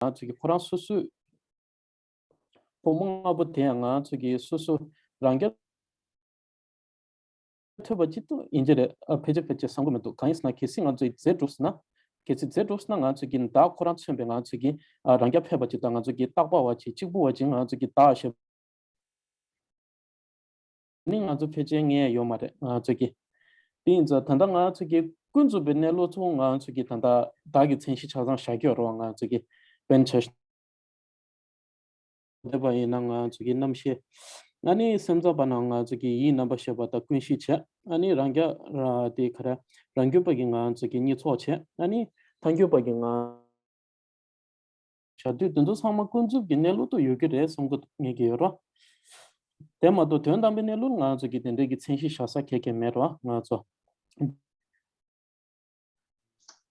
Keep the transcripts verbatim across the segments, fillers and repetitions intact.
ང་ཚོ་གི་ཁོ་རང་སོ་སོའི་ཕོ་མོ་ལྔ་པོ་དེ་ཡང་ང་ཚོ་གི་སོ་སོ་རང་རྐྱ་ཐུབ་པ་ཅིག་ཏུ་ཡིན་གྱི་རེད། ཨ་ཕལ་ཆེར་ཕལ་ཆེར་བསམ་གྱི་མི་འདུག་གང་ཡིན་ཟེར་ན་གལ་སྲིད་ང་ཚོས་མཛད་འགྲུབ་ཟེར་ན། གལ་སྲིད་མཛད་འགྲུབ་ཟེར་ན་ང་ཚོ་གི་བདག་ཁོ་རང་མཚོན་པའི་ང་ཚོ་གི་ཨ་རང་རྐྱ་ཕལ་པ་ཅིག་དང་ང་ཚོ་གི་རྟག་པ་བ་ཅིག་གཅིག་པུ་བ་ཅིག་ང་ཚོ་གི་བདག་ཞེས། ནི་ང་ཚོ་ཕལ་ཆེར་ངས་ཡོད་མ་རེད་ང་ཚོ་གི། དེ་ཡིན་ཙང་ད་ལྟ་ང་ཚོ་གི་ཀུན་རྫོབ་པའི་གནས་ལུགས་ཚོ་ང་ཚོ་གི་ད་ལྟ་བདག་གི་མཚན་གཞི་ཆ་ཚང་བཞག་གི་ཡོད་རེད་བ། ང་ཚོ་གི་དཔེར་ན་ཆ་བཞག་བསྡད་པ་ཡིན་ན་ང་ཚོ་གི་རྣམ་ཤེས། ཨ་ནི་སེམས་ཙམ་པ་ན་ང་ཚོ་གི་ཡིད་རྣམ་པར་ཤེས་པ་དང་ཀུན་ཤེས་བྱས། ཨ་ནི་རང་རྐྱ་ར་དེ་ག་ར་རང་རྒྱུད་པ་གི་ང་ཚོ་གི་གཉིས་ཚོགས་བྱས། ཨ་ནི་ཐལ་འགྱུར་པ་གི་ང་བྱ་དུས་དེ་ཚོ་ཚང་མ་ཀུན་རྫོབ་ཀྱི་གནས་ལུགས་དུ་ཡོད་ཀྱི་རེད་བསམ་གི་ངེས་ཀྱི་ཡོད་ར། དེ་མ་གཏོགས་དོན་དམ་པའི་གནས་ལུགས་ང་ཚོ་གི་དེ་འདྲའི་གི་མཚན་གཞི་བཞག་ས་གང་ཡང་མེད་ར་ང་ཚོ།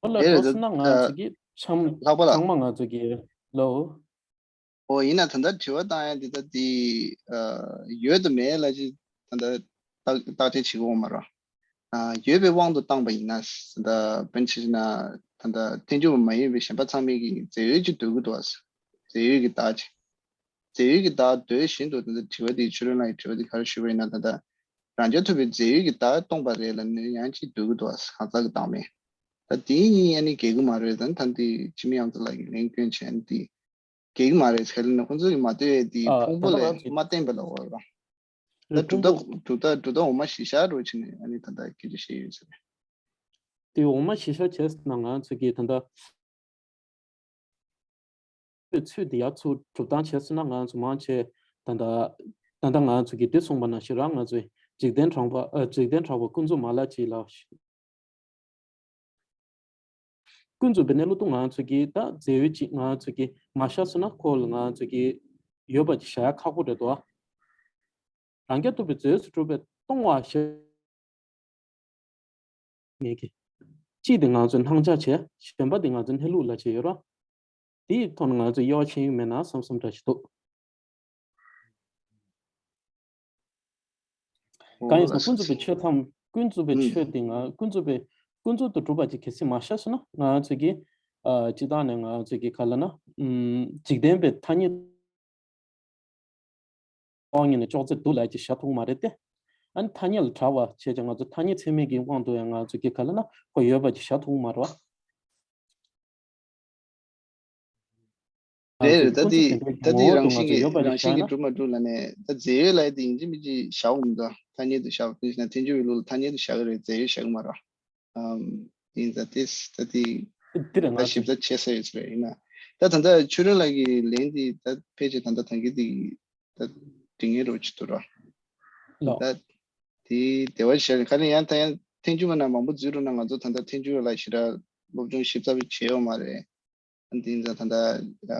ལ་དེ་འགྲོ་རེད་ད། སོང་ན་ང་ཚོ་གི་ཆམ་ལྷག་པ་ལ། ཚང་མ་ང་ཚོ་གི་ལོ། ཨོ་ཡིན་ན་ད་ལྟ་དྲི་བ་བཏང་ཡ་འདི་ད་འདི་ཨ་ཡོད་དང་མེད་ལ་ཅི་ད་ལྟ་བརྟག་བརྟག་དཔྱད་བྱེད་དགོས་མ་རེད། ཨ་ཡོད་པའི་དབང་དུ་བཏང་པ་ཡིན་ན་ད་ལྟ་དཔེར་ན་ཆ་བཞག་ན་ད་ལྟ་ཐལ་འགྱུར་བ་མ་ཡིན་པའི་གཞན་པ་ཚང་མས་ཀྱི་རྫས་ཡོད་ཅིག་འདོད་ཀྱི་འདུག་ཨ། རྫས་ཡོད་ཀྱི་བདག་ཅིག་རྫས་ཡོད་ཀྱི་བདག་འདོད་བཞིན་དུ་ད་ལྟ་དྲི་བ་འདི་ཆོས་སྒྲོན་ལགས་ཀྱི་དྲི་བ་འདི་ག་རེ་ཞུས་པ་ཡིན་ན་ད་ལྟ་རང་རྐྱ་ཐུབ་པའི་རྫས་ཡོད་ཀྱི་བདག་སྟོང་པ་རེད་ལབ་ནས་ཡང་ཅིག་འདོད་ཀྱི་འདུག་ཨ། གང་ཟག་གི་བདག་མེད། ད་དེའི་གཉིས་ཨ་ནི་འགལ་གྱི་མ་རེད། ད་ནི་ད་འདི་འཆི་མེད་དབྱངས་མཚོ་ལགས་ཀྱིས་ལན་སྐྱོན་བྱས་ནས་འདི་འགལ་གྱི་མ་རེད་ཟེར་ལ་ནི་ཁོང་ཚོ་གིས་མ་ལྟོས་ཡས་འདི་ཨ་ཕུང་པོ་ད་ལྟ་ལས་ང་ཚོས་མ་བརྟེན་པ་ལ་འོ་ར། ད་རེད་གྲུབ་ཕུང་པོ་མཐའ་གྲུབ་མཐའ་གྲུབ་མཐའ་འོག་མ་གཞིར་བཞག་རོགས་བྱས་ནས་ཨ་ནི་ད་ལྟ་སྐད་ཆ་བཤད་ཡོད་ཟེར། དེ་འོག་མ་གཞིར་བཞག་བྱས་ཟེར་ན་ང་ཚོ་གིས་ད་ལྟ་པའི་ཚུལ་དེ་ཡར་ཚུར་སྒྲུབ་སྟངས་བྱས་ཟེར་ན་ང་ཚོ་མང་ཆེ་ད་ལྟ་ད་ལྟ་ང་ཚོ་གིས་འདི་གསུངས་པ་ནང་བཞིན་རང་ང་ཚོས་འཇིག་རྟེན་དྲངས་པ་ཨ་འཇིག་རྟེན་དྲངས་པ་ཀུན་རྫོབ་མ་ལགས་ཅིག་ལ། ཀུན་རྫོབ་པའི་གནས་ལུགས་དུ་ང་ཚོ་གིས་ད་རྫས་ཡོད་ཅིག་ང་ཚོ་གིས་མ་བཞག་ཟེར་ན་ཁོ་ལ་ང་ཚོ་གིས་ཡོད་པ་ཅིག་བཞག་ཡ་ཁག་པོ་རེད་དོ། རང་རྐྱ་ཐུབ་པའི་རྫས་སུ་གྲུབ་པའི་སྟོང་བ་ཞིག་ངེས་ཀྱི། གཅིག་དེ་ང་ཚོས་སྣང་ཆ་བྱས། གཞན་པ་དེ་ང་ཚོས་གནས་ལུགས་ལ་བྱས་ཡོད་ར། དེའི་ཐོག་ནས་ང་ཚོས་དབྱེ་བ་ཕྱེ་ཡུལ་མེད་ན་བསམ་བསམ་འདྲ་ཞིག་འདུག་གང་ཡིན་ཟེར་ན་ཀུན་རྫོབ་པའི་ཆོས་ཐམས་ཀུན་རྫོབ་པའི་ཆོས་དེ་ང་ཀུན་རྫོབ་པའི་ཀུན་རྫོབ་ཏུ་གྲུབ་པ་ཅིག་གལ་སྲིད་མ་བཞག་སོང་ན་ང་ཚོ་གིས་ཨ་སྤྱི་བཏང་ནས་ང་ཚོ་གིས་ག་ལ་ན་ཨམ་འཇིག་རྟེན་པའི་ཐ་སྙད། དབང་ཉིད་ནས་ཅོག་ཙེ་འདུག་ལབ་ཀྱི་བཞག་ཐུབ་ཀྱི་མ་རེད་དེ། ཨ་ནི་ཐ་སྙད་ལ་གྲགས་པ་བྱས་ཀྱང་ང་ཚོ་ཐ་སྙད་ཚད་མིན་གྱི་དབང་དུ་ཡང་ང་ཚོ་གི་ག་ལ་ན་ཁོ་ཡོད་པ་ཅིག་བཞག་ཐུབ་ཀྱི་མ་རེད་བ། ང་ཚོ་གི་ཀུན་རྫོབ་བདེན་པའི་ངོ་བོ་དུ་ང་ཚོ་ཡོད་པ་ཅིག་བཞག་ན། རེད་རེད། ད་དེ་ད་དེ་རང་བཞིན་གྱིས་རང་བཞིན་གྱིས་གྲུབ་མ་གྲུབ་ལབ་ནས་ད་རྫས་ཡོད་ལབ་ཡ་དེ་ཡིན་གཅིག་མིན་གཅིག་བཞག་འོང་མི་འདུག་ཐ་སྙད་དུ་བཞག་པ་དེ་བཞིན་ཐལ་འགྱུར་བའི་ལུགས་ལ་ཐ་སྙད་དུ་བཞག་གི་རེད། རྫས་ཡོད་བཞག་གི་མ་རེད། ཨམ། ཡིན་ད་དེ་ད་དེ་འདི་རེད་ད་ང་ཞིབ་ཚགས་བྱེད་ས་ཡོད་ཚོད་ཡིན་ན། ད་ད་ལྟ་ཆོས་སྒྲོན་ལགས་ཀྱི་ལན་འདི་ད་ཕལ་ཆེར་ད་ལྟ་ད་གི་འདི་ད་དྲི་ངན་རོ་ཅིག་ཏུ་ར། ལགས། ད་དེ་དེ་བ་ཞལ་ག་ནས་ཡང་ད་ཡང་ཐེངས་བཅུ་མ་ན་མང་པོ་འཛུལ་རུང་ན་ང་ཚོ་ད་ལྟ་ཐེངས་བཅུ་ལ་ཞེ་དྲག་སློབ་སྦྱོང་ཞིབ་ཚགས་བྱས་ཡོད་མ་རེད། འདི་ཡིན་ཙང་ད་ལྟ་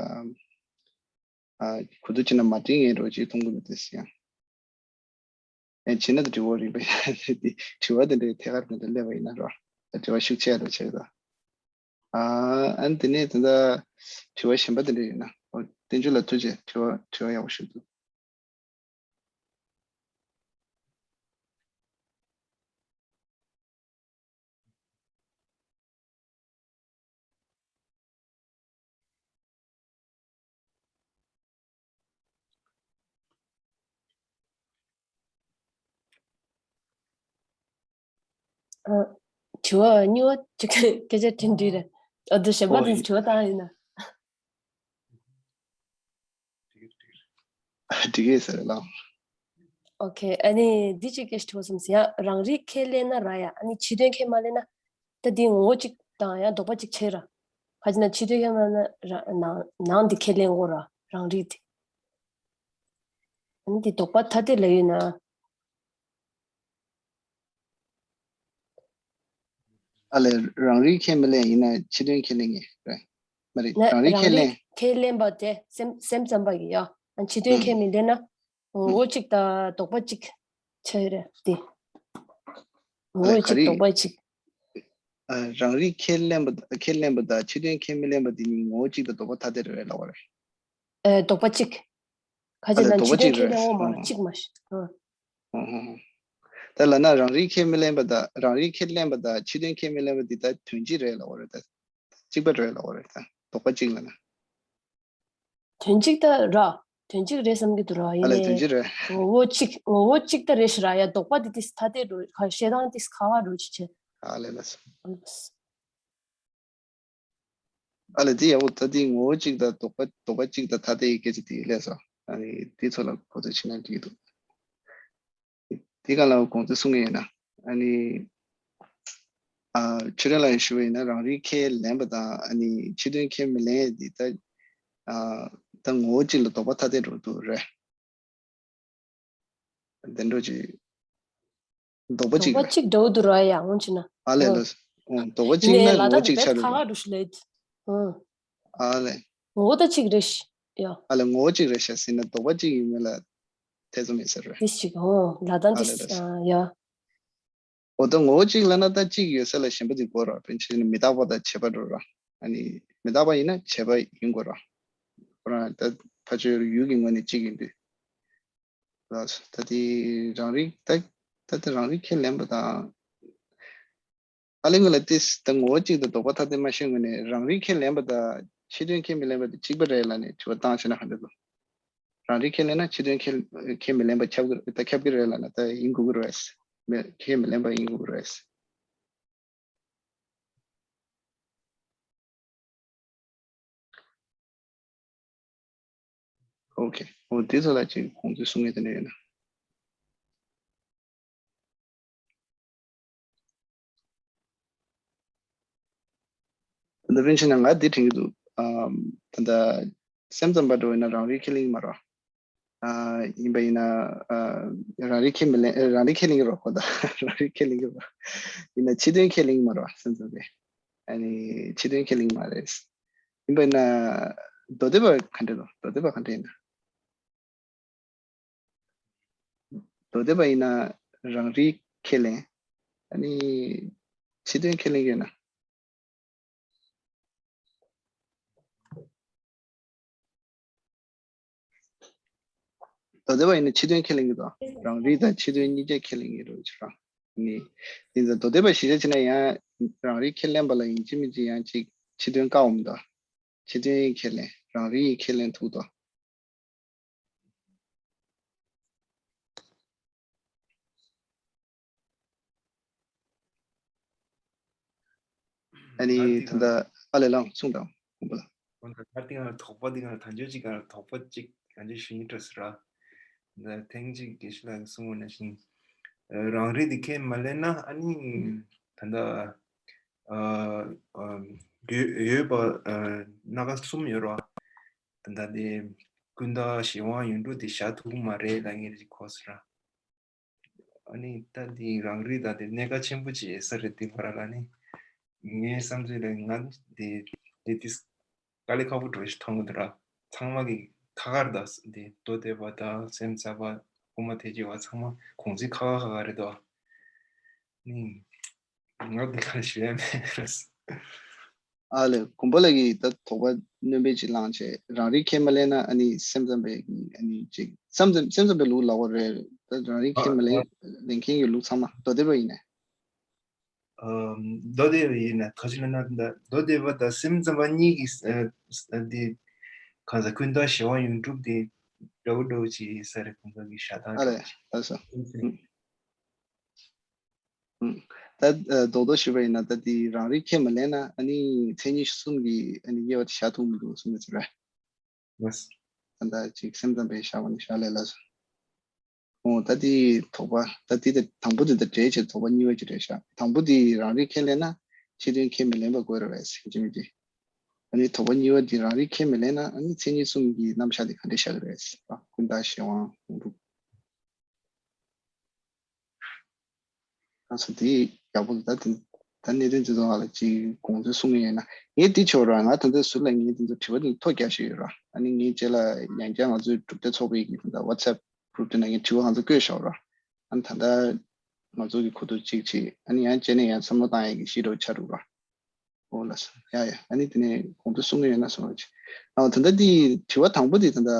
ཨ་གོ་བསྡུར་བྱས་ན་མ་དྲི་ངན་རོ་ཅིག་མཐོང་གི་འདུག་དེ་སི་ཡང་། ཨེ་བྱས་ན་དེ་དྲི་བ་རིག་པ་ཡིན་ན་དེ་དྲི་བ་དེ་འདྲའི་ཐད་ཀར་དེ་འདྲ་སླེབས་པ་ཡིན་ན་རོ། དྲི་བ་ཤུགས་ཆེ་རུ་ཆེ་རུ། ཨ་ཨ་ནི་དེ་ནས་ད་ལྟ་དྲི་བ་གཞན་པ་དེ་འདྲ་ཡོད་ན་ཨོ་བསྟན་ཆོས་ལ་ཐུགས་རྗེ། དྲི་བ་དྲི་བ་ཡག་པོ་ཞིག་འདུག་ཨ། དྲི་བ་གཉིས་པ་ཅིག་སྐད་ཆ་དྲན་དུས་རེད། ཨ་དུ་གཞན་པ་ཨོ་དེ་ཡིན། དྲི་བ་བཏང་ཡིན་ན། འགྲིག་གི་ཟེར་ལ། ཨོ་ཁེ། ཨ་ནི་འདི་ཅིག་སྐད་ཆ་དྲི་བ་བསམ་སི་ཡ། རང་རིག་ཁས་ལེན་ན་ར་ཡ། ཨ་ནི་ཕྱི་དོན་ཁས་མ་ལེན་ན། ད་འདི་ངོ་བོ་གཅིག་དང་ཡང་ལྡོག་པ་གཅིག་བྱེད་ར། ཁ་ཅིག་ན་ཕྱི་དོན་ཁས་མ་ལེན་ན་ར་ནང་ནང་འདི་ཁས་ལེན་དགོས་ར་རང་རིག་དེ། ཨ་ནི་འདི་ལྡོག་པ་ཐ་དད་ལ་ཡོད་ན། ཨ་ལས་རང་རིག་ཁས་མི་ལེན་ཡིན་ན་ཕྱི་དོན་ཁས་ལེན་ངེས་རེད། མ་རེད་ན་རང་རིག་རང་ཁས་རིག་ལེན། ཁས་ལེན་པ་དེ་སེམས་སེམས་ཙམ་པ་ཡིན་ཡ། ཨ་ཕྱི་དོན་ཁས་ཨུམ། མི་ལེན་ན། ངོ་བོ་ཨུམ། གཅིག་དང་ལྡོག་པ་གཅིག་ཆགས་ཡོད་རེད་དེ། ཨ་ངོ་ལས་བོ་ག་གཅིག་རེད། ལྡོག་པ་གཅིག་ཨ་རང་རིག་ཁས་ལེན་པ་ཁས་ལེན་པ་དང་ཕྱི་དོན་ཁས་མི་ལེན་པ་དེ་གཉིས་ངོ་བོ་གཅིག་དང་ལྡོག་པ་ཐ་དད་རེད་ལབ་པ་རེད། ཨེ་ལྡོག་པ་གཅིག་ཁ་ཨ་ཅིག་ལས་ན་ལྡོག་པ་ཕྱི་དོན་གཅིག་ཁས་རེད། ལེན་འོང་མ་རེད་ཨ་གཅིག་མ་ཤི་ཨ། ཨ་ཨ་ཨ། ད་ལབ་ན་རང་རིག་ཁས་མི་ལེན་པ་དང་རང་རིག་ཁས་ལེན་པ་དང་ཕྱི་དོན་ཁས་མི་ལེན་པ་འདི་ད་དོན་གཅིག་རེད་ལབ་པ་རེད་ད། གཅིག་པ་རེད་ལབ་པ་རེད་ད། ལྡོག་པ་གཅིག་ལབ་ན། དོན་གཅིག་ད་ར། དོན་གཅིག་རེད་བསམ་གྱི་འདུག་ར། ཡིན་ཨ་ལས་དོན་ནའི་གཅིག་རེད། ངོ་བོ་གཅིག་ངོ་བོ་གཅིག་ད་རེད་ཤི་ར། ཡ་ལྡོག་པ་དེ་དེ་ཐ་དད་རུ་ཁ་བཤད་སྟངས་དེ་ཁ་ཁ་རུ་ཅི་བྱེད། ཨ་ལས་ལས། ཨ་ལས་དེ་ཡག་པོ། ད་དེ་ངོ་བོ་གཅིག་དང་ལྡོག་པ་ལྡོག་པ་གཅིག་དང་ཐ་དད་ཡི་སྐད་ཆ་དེ་ལས་སོ། ཨ་ནི་དེ་ཚོ་ལ་གོ་ཚོད་བྱེད་ན་འགྲིག་གི་འདུག་དེ་ག་ལ་གོང་དུ་གསུང་གི་ཡིན་ན། ཨ་ནི། ཨ། ཆོས་སྒྲོན་ལགས་ཞུ་བ་ཡིན་ན་རང་རིག་ཁས་ལེན་པ་དང་ཨ་ནི་ཕྱི་དོན་ཁས་མི་ལེན་ཡས་འདི་ལྟ། ཨ། ད་ངོ་བོ་གཅིག་ལ་ལྡོག་པ་ཐ་དད་འགྲོ་འདུག་རེད། དེ་འགྲོ་ཅིག་ལྡོག་པ་ལྡོག་གཅིག་པ་རེད། གཅིག་འགྲོ་འདུག་ར་ཡ་འོང་ཅི་ན། ཨ་ལས་ལ། ཨོ་ལྡོག་པ་གཅིག་ཡིན་ན་ན་ལ་ངོ་བོ་དང་གཅིག་ཆགས་རེད། ཁ་ཁ་རུ་ཤི་ལེད། ཨ་ལས། ངོ་བོ་ད་གཅིག་རེད་ཤི། ཡ། ཨ་ལས་ངོ་བོ་གཅིག་རེད་ཤག་ཟེར་ན་ལྡོག་པ་གཅིག་ཡིན་མིན་ལ་ཐེ་ཚོམ་མེད་ས་རེད། དེ་ཞིག་ཨོ་ལ་དང་དེ། ཨ་ལས་ལ། ཡ། འོ་ད་ངོ་བོ་གཅིག་ལབ་ན་ད་གཅིག་ཡོད་ས་ལ་གཞན་པ་ཅིག་དགོས་ར། དཔེར་ན་ཆ་བཞག་ན་མི་རྟག་པ་དང་བྱས་པ་འགྲོ་ར། ཨ་ནི་མི་རྟག་པ་ཡིན་ན་བྱས་པ་ཡིན་དགོས་ར། ཁོ་རང་ད་ཕར་ཕྱོགས་ཡུལ་གྱི་ངོས་ནས་གཅིག་ཡིན་དུས། ལགས་སོ། ད་དེ་རང་རིག་ད་ད་དེ་རང་རིག་ཁས་ལེན་པ་དང་། ཨ་ལས་ངོས་ལ་ཏིས་ད་ངོ་བོ་གཅིག་དང་ལྡོག་པ་ཐ་དད་མ་ཤེས་ངོས་ནས་རང་རིག་ཁས་ལེན་པ་དང་ཕྱི་དོན་ཁས་མི་ལེན་པ་དེ་གཅིག་པ་རེད་ལབ་ནས་དྲི་བ་བཏང་ཕྱིན་ན་ག་འདྲ་འདུག་རང་རིག་ཁས་ལེན་ན་ཕྱི་དོན་ཁས་ཁས་མི་ལེན་པ་ཁྱབ་ཀྱི་ད་ཁྱབ་ཀྱི་རེད་ལབ་ན་ད་ཡིན་དགོས་ཀྱི་རེད། མི་ཁས་མི་ལེན་པ་ཡིན་དགོས་ཀྱི་རེད། ཨོ་ཁེ། ཨོ་དེ་ཚོ་ལ་ཅིག་ཁོང་ཚོས་གསུང་ངེས་དེ་འདྲ་ཡོད་ན། ད་ལྟ་དཔེར་ན་ཆ་བཞག་ན་ང་འདི་དྲན་གྱི་འདུག་ཨམ། ད་ལྟ་སེམས་ཙམ་པ་འགྲོ་ཡིན་ན་རང་རིག་ཁས་ལེན་གྱི་མ་རེད། ཨ། ཡིན་པ་ཡིན་ན། ཨ། རང་རིག་ཁས་མི་ལེན། རང་རིག་ཁས་ལེན་གྱི་རེད་ཁོ་ད། རང་རིག་ཁས་ལེན་གྱི་རེད། ཡིན་ན་ཕྱི་དོན་ཁས་ལེན་གྱི་མ་རེད་སེམས་ཙམ་པས། ཨ་ནི་ཕྱི་དོན་ཁས་ལེན་གྱི་མ་རེད། ཡིན་པ་ཡིན་ན་མདོ་སྡེ་པ་ག་འདྲ་འདུག་མདོ་སྡེ་པ་ག་འདྲ་ཡིན་ན། མདོ་སྡེ་པ་ཡིན་ན་རང་རིག་ཁས་ལེན། ཨ་ནི་ཕྱི་དོན་ཁས་ལེན་ཡོད་ན། མདོ་སྡེ་པ་ཡིན་ན་ཕྱི་དོན་ཁས་ལེན་གྱི་འདུག་རང་རིག་དང་ཕྱི་དོན་གཉིས་ཆ་ཁས་ལེན་གྱི་རེད་ཅེས་རང་། ནི། དེ་ཚོ་མདོ་སྡེ་པ་གཞིར་བཞག་བྱས་ན་ཡང་རང་རིག་ཁས་ལེན་པ་ལ་ཡིན་གཅིག་མིན་གཅིག་ཡང་གཅིག་ཕྱི་དོན་བཀག་འོང་མི་འདུག་ཕྱི་དོན་ཡིས་ཁས་ལེན། རང་རིག་ཡིས་ཁས་ལེན་ཐུབ་འདུག་ཨ་ནི་ད་ལྟ་ཨ་ལས་ལགས་གསུངས་དང་། ཁོང་པ་ལ། འོན་ཏེ་ད་ལྟ་དེ་ག་ལ་དོགས་པ་དེ་ག་ལ་དང་ཆོས་ཅིག་ག་ལ་དོགས་པ་ཅིག་ག་ཅིག་ཞུ་ཡིན་འགྲོ་ཟེར་ར། ད་ཐེངས་གཅིག་དགེ་བཤེས་ལགས་ཀྱིས་གསུངས་པ་ནང་བཞིན། རང་རིག་དེ་ཁས་མ་ལེན་ན་ཨ་ནི་ད་ལྟ་ཨ་ཨ་ཡོད་ཡོད་པ་ཨ་སྣ་ཁ་གསུམ་ཡོད་ར། ད་ལྟ་དེ་ཀུན་བརྟགས་གཞན་དབང་ཡུལ་འགྲུབ་དེ་བཞག་ཐུབ་ཀྱི་མ་རེད་ལབ་མཁན་ཅིག་གོ་ཟེར་ར། ཨ་ནི་ད་འདི་རང་རིག་དང་དེ་གནད་འགག་ཆེན་པོ་ཅིག་ཡོད་ས་རེད་འདི་བར་ལ་ནི། ངའི་བསམ་ཚུལ་ལ་ང་འདི་འདི་ཏིས་དཀའ་ལས་ཁག་པོ་འགྲོ་ཞིག་མཐོང་གི་འདུག་ར། ཚང་མ་གི་ཁ་ཁར་དང་འདི་མདོ་སྡེ་པ་དང་སེམས་ཙམ་པ་དབུ་མ་ཐལ་འགྱུར་བ་ཚང་མ་གུང་ཚིགས་ཁ་ཁ་ཁ་ཁ་རེད་དོ། ནི་ང་འདི་ག་ཞུ་ཡ་མེད་རེད། ཨ་ལས། དགོན་པ་ལ་གི་ད་དོགས་པ་སྣོན་པ་ཅིག་བླངས་བྱས་རང་རིག་ཁས་མ་ལེན་ན་ཨ་ནི་སེམས་ཙམ་པའི་གི་ཨ་ནི་ཅིག་སེམས་ཙམ་སེམས་ཙམ་པའི་ལུགས་ལབ་པ་རེད། ད་རང་རིག་ཁས་མ་ལེན་ལེན་མཁན་གྱི་ལུགས་ཚང་མ་མདོ་སྡེ་པ་ཡིན་ནས། ཨ་མདོ་སྡེ་པ་ཡིན་ན་ག་ཅི་ལབ་ན་ད་མདོ་སྡེ་པ་དང་སེམས་ཙམ་པ་གཉིས་ཀྱི་ཨ་འདི་གང་ཟག་ཀུན་བརྟགས་གཞན་དབང་ཡུལ་འགྲུབ་དེ་འདྲ་བོ་འདྲ་བོ་ཅིག་ཡིན་ས་རེད་ཁོང་ཚོ་གི་བཞག་སྟངས། ཨ་ལས་ལགས་སོ། ད་རྡོག་རྡོག་ཞུས་པ་ཡིན་ན་ད་དེ་རང་རིག་ཁས་མ་ལེན་ན་ཨ་ནི་མཚན་ཉིད་གསུམ་གྱི་ཨ་ནི་དབྱེ་བ་དེ་བཞག་ཐུབ་མི་འདུག་གསུངས་ཡོད་ཚུལ་རེད། ད་ལྟ་ཅིག་སེམས་ཙམ་པས་བཞག་པ་ནི་བཞག་ལས་ལ་སོ། ཨོ་ད་དེ་དོགས་པ་ད་དེ་ད་དང་པོ་དེ་ད་འགྲེལ་བྱེད་དོགས་པ་གཉིས་པ་ཅིག་རེད་བཞག་དང་པོ་དེ་རང་རིག་ཁས་ལེན་ན་ཕྱི་དོན་ཁས་མི་ལེན་པ་དགོས་རེད་བས་ཟེར་གྱི་མི་དེ། ཨ་ནི་དོགས་པ་གཉིས་པ་དེ་རང་རིག་ཁས་མི་ལེན་ན་ཨ་ནི་མཚན་ཉིད་གསུམ་གྱི་རྣམ་གཞག་དེ་ག་འདྲས་བཞག་གི་རེད་ཟེར་བ་ཀུན་བརྟགས་གཞན་དབང་ཡུལ་འགྲུབ། ང་ཚོ་དེ་ཡག་པོ་འདུག་ད་དེ་ད་གནད་དོན་དེ་ཚོ་ང་ལ་ཅིག་དགོངས་ཚུལ་གསུང་གི་ཡོད་ན་ངས་འདི་ཆོག་ར། ང་ད་ལྟ་ཟུར་ལ་ངས་དེ་ཚོ་དྲི་བ་དེ་ཐོ་རྒྱག་ཤེས་ཡོད་ར། ཨ་ནི་ངས་རྗེས་ལ་ཡང་བསྐྱར་ང་ཚོའི་གྲུབ་མཐའ་ཚོགས་པའི་གི་ད་ལྟ་WhatsApp group དེ་ནང་ངས་དྲི་བ་ང་ཚོ་བཀོད་བཞག་ར། ཨ་ནི་ད་ལྟ་ང་ཚོ་གི་ཁོ་ཐུག་ཅིག་ཅིག་ཨ་ནི་ཡང་བྱས་ནས་ཡང་བསམ་བློ་བཏང་ཡག་གི་གཞི་འདྲ་བོ་ཆགས་འདུག་ར། ཨོ་ལགས་སོ། ཡ་ཡ། ཨ་ནི་དེ་ནས་གོང་དུ་གསུང་གི་ཡོད་ན་གསུང་རོགས་གྱིས། ཨ་ད་ལྟ་འདི་དྲི་བ་དང་པོ་འདི་ད་ལྟ་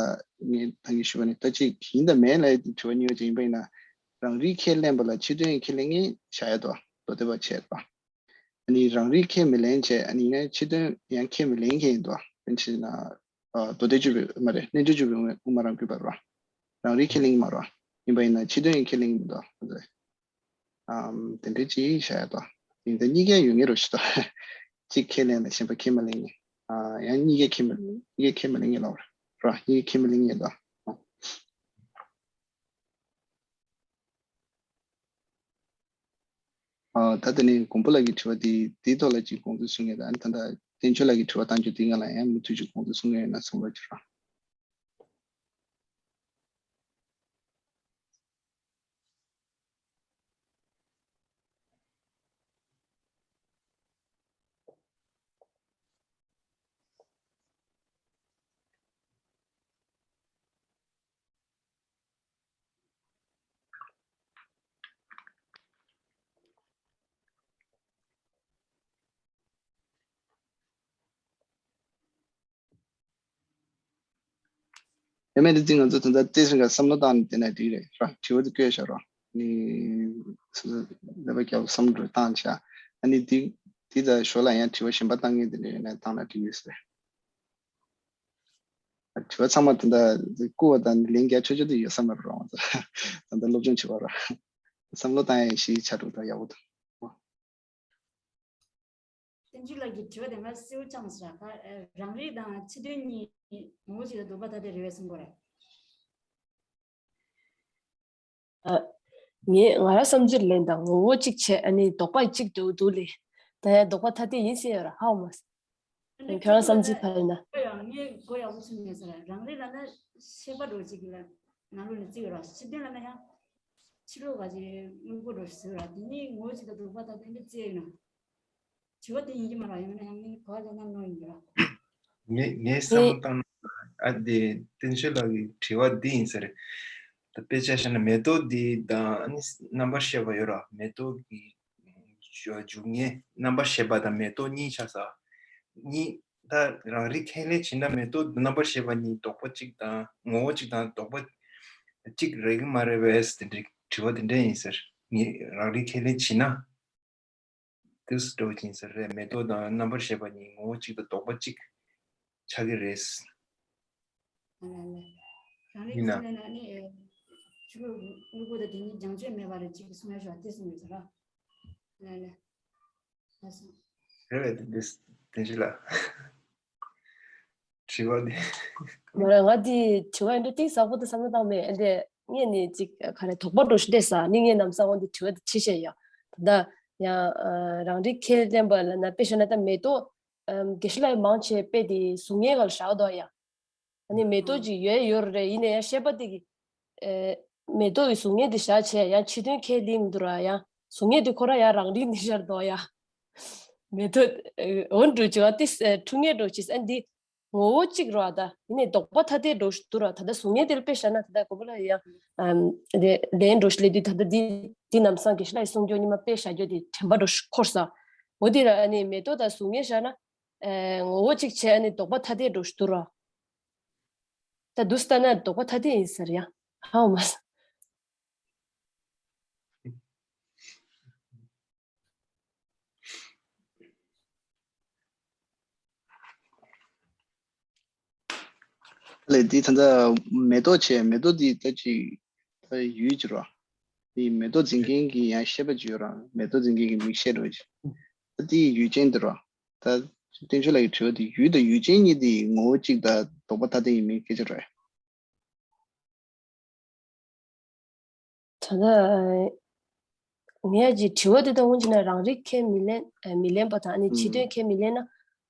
ངས་ད་གིན་ཞུས་པ་ནི་ད་ཅིག་ཡིན་དང་མིན་ལབ་ཡ་དེ་དྲི་བ་གཉིས་པ་ཅིག་ཡིན་པ་ཡིན་ན། རང་རིག་ཁས་ལེན་པ་ལ་ཕྱི་དོན་ཁས་ལེན་མཁན་བཞག་ཡ་དོ་མདོ་སྡེ་པ་བྱས་པ། ཨ་ནི་རང་རིག་ཁས་མི་ལེན་བྱས་ཨ་ནི་ཡིན་ན་ཕྱི་དོན་ཡང་ཁས་མི་ལེན་མཁན་ཡིན་དོ་དཔེར་ན་ཆ་བཞག་ན། མདོ་སྡེ་སྤྱོད་པའི་དབུ་མ་རེད། རྣལ་འབྱོར་སྤྱོད་པའི་དབུ་མ་རང་རྒྱུད་པ་རེད་བ། རང་རིག་ཁས་ལེན་གྱི་མ་རེད་བ། ཡིན་པ་ཡིན་ན་ཕྱི་དོན་ཡང་ཁས་ལེན་གྱི་མི་འདུག་བ། ཨམ། དེ་འདྲའི་ཅིག་བཤད་ཡ་དོ། ཡིན་ད་གཉིས་ཀ་ཡོད་ངེས་རོ་ཞིག་དོ། གཅིག་ཁས་ལེན་ལ་གཞན་པ་ཁས་མ་ལེན་ངེས། ཨ། ཡང་གཉིས་ཀ་ཁས་མ་གཉིས་ཀ་ཁས་མ་ལེན་ངེས་ལབ་ར། གཉིས་ཀ་ཁས་མ་ལེན་ངེས་དོ། ཨ། ད་དེ་ནས་མགོན་པོ་ལགས་ཀྱི་དྲི་བ་དེ་དེའི་ཐོག་ལ་ཅིག་དགོངས་ཚུལ་གསུང་ངེས་དང་། ད་ལྟ་བསྟན་ཆོས་ལགས་ཀྱི་དྲི་བ་བཏང་རྒྱུ་དེའི་སྒང་ལ་ཡང་མུ་མཐུད་ཅིག་དགོངས་ཚུལ་གསུང་ངེས་ཡོད་ན་གསུང་རོགས་བྱེད་རོགས། ཡ་མེད་དེ་ཚིག་ང་ཚོ་ད་ལྟ་ཏེ་སྲིང་ག་བསམ་བློ་བཏང་ནས་བསྡད་ན་འགྲིག་རེད་ར། དྲི་བ་དེ་བཀོད་བཞག་རོགས། ནི་སོ་སོ་ལས་པ་རྒྱབ་བསམ་བློ་བཏང་བྱ། ཨ་ནི་དེ་དེ་ད་ཞོར་ལ་ཡང་དྲི་བ་གཞན་པ་བཏང་མཁན་དེ་འདྲ་ཡོད་ན་བཏང་ན་འགྲིག་གི་རེད། དྲི་བ་ཚང་མ་ད་ལྟ་བསྐུར་བ་དང་ལན་རྒྱག་ཆོག་ཆོག་དེ་ཡོད་ས་མ་རེད་ར། ང་ཚོ་ད་ལྟ་སློབ་སྦྱོང་བྱེད་པ་ར། བསམ་བློ་བཏང་ཡ་ཞིག་ཆགས་འགྲོ་ད་ཡག་པོ་འདུག་བསྟན་ཆོས་ལགས་ཀྱི་དྲི་བ་དེ་མ་གསལ་བོ་ཅང་ཟེར་ག་རང་རིག་དང་ཕྱི་དོན་གཉིས་ངོ་བོ་གཅིག་དང་ལྡོག་པ་ཐ་དད་རེད་པས་གསུང་གི་རེད། ཨ། ངས་ང་རང་བསམ་ཚུལ་ལན་དང་ངོ་བོ་གཅིག་བྱས་ཨ་ནི་ལྡོག་པ་གཅིག་ཏུ་འདུག་ལེ། ད་ཡང་ལྡོག་པ་ཐ་དད་ཡིན་ཟེར་ཡོད་ར་ཧའོ་མ། ཨ་ནི་ཁྱོད་རང་བསམ་ཚུལ་ཕ་ཡིན་ན། ངས་གོ་ཡག་པོ་ཚུལ་མེད་ཟེར་རང་རིག་ལ་ན་ཤེས་པ་འགྲོ་གཅིག་ལ་ནང་ལོགས་ནས་བརྩི་ཡོད་ར། ཕྱི་དོན་ལ་ན་ཡང་ཕྱི་ལོགས་ག་ཅིག་དངོས་པོ་འགྲོ་ཟེར་ར། དེ་གཉིས་ངོ་བོ་གཅིག་དང་ལྡོག་པ་ཐ་དད་འདི་བརྩི་ཡོད་ན། དྲི་བ་དེ་ཡིན་གྱི་མ་རེད། ཡང་ན་ཡང་ངས་གོ་བ་ལེན་ན་ནོར་ཡིན་གྱི་རེད། ངས་ངས་བསམ་བློ་བཏང་ན་ཨ་དེ་བསྟན་ཆོས་ལགས་ཀྱི་དྲི་བ་འདི་ཡིན་ས་རེད། ད་དཔེ་ཆ་བཞག་ན་མེ་ཏོག་འདི་དང་ཨ་ནི་རྣམ་པར་ཤེས་པ་ཡོད་ར། མེ་ཏོག་གི་འཇུག་ངེས་རྣམ་པར་ཤེས་པ་དང་མེ་ཏོག་གཉིས་ཆགས་ས། གཉིས་ད་རང་རིག་ཁས་ལེན་བྱེད་ན་མེ་ཏོག་རྣམ་པར་ཤེས་པ་གཉིས་ལྡོག་པ་གཅིག་དང་ངོ་བོ་གཅིག་དང་ལྡོག་པ་གཅིག་རེད་གི་མ་རེད་པས་དེ་འདྲའི་དྲི་བ་དེ་འདྲ་ཡིན་ཟེར། ངས་རང་རིག་ཁས་ལེན་བྱེད་ན། དུས་འགྲོ་ཅིང་ཟེར་རེད། མེ་ཏོག་དང་རྣམ་པར་ཤེས་པ་གཉིས་ངོ་བོ་གཅིག་དང་ལྡོག་པ་གཅིག་ཆགས་ཀྱི་རེད། ལ་ལ། རང་རིག་ཡིན་ན། ཁས་ལེན་ན་ནི་ཨེ། ཆུ་ལུག་དངོས་པོ་དང་དེ་གཉིས་སྦྱང་བྱེད་མེད་པ་རེད་ཅིག་གསུང་ཡ་ཞོག་དེ་གསུང་ཡོད་ཟེར་ར། ལ་ལ། ལ་སོང་། རེད་བས་དེ་འདྲ་དེ་འདྲ་ལ། དྲི་བ་འདི། མ་རེད། ང་འདི་དྲི་བ་འདི་གཏིང་ཟབ་པོ་དེ་བསམ་བློ་བཏང་མེད། འདི་ངས་ནི་ཅིག་ག་རེ་དོགས་པ་འགྲོ་ཤི་བསྡད་ས་ནི་ངས་ནམ་སང་འོང་འདི་དྲི་བ་འདི་དྲིས་བྱས་ཡ། ད་ལྟ་ཡང་རང་རིག་ཁས་ལེན་པ་ལ་ན་དཔེ་བཞག་ན་ད་མེ་ཏོག་དགེ་བཤེས་ལགས་མང་ཆེ་དཔེ་དེ་གཟུགས་བརྙན་སྒང་ལ་བཞག་འདུག་ཡ། ཨ་ནི་མེ་ཏོག་ཅིག་ཡོད་ཡོད་རེད། ཡིན་ན་ཡང་ཤེས་པ་དེ་གི་ཨེ། མེ་ཏོག་གི་གཟུགས་བརྙན་དེ་བཞག་བྱས་ཡང་ཕྱི་དོན་ཁས་ལེན་མི་འདུག་ར། ཡང་གཟུགས་བརྙན་དེ་ཁོ་རང་ཡང་རང་རིག་ནི་ཤར་འདུག་ཡ། མེ་ཏོག་ཨེ། འོན་འགྲོ་ཅི་བ་དེ་ཨེ། འཁྲུལ་ངེས་འགྲོ་ཅི་ཨ་འདི་ངོ་བོ་གཅིག་རེད་བ། ད་ཡིན་ནའི་ལྡོག་པ་ཐ་དད་འགྲོ་འདུག་ར། ད་ལྟ་གཟུགས་བརྙན་དེ་ལ་དཔེ་བཞག་ན་ད་ལྟ་མགོན་པོ་ལགས་ཡང་ཨམ། དེ་ལན་འགྲོ་ཞིག་ལས་དུས་ད་ལྟ་འདི་འདི་ནམ་སང་དགེ་བཤེས་ལགས་ཀྱིས་གསུང་རྒྱུ་ཉི་མ་དཔེ་བཞག་རྒྱུ་དེ་དྲན་པ་འགྲོ་ཞིག་འཁོར་ས། འོ་དེ་ར་ཨ་ནི་མེ་ཏོག་དང་གཟུགས་བརྙན་བཞག་ན་ཨེ། ངོ་བོ་གཅིག་བྱས་ཨ་ནི་ལྡོག་པ་ཐ་དད་འགྲོ་ཞིག་འདུག་ར། ད་འདུག་ལྟ་ན་ལྡོག་པ་ཐ་དད་ཡིན་ཟེར་ཡ། ཧའོ་མ། ལས་འདི་ད་ལྟ་མེ་ཏོག་བྱས། མེ་ཏོག་འདི་ད་ཅིག་ད་ཡུལ་ཅིག་ར། འདི་མེ་ཏོག་འཛིན་མཁན་གྱི་ཡང་ཤེས་པ་ཅིག་ཡོད་ར། མེ་ཏོག་འཛིན་མཁན་གྱི་མིག་ཤེས་ར་ཅིག་ད་འདི་ཡུལ་ཅན་འདི་ར། ད་བསྟན་ཆོས་ལགས་ཀྱི་དྲི་བ་འདི་ཡུལ་དང་ཡུལ་ཅན་གཉིས་འདི་ངོ་བོ་གཅིག་དང་ལྡོག་པ་ཐ་དད་ཡིན་མིན་སྐད་ཆ་རེད། ད་ལྟ་ངས་ཀྱི་དྲི་བ་འདི་ད་འོང་ཅི་ན་རང་རིག་ཁས་མི་ལེན། ཨ། མི་ལེན་པ་དང་ཨ་ནི་ཕྱི་དོན་ཁས་མི་ལེན་ན།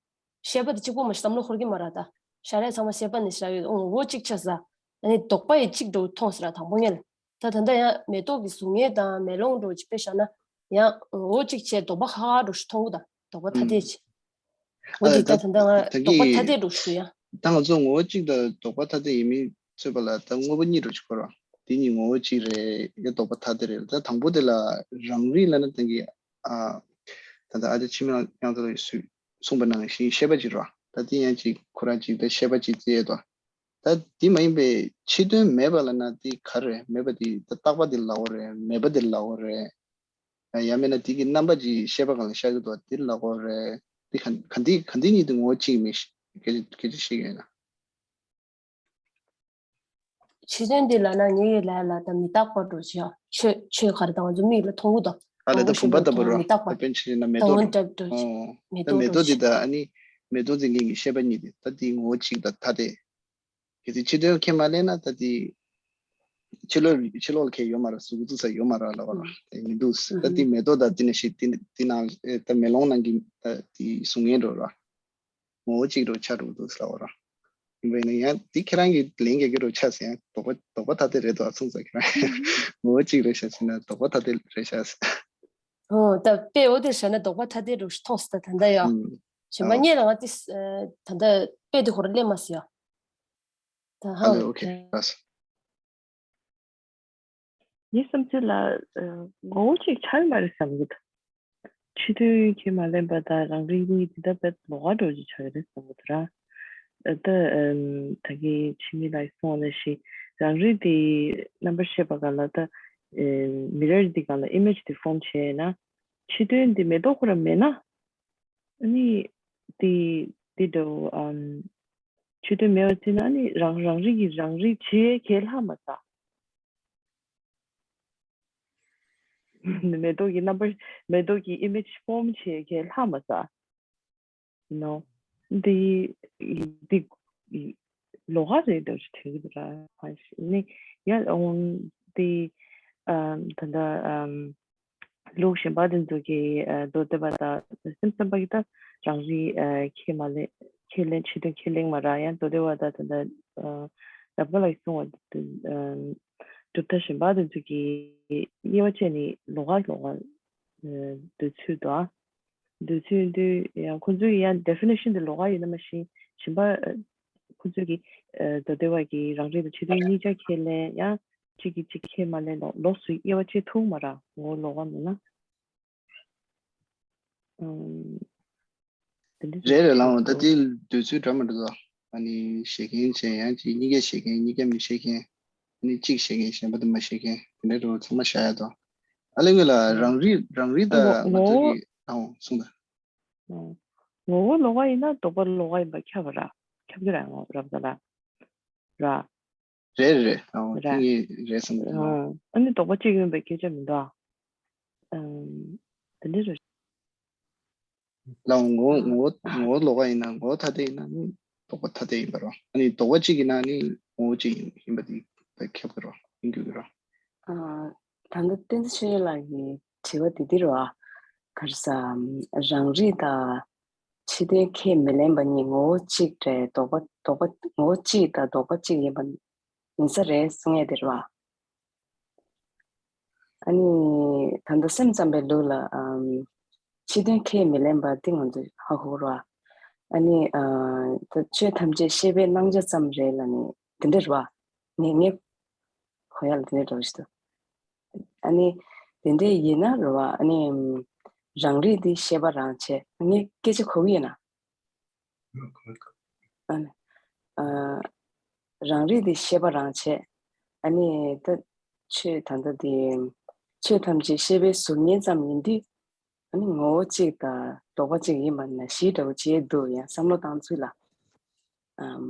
ཤེས་པ་དེ་གཅིག་པོ་མ་བསམ་བློ་འཁོར་གྱི་མ་རེད་ད། ཤ་རས་ཚང་མ་ཤེས་པ་ནི་ཤ་ཡོད་ངོ་བོ་གཅིག་ཆགས་ས། ཨ་ནི་ལྡོག་པ་ཡི་གཅིག་འགྲོ་མཐོང་ཟེར་ར་དང་པོ་ཉིད་ལ། ད་ད་ལྟ་ཡང་མེ་ཏོག་གི་གཟུགས་བརྙན་དང་མེ་ལོང་འགྲོ་ཅིག་དཔེ་བཞག་ན། ཡང་ངོ་བོ་གཅིག་བྱས་ལྡོག་པ་ཁ་ཁ་འགྲོ་ཞིག་མཐོང་གི་ད། ལྡོག་པ་ཐ་དད་ཅིག་འོ་དེ་ད་ད་ལྟ་ང་ལྡོག་པ་ཐ་དད་འགྲོ་ཞིག་ཡ། ད་ང་ཚོ་ངོ་བོ་གཅིག་དང་ལྡོག་པ་ཐ་དད་ཡིན་མིན་རྩོད་པ་ལ་ད་དངོས་པོ་གཉིས་འགྲོ་ཅིག་གོ་ར། དེ་གཉིས་ངོ་བོ་གཅིག་རེད་ཡ་ལྡོག་པ་ཐ་དད་རེད། ད་དང་པོ་དེ་ལ་རང་རིག་ལ་ན་ད་གི་ཨ། ད་ད་ཨ་ཅག་འཆི་མེད་དབྱངས་རྟ་ལགས་ཀྱིས་གསུངས་པ་ནང་བཞིན་ཤེས་པ་ཅིག་ར། ད་དེ་ཡང་ཅིག་ཁོ་རང་ཅིག་ད་ཤེས་པ་ཅིག་བཙལ་ཡ་དོ། ད་དེ་མ་ཡིན་པའི་ཕྱི་དོན་མེད་པ་ལ་ན་དེ་ག་རེ་མེད་པ་དེ་ད་རྟག་པ་དེ་ལབ་དགོས་རེད། མེད་པ་དེ་ལབ་དགོས་རེད། ཡང་མིན་ན་དེ་གི་རྣམ་པ་ཅིག་ཤེས་པ་གང་ལ་ཤར་གི་འདུག་དེ་ལབ་དགོས་རེད། དེ་ག་ག་འདི་ག་འདི་གཉིས་དེ་ངོ་བོ་གཅིག་མིན་ཞིག་སྐད་ཆ་སྐད་ཆ་བཤད་ཀྱི་ཡོད་ན། ཕྱི་དོན་འདི་ལ་ན་ངེད་ཀྱི་ལ་ལ་ད་མི་རྟག་པ་འགྲོ་ཅི་ཡང་ཆོས་ཆོས་ག་རེ་དང་ང་ཚོ་མིག་ལ་མཐོང་གི་དང་། ཨ་ལས་ད་བུམ་པ་ལྟ་བུ་རོ། མི་རྟག་པ་ད་དཔེར་ན་མེ་ཏོག་འདྲ་འདྲ་ཅི་མེ་ད་ཏོག་མེ་འགྲོ་ཏོག་ཅི་འདི་ད་ཨ་ནི་མེ་ཏོག་འཛིན་མཁན་གྱི་ཤེས་པ་གཉིས་དེ་ད་དེ་ངོ་བོ་གཅིག་དང་ཐ་དད། གལ་སྲིད་ཕྱི་དོན་ཁས་མ་ལེན་ན་ད་དེ་ཕྱི་ལོགས་ཕྱི་ལོགས་ལ་ཁས་ཡོད་མ་རེད། གཟུགས་ཀྱི་ཚུགས་ས་ཡོད་མ་རེད་ལབ་པ་ར། དེ་མི་འདུག་ད་དེ་མེ་ཏོག་ད་དེ་ནས་ཤིག་དེ་དེ་ནང་ད་མེ་ལོང་ནང་གི་ད་དེ་གཟུགས་བརྙན་འགྲོ་ར། ངོ་བོ་གཅིག་འགྲོ་ཆགས་འགྲོ་འདུག་ལབ་པ་ར། ཡིན་པས་ན་ཡང་དེ་ཁྱེད་རང་གི་ལན་རྒྱག་གི་འགྲོ་ཆགས་ཟེར། ཡང་དོགས་པ་དོགས་པ་ཐ་དད་རེད་དོ་གསུངས་ས། ཁྱེད་རང་ངོ་བོ་གཅིག་རེད་ཤག་ཟེར་ན་དོགས་པ་ཐ་དད་རེད་ཤག་ཟེར། ཨོ་ད་དཔེ་འོ་དེ་བྱས་ན་དོགས་པ་ཐ་དད་འགྲོ་ཞིག་མཐོང་སོང་ད་ད་ལྟ་ཡང་། ཨུམ། གཞན་པ་ཨོ། ངས་ལ་ང་དེ་ད་ལྟ་དཔེ་དེ་ཧོར་ལས་མ་ཟེར་ཡ། ད་ཧ་ཨ་ལེ་ཨོ་ཁེ་ལས། ངའི་བསམ་ཚུལ་ལ་ངོ་བོ་གཅིག་ཆགས་ཡོད་མ་རེད་བསམ་གྱི་འདུག་ཕྱི་དོན་ཁས་མ་ལེན་པ་དང་རང་རིག་གཉིས་འདི་ལྟ་བུ་ལོགས་ཀ་འགྲོ་གི་ཆགས་ཡོད་རེད་བསམ་གྱི་འདུག་ར། ད་ད་གིན་འཆི་མེད་ལགས་གསུངས་པ་ནང་བཞིན་རང་རིག་དེ་རྣམ་པར་ཤེས་པ་སྒང་ལ་ད་མི་རེར་འདི་སྒང་ལ་ཨི་མེཇ་དེ་ཕོམ་བྱས་ན་ཕྱི་དོན་འདི་མེ་ཏོག་ཁོ་རང་མེད་ན། ཨ་ནི་དེ་དེ་འདྲ་བོ་ཨམ་ཆོས་དོན་མེད་པ་བརྩིས་ན་ཨ་ནི་རང་རང་རིག་གི་རང་རིག་བྱེད་ཡས་གལ་ལྷག་མ་ཚ། མེ་ཏོག་གི་རྣམ་པར་མེ་ཏོག་གི་ཨི་མེཇ་ཕོམ་བྱེད་ཡས་གལ་ལྷག་མ་ཚ། ནོ། འདི་འདི་ལོགས་ཀ་རེད་འདྲ་ཞིག་དྲན་གྱི་འདུག་ར། ཧ་ཤི་ནི་ཡ་འོང་འདི་ཨམ་ད་ལྟ་ཨམ། ལུགས་གཞན་པ་དེ་ཚོ་གི་མདོ་སྡེ་པ་དང་སེམས་ཙམ་པ་གི་ད་རང་རིག་ཁས་མ་ལེན་ཁས་ལེན་ཕྱི་དོན་ཁས་ལེན་མ་རག་ཡང་མདོ་སྡེ་པ་དང་ད་ལྟ་རབ་དགའ་ལགས་གསུངས་པ་གྲུབ་མཐའ་གཞན་པ་དེ་ཚོ་གི་དབྱེ་བ་བཅད་ནས་ལོགས་ཀ་ལོགས་ཀ་འདོད་ཚུལ་དང་འདོད་ཚུལ་དུས་ཡང་ཁོ་ཚོའི་ཡང་ཌེ་ཕི་ནེ་ཤན་དེ་ལོགས་ཀ་ཡིན་ན་མ་གཞི་གཞན་པ་ཁོ་ཚོས་ཀྱི་མདོ་སྡེ་པ་གི་རང་རིག་དང་ཕྱི་དོན་གཉིས་ཆ་ཁས་ལེན་ཡང་གཅིག་གིས་གཅིག་ཁས་མ་ལེན་ལོགས་ལོགས་སུ་དབྱེ་བ་ཕྱེ་ཐུབ་མ་རེད། ངོ་བོ་ལོགས་ཀ་མིན་ན། ཨམ། དེ་འདྲ་རེད་རེད་ལགས་འོང་། ད་དེ་འདོད་ཚུལ་འདྲ་མི་འདྲ་འདུག་ཨ་ནི་བཞེད་མཁན་བྱས་ཡང་གཅིག་གཉིས་ཀས་བཞེད་མཁན་གཉིས་ཀས་མི་བཞེད་མཁན། ཨ་ནི་གཅིག་བཞེད་མཁན་གཞན་པ་དེ་མ་བཞེད་མཁན་དེ་འདྲ་འདྲ་བོ་ཚང་མ་བཞག་ཡ་དང་། ཨ་ལེ་ངོས་ལ་རང་རིག་རང་རིག་དང་ང་ཚོ་གི་ཨང་གསུངས་ད། ངོ་བོ་ལོགས་ཀ་ཡིན་ན་ལྡོག་པ་ལོགས་ཀ་ཡིན་པ་ཁྱབ་པ་ར། ཁྱབ་ཀྱི་ར་ངོ་རབ་ད་ལ་ར། རེད་རེད་ཨང་ར། དེ་ངས་རེད་བསམ་གྱི་འདུག་ཨང་ཨ་ནི་ལྡོག་པ་གཅིག་ཡིན་པའི་སྐད་ཆ་མི་འདུག་ཨ། ཨང་དེ་འདྲ་རེད། ལའང་ངོ་ངོ་ངོ་ལོགས་ཀ་ཡིན་ན་ངོ་ཐ་དད་ཡིན་ན་ནི་ལྡོག་པ་ཐ་དད་ཡིན་པ་རོ། ཨ་ནི་ལྡོག་པ་གཅིག་ཡིན་ན་ནི་ངོ་བོ་གཅིག་ཡིན་ཡིན་པ་དེ་ཁྱབ་ཀྱི་རོ། ཡིན་དགོས་ཀྱི་རོ། ཨ། ད་ལྟ་བསྟན་འཛིན་ཆོས་འཕེལ་ལགས་ཀྱི་དྲི་བ་དེ་འདི་རེད་བ། ག་རེ་ཟ། རང་རིག་དང་ཕྱི་དོན་ཁས་མི་ལེན་པ་གཉིས་ངོ་བོ་གཅིག་རེད། ལྡོག་པ་ལྡོག་པ་ངོ་བོ་གཅིག་དང་ལྡོག་པ་གཅིག་ཡིན་པ་ཡིན་ས་རེད་གསུང་ཡས་དེ་རེད་བ། ཨ་ནི་ད་ལྟ་སེམས་ཙམ་པའི་ལུགས་ལ་ཨམ་ཕྱི་དོན་ཁས་མི་ལེན་པ་འདི་ང་ཚོས་ཧ་གོ་ར། ཨ་ནི་ཨ་ད་ཆོས་ཐམས་ཅད་ཤེས་པའི་སྣང་ཆ་ཙམ་རེད་ལབ་ནས་འདི་འདྲ་རེད་བ། ངས་ངས་གོ་ཡག་ལ་དེ་འདྲ་འདྲ་བོ་ཞིག་འདུག་ཨ་ནི་དེ་འདྲ་ཡིན་ན་རེད་བ། ཨ་ནི་ཨམ་རང་རིག་འདི་ཤེས་པ་རང་བྱས། ངས་སྐད་ཆ་གོ་གི་ཡོད་ན། ཨ་ནི་ཨ་རང་རིག་འདི་ཤེས་པ་རང་བྱས། ཨ་ནི་ད་ཆོས་ད་ལྟ་འདི་ཆོས་ཐམས་ཅད་ཤེས་པའི་གཟུགས་བརྙན་ཙམ་ཡིན་དུས། ཨ་ནི་ངོ་བོ་གཅིག་དང་ལྡོག་པ་གཅིག་ཡིན་པ་ནང་བཞིན་འདྲ་བོ་བྱས་འདུག་ཡང་བསམ་བློ་བཏང་ཚུལ་ལ། ཨམ།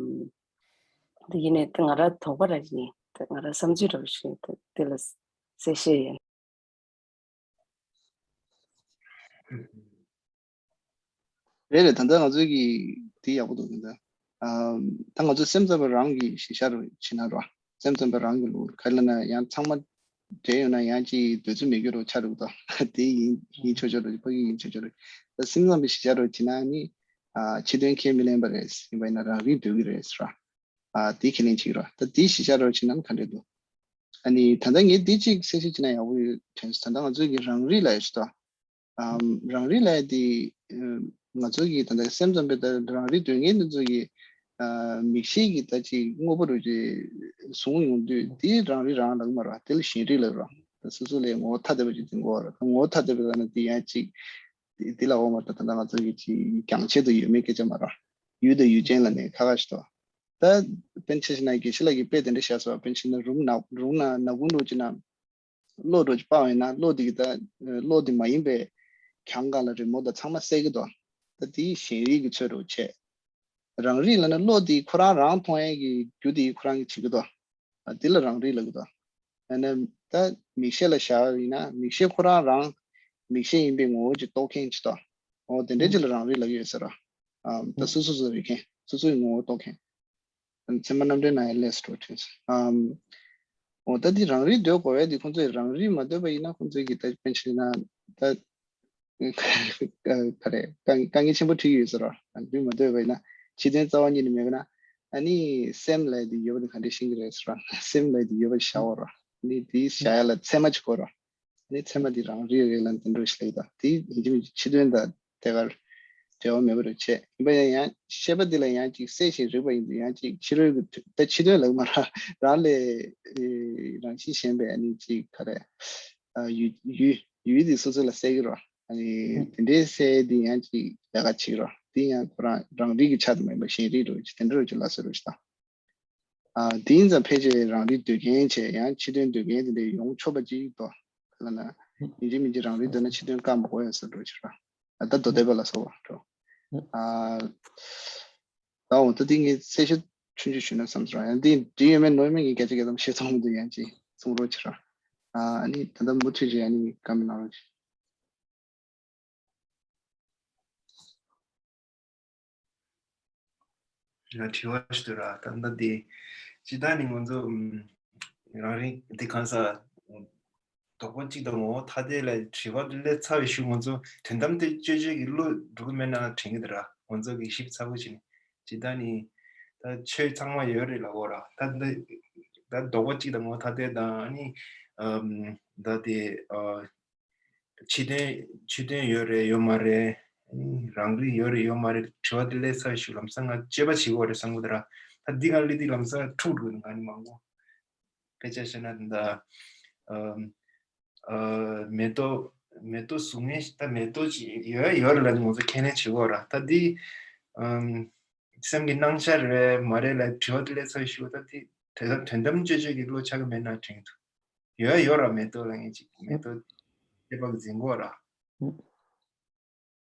འདི་ཡིན་ནའི་ད་ང་རང་དོགས་པ་རང་ཡིན། ད་ང་རང་བསམ་ཚུལ་འདྲ་བོ་ཞིག་ཡིན། ད་དེ་ལ་གསལ་བཤད་ཡིན། རེད་རེད། ད་ལྟ་ང་ཚོའི་གི་དེ་ཡག་པོ་འདུག་ད་ལྟ་ཨམ། ད་ང་ཚོ་སེམས་ཙམ་པ་རང་གི་གཞི་བཞག་རུ་ཕྱིན་ན་རོ། སེམས་ཙམ་པ་རང་གི་ལུགས་ག་རེ་ལབ་ན་ཡང་ཚང་མ་འདྲེས་ཡོང་ན་ཡང་ཅིག་འདོད་ཚུལ་མེད་རྒྱུ་རུ་ཆགས་འདུག་ད་དེ་ཡིན་ཡིན་ཆོག་ཆོག་རེད། ཕ་གི་ཡིན་ཆོག་ཆོག་རེད། ད་སེམས་ཙམ་པའི་གཞི་བཞག་རུ་ཕྱིན་ན་ནི་ཨ་ཕྱི་དོན་ཁས་མི་ལེན་པ་རེད། ཡིན་པ་ཡིན་ན་རང་རིག་འདོད་ཀྱི་རེད་ཟེར་བ། ཨ་དེ་ཁས་ལེན་བྱེད་ཀྱི་རེད། ད་དེ་གཞི་བཞག་རུ་ཕྱིན་ན་ག་འདྲས་འདུག་ཨ་ནི་ད་ལྟ་ངས་འདི་གཅིག་གསལ་བཤད་བྱས་ན་ཡག་པོ་ཡོད་དྲན་སོང་། ད་ལྟ་ང་ཚོའི་གི་རང་རིག་ལབ་ཡ་ཞིག་འདུག་ཨམ། རང་རིག་ལབ་ཡ་དེ་ང་ཚོ་གི་ད་ལྟ་སེམས་ཙམ་པའི་ད་རང་རིག་འདོད་མཁན་དེ་ཚོ་གི་ཨ་མིག་ཤེས་ཀྱི་ད་ཅིག་དངོས་པོ་རུ་ཅིག་བཟུང་ཡོང་དུས་དེ་རང་རིག་རང་ལབ་ཀྱི་མ་རེད། དེ་ལ་ཞེན་རིག་ལབ་རེད། ད་སོ་སོ་ལ་ངོ་བོ་ཐ་དད་པ་ཅིག་འཛིན་གྱི་ཡོད་རེད། ངོ་བོ་ཐ་དད་པ་ལབ་ན་དེ་ཡང་ཅིག་དེ་དེ་ལ་འོ་མ་ད་ད་ལྟ་ང་ཚོ་གི་ཅིག་རྒྱང་ཆད་དུ་ཡོད་མེད་སྐད་ཆ་མ་རེད། ཡུལ་དང་ཡུལ་ཅན་ལབ་ནས་ཁ་ཁ་ཞིག་འདུག་ད་དཔེར་ན་ཆ་བཞག་ན་དགེ་བཤེས་ལགས་ཀྱིས་དཔེ་དེ་འདྲ་བཞག་སོང་། དཔེར་ན་ཆ་བཞག་ན་རུམ་ནག་རུམ་ནང་ནག་ཁུང་འདྲ་བོ་ཅིག་ནང་། གློག་འདྲ་བོ་ཅིག་སྤར་བ་ཡིན་ན་གློག་དེ་གི་ད་གློག་དེ་མ་ཡིན་པའི་གྱང་སྒང་ལ་རི་མོ་དང་ཚང་མ་གསལ་གི་འདུག་ད་དེ་ཞེན་རིག་གི་ཚོད་འདྲ་བོ་བྱས། རང་རིག་ལབ་ན་གློག་དེ་ཁོ་རང་རང་མཐོང་ཡས་ཀྱི་རྒྱུ་དེ་ཁོ་རང་གིས་བྱེད་ཀྱི་འདུག་ཨ་དེ་ལ་རང་རིག་ལབ་ཀྱི་འདུག་ཨ་ནི་ད་མིག་ཤེས་ལ་བཞག་པ་ཡིན་ན་མིག་ཤེས་ཁོ་རང་རང་མིག་ཤེས་ཡིན་པའི་ངོ་བོ་ཅིག་རྟོགས་མཁན་ཅིག་དང་། འོ་དེ་འདྲའི་ཅིག་ལ་རང་རིག་ལབ་ཀྱི་ཡོད་ཟེར་རོ། ཨམ་ད་སོ་སོ་སོ་རིག་མཁན་སོ་སོའི་ངོ་བོ་རྟོགས་མཁན། ཨམ་ཚད་མ་རྣམ་འགྲེལ་ནང་ཡང་ལས་སུ་འགྲོ་དུས། ཨམ་འོ་ད་འདི་རང་རིག་འདོད་དགོས་པས་འདི་ཁོང་ཚོས་རང་རིག་མ་འདོད་པ་ཡིན་ན་ཁོང་ཚོས་ཀྱི་ད་དཔེར་བྱས་ན་ད་ག་རེ་དཀའ་དཀའ་ངལ་ཆེན་པོ་འཕྲད་ཀྱི་ཡོད་ཟེར་རོ། རང་རིག་མ་འདོད་པ་ཡིན་ན་ཕྱི་དོན་རྩ་བ་ཉིད་ནས་མེད་པ་ན་ཨ་ནི་སེམས་ལབ་དེ་ཡོད་པ་དེ་ག་འདྲས་ཤེས་ཀྱི་རེད་ཟེར་རོ། སེམས་ལབ་དེ་ཡོད་པ་བཞག་པ་རོ། ཨ་ནི་དེ་བཞག་ཡ་ལ་ཚད་མ་ཅིག་དགོས་རོ། ནི་ཚད་མ་འདི་རང་རིག་རེད་ལ་འདི་འདྲ་ཞིག་ལ་ཡིན་ད། དེ་ཡིན་གཅིག་མིན་གཅིག་ཕྱི་དོན་དང་དེ་གར་འབྲེལ་བ་མེད་པ་རེད་བྱས། ཡིན་པ་ཡང་ཡང་ཤེས་པ་འདི་ལ་ཡང་གཅིག་གསལ་ཞིང་རིག་པ་ཡིན་དུས་ཡང་གཅིག་ཕྱི་རོལ་གྱི་ད་ཕྱི་དོན་ལ་མ་ར་རང་ལས་རང་བཞིན་གཞན་པའི་ཨ་ནི་གཅིག་ག་རེ་ཡུལ་ཡུལ་ཡུལ་འདི་སོ་སོ་ལ་གསལ་གྱི་རོ། ཨ་ནི་དེ་འདྲའི་གསལ་འདི་ཡང་གཅིག་ལས་ཀ་བྱེད་ཀྱི་རོ། དེ་ཡང་ཁོ་རང་རང་རིག་གི་ཆ་དུ་མ་ཡིན་པ་གཞན་རིག་རོ་ཅིག་དེ་འདྲ་རོ་ཅིག་ལ་སོ་རོ་ཅིག་དང་། ཨ་དེ་ཡིན་ཙང་ཕལ་ཆེར་རང་རིག་འདོད་མཁན་བྱས་ཡང་ཕྱི་དོན་འདོད་མཁན་དེ་འདྲ་ཡོང་ཆོག་པ་ཅིག་འདུག་ག་ལ་ན་ཡིན་གཅིག་མིན་གཅིག་རང་རིག་འདོད་ན་ཕྱི་དོན་བཀག་མ་དགོས་ཡ་ཟེར་འགྲོ་ཕྱིར་ར། ཨ་ད་མདོ་སྡེ་པ་ལ་སོགས་པ་འགྲོ། ཨ་ད་འོ་ད་དེ་ངས་གསལ་བཤད་ཆུང་ཆུང་ཞུས་ན་བསམ་ཚོར་ཡང་དེ་འདྲི་ཡོད་མེད་ནོར་མེད་ངས་སྐད་ཆ་སྐད་ཙམ་བཤད་ཚོང་དུ་ཡང་ཅིག་གསུང་རོགས་ཕྱིར་ར། ཨ་ནི་ད་ལྟ་མུ་མཐུད་ཅིག་ཨ་ནི་བཀའ་མོལ་གནང་རོགས་ཞུ། ང་དྲི་བ་ཞིག་འདུག་ར། ད་ལྟ་དེ་སྤྱི་བཏང་ནི་ང་ཚོ་ཨམ་རང་རིག་འདི་གང་ཟག་རྡོག་པོ་གཅིག་དང་ངོ་བོ་ཐ་དད་ལ་དྲི་བ་སླེབས་ཚར་བའི་གཞུག་ང་ཚོ་དོན་དམ་དེ་དཔྱོད་བྱེད་ཀྱི་བློ་འགྲོ་གི་མེད་ན་དྲན་གྱི་འདུག་ར། ང་ཚོ་གི་ཞིབ་ཚགས་པོ་བྱས་ནས་སྤྱི་བཏང་ནི་ད་ཆོས་ཚང་མ་ཡོད་རེད་ལབ་དགོས་ར། ད་འདི་ད་རྡོག་པོ་གཅིག་དང་ངོ་བོ་ཐ་དད་དང་ཨ་ནི་ཨམ་ད་དེ་ཨ། ཕྱི་དོན་ཕྱི་དོན་ཡོད་རེད་ཡོད་མ་རེད། རང་རིག་ཡོད་རེད་ཡོད་མ་རེད་དྲི་བ་དེ་སླེབས་ཚར་ཞུ་ལམ་སང་ང་དཔྱད་པ་བྱེད་དགོས་རེད་བསམ་གི་འདུག་ར། ད་འདི་ག་ལི་འདི་ལམ་སང་འཁྲུག་འགྲོ་ནི་ང་ནི་མང་པོ། དཔེ་ཆ་བཤད་ན་ད་ཨ་ཨ་མེ་ཏོག་མེ་ཏོག་གཟུགས་བརྙན་ད་མེ་ཏོག་ཅིག་ཡོད་ཡོད་རེད་ལ་ང་ཚོ་ཁས་ལེན་བྱེད་དགོས་ར། ད་འདི་ཨམ། སེམས་ཀྱི་སྣང་ཆ་རེད་མ་རེད་ལ་དྲི་བ་དེ་སླེབས་ཚར་ཞུ་ད་དེ་དོན་དོན་དམ་དཔྱོད་བྱེད་ཀྱི་བློ་ཆགས་ཀྱི་མེད་ན་དྲན་གྱི་འདུག་ཡོད་ཡོད་ར་མེ་ཏོག་ལ་ངས་ཅིག་མེ་ཏོག་སྐྱེས་པ་འཛིན་གོ་ར།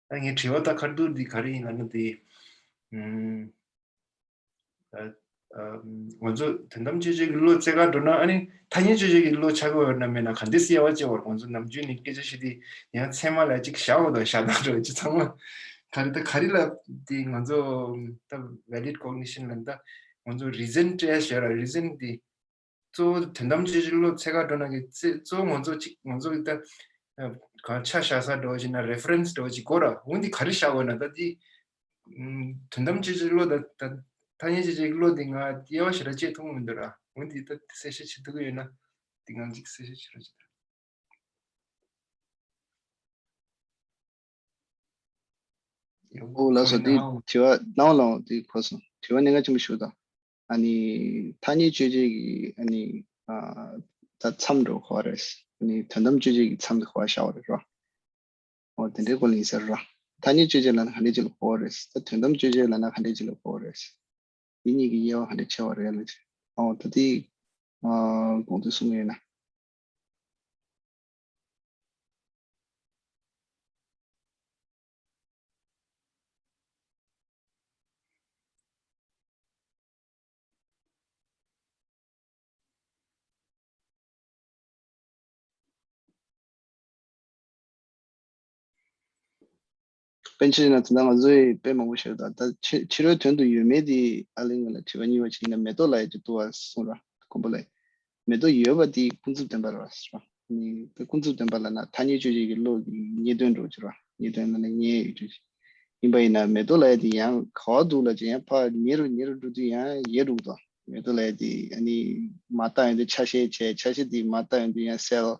ད་ངས་དྲི་བ་ད་ཁ་ཐུག་འདི་ག་རེ་ཡིན་ལབ་ན་དེ་ཨུམ། ད་ཨ་ང་ཚོ་དོན་དམ་དཔྱོད་བྱེད་ཀྱི་བློ་རྩེ་ག་འགྲོ་ན་ཨ་ནི་ཐ་སྙད་དཔྱོད་བྱེད་ཀྱི་བློ་ཆགས་ཀྱི་ཡོད་ན་མེད་ན་ག་འདྲས་སེ་དབྱེ་བ་དཔྱད་པར་ང་ཚོ་ནམ་རྒྱུན་ནས་སྐད་ཆ་བཤད་དུས་ཡང་ཚད་མ་ལ་ཅིག་བཞག་འོ་དང་བཞག་སྟངས་འགྲོ་ཅིག་ཚང་མ་ག་རེ་ད་ག་རེ་ལ་དེ་ང་ཚོ་ད་valid cognition ལ་ད་ང་ཚོ་reason སྤྲད་ཤོད་ར། reason དེ་གཙོ་བོ་དོན་དམ་དཔྱོད་བྱེད་བློ་རྩེ་ག་འགྲོ་ན་གི་རྩེ་གཙོ་བོ་ང་ཚོ་ཅིག་ང་ཚོ་གི་ད་གང་ཆ་བཞག་ས་འགྲོ་བ་ཅིག་ན་reference འགྲོ་བ་ཅིག་དགོས་ར། འོན་ཏེ་ག་རེ་བཞག་དགོས་ན་ད་དེ་དོན་དམ་དཔྱོད་བྱེད་བློ་དང་ད་ཐ་སྙད་དཔྱོད་བྱེད་བློ་དེ་ང་དབྱེ་བ་ཞེ་དྲག་བཅད་ཐུབ་མི་འདུག་ར། འོན་ཏེ་ད་གསལ་བཤད་བྱེད་ཐུབ་ཀྱི་ཡོད་ན་དེ་ང་ཅིག་གསལ་བཤད་བྱེད་རོགས་བྱེད། ཨོ་ལགས་སོ། འདི་དྲི་བ་གནང་ལོང་འདི་གོ་སོང་། དྲི་བ་གནད་འགག་ཆེན་པོ་ཞིག་དང་། ཨ་ནི་ཐ་སྙད་དཔྱོད་བྱེད་ཀྱི་ཨ་ནི་ཨ་ད་མཚམས་འགྲོ་གོ་རེད། ཨ་ནི་དོན་དམ་དཔྱོད་བྱེད་ཀྱི་མཚམས་དེ་གོ་བཞག་པ་རེད་རོ། འོ་དེ་འདྲའི་སྐོར་ལ་ཡིན་ཟེར་རོ། ཐ་སྙད་དཔྱོད་བྱེད་ལབ་ན་ག་འདྲའི་ཅིག་ལ་གོ་བ་རེད། ད་དོན་དམ་དཔྱོད་བྱེད་ལབ་ན་ག་འདྲའི་ཅིག་ལ་གོ་བ་རེད། འདི་གཉིས་ཀྱི་དབྱེ་བ་ག་འདྲ་ཕྱེ་བ་རེད་ལ། ཨོ་ད་དེ་ཨ་གོང་དུ་གསུངས་ཡོད་ན། པཎ་ཆེན་ན་དེ་འདྲ་ང་ཚོས་དཔེ་མང་པོ་བཤད་ད། ད་ཕྱི་ཕྱི་རོལ་དོན་དུ་ཡོད་མེད་དེ་ཨ་ལིང་ལ་དྲི་བ་གཉིས་པ་ཅིག་ཡིན་ན་མེ་ཏོག་ལ་ཡ་ཅིག་ཏུ་བ་གསུངས་ར་མགོན་པོ་ལ། མེ་ཏོག་ཡོད་པ་དེ་ཀུན་རྫོབ་བདེན་པ་རེད་བ་ཟེར་བ། ནི་དེ་ཀུན་རྫོབ་བདེན་པ་ལ་ན་ཐ་སྙད་དཔྱོད་བྱེད་ཀྱི་བློ་གི་རྙེད་དོན་འགྲོ་གི་རེད་བ། རྙེད་དོན་ལ་ན་རྙེད་ཡོད་རྒྱུ་ཞིག་ཡིན་པ་ཡིན་ན་མེ་ཏོག་ལ་ཡ་དེ་ཡང་ག་བ་འདུག་ལ་ཅི་ཡང་ཕར་ཉེ་རུ་ཉེ་རུ་འགྲོ་དུས་ཡང་ཡལ་འགྲོ་གི་འདུག་མེ་ཏོག་ལ་ཡ་དེ་ཨ་ནི་མ་བཏང་ཡོང་དུས་ཆ་ཤས་བྱས། ཆ་ཤས་དེ་མ་བཏང་ཡོང་དུས་ཡང་cell།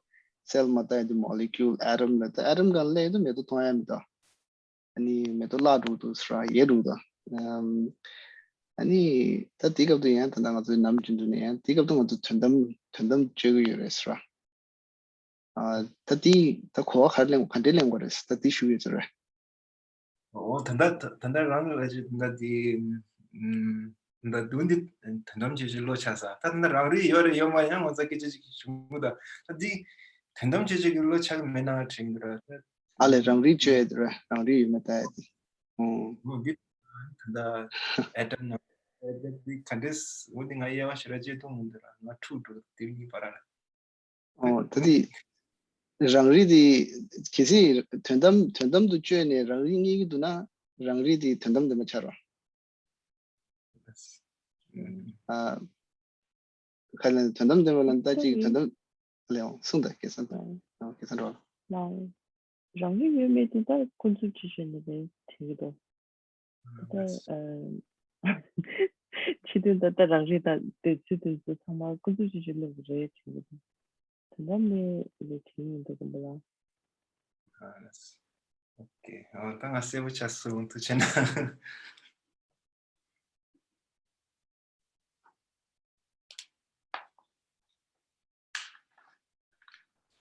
cell མ་བཏང་ཡོང་དུས་molecule atom ལ་ད་atom གང་སླེབས་ཡོང་དུས་མེ་ཏོག་མཐོང་ཡ་མི་འདུག་ཨ་ནི་མེ་ཏོག་བརླག་འགྲོ་འདུག་ཟེར་བ་ཡལ་འགྲོ་འདུག་ཨམ། ཨ་ནི་ད་དེ་སྐབས་དུ་ཡང་ད་ལྟ་ང་ཚོའི་ནམ་རྒྱུན་དུ་ནས་ཡང་དེ་སྐབས་དུ་ང་ཚོ་དོན་དམ་དོན་དམ་དཔྱོད་ཀྱི་ཡོད་རེད་ཟེར་བ། ཨ་ད་དེ་ད་གོ་བ་ག་རེ་ལེན་ག་འདྲས་ལེན་དགོས་རེད་ད་དེ་ཞུ་གི་ཡོད་ཚོད་རེད། འོ་ད་ལྟ་ད་ལྟ་རང་ལ་ཅིག་ད་ལྟ་དེ་ཨམ། ད་དུང་འདི་དོན་དམ་དཔྱོད་བྱེད་བློ་ཆགས་ས། ད་ལྟ་རང་རིག་ཡོད་རེད་ཡོད་མ་ཡང་ང་ཚ་སྐད་ཆ་ཅིག་བྱུང་གི་ད། ད་འདི་དོན་དམ་དཔྱོད་བྱེད་ཀྱི་བློ་ཆགས་མེད་ན་དྲན་གི་ར། ཨ་ལས་རང་རིག་བཅོས་ཡོད་ར་རང་རིག་ཡོད་མེད་ལྟ་ཡ་དེ། ཨོ། འོ་འདི་ད་ལྟ་atom ནང་ ཨེ་དེ་དེ་ག་འདྲས་འོ་དེ་ང་དབྱེ་བ་ཞེ་དྲག་བཅད་ཐུབ་མི་འདུག་ར། ང་འཁྲུག་འགྲོ་དེ་གཉིས་བར་ལ། ཨོ་ད་དེ་རང་རིག་དེ་གལ་སྲིད་དོན་དམ་དོན་དམ་དུ་བཅོས་ནས་རང་རིག་རྙེད་ཀྱི་འདུག་ན་རང་རིག་དེ་དོན་དམ་ལྡན་པ་ཆགས་ར། ཨ། ཁ་ལན་དོན་དམ་ལྡན་པ་ལ་ལྟ་ཅིག་དོན་དམ་ལེའོ་གསུངས་དང་སྐལ་བཟང་དང་སྐལ་བཟང་འགྲོ་ལ། རང་རིག་ཡོད་མེད་དེ་ད་ཀུན་རྫོབ་ཅིག་བྱས་ནས་རེད་དྲན་གྱི་འདུག་ད་ཕྱི་དོན་ད་ལྟ་རང་རིག་དང་དེ་ཚོ་དེ་ཚོ་ཚང་མ་ཀུན་རྫོབ་ཅིག་བྱས་ནས་རེད་དྲན་གྱི་འདུག་དོན་དམ་ནས་རེད་དྲན་གྱི་འདུག་གམ་པ་ལ། ཨོ་ཀེ། ཨ་ད་ང་གསལ་པོ་ཆགས་སོང་། ཐུགས་རྗེ་གནང་།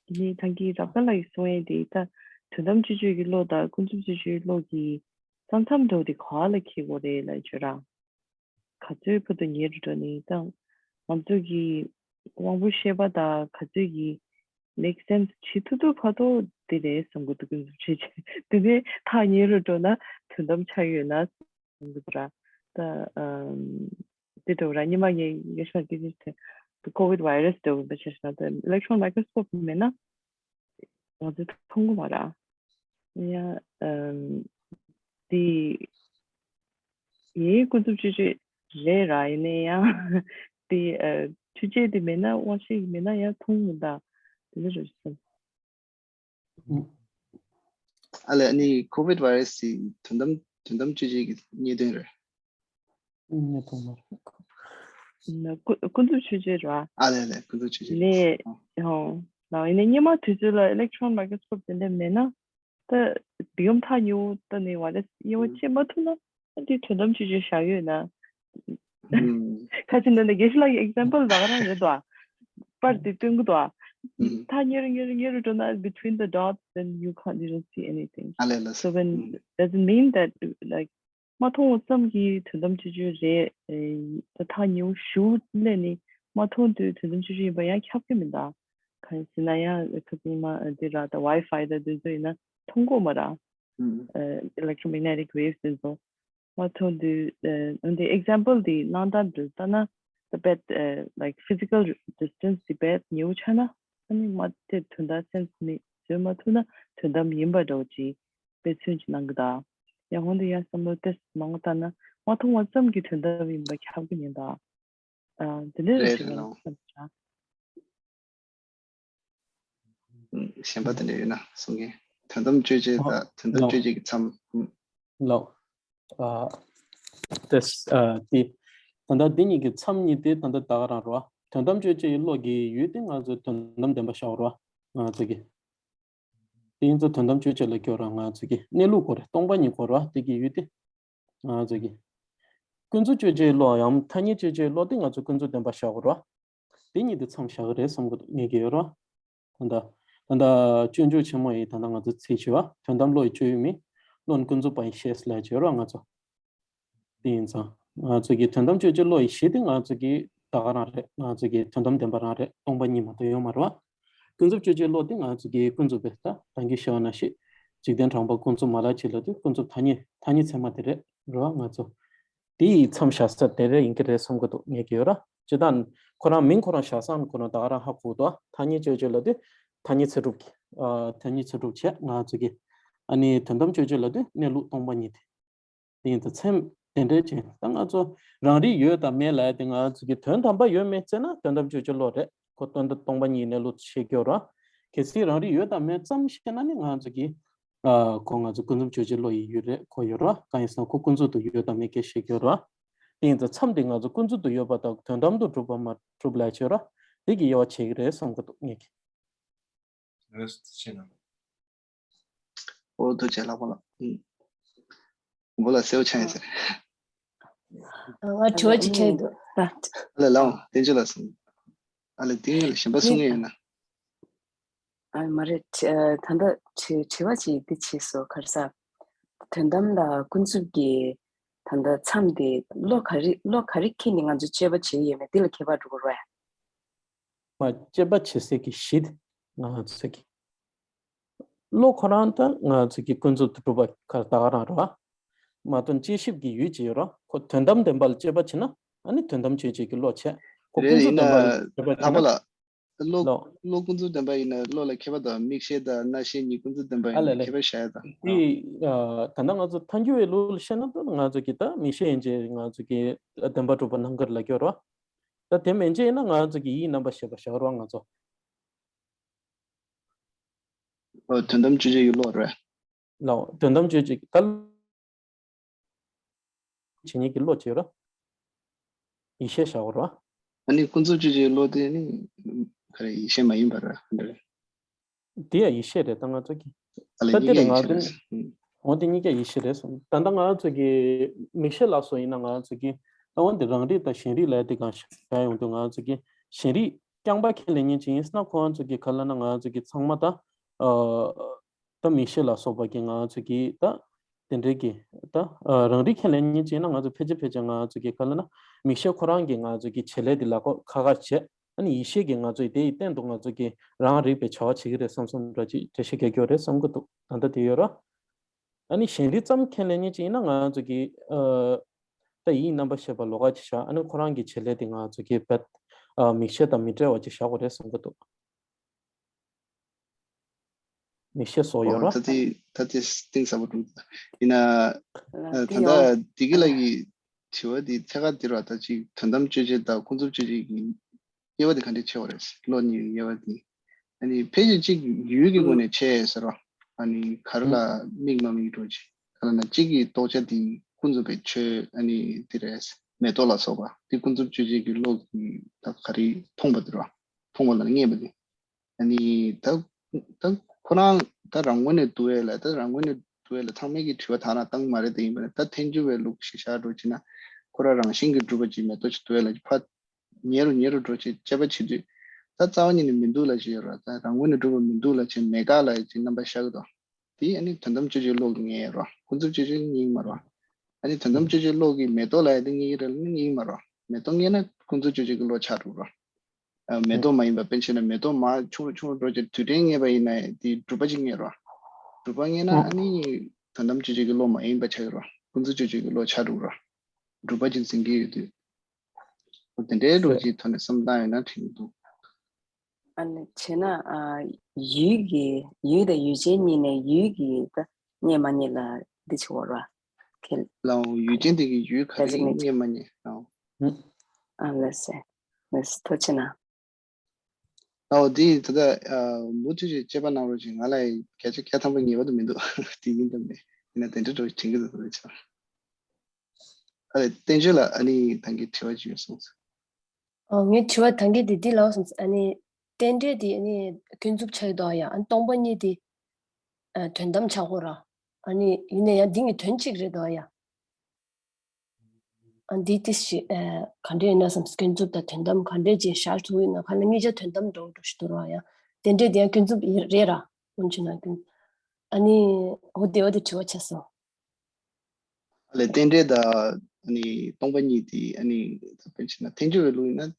དེ་ནས་ད་གིན་རབ་དགའ་ལགས་ཀྱིས་གསུང་ཡས་དེ་ད་དོན་དམ་དཔྱོད་བརྗོད་ཀྱི་བློ་དང་ཀུན་རྫོབ་དཔྱོད་བརྗོད་ཀྱི་བློ་གི་ས་མཚམས་འདྲ་བོ་དེ་ག་བ་ལ་འཁེལ་དགོས་རེད་ལབ་བརྗོད་ར། ག་ཚོད་བར་དུ་ཉེ་རུ་འགྲོ་ནས་ད་ང་ཚོ་གི་དབང་པོ་ཤེས་པ་དང་ག་ཚོད་ཀྱི་make sense བྱེད་ཐུབ་ཐུབ་བར་དུ་དེ་རེད་བསམ་གྱི་འདུག་ཀུན་རྫོབ་དཔྱོད་བརྗོད་དེ་ནས་ཐག་ཉེ་རུ་འགྲོ་ན་དོན་དམ་ཆགས་ཡོད་ན། འདུག་ར། ད་ཨམ། དེ་འདྲ་ར་ཉི་མ་ངས་ངས་ཤ་སྐད་ཆ་དེ་ཀོ་ཝིད་བྷའི་རེ་སི་འདྲ་བོ་འདི་བྱས་ན་ད་ཨི་ལེག་ཊོན་མའི་ཀྲོ་སི་ཀོབ་མེད་ན་ང་ཚོས་མཐོང་གི་མ་ར། ཡ་ཨམ། དེ་ངའི་ཀུན་རྫོབ་དཔྱོད་བརྗོད་རེད་ར། ཡིན་ནའི་ཡང་དེ་ཨ་ཆུ་ཆེན་དེ་མེད་ན་དབང་ཤེས་ཀྱི་མེད་ན་ཡང་མཐོང་མི་འདུག་དེ་འདྲ་རེད་བསམ། ཨ་ལས་ཨ་ནི་ཀོ་ཝིད་བྷའི་རེ་སི་དེ་དོན་དམ་དོན་དམ་དཔྱོད་བརྗོད་ཀྱི་རྙེད་དོན་རེད། རྙེད་དོན་མ་རེད། ཀུ་ཀུན་རྫོབ་དཔྱོད་བརྗོད་རེད་བ། ཨ་ལས་ཨ་ལས་ཀུན་རྫོབ་དཔྱོད་བརྗོད་ལས། ཨོ་ལ་ཡིན་ནའི་སྔོན་མ་དུས་ཚོད་ལ་ཨི་ལེག་ཊོན་མའི་ཀྲོ་སི་ཀོབ་དེ་འདྲ་མེད་ན་ད་བི་ཡོམ་ཐག་ཉེ་བོ་ད་ནི་བ་རེ་དབྱེ་བ་ཕྱེ་མ་ཐུབ་ན་ཨ་དེ་དོན་དམ་དཔྱོད་བརྗོད་བཞག་ཡོད་ན། ཁ་ཅིག་འདི་ནི་དགེ་བཤེས་ལགས་ཀྱི་ཨེག་ཛམ་པལ་ད་ག་རང་རེད་དོ། པར་དེ་སྟོན་གི་དོ། ཐག་ཉེ་རུ་ཉེ་རུ་ཉེ་རུ་འགྲོ་ན་between the dots, then you can't, you don't see anything. ཨ་ལས་ལ། So when, doesn't mean that, like, མ་མཐོང་བ་ཙམ་གྱིས་དོན་དམ་དཔྱོད་བརྗོད་རེད། ཨེ་ད་ཐག་ཉེ་བོ་ཞེ་པོ་སླེབས་ནས་མ་མཐོང་དུས་དོན་དམ་དཔྱོད་བརྗོད་ཡིན་པ་ཡང་ཁྱབ་ཀྱི་མི་འདུག་གང་ཡིན་ཟེར་ན་ཡང་ཁ་ཅིག་མ་འདི་ར་ད་ཝའི་ཕའི་ད་དེ་ཚོ་ཡིན་ན་མཐོང་གི་མ་ར། ཨེ་electromagnetic waves དེ་ཚོ། མ་མཐོང་དུས་ཨ་འདི་ཨེག་ཛམ་པལ་འདི་གནང་སྟངས་འདི་ལྟ་ན་the bad, uh, like, physical distance དེ་བས་ཉེ་བོ་ཆགས་ན་ཨ་ནི་མ་དེ་དོན་དག་སེམས་ནི་བཟོད་མ་ཐུབ་ན་དོན་དམ་ཡིན་པ་འདྲ་བོ་ཅིག་དཔེ་མཚོན་ཅིག་གནང་གི་འདུག་ཡང་འོན་ཏེ་ཡང་བསམ་བློ་ཏོག་ཙམ་མང་པོ་བཏང་ན་མ་མཐོང་བ་ཙམ་གྱིས་དོན་དམ་ཡིན་པ་ཁྱབ་ཀྱི་མིན་འདུག་ཨ་འདི་འདྲ་རེད་རེད་ཅིག་ལ་ལོ། བསམ་བྱུང་། གཞན་པ་དེ་འདྲ་ཡོད་ན་གསུང་གི། དོན་དམ་དཔྱོད་བྱེད་དང་དོན་དམ་དཔྱོད་བྱེད་ཀྱི་མཚམས། ལགས། ཨ་ཏེས་ཨ་ཏེ་ད་ལྟ་འདི་གཉིས་ཀྱི་མཚམས་གཉིས་ཏེ་ད་ལྟ་ད་ག་རང་རོ། དོན་དམ་དཔྱོད་བྱེད་ཀྱི་བློ་གི་ཡུལ་ཏེ་ང་ཚོས་དོན་དམ་བདེན་པ་བཞག་རོ། ང་ཚོ་གི་ཏེ་ཡིན་ཚེ་དོན་དམ་དཔྱོད་བྱེད་ལ་སྐྱོར་ར་ང་ཚོ་གི་གནས་ལུགས་སྐོར་རེ་སྟོང་པ་ཉིད་སྐོར་ར་ཏེ་གི་ཡུལ་ཏེ། ང་ཚོ་གི་ཀུན་རྫོབ་དཔྱོད་བྱེད་ཀྱི་བློ་ཡང་ཐ་སྙད་དཔྱོད་བྱེད་ཀྱི་བློ་ཏེ་ང་ཚོ་ཀུན་རྫོབ་བདེན་པ་བཞག་རོ། དེ་གཉིས་དེ་མཚམས་བཞག་གི་རེད་བསམ་གི་འདུག་ངེས་ཀྱི་ཡོད་རོ། ད་ལྟ་ད་ལྟ་སྤྱོད་འཇུག་ཆེན་མོ་ཡི་ད་ལྟ་ང་ཚོ་ཚིག་བྱས་པ་དོན་དམ་བློ་ཡི་སྤྱོད་ཡུལ་མིན། བློ་ནི་ཀུན་རྫོབ་པ་ཡི་ཤེས་ལབ་བྱས་རོ་ང་ཚོ། དེ་ཡིན་ཙང་ང་ཚོ་གི་དོན་དམ་དཔྱོད་བྱེད་བློ་ཡི་གཞི་དེ་ང་ཚོ་གི་ད་ག་རང་རེད། ང་ཚོ་གི་དོན་དམ་བདེན་པ་རང་རེད། སྟོང་པ་ཉིད་མ་གཏོགས་ཡོད་མ་རེད་བ། ཀུན་རྫོབ་དཔྱོད་བྱེད་བློ་དེ་ང་ཚོ་གི་ཀུན་རྫོབ་པའི་ད་རང་རྒྱུད་ཤེས་པ་ནང་བཞིན་འཇིག་རྟེན་དྲངས་པ་ཀུན་རྫོབ་མ་ལགས་ཅིག་ལ་དུས་ཀུན་རྫོབ་ཐ་སྙད་ཐ་སྙད་ཚད་མ་དེ་རེད་རོ་ང་ཚོ། དེ་ཡི་མཚམས་བཞག་ས་དེ་རེད་ཡིན་གྱི་རེད་བསམ་གྱི་འདུག་ངེས་ཀྱི་ཡོད་ར། ཇི་ལྟར་ཁོ་རང་མིང་ཁོ་རང་བཞག་ས་ནི་ཁོ་རང་ད་ག་རང་ཧ་གོ་འདུག་ཐ་སྙད་དཔྱོད་བྱེད་ལབ་དུས་ཐ་སྙད་ཚད་གྲུབ་ཀྱི་ཨ་ཐ་སྙད་ཚད་གྲུབ་བྱས་ང་ཚོ་གི་ཨ་ནི་དོན་དམ་དཔྱོད་བྱེད་ལབ་དུས་གནས་ལུགས་སྟོང་པ་ཉིད་དེ། དེ་ཡིན་ཙང་ཚད་དེ་འདྲའི་ཅན་ད་ང་ཚོ་རང་རིག་ཡོད་དང་མེད་ལབ་ཡ་དེ་ང་ཚོ་གི་དོན་དམ་པ་ཡོད་མེད་བརྩད་ན་དོན་དམ་དཔྱོད་བྱེད་བློ་རེད། ཁོ་དོན་དམ་སྟོང་པ་ཉིད་གནས་ལུགས་ཤེས་རྒྱུ་ར། གལ་སྲིད་རང་རིག་ཡོད་དང་མེད་ཙམ་ཤེས་ན་ནི་ང་ཚོ་གི་ཨ་ཁོ་ང་ཚོ་ཀུན་རྫོབ་དཔྱོད་བྱེད་བློ་ཡི་ཡུལ་རེད། ཁོ་ཡོད་ར། གང་ཡིན་ཟེར་ན་ཁོ་ཀུན་རྫོབ་ཏུ་ཡོད་དང་མེད་སྐད་ཤེས་ཀྱི་ཡོད་ར། དེ་ཡིན་ཙང་མཚམས་དེ་ང་ཚོ་ཀུན་རྫོབ་ཏུ་ཡོད་པ་དང་དོན་དམ་དུ་གྲུབ་པ་མ་གྲུབ་ལ་ཕྱེ་ར། དེ་གི་དབྱེ་བ་ཕྱེ་གི་རེད་བསམ་གི་འདུག་ངེད་ཀྱིས། ཨོ་ཐུགས་རྗེ་ཆེ་ལགས་པ་ལགས། ཨུམ། འོ་ལ་གསལ་པོ་ཆགས་ཡིན་ཟེར། ང་དྲི་བ་ཅིག་འཕྲད་འདུག་ཨ་ལས་ལགས་བསྟན་ཆོས་ལགས་སོང་། ཨ་ལས་དེ་ངས་ལ་གཞན་པ་གསུང་ངེས་ཡོད་ན། ཨ་མ་རེད། ཨ་ད་ལྟ་དྲི་དྲི་བ་ཅིག་འདི་བྱས་སོ་ག་རེ་ཟ། དོན་དམ་ལ་ཀུན་རྫོབ་ཀྱི་ད་ལྟ་མཚམས་དེ་བློ་ག་རེ་བློ་ག་རེ་ཁྱེར་ནས་ང་ཚོ་དཔྱད་པ་བྱེད་ཡོད་མེད་འདི་ལ་ཁྱད་པར་འགྲོ་གི་རེད། མ་དཔྱད་པ་བྱེད་སའི་གི་གཞི་དེ་ང་ཚོ་གི་བློ་ཁོ་རང་ད་ང་ཚོ་གི་ཀུན་རྫོབ་ཏུ་གྲུབ་པ་ག་ད་ག་རང་རེད་བ། མ་དོན་དཔྱད་ཞིབ་ཀྱི་ཡུལ་ཅིག་ཡོད་ར། ཁོ་དོན་དམ་བདེན་པ་ལ་དཔྱད་པ་བྱེད་ན་ཨ་ནི་དོན་དམ་དཔྱོད་བྱེད་ཀྱི་བློ་བྱས། ཁོ་རེད། ཀུན་རྫོབ་ཡིན་ན་བདེན་པ་ལ་དཔྱད་པ་བྱེད་ན། ལྷག་པ་ལ། བློ་ལོ། བློ་ཀུན་རྫོབ་བདེན་པ་ཡིན་ན་བློ་ལ་ཁྱད་པར་དང་མིག་ཤེས་དང་རྣ་ཤེས་གཉིས་ཀུན་རྫོབ་བདེན་པ་ཡིན་ན་ཨ་ལས་ལས། ཁྱད་པར་བཤད་ཡ་དང་། དེ་ཨ་ད་ལྟ་ང་ཚོ་ཐལ་འགྱུར་བའི་ལུགས་ལ་བཤད་ན་ད་ང་ཚོ་གི་ད་མིག་ཤེས་ཡན་ཆད་ང་ཚོ་གི་བདེན་པ་གྲུབ་པ་སྣང་གར་ལ་སྐྱོར་བ། ད་དེ་མན་ཆད་ཡིན་ན་ང་ཚོ་གི་ཡིད་རྣམ་པར་ཤེས་པ་བཞག་རོགས་ང་ཚོ། ཨོ་དོན་དམ་དཔྱོད་བྱེད་ཀྱི་བློ་རེད། ལའོ་དོན་དམ་དཔྱོད་བྱེད་ཀྱི་ད། བྱེད་ཉིད་ཀྱི་བློ་བྱེད་ར། ཡིད་ཤེས་བྱ་བ་ར། ཨ་ནི་ཀུན་རྫོབ་དཔྱོད་བྱེད་བློ་དེ་ནི་ག་རེ་ཡིད་ཤེས་མ་ཡིན་པ་ར་འདྲ། དེ་ཡང་ཡིད་ཤེས་རེད་ད་ང་ཚོ་གི། ཨ་ལས་ད་དེ་གཉིས་ཀ་ལས་ཡིད་ང་ཤེས་ཚོ་རེད། ཨང་། འོ་དེ་གཉིས་ཀ་ཡིད་ཤེས་རེད་སོང་། ད་ལྟ་ང་ཚོ་གི་མིག་ཤེས་ལ་སོགས་ཡིན་ན་ང་ཚོ་གི་ཨ་འོ་འདི་རང་རིག་དང་གཞན་རིག་ལས་དེ་གང་ཤར་ཡོང་དུས་ང་ཚོ་གི་གཞན་རིག་རྐྱང་པ་ཁས་ལེན་མཁན་ཅིག་ཡིན་ན་ཁོ་ང་ཚོ་གི་ག་ལ་ན་ང་ཚོ་གི་ཚང་མ་ད་ཨ། ད་མིག་ཤེས་ལ་སོགས་པ་གི་ང་ཚོ་གི་ད་དེ་འདྲའི་གི་ད་རང་རིག་ཁས་ལེན་མཁན་ཅིག་ཡིན་ན་ང་ཚོ་ཕལ་ཆེར་ཕལ་ཆེར་ང་ཚོ་གི་ག་ལ་ན་མིག་ཤེས་ཁོ་རང་གི་ང་ཚོ་གི་བྱེད་ལས་དེ་ལ་ཁོ་ཁ་ཁ་བྱེད། ཨ་ནི་ཡིད་ཤེས་ཀྱིས་ང་ཚོ་ཡི་དེ་ཡི་སྟེང་དུ་ང་ཚོ་གི་རང་རིག་པའི་བྱ་བ་བྱེད་ཀྱི་རེད་བསམ་བསམ་འདྲ་ཅིག་འགྲེལ་བཤད་རྒྱག་རྒྱུ་རེད་བསམ་གྱི་འདུག་ད་ལྟ་དེ་ཡོད་ར། ཨ་ནི་གཞན་རིག་ཙམ་ཁས་ལེན་མཁན་ཅིག་ཡིན་ན་ང་ཚོ་གི་ཨ། ད་ཡིད་རྣམ་པར་ཤེས་པ་ལོགས་ཀ་ཅིག་བཞག་ཨ་ནི་ཁོ་རང་གི་བྱེད་ལས་དེ་ང་ཚོ་གི་བེད་ཨ། མིག་ཤེས་དང་མི་འབྲེལ་བ་ཅིག་བཞག་དགོས་རེད་བསམ་གྱི་འདུག་མིག་ཤེས་སོགས་ཡོད་ཨོ་ར། ད་དེ་ད་དེ་གཏིང་ཟབ་པོ་འདུག་ཡིན་ན་ད་ལྟ་བདེ་སྐྱིད་ལགས་ཀྱི་དྲི་བ་དེ་ཐད་ཀར་དེ་ར། ད་ཅིག་དོན་དམ་དཔྱོད་བྱེད་དང་ཀུན་རྫོབ་དཔྱོད་བྱེད་ཀྱི་དབྱེ་བ་དེ་ག་འདྲས་ཕྱེ་བ་རེད། བློ་གཉིས་ཀྱི་དབྱེ་བ་དེ། ཨ་ནི་ཕལ་ཆེར་གཅིག་ཡུལ་གྱི་སྒོ་ནས་ཕྱེ་ཟེར་རོ། ཨ་ནི་ག་རེ་ལ་དམིགས་མ་དམིགས་འགྲོ་ཅིག་ག་ལ་ན་གཅིག་གི་རྟོགས་བྱ་དེ་ཀུན་རྫོབ་པའི་ཆོས་ཨ་ནི་དེ་རེད། མེ་ཏོག་ལ་སོགས་པ་དེ་ཀུན་རྫོབ་དཔྱོད་བྱེད་ཀྱི་བློ་གི་ད་ག་རེ་མཐོང་བ་དེ་རོ། མཐོང་བ་ལ་ངེས་པ་དེ། ཨ་ནི་ད་ད་ཁོ་རང་ད་རང་ངོས་ནས་བསྡུ་བས་ལ་ད་རང་ངོས་ནས་བསྡུ་བས་ལ་ཚང་མས་ཀྱི་དྲི་བ་ད་རང་བཏང་མ་རེད། དེ་ཡིན་པ་ན་ད་ཐལ་འགྱུར་བའི་ལུགས་ཤིག་བཞག་འགྲོ་ཅིག་ན་ཁོ་རང་རང་བཞིན་གྱིས་གྲུབ་པ་ཅིག་མེ་ཏོག་ཅིག་བསྡུ་བས་ལ་ཕ། ཉེ་རུ་ཉེ་རུ་འགྲོ་ཆེད་དཔྱད་པ་བྱེད་དུས། ད་རྩ་བ་ཉིད་ནས་མི་འདུག་ལབ་བྱས་ཡོད་ར། ད་རང་ངོས་ནས་གྲུབ་པ་མི་འདུག་ལབ་བྱས་མེད་དགག་ལབ་ཡ་ཅིག་རྣམ་པ་ཤར་གི་འདུག་དེ་ཨ་ནི་དོན་དམ་དཔྱོད་བྱེད་ཀློག་གི་ངེས་ར། ཀུན་རྫོབ་དཔྱོད་བྱེད་ངེས་མ་ར། ཨ་ནི་དོན་དམ་དཔྱོད་བྱེད་ཀློག་གི་མེ་ཏོག་ལབ་ཡ་དེ་ངེས་ར་ལ་ངེས་མ་ར། མེ་ཏོག་ངེས་ན་ཀུན་རྫོབ་དཔྱོད་བྱེད་ཀྱི་བློ་ཆགས་འགྲོ་ར། ཨ་མེ་ཏོག་མ་ཡིན་པ་དཔེར་བྱས་ན་མེ་ཏོག་མར་ཆུང་རུ་ཆུང་རུ་འགྲོ་བྱས་དུས་དྲན་ངེས་པ་ཡིན་ན་དེ་གྲུབ་པ་ཅིག་ངེས་ར། གྲུབ་པ་ངེས་ན་ཨ་ནི་དོན་དམ་དཔྱོད་བྱེད་ཀྱི་བློ་མ་ཡིན་པ་ཆགས་ཀྱི་ར། ཀུན་རྫོབ་དཔྱོད་བྱེད་ཀྱི་བློ་ཆགས་འགྲོ་ར། གྲུབ་པ་ཅིག་འཛིན་གྱི་ཡོད་དུས། དེ་འདྲའི་འགྲོ་ཅིག་ཐོག་ནས་བསམ་བཏང་ཡོད་ན་དྲན་གྱི་འདུག་ཨ་ནི་བྱས་ན་ཨ། ཡུལ་གྱི་ཡུལ་དང་ཡུལ་ཅན་གཉིས་ནས་ཡུལ་གྱི་ད་རྙེད་མ་རྙེད་ལ་འདི་ཆེ་བ་ར། ཁེལ། ལའོ་ཡུལ་ཅན་དེ་གི་ཡུལ་ག་རེ་རྙེད་མ་རྙེད་ལའོ། ཨ་ལ་སེ། ལ་སེ་ཐོ་ཆེ་ན། ལའོ་དེ་ད་ལྟ་མུ་མཐུད་ཀྱི་དཔྱད་པ་གནང་རོགས་ཅིག་ང་ལ་སྐད་ཆ་སྐད་ཐང་པོ་ཉེས་པ་དུ་མི་འདུག་དེ་ཡིན་དམ་ནས་ཡིན་ན་དེ་འདྲ་འགྲོ་དྲན་གྱི་འདུག་ད་ཆ། ཨ་ལེ་བསྟན་བཅོས་ལ་ཨ་ནི་ད་གིན་དྲི་བ་ཅིག་ཡོད་སོང་། ཨ། ངའི་དྲི་བ་ད་གིན་དེ་འདི་ལ་སོང་ཙང་ཨ་ནི་རྟེན་འབྲེལ་དེ་ཨ་ནི་ཀུན་རྫོབ་ཆགས་ཡོད་དོ་ཡ། ཨ་ནི་སྟོང་པ་ཉིད་དེ་ཨ་དོན་དམ་ཆགས་གོ་ར། ཨ་ནི་ཡིན་ན་ཡང་འདི་གཉིས་དོན་གཅིག་རེད་དོ་ཡ། ཨ་འདི་ཏི་ཞིག་ཨ་ག་འདྲ་ཡིན་ན་བསམ། ཀུན་རྫོབ་དང་དོན་དམ་ག་འདྲ་ཅིག་བཞག་ཐུབ་ཡིན་ན་ག་ལ་གཉིས་ཆ་དོན་དམ་འདྲ་བོ་འདྲ་ཞིག་འདུག་ར་ཡ། རྟེན་འབྲེལ་དེ་ཡང་ཀུན་རྫོབ་ཡིན་རེད་ར། འོན་ཆུ་ན་ཀུན། ཨ་ནི་འོ་དེ་འོ་དེ་དྲི་བ་ཆགས་སོང་། ཨ་ལས་རྟེན་འབྲེལ་དང་ཨ་ནི་སྟོང་པ་ཉིད་དེ་ཨ་ནི་ད་དཔེར་བྱས་ན་ཐལ་འགྱུར་བའི་ལུགས་ཡིན་ན།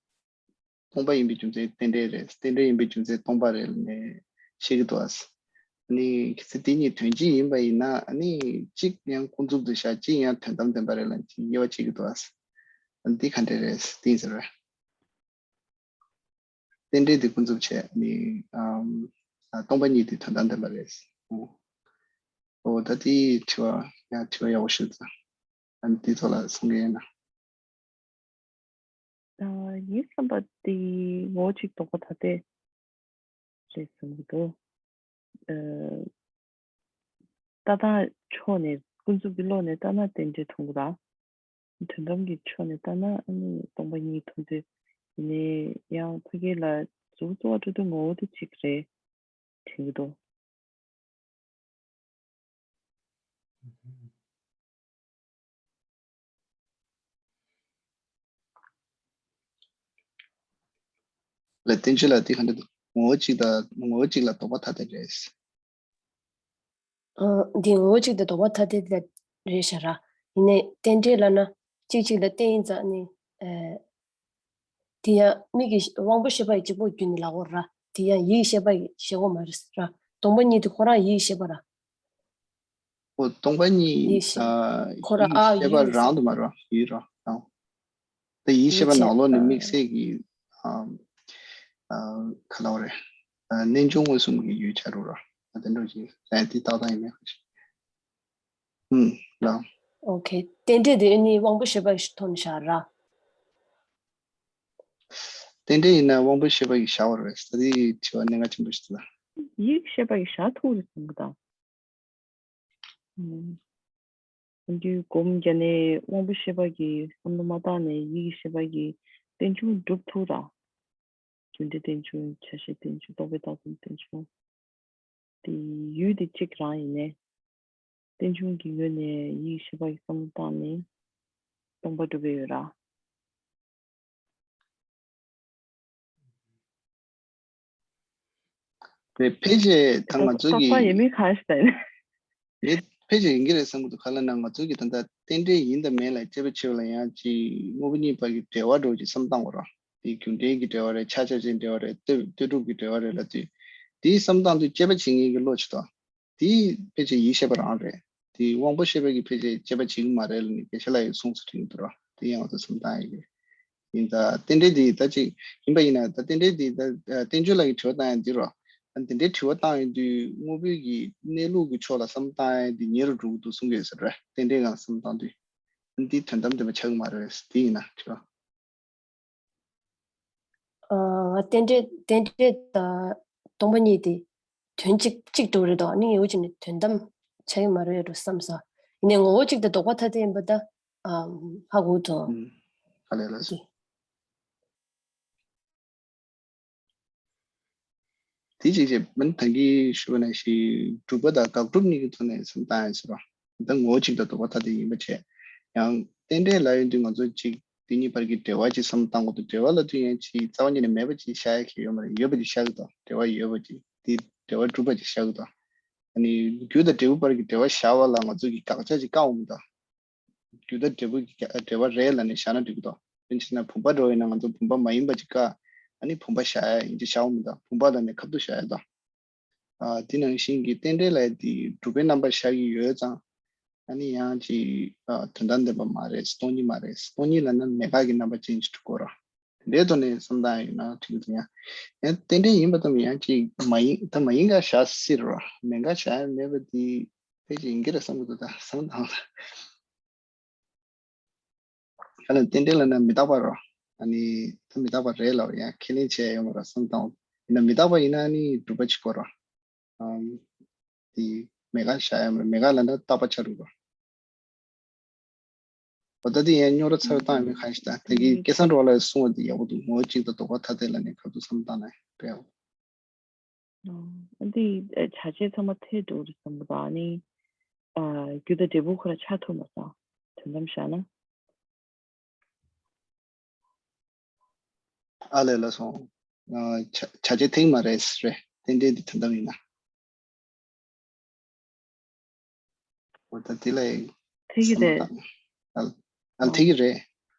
སྟོང་པ་ཡིན་པའི་རྒྱུ་མཚན་རྟེན་འབྲེལ་རེད། རྟེན་འབྲེལ་ཡིན་པའི་རྒྱུ་མཚན་སྟོང་པ་རེད་ལབ་ནས་བཤད་ཀྱི་འདུག་ཨ། ཨ་ནི་གལ་སྲིད་དེ་གཉིས་དོན་གཅིག་ཡིན་པ་ཡིན་ན་ཨ་ནི་གཅིག་ཡང་ཀུན་རྫོབ་ཏུ་བཞག་གཅིག་ཡང་དོན་དམ་བདེན་པ་རེད་ལབ་ཅིག་དབྱེ་བ་ཕྱེ་གི་འདུག་ཨ། ཨ་ནི་འདི་ག་འདྲ་རེད་དེ་ཡིན་ཟེར་བས། རྟེན་འབྲེལ་དེ་ཀུན་རྫོབ་བྱས་ནི་ཨམ། ཨ་སྟོང་པ་ཉིད་དེ་དོན་དམ་བདེན་པ་རེད། ཨོ། ཨོ་ད་དེའི་དྲི་བ་ཡང་དྲི་བ་ཡག་པོ་ཞིག་འདུག་ཨ་ནི་དེའི་ཐོག་ལ་གསུང་གི་ཡིན་ན། ཨ་ཡིན་བསམ་པ་དེ་ངོ་བོ་གཅིག་ལྡོག་པ་ཐ་དད་རེད་བསམ་གྱི་འདུག་ཨ། ལྟ་སྟངས་ཕྱོགས་ནས་ཀུན་རྫོབ་ཀྱི་བློ་ནས་ལྟ་ན་རྟེན་འབྲེལ་མཐོང་གི་ར། དོན་དམ་གྱི་ཕྱོགས་ནས་ལྟ་ན་ཨ་ནི་སྟོང་པ་ཉིད་མཐོང་ཚུལ་ཡིན་ནའི་ཡང་ཕ་གི་ལ་གཙོ་བོ་གཙོ་བོ་འགྲོ་དུས་ངོ་བོ་དེ་གཅིག་རེད་དྲན་གྱི་འདུག་ལ་བསྟན་བཅོས་ལ་དེ་ག་འདྲ་འདུག་ངོ་བོ་གཅིག་དང་ངོ་བོ་གཅིག་ལ་ལྡོག་པ་ཐ་དད་རེད། ཨ། འདི་ངོ་བོ་གཅིག་དང་ལྡོག་པ་ཐ་དད་དེ་རེད་ཤག་ར། ཡིན་ནའི་རྟེན་འབྲེལ་ལབ་ན་གཅིག་གཅིག་ལ་བརྟེན་ཡིན་ཙང་ནི། ཨ། དེ་ཡང་མིག་གི་དབང་པོ་ཤེས་པ་ཡི་གཅིག་པོ་བརྒྱུད་ནས་ལབ་དགོས་ར། དེ་ཡང་ཡིད་ཀྱི་ཤེས་པ་ཡི་ཤེས་དགོས་མ་རེད་ར། སྟོང་པ་ཉིད་དེ་ཁོ་རང་ཡིད་ཀྱི་ཤེས་པ་ར། ཨོ། སྟོང་པ་ཉིད། ཡིད་ཤེས། ཨ། ཁོ་རང་ཡིད་ཨ་ཤེས་པ་ཡིད་རང་དུ་མ་རེད། ཡིད་རང་རང་། ད་ཡིད་ཤེས་པ་ཡིད་ནང་ལོགས་ནས་དམིགས་བསལ་གྱི། ཨ། ཨ། ག་ལབ་རེད། ཨ། རྣལ་འབྱོར་མངོན་སུམ་གྱི་ཡུལ་ཆགས་འགྲོ་ར། ཨ། དེ་འདྲ་ཅིག་རེད། དེ་ཏག་ཏག་ཡིན་མེད་ཁ་ཤས། ཨུམ། ལགས། ཨོ་ཁེ། རྟེན་འབྲེལ་དེ་ཨ་ནི་དབང་པོ་ཤེས་པ་ཡི་ཐོག་ནས་བཞག་ར། རྟེན་འབྲེལ་ཡིན་ན་དབང་པོ་ཤེས་པ་ཡིས་བཞག་པ་རེད། ད་དེ་དྲི་བ་གནད་འགག་ཆེན་པོ་ཞིག་འདུག་ལ། ཡིད་ཤེས་པ་ཡིས་བཞག་ཐུབ་རེད་བསམ་གི་ད། ཨུམ། འདི་སྒོམ་རྒྱག་ནས་དབང་པོ་ཤེས་པ་གིས་བསམ་བློ་མ་བཏང་ནས་ཡིད་ཀྱི་ཤེས་པ་གིས་རྟེན་འབྱུང་སྒྲུབ་ཐུབ་ར། རྒྱུ་འབྲས་རྟེན་འབྱུང་། ཆ་ཤས་རྟེན་འབྱུང་། རྟོག་པས་བཏགས་ཙམ་རྟེན་འབྱུང་། དེ་ཡུལ་དེ་གཅིག་རང་ཡིན་ནས། རྟེན་འབྱུང་གི་ངོས་ནས་ཡིད་ཀྱི་ཤེས་པ་ཡིས་བསམ་བློ་བཏང་ནས་སྟོང་པ་སྒྲུབ་པ་ཡོད་ར། རེད། ཕལ་ཆེར་ད་ང་ཚོ་གི། རྟག་པ་ཡིན་མིན་གང་ཞིག་ད་ཡིན། རེད། ཕལ་ཆེར་ཡིན་གྱི་རེད་བསམ་གྱི་འདུག་ག་ལབ་ན་ང་ཚོ་གི་ད་ལྟ་རྟེན་འབྲེལ་ཡིན་དང་མིན་ལ་དཔྱད་པ་བྱེད་པ་ལ་ཡང་ཅིག་དངོས་པོ་གཉིས་བར་གྱི་འབྲེལ་བ་འདྲ་བོ་ཅིག་བསམ་བཏང་དགོས་ར། དེ་རྒྱུ་འབྲས་ཀྱི་འབྲེལ་བ་རེད། ཆ་ཆ་ཅན་འབྲེལ་བ་རེད། ལྟོས་ལྟོས་གྲུབ་ཀྱི་འབྲེལ་བ་རེད་ལབ་དུས། དེ་བསམ་བཏང་དུས་དཔྱད་པ་བྱེད་མཁན་གྱི་བློ་ཅིག་དང་། དེ་ཕལ་ཆེར་ཡིད་ཤེས་པ་རང་རེད། དེ་དབང་པོ་ཤེས་པ་གིས་ཕལ་ཆེར་དཔྱད་པ་བྱེད་ཀྱི་མ་རེད་ལབ་ནས་དགེ་བཤེས་ལགས་ཀྱིས་གསུངས་སོ་དྲན་གྱི་འདུག་ར། དེ་ཡང་ང་ཚོ་བསམ་བཏང་ཡ་གི་ཡིན། ད་རྟེན་འབྲེལ་འདི་ད་ཅིག་ཡིན་པ་ཡིན་ན། ད་རྟེན་འབྲེལ་འདི་ད་བསྟན་ཆོས་ལགས་ཀྱིས་དྲི་བ་བཏང་ཡ་འདི་རོ། ད་འདི་འདྲའི་དྲི་བ་བཏང་ཡོང་དུས་དངོས་པོའི་གི་གནས་ལུགས་ཀྱི་ཕྱོགས་ལ་བསམ་བཏང་ཡ་འདི་ཉེ་རུ་འགྲོ་གི་འདུག་གསུང་གི་ཡོད་ས་རེད། རྟེན་འབྲེལ་སྒང་བསམ་བཏང་དུས། འདི་དོན་དམ་བདེན་པ་ཆགས་ཀྱི་མ་རེད། འདི་ཡིན་ན་དྲི་བ། ཨ། རྟེན་འབྲེལ་རྟེན་འབྲེལ་དང་སྟོང་པ་ཉིད་དེ་དོན་གཅིག་གཅིག་འགྲོ་རེད་དོ། ཨ་ནི་ངོ་བོ་གཅིག་ནས་དོན་དམ་ཆགས་ཀྱི་མ་རེད་འགྲོ་བསམ་སོང་། ཡིན་ནའི་ངོ་བོ་གཅིག་དང་ལྡོག་པ་ཐ་དད་ཡིན་པ་ད། ཨ། ཧ་གོ་ཐུབ། ཨུམ། ཧ་ལས་ལ་སོ། དེ་གཅིག་བྱས། མིན་ད་གིན་ཞུས་པ་ནང་བཞིན་སྒྲུབ་པ་དང་དགག་སྒྲུབ་གཉིས་ཀྱི་ཐོག་ནས་བསམ་བཏང་ཡ་ཟེར་བ། ད་ངོ་བོ་གཅིག་དང་ལྡོག་པ་ཐ་དད་ཡིན་པ་བྱས། ཡང་རྟེན་འབྲེལ་ལབ་ཡོང་དུས་ང་ཚོ་གཅིག་དེ་གཉིས་བར་གྱི་འབྲེལ་བ་ཅིག་བསམ་བཏང་དགོས་འདུག་འབྲེལ་བ་ལབ་དུས་ཡང་ཅིག་རྩ་བ་ཉིད་ནས་མེད་པ་ཅིག་བཞག་ཡ་གང་ཡོད་མ་རེད། ཡོད་པ་ཅིག་བཞག་གི་འདུག་འབྲེལ་བ་ཡོད་པ་ཅིག་དེ་འབྲེལ་བ་གྲུབ་པ་ཅིག་བཞག་གི་འདུག་ཨ་ནི་རྒྱུ་དང་འབྲས་བུ་བར་གྱི་འབྲེལ་བ་བཞག་པ་ལ་ང་ཚོ་གིས་དགག་བྱ་ཅིག་བཀག་འོང་གི་འདུག་རྒྱུ་དང་འབྲས་བུ་གི་འབྲེལ་བ་རེད་ལབ་ནས་བཞག་ན་འགྲིག་གི་འདུག་དཔེར་ན་བུམ་པ་འདྲ་བོ་ཡིན་ན་ང་ཚོ་བུམ་པ་མ་ཡིན་པ་ཅིག་བཀག་ཨ་ནི་བུམ་པ་བཞག་ཡ་ཡིན་གཅིག་བཞག་འོང་མི་འདུག་བུམ་པ་ལབ་ནས་ཁ་བསྡུ་བཞག་ཡ་དང་། ཨ། དེ་ནང་བཞིན་གྱི་རྟེན་འབྲེལ་ལབ་ཡ་དེ་གྲུབ་པའི་རྣམ་པ་བཞག་གི་ཡོད་ཙང་། ཨ་ནི་ཡང་ཅིག་ཨ། དོན་དམ་བདེན་པ་མ་རེད། སྟོང་ཉིད་མ་རེད། སྟོང་ཉིད་ལབ་ན་མེད་དགག་གི་རྣམ་པ་ཅན་ཅིག་འགྲོ་གི་རེད། དེ་འདྲའི་ཐོག་ནས་བསམ་བཏང་ཡ་ཡིན་ན་འགྲིག་གི་འདུག་ཡང་། ཡང་རྟེན་འབྲེལ་ཡིན་པ་དང་ཡང་ཅིག་མ་ཡིན། ད་མ་ཡིན་ག་བཞག་སྲིད་རེད་བ། མེད་ག་བཞག་ཡ་མེད་པ་དེ་ཕལ་ཆེར་ཡིན་གྱི་རེད་བསམ་གྱི་འདུག་ད་བསམ་བཏང་ལ། ག་ལ་རྟེན་འབྲེལ་ལབ་ན་མི་རྟག་པ་རེད་བ། ཨ་ནི་ད་མི་རྟག་པ་རེད་ལབ་ཡང་ཁས་ལེན་བྱས་ཡོང་བ་རེད་བསམ་བཏང་། ཡིན་ན་མི་རྟག་པ་ཡིན་ན་ཨ་ནི་སྒྲུབ་པ་བྱེད་དགོས་རེད་བ། ཨམ། དེ་མེད་ག་བཞག་ཡ་མེད། མེད་ག་ལབ་ན་རྟག་པ་ཆགས་འགྲོ་གི་རེད་བ། འོ་ད་དེ་ཡང་རྙོག་དྲ་ཚ་བོ་བཏང་ཡོད་མེད་གང་ཞིག་ད། དེ་གི་སྐལ་བཟང་སྒྲོལ་མ་ལགས་གསུངས་པ་དེ་ཡག་པོ་འདུག་ངོ་བོ་གཅིག་དང་ལྡོག་པ་ཐ་དད་ལབ་ནས་ཁ་ཐུག་བསམ་བཏང་ན་དཔེ་ཡག་པོ། ཨ། འདི་ཨ། བྱ་བྱེད་ཚང་མ་ཐལ་འགྲོ་རེད་བསམ་གི་འདུག་ཨ་ནི། ཨ། རྒྱུ་དང་འབྲས་བུ་ཁོ་རང་ཆགས་ཐུབ་མ་སོང་། དོན་དམ་བཞག་ན། ཨ་ལས་ལ་སོང་། ཨ། བྱ་བྱ་བྱེད་ཐལ་མ་རེད་རེད། རྟེན་འབྲེལ་འདི་དོན་དམ་ཡིན་ན། འོ་ད་དེ་ལ་ཡང་ཐེག་གི་རེད། ཨ། ཨ། ཨ། ཐེག་གི་རེད།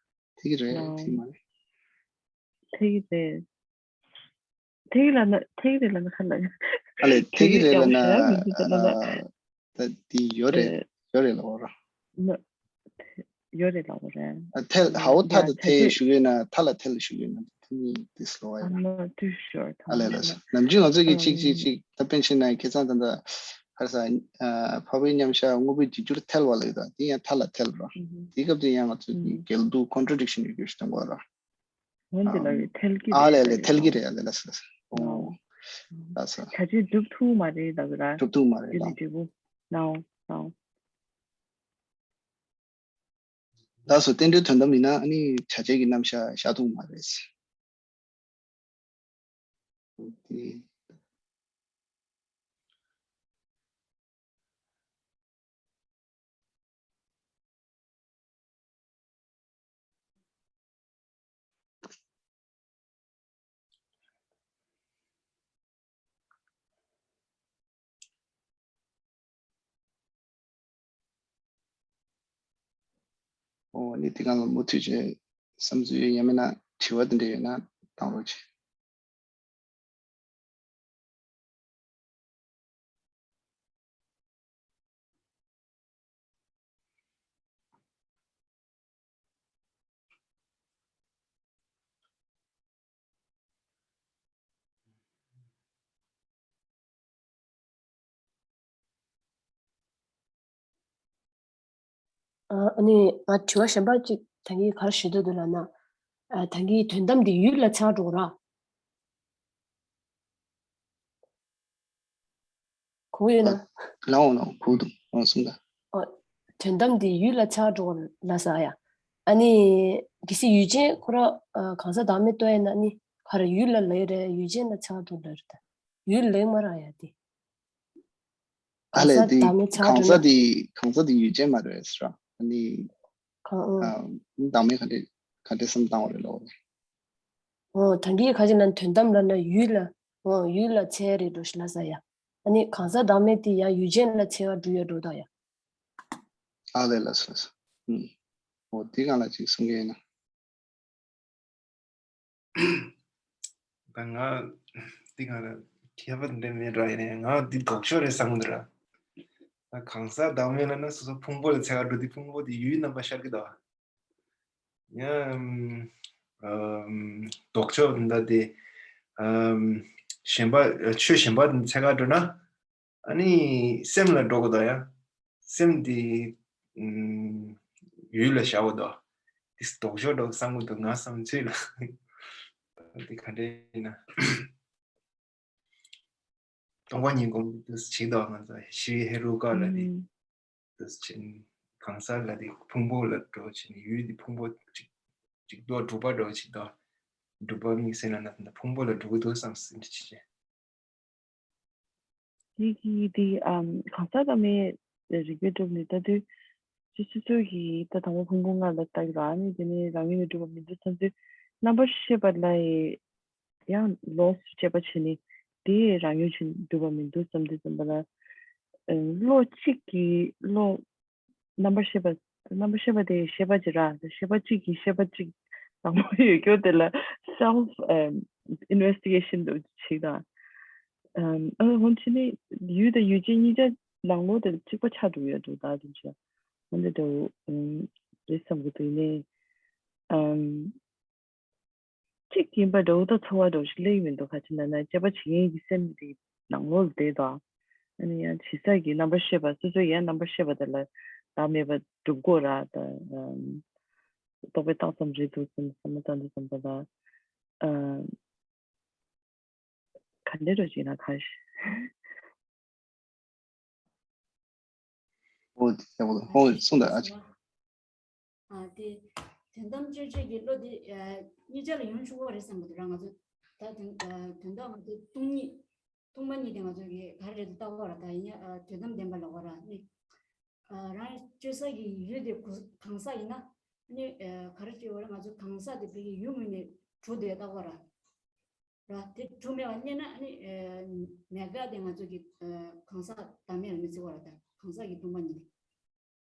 ཐེག་གི་རེད། ཨ། ཐེག་མ་རེད། ཐེག་གི་རེད། ཐེག་གི་ལབ་ན། ཐེག་གི་རེད་ལབ་ན་ག་ལ། ཨ་ལས་ཐེག་གི་རེད་ལབ་ན། ཨ། ད་དེ་ཡོད་རེད། ཨ། ཡོད་རེད་ལབ་ར། ན། ཡོད་རེད་ལབ་རེད། ཨ། ཐལ། ཧ་བོ་ཐ་དང་ཐལ་ཞུ་གི་ན། ཐ་ལ་ཐལ་ཞུ་གི་ན། དེ་ནི་དེ་སློ་བ་ཡིན། I'm not too sure. ཨ་ལས་ལ་སོ། ནམ་རྒྱུན་ང་ཚོ་གི་ཅིག་ཅིག་ཅིག་ད་པཎ་ཆེན་ནས་ཁ་སང་ད་ལྟ་ཧར་ས། ཨ། འཕགས་པའི་མཉམ་གཞག་དངོས་པོའི་རྗེས་འཇུག་ཐལ་བ་ལབ་ཡོད་ད། དེ་ཡང་ཐ་ལ་ཐལ་ར། དེའི་སྐབས་དུ་ཡང་ང་ཚོ་གི་འགལ་འདུ་ཀོན་ཊྲ་ཌིག་ཤན་ཡོད་རྒྱུ་ཞིག་གཏོང་དགོས་ར། འོན་ཏེ་ལ་ཡོད་ཐལ་གྱི་རེད། ཨ་ལས་ལས་ཐལ་གྱི་རེད། ཨ་ལས་ལ་སོ་སོ། ཨོ། ལ་སོ། བྱ་བྱེད་སྒྲུབ་ཐུབ་མ་རེད་ལབ་ར། སྒྲུབ་ཐུབ་མ་རེད་ལ། འབྲས་བུ་ནའོ་ནའོ། ལ་སོ། རྟེན་འབྲེལ་དོན་དམ་ཡིན་ན་ཨ་ནི་བྱ་བྱེད་ཀྱི་རྣམ་གཞག་བཞག་ཐུབ་མ་རེད། ཨོ། ནི་དེ་གང་ལ་མུ་མཐུད་བྱས་བསམ་ཚུལ་ཡོད། ཡང་མིན་ན་དྲི་བ་དེ་འདྲ་ཡོད་ན་བཏང་རོགས་བྱེད། ཨ་ནི་ང་དྲི་བ་གཞན་པ་གཅིག་ད་གིན་ག་རེ་ཞུ་འདོད་འདུག་ལབ་ན། ཨ་ད་གིན་དོན་དམ་དེ་ཡུལ་ལ་འཚོལ་བ་འགྲོ་ར། གོ་ཡོད་ན། ལའོ་ལའོ་གོ་འདུག་ཨ་གསུངས་ད། ཨོ། དོན་དམ་དེ་ཡུལ་ལ་འཚོལ་བ་འགྲོ་ལབ་ས་ཡ། ཨ་ནི་གལ་སྲིད་ཡུལ་ཅན་ཁོ་ར་ཨ་གང་ཟག་བདག་མེད་ལྟོས་ཡིན་ན་ནི་ག་རེ་ཡུལ་ལ་ལབ་རེད། ཡུལ་ཅན་ལ་འཚོལ་བ་འགྲོ་ལབ་རེད་ད། ཡུལ་ལབ་མ་ར་ཡ་དེ། ཨ་ལས་དེ་གང་ཟག་བདག་མེད་འཚོལ་བ་གང་འགྲོ་ཟག་ན། དེ་གང་ཟག་དེ་ཡུལ་ཅན་མ་རེད་ཟེར་ར། ཨ་ནི་གང་ཨ་བདག་མེད་ག་འདྲས་ག་འདྲས་བསམ་བཏང་བ་རེད་ལོ། ཨོ་ད་གིན་ག་ཅི་ན་དོན་དམ་ལབ་ན་ཡུལ་ལ། ཨོ་ཡུལ་ལ་འཚོལ་རེད་འགྲོ་ཞིག་ལབ་ས་ཡ། ཨ་ནི་གང་ཟག་བདག་མེད་དེ་ཡང་ཡུལ་ཅན་ལ་འཚོལ་བ་འགྲོ་ཡ་འགྲོ་ད་ཡ། ཨ་ལས་ལ་སོ་སོ། ཨུམ། ཨོ་དེ་གང་ལ་ཅིག་གསུང་གི་ཡིན་ན། ད་ང་འདི་གང་ལ་ཁྱད་པར་འདྲ་མེད་ར། ཡིན་ནའི་ང་འདི་ལྡོག་ཕྱོགས་རེད་བསམ་གི་འདུག་ར། ད་གང་ཟག་བདག་མེད་ལབ་ན་སོ་སོ་ཕུང་པོ་ལ་འཚོལ་ག་འགྲོ་དུས་ཕུང་པོ་དེ་ཡུལ་རྣམ་པ་ཤར་གི་འདུག་ཡང་ཨམ་ལྡོག་ཕྱོགས་འདི་དེ་ཨམ་གཞན་པ་ཆོས་གཞན་པ་འཚོལ་ག་འགྲོ་ན། ཨ་ནི་སེམས་ལ་འགྲོ་གི་འདུག་ཡ། སེམས་དེ་ཨམ་ཡུལ་ལ་བཞག་གི་འདུག་དེ་ལྡོག་ཕྱོགས་འགྲོ་བསམ་གི་འདུག་ང་བསམ་ཚུལ་ལ། དེ་ག་འདྲ་ཡིན་ན། སྟོང་པ་ཉིད་སྒོམ་དུས་བྱེད་དོ། ང་ཚོ་ཤྲི་ཧེ་རུ་ཀ་ལ་དེ་ཨུམ། དུས་ཕྱིན་གང་ཟག་ལ་དེ་ཕུང་པོ་ལ་འགྲོ་ཕྱིན་ཡུལ་དེ་ཕུང་པོ་གཅིག་གཅིག་ཏུ་གྲུབ་པ་འགྲོ་ཕྱིན་དོ། གྲུབ་པ་དམིགས་བསལ་ན་ན་ཕུང་པོ་ལ་འགྲོ་གི་འདུག་བསམ་སྲིད་འདི་ཕྱིན། དེ་གི་དེ་ཨམ་གང་ཟག་བདག་མེད་རིགས་པས་གྲུབ་ནས་ལྟ་དུས། སྤྱི་སྤྱི་ཚོགས་ཀྱི་ད་དང་པོ་ཕུང་པོ་ལྔ་ལ་ལྟ་གི་ར། ཨ་ནི་དེ་ནས་རང་ཡུལ་ནས་གྲུབ་པ་མི་འདུག་བསམ་དུས། རྣམ་པར་ཤེས་པ་ལ་ཡང་ལོགས་སུ་དཔྱད་པ་བྱས་ནས་དེ་རང་ཡུལ་ཕྱིན་གྲུབ་པ་མི་འདུག་བསམ་དུས་ཙམ་པ་ལ། ཨ་བློ་གཅིག་གིས་བློ། རྣམ་པར་ཤེས་པ། རྣམ་པར་ཤེས་པ་དེ་ཤེས་པ་ཅིག་ར། ཤེས་པ་གཅིག་གིས་ཤེས་པ་གཅིག་དང་པོ་ཡོད་རྒྱུ་དེ་ལ་self ཨམ་investigation དུ་བྱེད་དང་། ཨམ་ཨ་འོན་ཏེ་ནི་ཡུལ་དང་ཡུལ་ཅན་གཉིས་ཆ་ནང་ལོགས་དེ་གཅིག་པ་ཆགས་འགྲོ་ཡོད་འདུག་ད་དེ་ཆ་འོན་ཏེ་དེ་ཨམ་རེད་བསམ་གི་འདུག་ཡིན་ནའི་ཨམ། གཅིག་ཡིན་པ་འདྲ་བོ་ད་ཚོར་བ་འདྲ་བོ་ཞིག་སླེབས་མི་འདུག་ག་ཅི་ན་ན་དཔྱད་པ་བྱེད་མཁན་གྱི་སེམས་དེ་ནང་ལོགས་ལ་བསྡད་དང་། ཨ་ནི་ཡང་ཇི་ལྟར་གྱི་རྣམ་པར་ཤེས་པ་སོ་སོ་ཡང་རྣམ་པར་ཤེས་པ་དེ་ལ་བདག་མེད་པ་སྒྲུབ་དགོས་ར་ད། རྟོག་པས་བཏགས་ཙམ་རེད་འདུག་བསམ་བསམ་བློ་བཏང་དུས་ཙམ་པ་ལ། ག་འདྲ་འདྲ་བོ་ཞིག་ན་ག་ཞིག་ཨོ་དེ་ཡག་པོ་འདུག་ཨོ་གསུངས་དང་ཨ་ཅག་ཨ་དེ་དོན་དམ་དཔྱོད་བྱེད་ཀྱི་བློ་དེ་ཨ་གཉིས་ཆ་ལ་ཡོང་ཆོག་གི་རེད་བསམ་གྱི་འདུག་ར། ང་ཚོ་ད་དོན་ཨ་དོན་དག་ང་ཚོ་སྟོང་ཉིད་སྟོང་པ་ཉིད་དེ་ང་ཚོ་གི་ག་རེ་རེད་ལྟ་གི་ཡོད་ར། ད་ཡིན་ཡང་ཨ་དོན་དམ་བདེན་པ་ལབ་དགོས་ར། ནི་ཨ་རང་དཔྱོད་ས་གི་ཡུལ་དེ་གུ་གང་ཟག་ཡིན་ན་ནི་ཨ་ག་རེ་བྱེད་དགོས་ར། ང་ཚོ་གང་ཟག་དེ་བོད་ཀྱི་ཡུལ་ངོས་ནས་གྲུབ་བསྡད་ལྟ་གི་ཡོད་ར། ར་དེ་གྲུབ་མེད་པ་རྙེད་ན་ནི་ཨ་མེད་དགག་དེ་ང་ཚོ་གི་ཨ་གང་ཟག་བདག་མེད་ལ་མི་བརྩི་བ་ར། ད་གང་ཟག་གི་སྟོང་པ་ཉིད་དེ།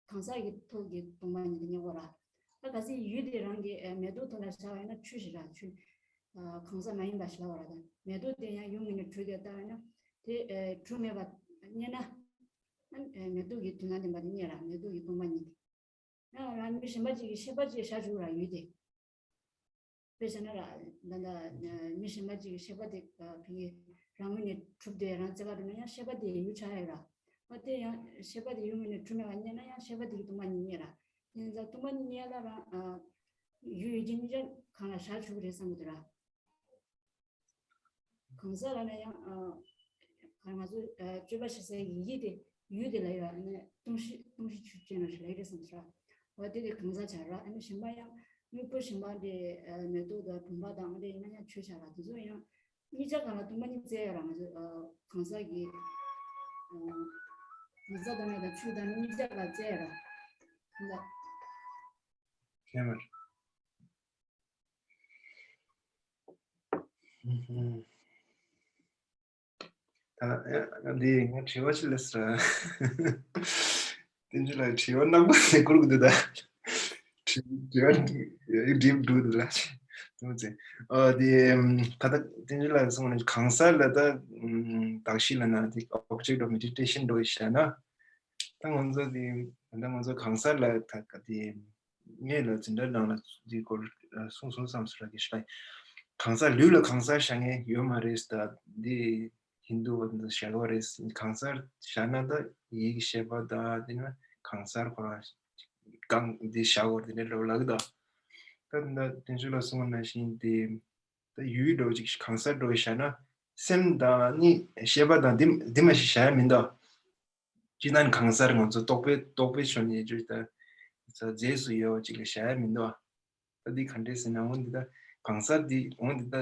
གང་ཟག་གི་ཐོག་གི་སྟོང་པ་ཉིད་དེ་རྙེད་དགོས་ར། ད་གལ་སྲིད་ཡུལ་དེ་རང་གི་ཨ་མེ་ཏོག་ཐོག་ལ་བཞག་པ་ཡིན་ན་ཆུ་ཞིག་ར། ཆུ་ཨ་གང་ཟག་མ་ཡིན་པ་ཞིག་ལབ་དགོས་ར། ད་མེ་ཏོག་དེ་ཡང་ཡུལ་ངོས་ནས་གྲུབ་བསྡད་ལྟ་བ་ཡིན་ན་དེ་ཨ་གྲུབ་མེད་པ་རྙེད་ན་ཨ་མེ་ཏོག་གི་དོན་དམ་བདེན་པ་དེ་རྙེད་ར། མེ་ཏོག་གི་སྟོང་པ་ཉིད་དེ། ཡང་རང་མི་གཞན་པ་ཅིག་གིས་ཤེས་པ་ཅིག་བཞག་བཅུག་ར་ཡུལ་དེ། དཔེ་བྱས་ན་ར་ད་ལྟ་མི་གཞན་པ་ཅིག་གིས་ཤེས་པ་དེ་ཕ་གི་རང་ངོས་ནས་གྲུབ་བསྡད་རང་རྩ་བ་གྲུབ་ན་ཡང་ཤེས་པ་དེ་ཡུལ་ཆགས་ཡོད་ར། འོ་དེ་ཡང་ཤེས་པ་དེ་ཡུལ་ངོས་ནས་གྲུབ་མེད་པ་རྙེད་ན་ཡང་ཤེས་པ་དེ་གི་སྟོང་པ་ཉིད་རྙེད་ར། དེ་ཡིན་ཙང་སྟོང་པ་ཉིད་རྙེད་ལ་རང་ཡུལ་ཡུལ་ཅན་གཉིས་ཆ་གང་ལ་བཞག་བཅུག་གི་རེད་བསམ་གི་འདུག་ར། གང་ཟག་ལབ་ན་ཡང་ཨ་ག་ང་ཚོ་ཨ་སྤྱོད་པ་བྱེད་སའི་ཡི་གེ་དེ་ཡུལ་དེ་ལ་ཡོད། ཨ་ནི་སྟོང་གཞི་སྟོང་གཞི་ཆོས་ཅན་ལ་ཞིག་ལབ་ཡོད་རེད་བསམ་ཤག་འོ་དེ་དེ་གང་ཟག་ཆགས་ར། ཨ་ནི་གཞན་པ་ཡང་དངོས་པོ་གཞན་པ་དེ་ཨ་མེ་ཏོག་དང་བུམ་པ་དང་ཨ་འདྲ་ཡིན་ན་ཡང་ཆོས་ཆགས་ར། དེ་ཚོ་ཡང་གཉིས་ཆ་གང་ལ་སྟོང་པ་ཉིད་བཙལ་ཡོད་ར། ང་ཚོ་ཨ་གང་ཟག་གི་ཨ་གང་ཟག་དང་མེད་དང་ཆོས་དང་གཉིས་ཆ་གང་བཙལ་ཡོད་ར། གང་ཟག་ཁེ་མར། ད་ཨ་འདི་ང་དྲི་བ་ཅིག་སླེབས་སོང་། བསྟན་འཛིན་ལགས་དྲི་བ་རྣམ་པ་ཞིག་བསྐུར་གི་འདུག་ད་དྲི་དྲི་བ་འདི་འགྲིག་འདུག་ད་ལ་ཅི་ཨ་འདི་ད་ལྟ་བསྟན་འཛིན་ལགས་གསུངས་ནས་གང་ཟག་ལ་ད་གདགས་གཞི་ལབ་ན་འདི་object of meditation འགྲོ་ཡི་བྱས་ན། ད་ང་ཚོ་འདི་ད་ང་ཚོ་གང་ཟག་ལ་ད་ག་འདི་ངས་ལ་འཛིན་གྲྭ་ནང་ལ་འདི་སྐོར་གསུངས་སོང་བསམ་སོང་ར་གི་ཤི་ལ། གང་ཟག་ལུས་ལ་གང་ཟག་བཞག་མཁན་ཡོད་མ་རེད། ད་འདི་ཧིན་རྡུ་བ་འདི་བཞག་གི་རེད། གང་ཟག་བཞག་ན་ད་ཡིད་ཀྱི་ཤེས་པ་ད་འདི་ན་གང་ཟག་ཁོ་རང་ གང་འདི་བཞག་དགོས་དེ་འདྲ་ལབ་ལབ་གི་འདུག་ད་ད་བསྟན་ཆོས་ལགས་གསུངས་པ་ནང་བཞིན་དེ་ད་ཡུལ་འདྲ་བོ་ཅིག་གང་ཟག་འདྲ་བོ་བཞག་ན་སེམས་དང་ནི་ཤེས་པ་དང་འདི་འདི་མ་ཞིག་བཞག་ཡ་མི་འདུག་སྤྱིར་བཏང་གང་ཟག་རེ་ང་ཚོ་རྟོག་པའི་རྟོག་པའི་ཕྱོགས་ནས་བརྗོད་ད་རྫས་སུ་ཡོད་པ་ཅིག་ལ་བཞག་ཡ་མི་འདུག་ད་འདི་ག་འདྲས་ཟེར་ན་འོ་འདི་ད་གང་ཟག་འདི་འོ་འདི་ད་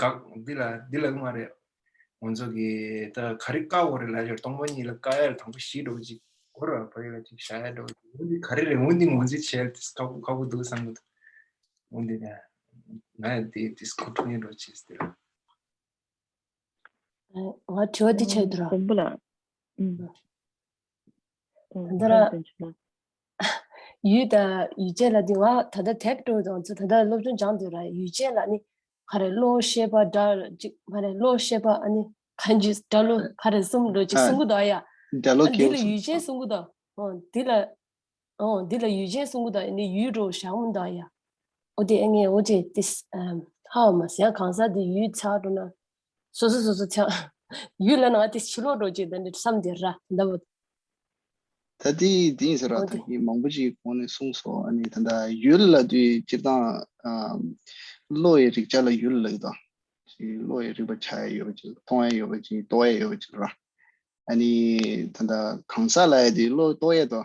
དགག་འདི་ལ་འདི་ལ་མ་རེད། ང་ཚོ་གི་ད་ག་རེ་བཀག་དགོས་རེད་ལབ་ཡ་སྟོང་པ་ཉིད་ལ་བཀག་ཡ་ལ་དང་པོ་གཞི་འདྲ་བོ་ཅིག་དགོས་རེད་བ། ཕ་གི་ལ་ཅིག་བཞག་ཡ་འདྲ་བོ་ཅིག་འོ་འདི་ག་རེ་རེད། འོ་འདི་ངོས་འཛིན་བྱས་ཏེ་ཁག་པོ་ཁག་པོ་འདུག་བསམ་གི་འདུག་འོ་འདི་ད་ང་ཡང་དེ་དེ་ཁོ་ཐུག་ཡིན་འགྲོ་ཅེས་ཟེར། ང་དྲི་བ་འདི་བྱས་འདུག་ར། དང་པོ་ལ། ཨུམ། ད་ལྟ་ར། ཡུལ་དང་ཡུལ་ཅན་ལ་འདི་ང་ད་ལྟ་དེབ་འགྲོ་དང་ཚོ་ད་ལྟ་སློབ་སྦྱོང་སྦྱང་འདུག་ར། ཡུལ་ཅན་ལ་ནི་ག་རེ་བློ་ཤེས་པ་སྒྲ་ཅིག་ག་རེ་བློ་ཤེས་པ་ཨ་ནི་གང་ཅི་སྒྲ་བློ་ག་རེ་གསུམ་འགྲོ་ཅིག་གསུང་གི་འདུག་ཡ། སྒྲ་བློ་ཨ་འདི་ལ་ཡུལ་ཅན་གསུང་གི་འདུག་འོ་འདི་ལ། ཨོ་འདི་ལ་ཡུལ་ཅན་གསུང་གི་དང་ནི་ཡུལ་འགྲོ་བཞག་མི་འདུག་ཡ། ཨོ་དེ་ཨེ་ངས་ཨོ་ཅེ་ཏིས་ཧ་མ་སི་ཡང་གང་ཟག་དེ་ཡུལ་ཆགས་འགྲོ་ན། སོ་སོ་སོ་སོ་ཆགས། ཡུལ་ལ་ན་ཏིས་ཕྱི་ལོགས་འགྲོ་ཅེ་ད་འདི་བསམ་དེ་ར་འདབ། ད་དེ་དེ་ཡིན་ཟེར་བ་ཨོ་དེ། ད་ཡིན་མང་པོ་ཅིག་གོང་ནས་གསུངས་སོ། ཨ་ནི་ད་ལྟ་ཡུལ་ལ་དུས་སྤྱིར་བཏང་ཨམ་བློ་ཡི་རིག་བྱ་ལ་ཡུལ་ལ་ཡོད་དོ། ཅིག་བློ་ཡི་རིག་པ་བྱ་ཡ་ཡོད་པ་ཅིག་མཐོང་ཡ་ཡོད་པ་ཅིག་རྟོགས་ཡ་ཡོད་པ་ཅིག་ར། ཨ་ནི་ད་ལྟ་གང་ཟག་ལ་ཡ་དེ་བློ་རྟོགས་ཡ་དོ།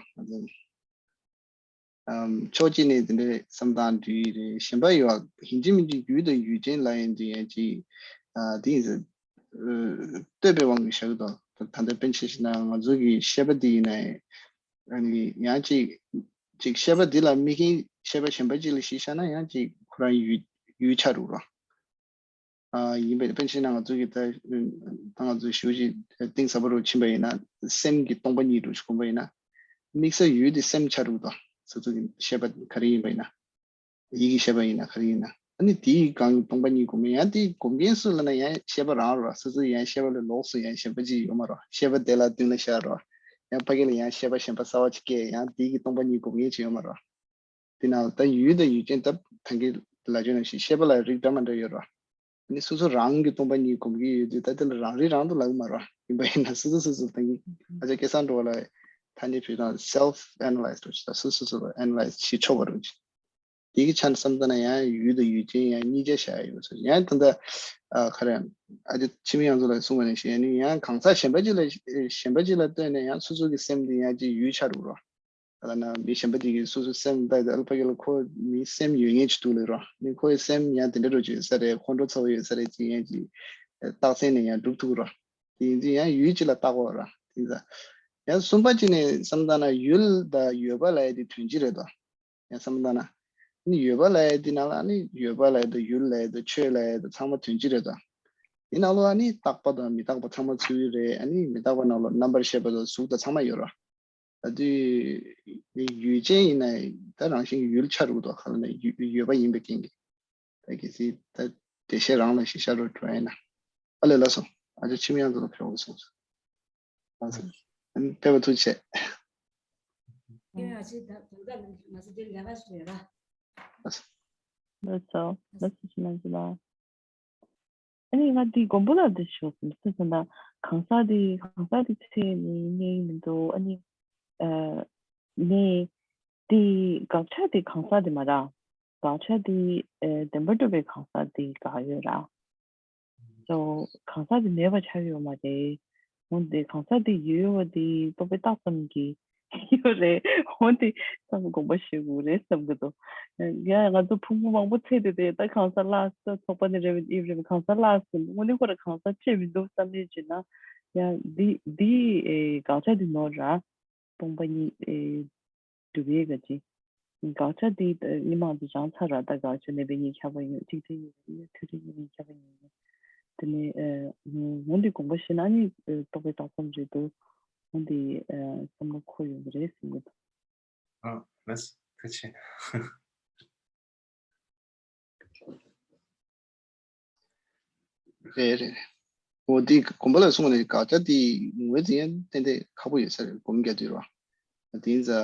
ཨམ་ཕྱོགས་གཅིག་ནས་དེ་འདྲའི་བསམ་སྟངས་འདི་རེད། གཞན་པ་ཡོད་ཡིན་གཅིག་མིན་གཅིག་ཡུལ་དང་ཡུལ་ཅན་ལ་ཡིན་དུས་ཡང་ཅིག་ཨ་དེ་ཡིན་ཟེར། ཨ་ལྟོས་པའི་དབང་གིས་བཞག་གི་འདུག་ད་ལྟ་དཔེ་ཆ་བཞག་ན་ང་ཚོ་གི་ཤེས་པ་འདི་ཡིན་ན་ཨ་ནི་ཡང་ཅིག་ཅིག་ཤེས་པ་འདི་ལ་དམིགས་མཁན་ཤེས་པ་གཞན་པ་ཅིག་ལ་གཞི་བཞག་ན་ཡང་ཅིག་ཁོ་རང་ཡུལ་ཡུལ་ཆགས་འགྲོ་གི་རེད། ཨ་ཡིན་པས་དཔེ་ཆ་བཞག་ན་ང་ཚོ་གི་ད་ད་ང་ཚོ་ཞེ་པོ་ཅིག་གཏིང་ཟབ་པོ་རུ་ཕྱིན་པ་ཡིན་ན་སེམས་ཀྱི་སྟོང་པ་ཉིད་དུ་ཞིག་གོམས་པ་ཡིན་ན་དམིགས་བསལ་ཡུལ་དེ་སེམས་ཆགས་འགྲོ་གི་འདུག་སོ་སོ་གི་ཤེས་པ་ག་རེ་ཡིན་པ་ཡིན་ན། ཡིད་ཀྱི་ཤེས་པ་ཡིན་ན་ག་རེ་ཡིན་ན། ཨ་ནི་དེའི་སྒང་གི་སྟོང་པ་ཉིད་གོམས་ཡང་དེ་གོམས་མཁན་སུ་ལབ་ན་ཡང་ཤེས་པ་རང་རེད་བ། སོ་སོ་ཡང་ཤེས་པ་ལས་ལོགས་སུ་ཡང་གཞན་པ་ཅིག་ཡོད་མ་རེད་བ། ཤེས་པ་དེ་ལ་མདུན་ལ་བཞག་རེད་བ། ཡང་ཕ་གི་ལ་ཡང་ཤེས་པ་གཞན་པ་གསར་བ་ཅིག་སྐྱེས་ཡང་དེའི་གི་སྟོང་པ་ཉིད་གོམས་མཁན་ཅིག་ཡོད་མ་རེད་བ། དེ་ནང་ད་ཡུལ་དང་ཡུལ་ཅན་ད་ད་གིན་ལ་བརྗོད་ནང་བཞིན་ཤེས་པ་ལ་རིགས་འདྲ་མ་འདྲ་ཡོད་རེད་བ། ཨ་ནི་སོ་སོ་རང་གི་སྟོང་པ་ཉིད་གོམས་ཀྱི་ཡོད་དུས་ད་དེ་ལ་རང་རིག་རང་དུ་ལབ་ཀྱི་མ་རེད་བ། ཡིན་པ་ཡིན་ན་སོ་སོ་སོ་སོ་ད་གིན་ཨ་ཅག་སྐལ་བཟང་འགྲོ་བ་ལ་ཐ་སྙད་བྱས་ཙང་self analyze་འགྲོ་ཅིག་ད་སོ་སོ་སོ་ལ་analyze་བྱེད་ཆོག་པ་རེད་ཅིག་དེ་གི་ཆ་ནས་བསམ་ད་ན་ཡང་ཡུལ་དང་ཡུལ་ཅན་ཡང་གཉིས་ཆ་བཞག་ཡོད་ཟེར། ཡང་ད་ལྟ་ཨ་ག་རེ་ཨ་ཅག་འཆི་མེད་དབྱངས་མཚོ་ལགས་གསུངས་པ་ནང་བཞིན་ཡང་ནི་ཡང་གང་ཟག་གཞན་པ་ཅིག་ལ་གཞན་པ་ཅིག་ལ་ལྟོས་ནས་ཡང་སོ་སོ་གི་སེམས་དེ་ཡང་ཅིག་ཡུལ་ཆགས་འགྲོ་རོ། ད་ལྟ་ན་མི་གཞན་པ་དེ་གིས་སོ་སོའི་སེམས་ལྟ་ཡི་ཨ་ལ་ཕ་གི་ལ་ཁོ་མིའི་སེམས་ཡོད་མཁན་ཅིག་འདུག་ལབ་རོ། ནི་ཁོའི་སེམས་ཡང་དེ་འདྲ་རོ་ཅིག་ཡོད་ས་རེད། ཁོང་ཁྲོ་ཚ་བོ་ཡོད་ས་རེད་ཅིག་ཡང་ཅིག་རྟགས་མཚན་ནས་ཡང་སྒྲུབ་ཐུབ་རོ། དེ་ཡིན་དུས་ཡང་ཡུལ་ཅིག་ལ་བཏགས་པ་རོ། དེ་ཡིན་ཙང་ཡང་གསུམ་པ་ཅིག་ནས་བསམ་བཏང་ན་ཡུལ་དང་ཡོད་པ་ལབ་ཡ་དེ་དོན་གཅིག་རེད་དོ། ཡང་བསམ་བཏང་ན། ནི་ཡོད་པ་ལབ་ཡ་དེ་ནང་ལ་ནི་ཡོད་པ་ལབ་ཡ་དང་ཡུལ་ལབ་ཡ་དང་ཆོས་ལབ་ཡ་དང་ཚང་མ་དོན་གཅིག་རེད་དོ། དེ་ནང་ལོགས་ཨ་ནི་རྟག་པ་དང་མི་རྟག་པ་ཚང་མ་ཚུད་ཀྱི་རེད། ཨ་ནི་མི་རྟག་པ་ནང་ལོགས་རྣམ་པར་ཤེས་པ་དང་གཟུགས་དང་ཚང་མ་ཡོད་ར། ད་དུས་ཡུལ་ཅན་ཡིན་ན་ད་རང་བཞིན་གྱི་ཡུལ་ཆགས་འགྲོ་གི་འདུག་ག་ལ་ན་ཡུ་ཡོད་པ་ཡིན་པའི་རྐྱེན་གྱིས། ད་གལ་སྲིད་ད་འགྲེལ་བཤད་རང་ལ་ཞིག་བྱ་རོགས་འགྲོ་ཡིན་ན། ཨ་ལས་ལགས་སོ། ཨ་ཅག་འཆི་མེད་དབྱངས་མཚོ་ལགས་ཕེབས་འོང་གསུངས་སོང་། ལགས་སོ། ཨ་ནི་ཕེབས་པ་ཐུགས་རྗེ་ཆེ། ཡང་ཨ་ཅག་ད་ད་ལྟ་ང་ཚོ་འདིར་ལས་ཀ་ཞིག་ཡོད་ར། ལགས་སོ། ལགས་སོ། ལགས་སོ་ཞུ་ན་ཞུ་ལ། ཨ་ནི་ང་འདི་མགོན་པོ་ལགས་འདི་ཞུ་བསམ་སོང་ད། གང་ཟག་འདི་གང་ཟག་འདི་ཚེ་ནི་གནས་མི་འདུག་ཨ་ནི་ཨ་ནི་འདི་དགག་བྱ་འདི་གང་ཟག་འདི་མ་རེད། དགག་བྱ་འདི་ཨ་བདེན་པར་གྲུབ་པའི་གང་ཟག་འདི་དགག་ཡོད་ར། སོ་གང་ཟག་འདི་མེད་པ་ཆགས་ཡོད་མ་རེད། འོན་ཏེ་གང་ཟག་འདི་ཡོད་པ་འདི་རྟོག་པས་བཏགས་ཙམ་གྱིས་ཡོད་རེད། འོན་ཏེ་ཚང་མ་དགོངས་པ་བཞེས་དགོས་རེད་བསམ་གྱི་འདུག་ཡ་ང་ཚོ་ཕྲུ་གུ་མང་པོ་ཚེ་འདི་དེ་ད་གང་ཟག་བརླགས་སོང་ཚོགས་པ་ནི་རེད་ཨིབ་རེད་གང་ཟག་བརླགས་སོང་དངོས་གནས་ཁོ་ར་གང་ཟག་ཅེས་མི་འདུག་བསམ་ནས་བྱས་ན་ཡ་འདི་འདི་དགག་བྱ་འདི་ནོར་ར། སྟོང་པ་ཉིད་ཨེ་སྒྲུབ་ཡས་ག་ཅི། དགག་བྱ་འདི་ཉི་མ་འདི་སྦྱངས་ཚར་ར་ད་དགག་བྱ་ནས་པའི་ཉིད་ཁྱབ་པ་ཡིན་གཅིག་ཅན་ཡིན་ཡིན་མཐུན་སྒྲིལ་ཉིད་ཁྱབ་པ་ཡིན་ཡིན། དེ་ནས་ཨེ་འོན་ཏེ་དགོངས་པ་བཞེས་ན་ནི་ཨེ་རྟོགས་པའི་རྟོགས་ཙམ་རེད་འདུག་འོན་ཏེ་ཨེ་བསམ་བློ་འཁོར་ཡོང་གི་རེད་བསམ་གི་འདུག་ཨ་ལགས་སོ་ཐུགས་རྗེ་ཆེ། རེད་རེད། འོ་དེ་དགོན་པ་ལ་སོང་ནས་དགག་བྱ་དེ་ངོས་འཛིན་ཡང་ཏན་ཏན་ཁག་པོ་ཡོད་ས་རེད་སྒོམ་རྒྱག་དུས་རོ། དེ་ཡིན་ཙང་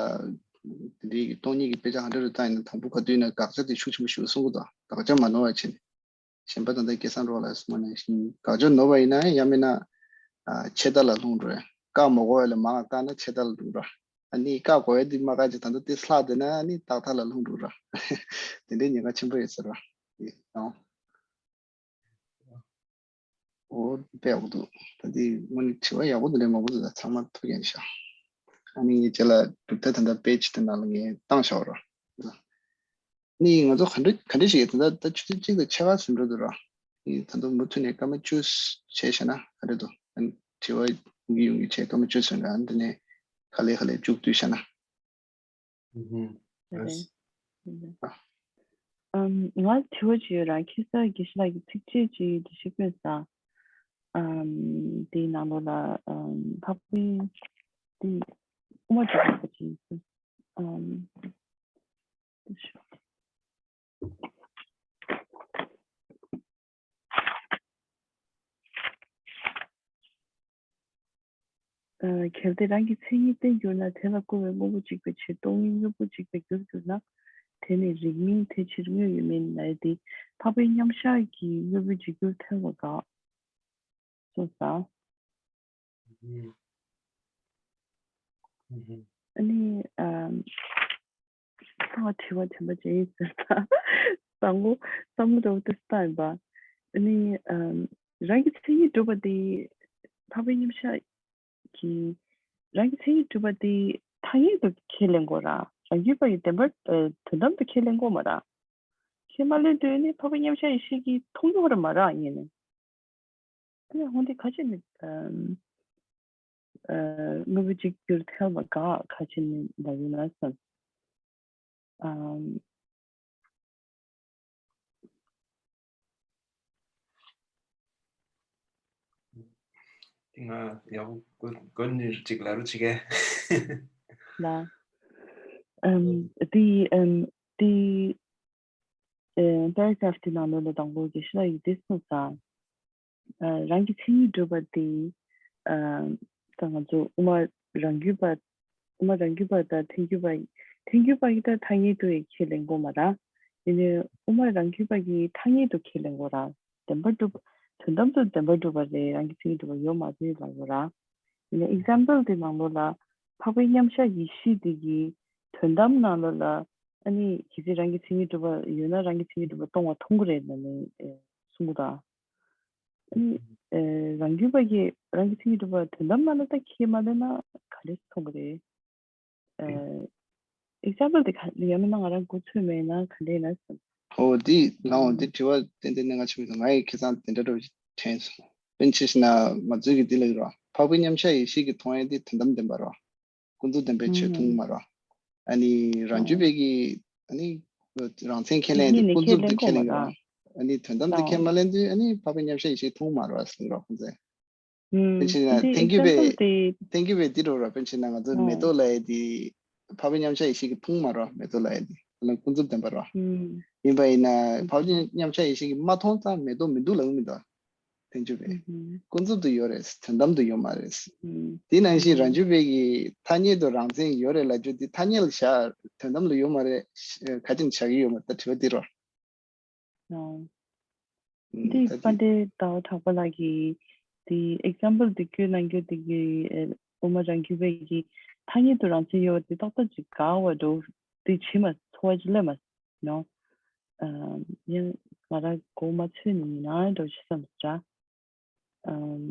དེ་འདྲའི་སྟོང་ཉིད་ཀྱི་དཔེ་ཆ་ག་འདྲ་རུ་བཏང་ཡིན་ན་དང་པོ་ག་དུས་ན་དགག་བྱ་དེ་ཤུགས་ཆེན་པོ་ཞིག་གསུང་གི་འདུག་དགག་བྱ་མ་ནོར་བ་བྱས་ནས། གཞན་པ་ད་ལྟ་སྐལ་བཟང་རོགས་ལ་སོང་ནས་དགག་བྱ་ནོར་བ་ཡིན་ན་ཡང་མིན་ན་ཆད་ལྟ་ལ་ལྷུང་འགྲོ། བཀག་མ་དགོས་པ་ལ་མང་བ་བཀག་ན་ཆད་ལྟ་ལ་ལྷུང་འགྲོ། ཨ་ནི་བཀག་དགོས་ཡ་དེ་མ་བཀག་ཅིག་ད་ལྟ་དེ་ལྷག་བསྡད་ན་ཨ་ནི་ཏག་ཏག་ལ་ལྷུང་འགྲོ་ར། དེ་འདྲའི་ཉེན་ཁ་ཆེན་པོ་ཡོད་ཟེར་བ། ཨོ། ཨོ་དཔེ་ཡག་པོ་འདུག་ད་དེ་དངོས་གནས་དྲི་བ་ཡག་པོ་འདུག་ལས་མང་པོ་འདུག་ད་ཚང་མ་ཐུགས་རྗེ་ཆེ། ཨ་ནི་ངས་རྗེས་ལ་གྲུབ་མཐའ་ད་ལྟ་པེ་ཇི་དེ་ནང་ལ་ངས་བཏང་བཞག་ར། ནི་ང་ཚོ་ག་འདྲ་ག་འདྲ་ཞིག་ད་ལྟ་ད་ཆུ་ཚོད་གཅིག་དང་ཕྱེད་ཀ་ཟིན་འགྲོ་འདུག་ར། ནི་ད་དུང་མུ་མཐུད་ནས་སྐར་མ་བཅུ་བྱས་བཞག་ན་ག་འདྲ་འདུག་ཨ་ནི་དྲི་བ་ཡོང་གི་ཡོང་གི་བྱས་སྐར་མ་བཅུ་ཟིན་ར། ཨ་ནི་དེ་ནས་ག་ལེ་ག་ལེ་མཇུག་བསྡུས་བཞག་ན། ཨུ་ཧུམ། རེད། ཨམ། ང་དྲི་བ་ཅིག་ཡོད་ར། ཁ་སང་དགེ་བཤེས་ལགས་ཀྱིས་ཚིགས་བཅད་ཅིག་འགྲེལ་བཤད་ཕུལ་སོང་། ཨམ། དེའི་ནང་ལོགས་ལ་ཨམ། འཕགས་པའི་དེ་དབུ་མ་འཇུག་པ་ཅིག་ཨམ། གལ་ཏེ་རང་གི་མཚན་ཉིད་བསྟན་གྱུར་ན། དེ་ལ་བསྐུར་བའི་དངོས་པོ་འཇིག་པའི་ཕྱིར། སྟོང་ཉིད་དངོས་པོ་འཇིག་པར་འགྱུར་གྱུར་ན། དེ་ནི་རིགས་མིན་དེ་ཕྱིར་དངོས་ཡོད་མིན་ལབ་ཡ་དེ་འཕགས་པའི་མཉམ་གཞག་གི་དངོས་པོ་འཇིག་རྒྱུར་ཐལ་བ་དགག་གསུངས་སོང་། ཨ་ནི་ཨམ། ད་དྲི་བ་དྲན་པ་བརྗེད་ཡིན་ཟེར་ད། བསམ་བློ་བསམ་བློ་འདྲ་བོ་ཏོག་ཙམ་བཏང་ཡིན་པ། ཨ་ནི་ཨམ། རང་གི་མཚན་ཉིད་གྲུབ་པ་དེ་འཕགས་པའི་མཉམ་གཞག་གི་རང་གི་མཚན་ཉིད་གྲུབ་པ་དེ་ཐ་སྙད་དུ་ཁས་ལེན་དགོས་ར། རང་རྒྱུད་པ་ཡི་བདེན་པར་དོན་དམ་དུ་ཁས་ལེན་དགོས་མ་ར། ཁས་མ་ལེན་དུས་ནི་འཕགས་པའི་མཉམ་གཞག་ཡེ་ཤེས་ཀྱིས་མཐོང་གི་ཡོད་རེད་མ་ར་ཡིན་ནི། དེ་ཡང་འོན་ཏེ་ཁ་ཅིག་ནི་ཨམ། ཨ། དངོས་པོ་གཅིག་གྱུར་ཐལ་བ་དགག་ཁ་ཅིག་ནི་ལབ་ཡོད་ན་བསམ། ཨམ། ང་ཡག་པོ་གོ་གོ་ནི་གཅིག་ལབ་རོགས་བྱེད་གས། ལ། ཨམ། དེ་ཨམ། དེ། ཨེ། པེ་ར་གྷ་རབ་དེ་ནང་ལོགས་ལ་དང་པོ་དགེ་བཤེས་ལགས་ཀྱིས་འདི་གསུངས་སོང་། ཨ། རང་གི་མཚན་ཉིད་གྲུབ་པ་དེ། ཨ། ད་ང་ཚོ་དབུ་མ་རང་རྒྱུད་པ། དབུ་མ་རང་རྒྱུད་པ་དང་ཐལ་འགྱུར་བ། ཐལ་འགྱུར་བ་ཡིན་ད་ཐ་སྙད་དུ་ཡང་ཁས་ལེན་དགོས་མ་རེད། ཡིན་ནའི་དབུ་མ་རང་རྒྱུད་པ་གིས་ཐ་སྙད་དུ་ཁས་ལེན་དགོས་རེད། བདེན་པར་གྲུབ། དོན་དམ་དུ་བདེན་པར་གྲུབ་པ་རེད། རང་གི་མཚན་ཉིད་གྲུབ་པ་ཡོད་མ་རེད་ལབ་དགོས་རེད། ཡིན་ནའི་ཨེག་ཛམ་པལ་དེ་ནང་ལོགས་ལ་འཕགས་པའི་མཉམ་གཞག་ཡེ་ཤེས་དེ་གི་དོན་དམ་ནང་ལོགས་ལ། ཨ་ནི་གལ་སྲིད་རང་གི་མཚན་ཉིད་གྲུབ་པ་ཡོད་ན་རང་གི་མཚན་ཉིད་གྲུབ་པ་སྟོང་པ་མཐོང་གི་རེད་ལབ་ནས་གསུང་གི་འདུག་ཨ་ནི་ཨེ། རང་རྒྱུད་པ་གིས་རང་གི་མཚན་ཉིད་གྲུབ་པ་དོན་དམ་ནང་ལ་ད་ཁས་མ་ལེན་ན་ག་རེ་མཐོང་གི་རེད། ཨེ། ཨེག་ཛམ་པལ་དེ་ག་ཡང་མིན་ན་ང་རང་མགོ་ཚོས་མེད་ན་ག་འདྲ་ཡིན་ན་བསམ། ཨོ་དེ་ལའང་དེ་དྲི་བ་ཏན་ཏན་གནད་འགག་ཆེན་པོ་འདུག་ང་ཡི་ཁ་སང་དེ་འདྲ་འདྲ་བོ་ཞིག་དྲན་སོང་། དཔེར་ན་ཆ་བཞག་ན་ང་ཚོའི་གི་འདི་ལ་ཡོད་ར། འཕགས་པའི་མཉམ་གཞག་ཡེ་ཤེས་ཀྱིས་མཐོང་ཡ་དེ་དོན་དམ་བདེན་པ་ར། ཀུན་རྫོབ་བདེན་པའི་ཆོས་མཐོང་གི་མ་རེད། ཨ་ནི་རང་རྒྱུད་པའི་གི་ཨ་ནི་རང་མཚན་ཁས་ལེན་དེ་ཀུན་རྫོབ་ཏུ་ཁས་ལེན་གི་རེད། ཨ་ནི་དོན་དམ་དུ་ཁས་མ་ལེན་དུས་ཨ་ནི་འཕགས་པའི་མཉམ་གཞག་ཡེ་ཤེས་མཐོང་གི་མ་རེད་ཟེར་གི་རེད་ཁོང་ཚོས། དཔེར་ན་ཆ་བཞག་ན་ཐལ་འགྱུར་བས་ཐལ་འགྱུར་བས་འདི་འདྲ་རེད། དཔེར་ན་ཆ་བཞག་ན་ང་ཚོ་མེ་ཏོག་ལབ་ཡ་དེ་འཕགས་པའི་མཉམ་གཞག་ཡེ་ཤེས་ཀྱིས་མཐོང་གི་མ་རེད། མེ་ཏོག་ལབ་ཡ་དེ་ཨ་ནི་ཀུན་རྫོབ་བདེན་པ་རེད། ཡིན་པ་ཡིན་ན་འཕགས་པའི་མཉམ་གཞག་ཡེ་ཤེས་ཀྱིས་མ་མཐོང་ཙང་མེ་ཏོག་མི་འདུག་ལབ་གི་མི་འདུག་ཐལ་འགྱུར་བས། ཀུན་རྫོབ་ཏུ་ཡོད་རེད། དོན་དམ་དུ་ཡོད་མ་རེད། དེ་ནང་བཞིན་རང་རྒྱུད་པས་ཀྱི་ཐ་སྙད་དུ་རང་མཚན་ཡོད་རེད་ལབ་རྒྱུ་དེ་ཐ་སྙད་ལ་བཞག་དོན་དམ་ལ་ཡོད་མ་རེད། ག་ཅིག་བཞག་གི་ཡོད་མ་རེད། ད་དྲི་བ་འདི་རེད། འདི་ད་དཔལ་ལྡན་ཟླ་བ་གྲགས་པ་ལགས་ཀྱིས་འདི་ཨེག་ཛམ་པལ་འདི་བཀོད་གནང་རྒྱུ་དེ་གི་དབུ་མ་རང་རྒྱུད་པས་ཀྱི་ཐ་སྙད་དུ་རང་མཚན་ཡོད་པ་དེ་ཏག་ཏག་ཅིག་དགག་པ་འདྲ་བོ་དེ་བྱེད་མ་ཚོར་བ་ཅིག་སླེབས་མ་ནོ། ཡང་ང་རང་མགོ་མ་ཚོས་ནས་ཡིན་ན་འགྲོ་ཆེ་བསམ་ཟེར།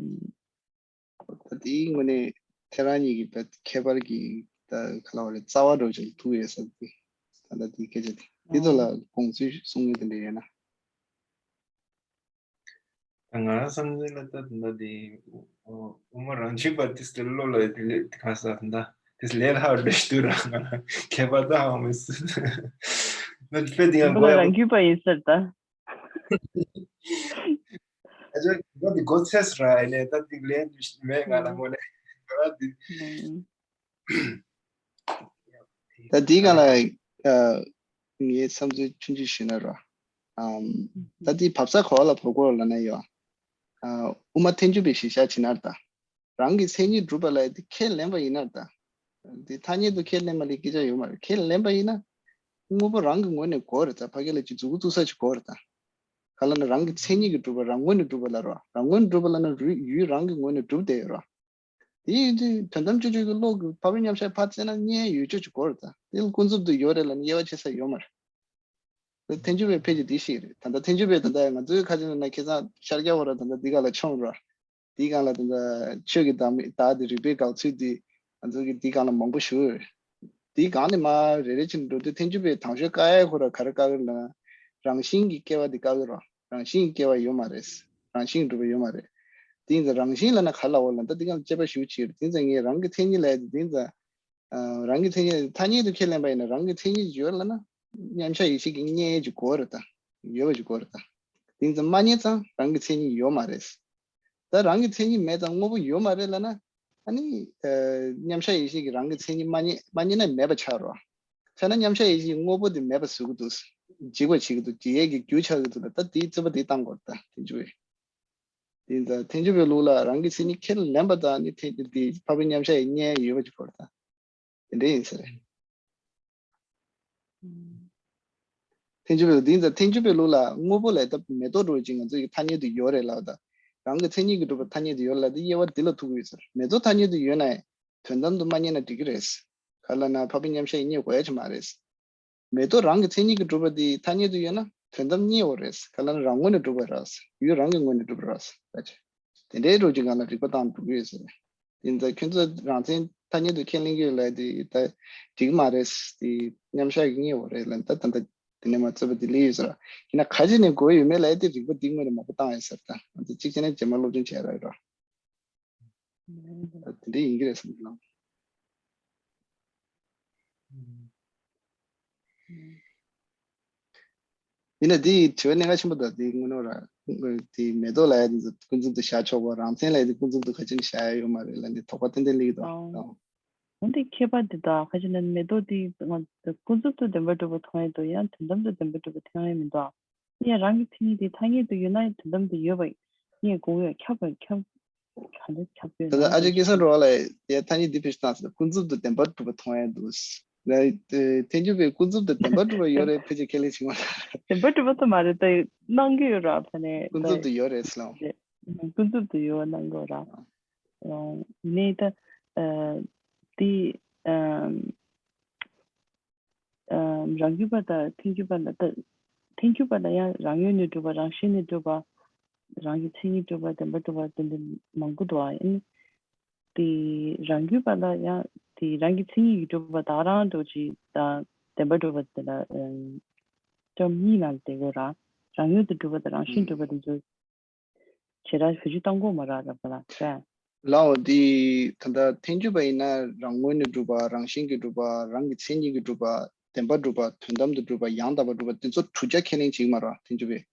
ད་དེའི་ངོས་ནས་ཁྱེད་རང་གཉིས་ཀྱི་ད་ཁྱད་པར་གྱི་ད་ག་ལ་བ་རེད། རྩ་བ་འགྲོ་ཆེ་ཐུག་ཡོད་ས་དེ་ད་ལྟ་དེའི་སྐད་ཆ་དེ་འདི་ཚོ་ལ་དགོངས་ཚུལ་གསུང་ཡོད་དེ་འདྲ་ཡོད་ན། ད་ང་རང་བསམ་ཚུལ་ལ་ད་ད་འདི་དབུ་མ་རང་རྒྱུད་པ་དེ་སྟེ་བློ་ལ་དེ་ལས་ག་ས་ད་དེ་ལས་ལྷག་འདྲ་ཞིག་འདུག་ར། ང་རང་ཁྱད་པར་ད་ཧ་མི་སྲིད། ད་དཔེ་དེ་ཡང་དབུ་མ་དགོས་ཡ་རང་རྒྱུད་པ་ཡིན་ཟེར་ད། ཨ་ཅག་ང་དེ་དགོས་ཚེས་ར་ཨེ་ནས་ད་དེ་ལས་འདུ་ཞིག་མེད་ང་ལ་ངོ་ནས་ང་རང་དེ། ད་དེའི་སྒང་ལ་ངའི་བསམ་ཚུལ་ཆུང་ཆུང་ཞུས་ན་ར། ད་དེ་བབ་ས་ག་བ་ལ་བབ་དགོས་ལབ་ན་ཡོད། དབུ་མ་ཐལ་འགྱུར་བའི་གཞིར་བཞག་བྱེད་ན་ད། རང་གི་མཚན་ཉིད་སྒྲུབ་པ་ལ་དེ་ཁས་ལེན་པ་ཡིན་ན་ད། དེ་ཐ་སྙད་དུ་ཁས་ལེན་པ་ལས་སྐད་ཆ་ཡོད་མ་རེད། ཁས་ལེན་པ་ཡིན་ན། དངོས་པོ་རང་གི་ངོས་ནས་གོ་རེད་ད། ཕ་གི་ལ་ཅིག་མཛུ་གུ་བཙུགས་ས་ཅིག་གོ་རེད་ད། ག་ལ་ན་རང་གི་མཚན་ཉིད་ཀྱིས་སྒྲུབ་པ་རང་ངོས་ནས་སྒྲུབ་པ་ལ་རོ། རང་ངོས་ནས་སྒྲུབ་པ་ལ་ན་རུ་ཡུལ་རང་གི་ངོས་ནས་སྒྲུབ་བསྡད་ཡོད་རོ། དེ་ཡིན་དུས་དོན་དམ་དཔྱོད་བརྗོད་ཀྱི་བློ་གི་འཕགས་པའི་མཉམ་གཞག་ཕར་བཙལ་ན་རྙེད་ཡོད་ཆོག་ཅིག་གོ་རེད་ད། དེ་ལ་ཀུན་རྫོབ་ཏུ་ཡོད་རེད་ལབ་ན་དབྱེ་བ་ཕྱེ་ས་ཡོད་མ་རེད། ཐལ་འགྱུར་བའི་ཕལ་ཆེར་དེ་ཞིག་རེད། ད་ལྟ་ཐལ་འགྱུར་བའི་ད་ལྟ་ང་ཚོའི་ཁ་ཆེ་ན་ཁ་སང་ཤར་རྒྱག་བ་ར་ད་ལྟ་འདི་ག་ལ་མཆོང་ར། དེའི་སྒང་ལ་ད་ལྟ་ཆོས་ཀྱི་བདག་མེད་བདག་དེ་རིགས་པའི་དགག་ཚུལ་དེ་ང་ཚོ་གི་དེའི་སྒང་ལ་མང་པོ་ཞུ། དེའི་སྒང་ནས་མ་རེ་རེ་བྱས་ནས་འགྲོ་དུས་ཐལ་འགྱུར་བའི་དང་ཤོས་བཀག་ཡ་ཁོ་ར་ག་རེ་བཀག་གི་ལ། རང་བཞིན་གྱི་སྐྱེ་བ་དེ་བཀག་གི་ར། རང་བཞིན་གྱི་སྐྱེ་བ་ཡོད་མ་རེད། རང་བཞིན་གྱི་གྲུབ་པ་ཡོད་མ་རེད། དེ་ཡིན་ཙང་རང་བཞིན་ལབ་ན་ག་ལ་འོ་ལ་ད་འདི་སྒང་ལ་དཔྱད་པ་ཞུ་ཕྱིར་དེ་ཡིན་ཙང་ངས་རང་གི་མཚན་ཉིད་ལབ་ཡ་དེ་དེ་ཡིན་ཙང་། རང་གི་མཚན་ཉིད་ཐ་སྙད་དུ་ཁས་ལེན་པ་ཡིན་ན་རང་གི་མཚན་ཉིད་ཡོད་ལབ་ན། མཉམ་གཞག་ཡེ་ཤེས་ཀྱི་རྙེད་ཀྱི་གོ་རེད་ད། ཡོད་པ་ཅིག་གོ་རེད་ད། དེ་ཙམ་མ་རྙེད་ཙང་རང་གི་མཚན་ཉིད་ཡོད་མ་རེད། ད་རང་གི་མཚན་ཉིད་མེད་ཙང་དངོས་པོ་ཡོད་མ་རེད་ལབ་ན། ཨ་ནི། མཉམ་གཞག་ཡེ་ཤེས་ཀྱི་རང་གི་མཚན་ཉིད་མ་རྙེད་མ་རྙེད་ན་མེད་པ་ཆགས་རོ། ཆ་ན་མཉམ་གཞག་ཡེ་ཤེས་ཀྱི་དངོས་པོ་དེ་མེད་པ་བཟོ་གི་འདུག་འཇིག་པ་བྱེད་ཀྱི་འདུག་འཇིག་ཡས་ཀྱི་རྒྱུ་ཆགས་ཀྱི་འདུག་ལ་ད་དེའི་རྩོད་པ་དེ་བཏང་དགོས་རེད་ད་ཐལ་འགྱུར་བས། དེ་ཡིན་ཙང་ཐལ་འགྱུར་བའི་ལུགས་ལ་རང་གི་མཚན་ཉིད་ཁས་ལེན་པ་དང་ནི་ཐལ་འགྱུར་དེ་འཕགས་པའི་མཉམ་གཞག་ཡི་རྙེད་ཡོད་པ་ཅིག་གོ་རེད་ད། དེ་འདྲ་ཡིན་ས་རེད། ཐལ་འགྱུར་བའི་ལུགས་འདི་ཡིན་ཙང་ཐལ་འགྱུར་བའི་ལུགས་ལ་དངོས་པོ་ལས་ད་མེ་ཏོག་འདྲ་བོ་ཅིག་ང་ཚོ་ཡི་ཐ་སྙད་དུ་ཡོད་རེད་ལབ་ད། རང་གི་མཚན་ཉིད་ཀྱིས་གྲུབ་པ་ཐ་སྙད་དུ་ཡོད་ལབ་ད་དབྱེ་བ་འདི་ལ་ཐུག་གི་ཡོད་ཟེར། མེ་ཏོག་ཐ་སྙད་དུ་ཡོད་ན་ཡང་དོན་དམ་དུ་མ་རྙེད་ན་འགྲིག་གི་རེད། ག་ལབ་ན་འཕགས་པའི་མཉམ་གཞག་ཡིན་རྙེད་དགོས་ཡ་ཅིག་མ་རེད། མེ་ཏོག་རང་གི་མཚན་ཉིད་ཀྱིས་གྲུབ་པ་འདི་ཐ་སྙད་དུ་ཡོད་ན་དོན་དམ་རྙེད་དགོས་རེད། ག་ལབ་ན་རང་ངོས་ནས་གྲུབ་པ་རེད། ཡུལ་རང་གི་ངོས་ནས་གྲུབ་པ་རེད། ད་ཅི། དེ་འདྲའི་འགྲོ་རྒྱུ་གང་ལ་རིགས་པ་བཏང་འགྲོ་གི་ཡོད་ཟེར། དེ་ཚོ་ཁྱོད་ཚོ་རང་མཚན་ཐ་སྙད་དུ་ཁས་ལེན་གྱི་ཡོད་ལབ་དེ་ད་འགྲིག་མ་རེད། དེ་མཉམ་གཞག་གི་རྙེད་པ་རེད་ལབ་ད་ད་ད་དེ་ནས་མ་རྩོད་པ་དེ་ལས་ཡོད་ཟེར། ཡིན་ན་ཁ་ཆེ་ནས་དགོས་ཡོད་མེད་ལབ་དེ་རིགས་པ་འདི་དངོས་ནས་མང་པོ་བཏང་ཡོད་ཟེར། ད་ང་ཚོ་གཅིག་བྱས་ན་རྗེས་མ་སློབ་སྦྱོང་བྱས་ར་ཡོད་ར། དེ་འདྲ་ཡིན་གྱི་རེད་བསམ་གྱི་ལ། ཡིན་ན་དེའི་དྲི་བ་གནད་འགག་ཆེན་པོ་དང་དེའི་དངོས་གནས་ར། དེའི་མེ་ཏོག་ལ་ཡ་དེ་ཚོ་ཀུན་རྫོབ་ཏུ་བཞག་ཆོག་པ་རང་མཚན་ལ་ཡ་དེ་ཀུན་རྫོབ་ཏུ་ག་ཅི་ནས་བཞག་ཡ་ཡོད་མ་རེད་ལབ་ནས་དོགས་པ་ཏན་ཏན་སླེབས་ཀྱི་འདུག་ཨང་། འོན་ཏེ་མཁས་པ་འདི་དག་ཁ་ཅིག་ན་མེ་ཏོག་འདི་ང་ཀུན་རྫོབ་ཏུ་བདེན་པར་གྲུབ་པ་མཐོང་ཡས་འདུག་ཡང་དོན་དམ་དུ་བདེན་པར་གྲུབ་པ་མཐོང་ཡས་མི་འདུག་ཡང་རང་གི་མཚན་ཉིད་དེ་ཐ་སྙད་དུ་ཡོད་ན་ཡང་དོན་དམ་དུ་ཡོད་པ་ངས་དགོངས་ཡོད། ཁྱབ་པར་ཁྱབ་ག་འདྲ་ཁྱབ་ཡོད་ད་ལྟ་ན་ཨ་ཅག་སྐལ་བཟང་སྒྲོལ་མ་ལགས་ཡ་ཐ་སྙད་འདི་ཕེབས་བཏང་ཟེར་ཀུན་རྫོབ་ཏུ་བདེན་པར་གྲུབ་པ་མཐོང་ཡས་འདུག་ལ། ཐལ་འགྱུར་བས་ཀུན་རྫོབ་ཏུ་བདེན་པར་གྲུབ་པ་ཡོད་རེད་ཕལ་ཆེར་ཁས་ལེན་བྱེད་མ་ཐུབ། བདེན་པར་གྲུབ་པ་ཚོ་མ་རེད་ད་སྣང་གི་ཡོད་ར་ཕ་ནས་ཀུན་རྫོབ་ཏུ་ཡོད་རེད་ཟེར་ལ། ཀུན་རྫོབ་ཏུ་ཡོད་སྣང་གི་ཡོད་ར། ནས་ད་དེ་རང་རྒྱུད་པ་དང་ཐལ་འགྱུར་བ་ལ་ད་ཐལ་འགྱུར་བ་ལ་ཡང་རང་ངོས་ནས་གྲུབ་པ་རང་བཞིན་ནས་གྲུབ་པ་རང་གི་མཚན་ཉིད་གྲུབ་པ་བདེན་པར་གྲུབ་པ་དེ་འདྲ་མང་པོ་འདུག་ཨ། དེ་རང་རྒྱུད་པ་ལ་ཡང་དེ་རང་གི་མཚན་ཉིད་ཀྱིས་གྲུབ་པ་དག་རང་འགྲོ་ཅིག་དང་བདེན་པར་གྲུབ་པ་དེ་ལ་ཨམ་ཅོམ་གཉིས་ནང་བསྡད་དགོས་ར། རང་ངོས་སུ་གྲུབ་པ་དང་རང་བཞིན་གྲུབ་པ་དེ་ཚོ་བྱེ་བྲག་བེད་སྤྱོད་གཏོང་དགོས་མ་རེད་ར་པ་ལ་ས། ལའོ་འདི་ད་ལྟ་ཐལ་འགྱུར་བ་ཡིན་ན་རང་ངོས་ནས་གྲུབ་པ་རང་བཞིན་གྱིས་གྲུབ་པ་རང་གི་མཚན་ཉིད་ཀྱིས་གྲུབ་པ་བདེན་པར་གྲུབ་པ་དོན་དམ་དུ་གྲུབ་པ་ཡང་དག་པར་གྲུབ་པ་དེ་ཚོ་དྲུག་ཆ་ཁས་ལེན་བྱེད་ཀྱི་མ་རེད་ཐལ་འགྱུར་བས།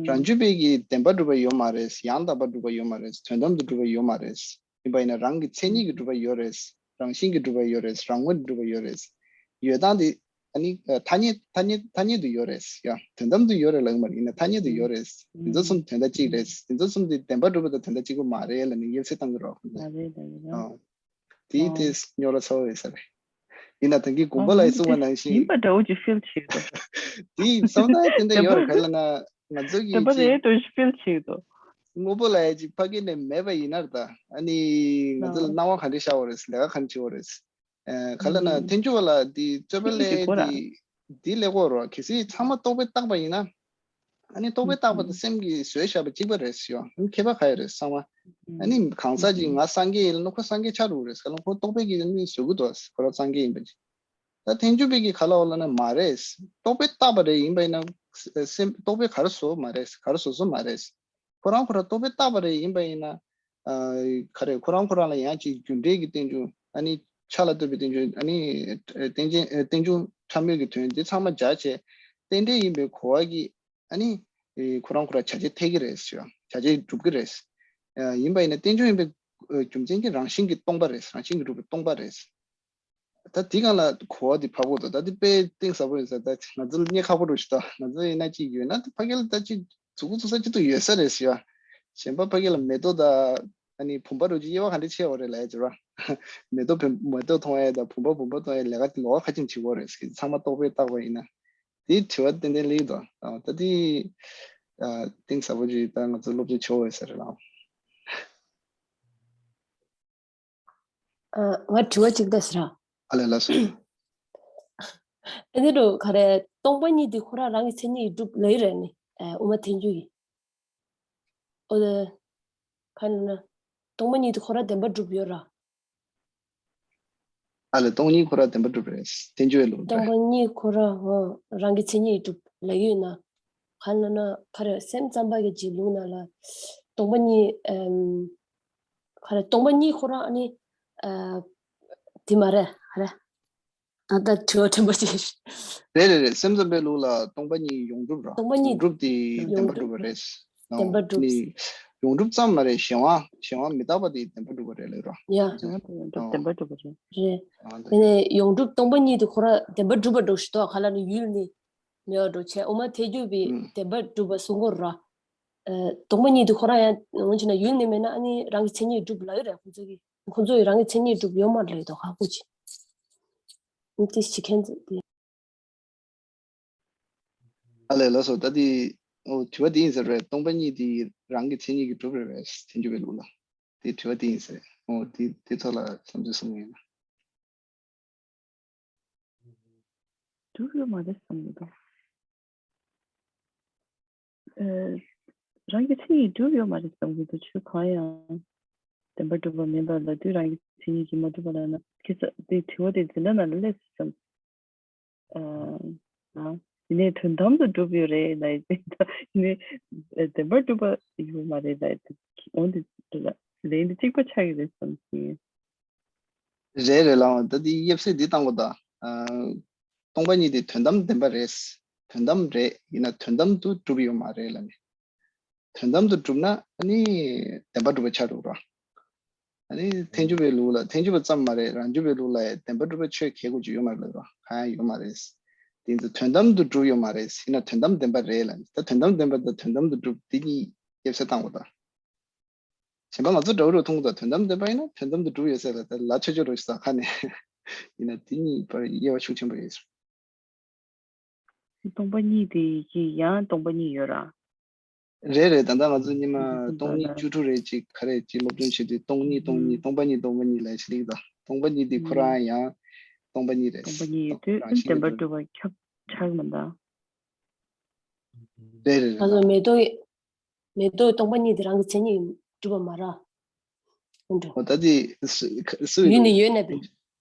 རང་རྒྱུད་པའི་གི་བདེན་པར་གྲུབ་པ་ཡོད་མ་རེད། ཡང་དག་པར་གྲུབ་པ་ཡོད་མ་རེད། དོན་དམ་དུ་གྲུབ་པ་ཡོད་མ་རེད། ཡིན་པ་ཡིན་ན་རང་གི་མཚན་ཉིད་ཀྱིས་གྲུབ་པ་ཡོད་རེད། རང་བཞིན་གྱིས་གྲུབ་པ་ཡོད་རེད། རང་ངོས་ནས་གྲུབ་པ་ཡོད་རེད། ཡོད་སྟངས་དེ་ཨ་ནི་ཐ་སྙད་ཐ་སྙད་ཐ་སྙད་དུ་ཡོད་རེད་ཡ། དོན་དམ་དུ་ཡོད་རེད་ལབ་ཀྱི་མ་རེད། ཡིན་ན་ཐ་སྙད་དུ་ཡོད་རེད། དེ་ཚོ་གསུམ་དོན་དག་གཅིག་རེད། དེ་ཚོ་གསུམ་དེ་བདེན་པར་གྲུབ་པ་དང་དོན་དག་གཅིག་པ་མ་རེད་ལབ་ནས་དབྱེ་ཚད་བཏང་གི་རོགས། མ་རེད་ལབ་ཀྱི་རོགས། དེའི་དེ་རྙོག་དྲ་ཚ་བོ་ཡོད་ས་རེད། ཡིན་ན་ད་གིན་དགོངས་པ་ལ་གསུངས་པ་ནང་བཞིན་ཡིན་པ་འདྲ་བོ་ཅིག་ཕིལ་བྱེད་དོ། དེའི་བསམ་སྟངས་དེ་འདྲ་ཡོད་རེད། ག་ལ་ན་ང་ཚོ་གིས་བདེན་པ་ཅིག་རེད་འགྲོ་ཞིག་ཕིལ་བྱེད་དོ། དངོས་པོ་ལ་ཡ་ཅིག་ཕ་གི་ནས་མེད་པ་ཡིན་ན་རེད་ད། ཨ་ནི་ང་ཚོ་ལ་སྣང་བ་ག་འདྲ་ཤར་བ་རེད། ལས་ཀ་ག་འདྲ་བྱེད་བ་རེད། ག་ལ་ན་ཐལ་འགྱུར་བ་ལ་དེ་རྩོད་པ་ལས་དེ་དེ་ལས་གོ་རོ་གལ་སྲིད་ཚང་མ་རྟོག་པས་བཏགས་པ་ཡིན་ན། ཨ་ནི་རྟོག་པས་བཏགས་པ་དང་སེམས་ཀྱིས་བཟོས་བཞག་པ་གཅིག་པ་རེད་ཟེར་ཡོང་། ཨ་ནི་ཁྱད་པར་ག་ཡོད་རེད་ཚང་མ། ཨ་ནི་གང་ཟག་ཅིག་ང་སངས་རྒྱས་ཡིན་ལབ་ན་ཁོ་སངས་རྒྱས་ཆགས་འགྲོ་གི་རེད་ཟེར་ལ་ཁོ་རྟོག་པས་ཀྱིས་ཨ་ནི་བཟོ་གི་འདུག་ཁོ་རང་སངས་རྒྱས་ཡིན་པ་ཅིག་ད་ཐལ་འགྱུར་བས་ཀྱིས་ག་ལ་འོ་ལབ་ན་མ་རེད། རྟོག་པས་བཏགས་པ་རེད། ཡིན་པ་ཡིན་ན་སེམས་རྟོག་པས་ག་རེ་བཟོ་མ་རེད། ག་རེ་བཟོ་བཟོ་མ་རེད། ཁོ་རང་ཁོ་རང་རྟོག་པས་བཏགས་པ་རེད། ཡིན་པ་ཡིན་ན། ཨ་ག་རེ་ཁོ་རང་ཁོ་རང་ལ་ཡང་ཅིག་རྒྱུ་འབྲས་ཀྱི་རྟེན་འབྱུང་ཨ་ནི་ཆ་ལ་ལྟོས་པའི་རྟེན་འབྱུང་ཨ་ནི་རྟེན་ཅན་རྟེན་འབྱུང་ཕྲ་མོའི་གི་དོན་འདི་ཚང་མ་སྦྱར་བྱས་རྟེན་འབྲེལ་ཡིན་པའི་གོ་བ་གིས་ཨ་ནི་ཁོ་རང་ཁོ་རང་བྱ་བྱེད་འཐད་ཀྱི་རེད་ཟེར། བྱ་བྱེད་འགྲུབ་ཀྱི་རེད། ཡིན་པ་ཡིན་ན་རྟེན་འབྱུང་ཡིན་པའི་རྒྱུ་མཚན་གྱིས་རང་བཞིན་གྱིས་སྟོང་པ་རེད། རང་བཞིན་གྱིས་གྲུབ་པའི་སྟོང་པ་རེད། ད་དེ་སྒང་ལ་གོ་བ་དེ་ཕབ་དགོས་འདུག་ད་དེ་དཔེ་གཏིང་ཟབ་པོ་ཡིན་ས། ད་ང་ཚོ་ལ་རྙེད་ཁག་པོ་འགྲོ་ཞིག་ད་ང་ཚོ་ཡིན་ན་ཅིག་ཡོད་ན་ད་ཕ་གི་ལ་ད་ཅིག་མཛུབ་གུ་བཙུགས་ས་ཅིག་ཏུ་ཡོད་ས་རེད་ཟེར་བ། གཞན་པ་ཕ་གི་ལ་མེ་ཏོག་དང་ཨ་ནི་བུམ་པ་འགྲོ་ཅིག་དབྱེ་བ་ག་འདྲ་ཕྱེ་བ་རེད་ལབ་ཡ་ཟེར་བ། མེ་ཏོག་བུམ་མེ་ཏོག་མཐོང་ཡ་དང་བུམ་པ་བུམ་པ་མཐོང་ཡ་ལས་ཀ་དེ་ལོགས་ཁ་ཅིག་བྱེད་དགོས་རེད་ཟེར། ཚང་མ་རྟོག་པས་བཏགས་པ་ཡིན་ན། དེའི་དྲི་བ་ཏན་ཏན་སླེབས་འདུག་ད་དེ་གཏིང་ཟབ་པོ་ཅིག་ད་ང་ཚོ་སློབ་སྦྱོང་བྱེད་དགོས་ས་རེད་ལགས། ཨ། ང་དྲི་བ་གཅིག་བལྟས་ཟེར་ར། ཨ་ལས། ལགས་སོ། ཨ་ནི་རུ་ག་རེ། སྟོང་པ་ཉིད་དེ་ཁོ་རང་རང་གི་མཚན་ཉིད་ཀྱིས་གྲུབ་ལབ་ཡོད་རེད་ནི། ཨ། དབུ་མ་ཐལ་འགྱུར་གྱིས། ཨོ་དེ། ག་ནི་ན། སྟོང་པ་ཉིད་དེ་ཁོ་རང་བདེན་པར་གྲུབ་ཡོད་ར། ཨ་ལས། སྟོང་ཉིད་ཁོ་རང་བདེན་པར་གྲུབ་རེད། ཐལ་འགྱུར་བའི་ལུགས་སྟོང་རེད། པ་ཉིད་ཁོ་རང་ཨོ་རང་གི་མཚན་ཉིད་ཀྱིས་གྲུབ་ལབ་ཡོད་ན། ག་ནི་ན་ག་རེ། སེམས་ཙམ་པ་གི་གཅིག་ལུགས་ན་ལ། སྟོང་པ་ཉིད་ཨམ། ག་རེ། སྟོང་པ་ཉིད་ཁོ་རང་ཨ་ནི། ཨ། དེ་མ་རེད། ག་རེ། ཨ། ད་དྲི་བ་ཕྲན་བུ་ཅིག་རེད་རེད་རེད། སེམས་ཙམ་པའི་ལུགས་ལ་སྟོང་པ་ཉིད་ཡོངས་གྲུབ་ར། སྟོང་པ་ཉིད་ཡོངས་གྲུབ་དེ་བདེན་པར་གྲུབ་པ་རེད། བདེན་པར་གྲུབ། ནི་ཡོངས་གྲུབ་ཙམ་མ་རེད། གཞན་དབང་། གཞན་དབང་མི་རྟག་པ་དེ་བདེན་པར་གྲུབ་པ་རེད་ལབ་ར། ཡ། གཞན་དབང་དེ་ཡོངས་གྲུབ་བདེན་པར་གྲུབ་པ་རེད། རེད། ཨ། དེ་ནས་ཡོངས་གྲུབ་སྟོང་པ་ཉིད་དེ་ཁོ་རང་བདེན་པར་གྲུབ་པ་འགྲོ་ཞིག་ཏོ། ག་ལ་ནི་ཡུལ་ནི་མེད་པ་འགྲོ་བྱས། དབུ་མ་ཐལ་འགྱུར་བའི་ཨུམ། བདེན་པར་གྲུབ་པ་གསུང་གི་ཡོད་ར། ཨ། སྟོང་པ་ཉིད་དེ་ཁོ་རང་ཡང་འོན་ཅི་ན་ཡུལ་ནི་མེད་ན་ཨ་ནི་རང་གི་མཚན་ཉིད་གྲུབ་ལབ་ཡོད་རེད། ཁོང་ཚོ་གིས། ཁོང་ཚོ་ཡི་རང་གི་མཚན་ཉིད་གྲུབ་ཡོད་མ་རེད་དོ། ཁག་པོ་ཅིག་ཨ་ནི་དེ་ཞིག་མཁན་ཚོ་དེ། ཨ་ལས། ལགས་སོ། ད་དེ། ཨོ། དྲི་བ་དེ་ཡིན་ཟེར་རེད། སྟོང་པ་ཉིད་དེ་རང་གི་མཚན་ཉིད་ཀྱིས་གྲུབ་རེད་པས། ཐལ་འགྱུར་བའི་ལུགས་ལ། དེ་དྲི་བ་དེ་ཡིན་ཟེར། ཨོ། དེ་དེ་ཐོག་ལ་བསམ་ཚུལ་གསུང་གི་ཡིན། གྲུབ་ཡོད་མ་རེད་བསམ་གྱི་འདུག་ཨ། རང་གི་མཚན་ཉིད་གྲུབ་ཡོད་མ་རེད་བསམ་གྱི་འདུག་ཆོས་གང་ཡང་བདེན་པར་གྲུབ་པ་མིན་པ་ལབ་དུས་རང་གི་མཚན་ཉིད་ཀྱིས་མ་གྲུབ་པ་ལབ་ན། ཁྱེད་ཚོ་དེ་དྲི་བ་དེ་འཛིན་གྲྭ་ནང་ལ་སླེབས་སོང་། ཨ། ཨ། ཡིན་ནའི་དོན་དམ་དུ་གྲུབ་ཡོད་རེད་ལབ་ཡིན། ཡིན་ནའི་བདེན་པར་གྲུབ་པ་ཡོད་མ་རེད་ལབ་ཡིན། འོ་འདི་ལ་ལན་འདི་གཅིག་པ་ཆགས་ཀྱི་རེད་བསམ་གྱི། རེད་རེད་ལགས། ད་འདི་དབྱེ་གསལ་འདི་བཏང་དགོས་ད། ཨ། སྟོང་པ་ཉིད་དེ་དོན་དམ་བདེན་པ་རེད། དོན་དམ་རེད། ཡིན་ན་དོན་དམ་དུ་གྲུབ་ཡོད་མ་རེད་ལབ་ནས། དོན་དམ་དུ་གྲུབ་ན་ཨ་ནི་བདེན་པར་གྲུབ་པ་ཆགས་འགྲོ་གི་རེད། ཨ་ནི་ཐལ་འགྱུར་བའི་ལུགས་ལ་ཐལ་འགྱུར་བ་ཙམ་མ་རེད། རང་རྒྱུད་པའི་ལུགས་ལ་ཡང་བདེན་པར་གྲུབ་པ་ཆོས་གལ་དགོས་ཀྱི་ཡོད་མ་རེད་ལབ་ར། གང་ཡང་ཡོད་མ་རེད། དེ་ཚོ་དོན་དམ་དུ་གྲུབ་ཡོད་མ་རེད། ཡིན་ན་དོན་དམ་བདེན་པ་རེད་ལབ་ནས། ད་དོན་དམ་བདེན་པ་དང་དོན་དམ་དུ་གྲུབ་འདི་གཉིས་དབྱེ་བ་བཏང་དགོས་ད། གཞན་པ་ང་ཚོ་འདྲ་བོ་རུ་མཐོང་གི་འདུག་དོན་དམ་བདེན་པ་ཡིན་ན་དོན་དམ་དུ་གྲུབ་ཡོད་ས་རེད། ད་ལ་ཆོས་ཆོས་རོ་ཞིག་ས་ཁ་ནས་ཡིན་ན་དེ་གཉིས་བར་དབྱེ་བ་ཤུགས་ཆེན་པོ་ཡོད། སྟོང་པ་ཉིད་དེ་གི་ཡང་སྟོང་པ་ཉིད་ཡོད་ར། རེད་རེད། ད་ལྟ་ང་ཚོ་སྔོན་མ་སྟོང་ཉིད་བཅུ་དྲུག་རེད་ཅིག་ག་རེ་ཅིག་སློབ་སྦྱོང་བྱེད་དུས་སྟོང་ཉིད་སྟོང་ཉིད་སྟོང་པ་ཉིད་སྟོང་པ་ཉིད་ལབ་ཅིག་ད་སྟོང་པ་ཉིད་དེ་ཁོ་རང་ཡང་སྟོང་པ་ཉིད་རེད། སྟོང་པ་ཉིད་ཡོད་དུས་རང་བཞིན་བདེན་པར་གྲུབ་པ་ཁྱབ་ཆགས་མི་འདུག་རེད་རེད་རེད། ང་ཚོ་མེ་ཏོག་མེ་ཏོག་སྟོང་པ་ཉིད་དེ་རང་གི་མཚན་ཉིད་གྲུབ་པ་མ་རེད། འོ་འདྲ། འོ་ད་དེ་སུ་སུ་ཡིན་ཡུལ་ནི་ཡོད་ན་བས།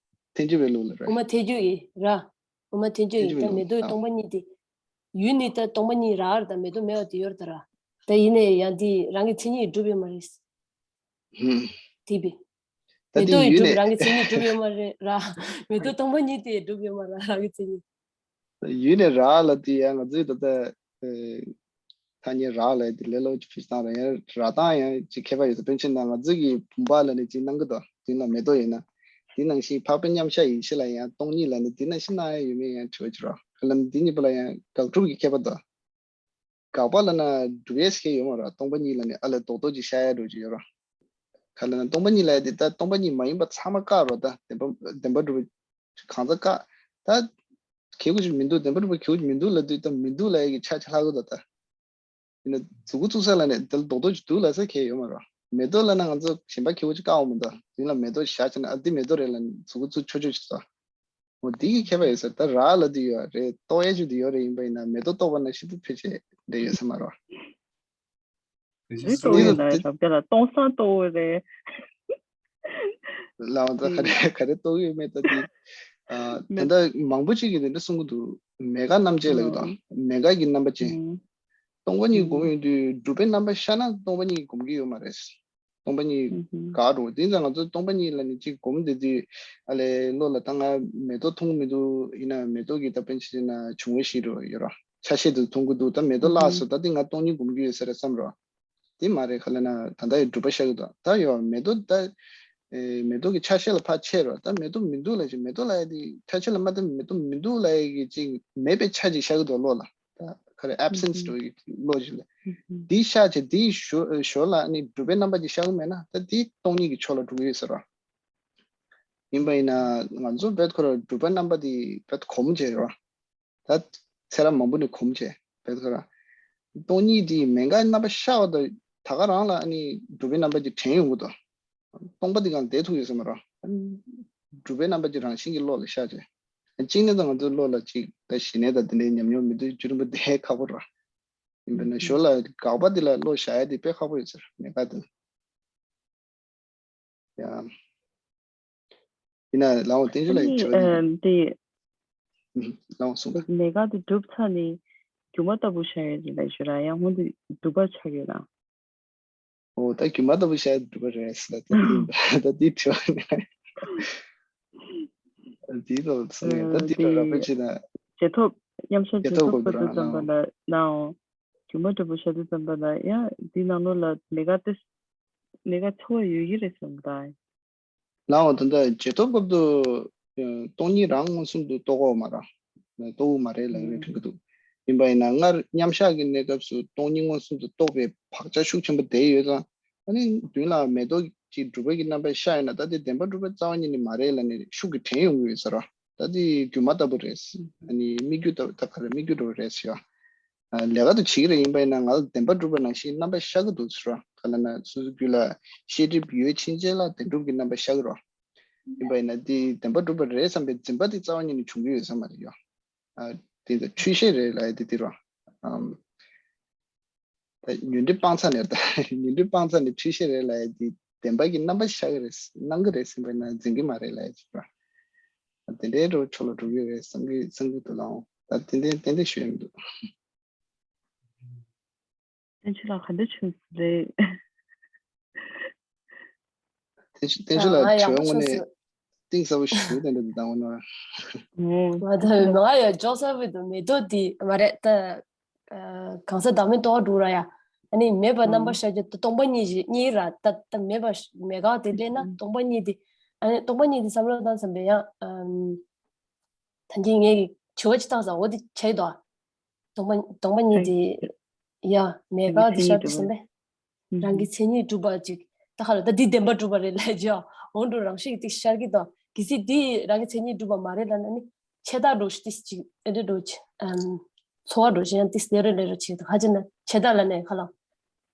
ཐལ་འགྱུར་བའི་ལུགས་ལ་རེད། དབུ་མ་ཐལ་འགྱུར་ཡིན་ར། དབུ་མ་ཐལ་འགྱུར་ཡིན། ད་མེ་ཏོག་སྟོང་པ་ཉིད་དེ། ཡུལ་ནི་ད་སྟོང་པ་ཉིད་ར་ར། ད་མེ་ཏོག་མེད་པ་དེ་ཡོད་རེད་ད་ར། ད་ཡིན་ནའི་ཡང་དེ་རང་གི་མཚན་ཉིད་གྲུབ་ཡོད་མ་རེད། ཧུམ། དེ་བས། ད་མེ་དེ་ཏོག་ཡི་ཡུལ་གྲུབ་ནས་རང་གི་མཚན་ཉིད་གྲུབ་ཡོད་མ་རེད་ར། མེ་ཏོག་སྟོང་པ་ཉིད་དེ་གྲུབ་ཡོད་མ་ར་རང་གི་མཚན་ཉིད། ཡུལ་ནས་རག་ལ་དེ་ཡང་ང་ཚོའི་ད་ལྟ་ཐ་སྙད་རག་ལ་དེ་ལས་སླ་པོ་ཅིག་ཕུལ་སྟངས་ར་ཡང་རག་སྟངས་ཡང་ཅིག་ཁྱད་པར་ཡོད་ས། དཔེར་ན་ང་ཚོ་གི་བུམ་པ་ལ་ནི་ཅིག་སྣང་གི་འདུག་དེ་ལ་མེ་ཏོག་ཡིན་ན། དེ་ནང་བཞིན་འཕགས་པའི་མཉམ་གཞག་ཡེ་ཤེས་ལ་ཡང་སྟོང་ཉིད་ལ་ནི་དེ་ནང་བཞིན་སྣང་ཡ་ཡོད་མེད་ཡང་དྲི་བ་ཅིག་རག་ག་ལ་ནི་དེ་གཉིས་པོ་ལ་ཡང་དགག་སྒྲུབ་ཀྱི་ཁྱད་པར་འདུག་དགག་པ་ལ་ན་སྒྲུབ་ཡས་ཁྱད་ཡོད་མ་རེད། སྟོང་པ་ཉིད་ལ་ནི་ཨ་ལས་རྡོག་རྡོག་ཅིག་ཤར་ཡ་འགྲོ་ཅིག་ཡོད་རེད། ག་ལ་ན་སྟོང་པ་ཉིད་ལ་ཡ་དེ་ད་སྟོང་པ་ཉིད་མ་ཡིན་པ་ཚང་མ་བཀག་རོགས། ད་བདེན་པ་བདེན་པ་སྒྲུབ་པ་གང་ཚ་བཀག་ད་གལ་དགོས་ཅིག་མི་འདུག་བདེན་པ་སྒྲུབ་པ་གལ་དགོས་ཅིག་མི་འདུག་ལབ་དུས་ད་མི་འདུག་ལབ་ཡ་གི་ཆ་ཆ་ལྷག་གི་འདུག་ད་ཡིན་ན་མཛུ་གུ་བཙུགས་ས་ལ་ནི་དེ་ལ་རྡོག་རྡོག་ཅིག་འདུག་ལབ་ས་གལ་ཡོད་མ་རེད། མེ་ཏོག་ལ་ན་ང་ཚོ་གཞན་པ་གལ་དགོས་ཅིག་བཀག་འོང་མི་འདུག་དེ་ལ་མེ་ཏོག་བཞག་བྱས་ན་ཨ་འདི་མེ་ཏོག་རེད་ལབ་ནི་མཛུ་གུ་བཙུགས་ཆོག་ཆོག་ཅིག་ད། འོ་དེ་གི་ཁྱད་པར་ཡོད་ས་རེད། ད་རག་ལབ་དུས་ཡོད་རེད། རྟོགས་ཡ་ཅིག་དེ་ཡོད་རེད། ཡིན་པ་ཡིན་ན་མེ་ཏོག་རྟོགས་པ་ན་ཤིན་ཏུ་ཕལ་ཆེར་འདྲ་ཡོད་ས་མ་རེད། རེད། རྟོགས་ཡོད་ན་རབ་རྒྱ་ལ་སྟོང་སང་རྟོགས་ཡོད་རེད། ལའང་ད་ག་རེ་ག་རེ་རྟོགས་ཡོད་མེད་ད་དེ། ཨ། ད་ལྟ་མང་པོ་ཅིག་གིས་དེ་འདྲ་གསུང་གི་འདུག་མེད་དགག་རྣམ་འབྱེད་ལབ་ཀྱི་འདུག་མེད་དགག་གི་རྣམ་པ་ཅན། སྟོང་པ་ཉིད་སྒོམ་ཡོང་དུས་སྒྲུབ་པའི་རྣམ་པ་ཤར་ན་སྟོང་པ་ཉིད་སྒོམ་གྱི་ཡོད་མ་རེད། སྟོང་པ་ཉིད་དགག་འགྲོ། དེ་ཙང་ང་ཚོ་སྟོང་པ་ཉིད་ལ་ནི་གཅིག་སྒོམ་བསྡད་དུས་ཨ་ལས་བློ་ལ་ད་ང་མེ་ཏོག་མཐོང་གི་མི་འདུག་ཡིན་ན་མེ་ཏོག་གི་ད་དཔེར་ན་ཆ་བཞག་ན་འབྱུང་བ་བཞི་རུ་ཡོད་ར། ཆ་ཤས་དེ་མཐོང་གི་འདུག་ད་མེ་ཏོག་བརླགས་སོང་། ད་དེ་ང་སྟོང་ཉིད་སྒོམ་གྱི་ཡོད་ས་རེད་བསམ་རོ། དེ་མ་རེད། ག་ལ་ན་ད་ལྟ་ཡི་སྒྲུབ་པ་ཤར་གི་འདུག་ད་ཡོད་མེ་ཏོག་ད་ཨེ་མེ་ཏོག་གི་ཆ་ཤས་ལ་ཕར་ཆད་རོ། ད་མེ་ཏོག་མི་འདུག་ལབ་ཅིག་མེ་ཏོག་ལབ་ཡ་དེ་ཆ་ཤས་ལ་མ་ལྟ་མེ་ཏོག་མི་འདུག་ལབ་ཡ་གི་ཅིག་མེད་པའི་ཆ་ཅིག་ཤར་གི་འདུག་བློ་ལ། ད་ག་རེ་ཨེབ་སེན་སི་འགྲོ་ཡི་ལོ་ཅིག་ལ། འདི་ཤར་བྱས་འདིའི་ཞོ་ཞོར་ལ་ནི་སྒྲུབ་པའི་རྣམ་པ་ཅིག་ཤར་གི་མེད་ན་ད་འདི་སྟོང་ཉིད་ཀྱི་ཕྱོགས་ལ་འགྲོ་གི་ཡོད་ཟེར་རོ། ཡིན་པ་ཡིན་ན་ང་ཚོ་བེད་ཁོ་ར་སྒྲུབ་པའི་རྣམ་པ་འདི་བེད་གོམས་བྱས་རོ། ད་ཚེ་རབས་མང་པོ་ནས་གོམས་བྱས་བེད་ཁོ་ར། སྟོང་ཉིད་འདི་མེད་དགག་རྣམ་པ་ཤར་བ་དང་ད་ག་རང་ལ་ནི་སྒྲུབ་པའི་རྣམ་པ་ཅིག་དྲན་ཡོང་གི་འདུག་སྟོང་པ་འདི་གང་བསྡད་ཐུབ་ཡོད་ས་མ་རེད། སྒྲུབ་པའི་རྣམ་པ་ཅིག་རང་བཞིན་གྱིས་བློ་ལ་ཤར་བྱས། གཅིག་ནས་ད་ང་ཚོའི་བློ་ལ་ཅིག་ད་ཞི་གནས་དང་དེ་འདྲའི་ཉམས་མྱོང་མི་འདུག་རྒྱུན་རིང་པོ་བསྡད་ཁག་པོ་རེད། ཡིན་པ་ན་ཞོར་ལ་དགག་པ་འདི་ལ་བློ་བཞག་ཡ་དེ་དཔེ་ཁག་པོ་ཡོད་ཟེར་མེད་ག་དེ། ཡ། ཡིན་ན་ལའོ་བསྟན་ཆོས་ལགས་ཀྱི་དྲི་བ་འདི། ཨ་འདི། ཨུམ། ལའོ་གསུངས་པ། མེད་དགག་དེ་གྲུབ་ཚར་ནས་སྒྱུ་མ་ལྟ་བུ་བཞག་ཡོད་ལ་ཞུ་ར་ཡང་སྔོན་དུ་སྒྲུབ་པ་ཆགས་ཡོད་ལ། ཨོ་ད་སྒྱུ་མ་ལྟ་བུ་བཞག་ཡོད་སྒྲུབ་པ་རེད་ཟེར་ལ་ད་དེ་ད་དེ་དྲི་བ་ནི། དེ་ལ་སོང་ཡོད་ད་དེ་ལ་རག་པའི་ཆེད་ན། རྗེས་ཐོབ་མཉམ་བཞག་རྗེས་ཐོབ་སྐབས་དུ་ཙམ་པ་ལ་ནའོ། སྒྱུ་མ་ལྟ་བུ་བཞག་དུས་ཙམ་པ་ལ་ཡང་འདི་ནང་ལོགས་ལ་མེད་དགག་དེ་མེད་དགག་འཚོ་བ་ཡོད་ཀྱི་རེད་བསམ་གདའ། ལའོ་ད་ལྟ་རྗེས་ཐོབ་སྐབས་དུ་སྟོང་ཉིད་རང་མངོན་སུམ་དུ་རྟོགས་འོ་མ་ར། རྟོགས་འོ་མ་རེད་ལབ་རེད་དྲན་གི་འདུག་ཡིན་པ་ཡིན་ན་སྔར་མཉམ་བཞག་གི་གནས་སྐབས་སུ་སྟོང་ཉིད་མངོན་སུམ་དུ་རྟོགས་པའི་བག་ཆགས་ཤུགས་ཆེན་པོ་དེ་ཡོད་ཙང་། ཨ་ནི་མདུན་ལ་མེ་ཏོག་ཅིག་སྒྲུབ་པ་གི་རྣམ་པ་ཤར་ཡོད་ན་ད་དེ་བདེན་པ་གྲུབ་པ་རྩ་བ་ཉིད་ནས་མ་རེད་ལབ་ནས་ཤུགས་ཀྱིས་དྲན་ཡོང་གི་ཡོད་ས་ར། ད་དེ་སྒྱུ་མ་ལྟ་བུ་རེད། ཨ་ནི་སྨིག་རྒྱུ་ལྟ་བུ་ད་ག་རེ་སྨིག་རྒྱུ་འདྲ་བོ་རེད་ཟེར་ཡ། ལས་ཀ་དེ་བྱེད་ཀྱི་རེད། ཡིན་པ་ཡིན་ན་ང་ལ་བདེན་པ་གྲུབ་པ་ནང་བཞིན་རྣམ་པ་ཤར་གྱི་འདུག་ཟེར་རོ། ག་ལ་ན་སོ་སོའི་རྒྱུད་ལ་ཤེས་སྒྲིབ་ཡོད་ཕྱིན་ཆད་ལ་བདེན་གྲུབ་ཀྱི་རྣམ་པ་ཤར་གྱི་རོ། ཡིན་པ་ཡིན་ན་དེ་བདེན་པ་གྲུབ་པ་རེད་བསམ་པའི་འཛིན་པ་དེ་རྩ་བ་ཉིད་ནས་བྱུང་གི་ཡོད་ས་མ་རེད་ཡོ། ཨ་དེ་ད་འཁྲུལ་ཤེས་རེད་ལབ་ཡ་དེ་དེ་རོ། ཨམ། ད་ཉོན་སྒྲིབ་སྤངས་ཚར་ནས་ད་ཉོན་སྒྲིབ་སྤངས་ཚར་ནས་འཁྲུལ་ཤེས་རེད་ལབ་ཡ་དེ་བདེན་པ་གི་རྣམ་པ་ཤར་གྱི་རེད་སྣང་གི་རེད་ཟེར་བ་ན་འཛིན་གྱི་མ་རེད་ལབ་ཡ་ཅིག་རོ། དེ་འདྲའི་རོ་ཕྱོགས་ལ་འགྲོ་གི་རེད་བསམ་གི་བསམ་གི་འདུག་ལའོ། ད་དེ་འདྲའི་ཏན་ཏན་ཞུ་ཡ་མི་འདུག་བསྟན་ཆོས་ལགས་ག་འདྲ་བྱུང་རེད། བསྟན་ཆོས་བསྟན་ཆོས་ལགས་ང་ཡག་པོ་དྲི་བ་དངོས་བྱུང་གནས་སོང་། གཏིང་ཟབ་པོ་ཞེ་པོ་དེ་འདྲ་འདི་དང་འོ་ན། ང་ད་ང་ཡ་ཅོག་ཙེ་བི་དུ་མེ་ཏོག་འདི་མ་རེད་ད། གང་ས་བདག་མེད་རྟོགས་འགྲོ་ར་ཡ། ཨ་ནི་མེད་པ་རྣམ་པ་ཤར་གྱི་སྟོང་པ་ཉིད་ཀྱི་གཉིས་ར་ད་ད་མེད་པ་མེད་དགག་དེ་སླེབས་ན་སྟོང་པ་ཉིད་དེ། ཨ་ནི་སྟོང་པ་ཉིད་དེ་བསམ་བློ་བཏང་བསམ་པས་ཡང་། ད་གིན་ངས་ཀྱི་དྲི་བ་ཅི་བཏང་ས་འོ་དེ་བྱས་དོ། སྟོང་པ་སྟོང་པ་ཉིད་དེ། ཡ་མེད་དགག་དེ་ཤར་དུས་བསམ་པས། རང་གི་མཚན་ཉིད་གྲུབ་པ་ཅིག་ད་ག་ལ་ད་འདི་བདེན་པ་གྲུབ་པ་རེད་ལས་ཀྱི་འོང་འགྲོ་རང་བཞིན་གྱི་ཏིག་ཤར་གྱི་དང་གལ་སྲིད་འདི་རང་གི་མཚན་ཉིད་གྲུབ་པ་མ་རེད་ལ་ན་ནི་ཆད་ལྟ་འགྲོ་ཞིག་ཏིག་ཅིག་ཨེ་འདྲ་འགྲོ་ཅི་ཨམ་འཚོ་བ་འགྲོ་ཞིག་ཡང་ཏིག་ལེ་རེ་ལེ་རེ་ཅིག་ད་ཁ་ཅིག་ན་ཆད་ལྟ་ལ་ནས་ཁ་ལ་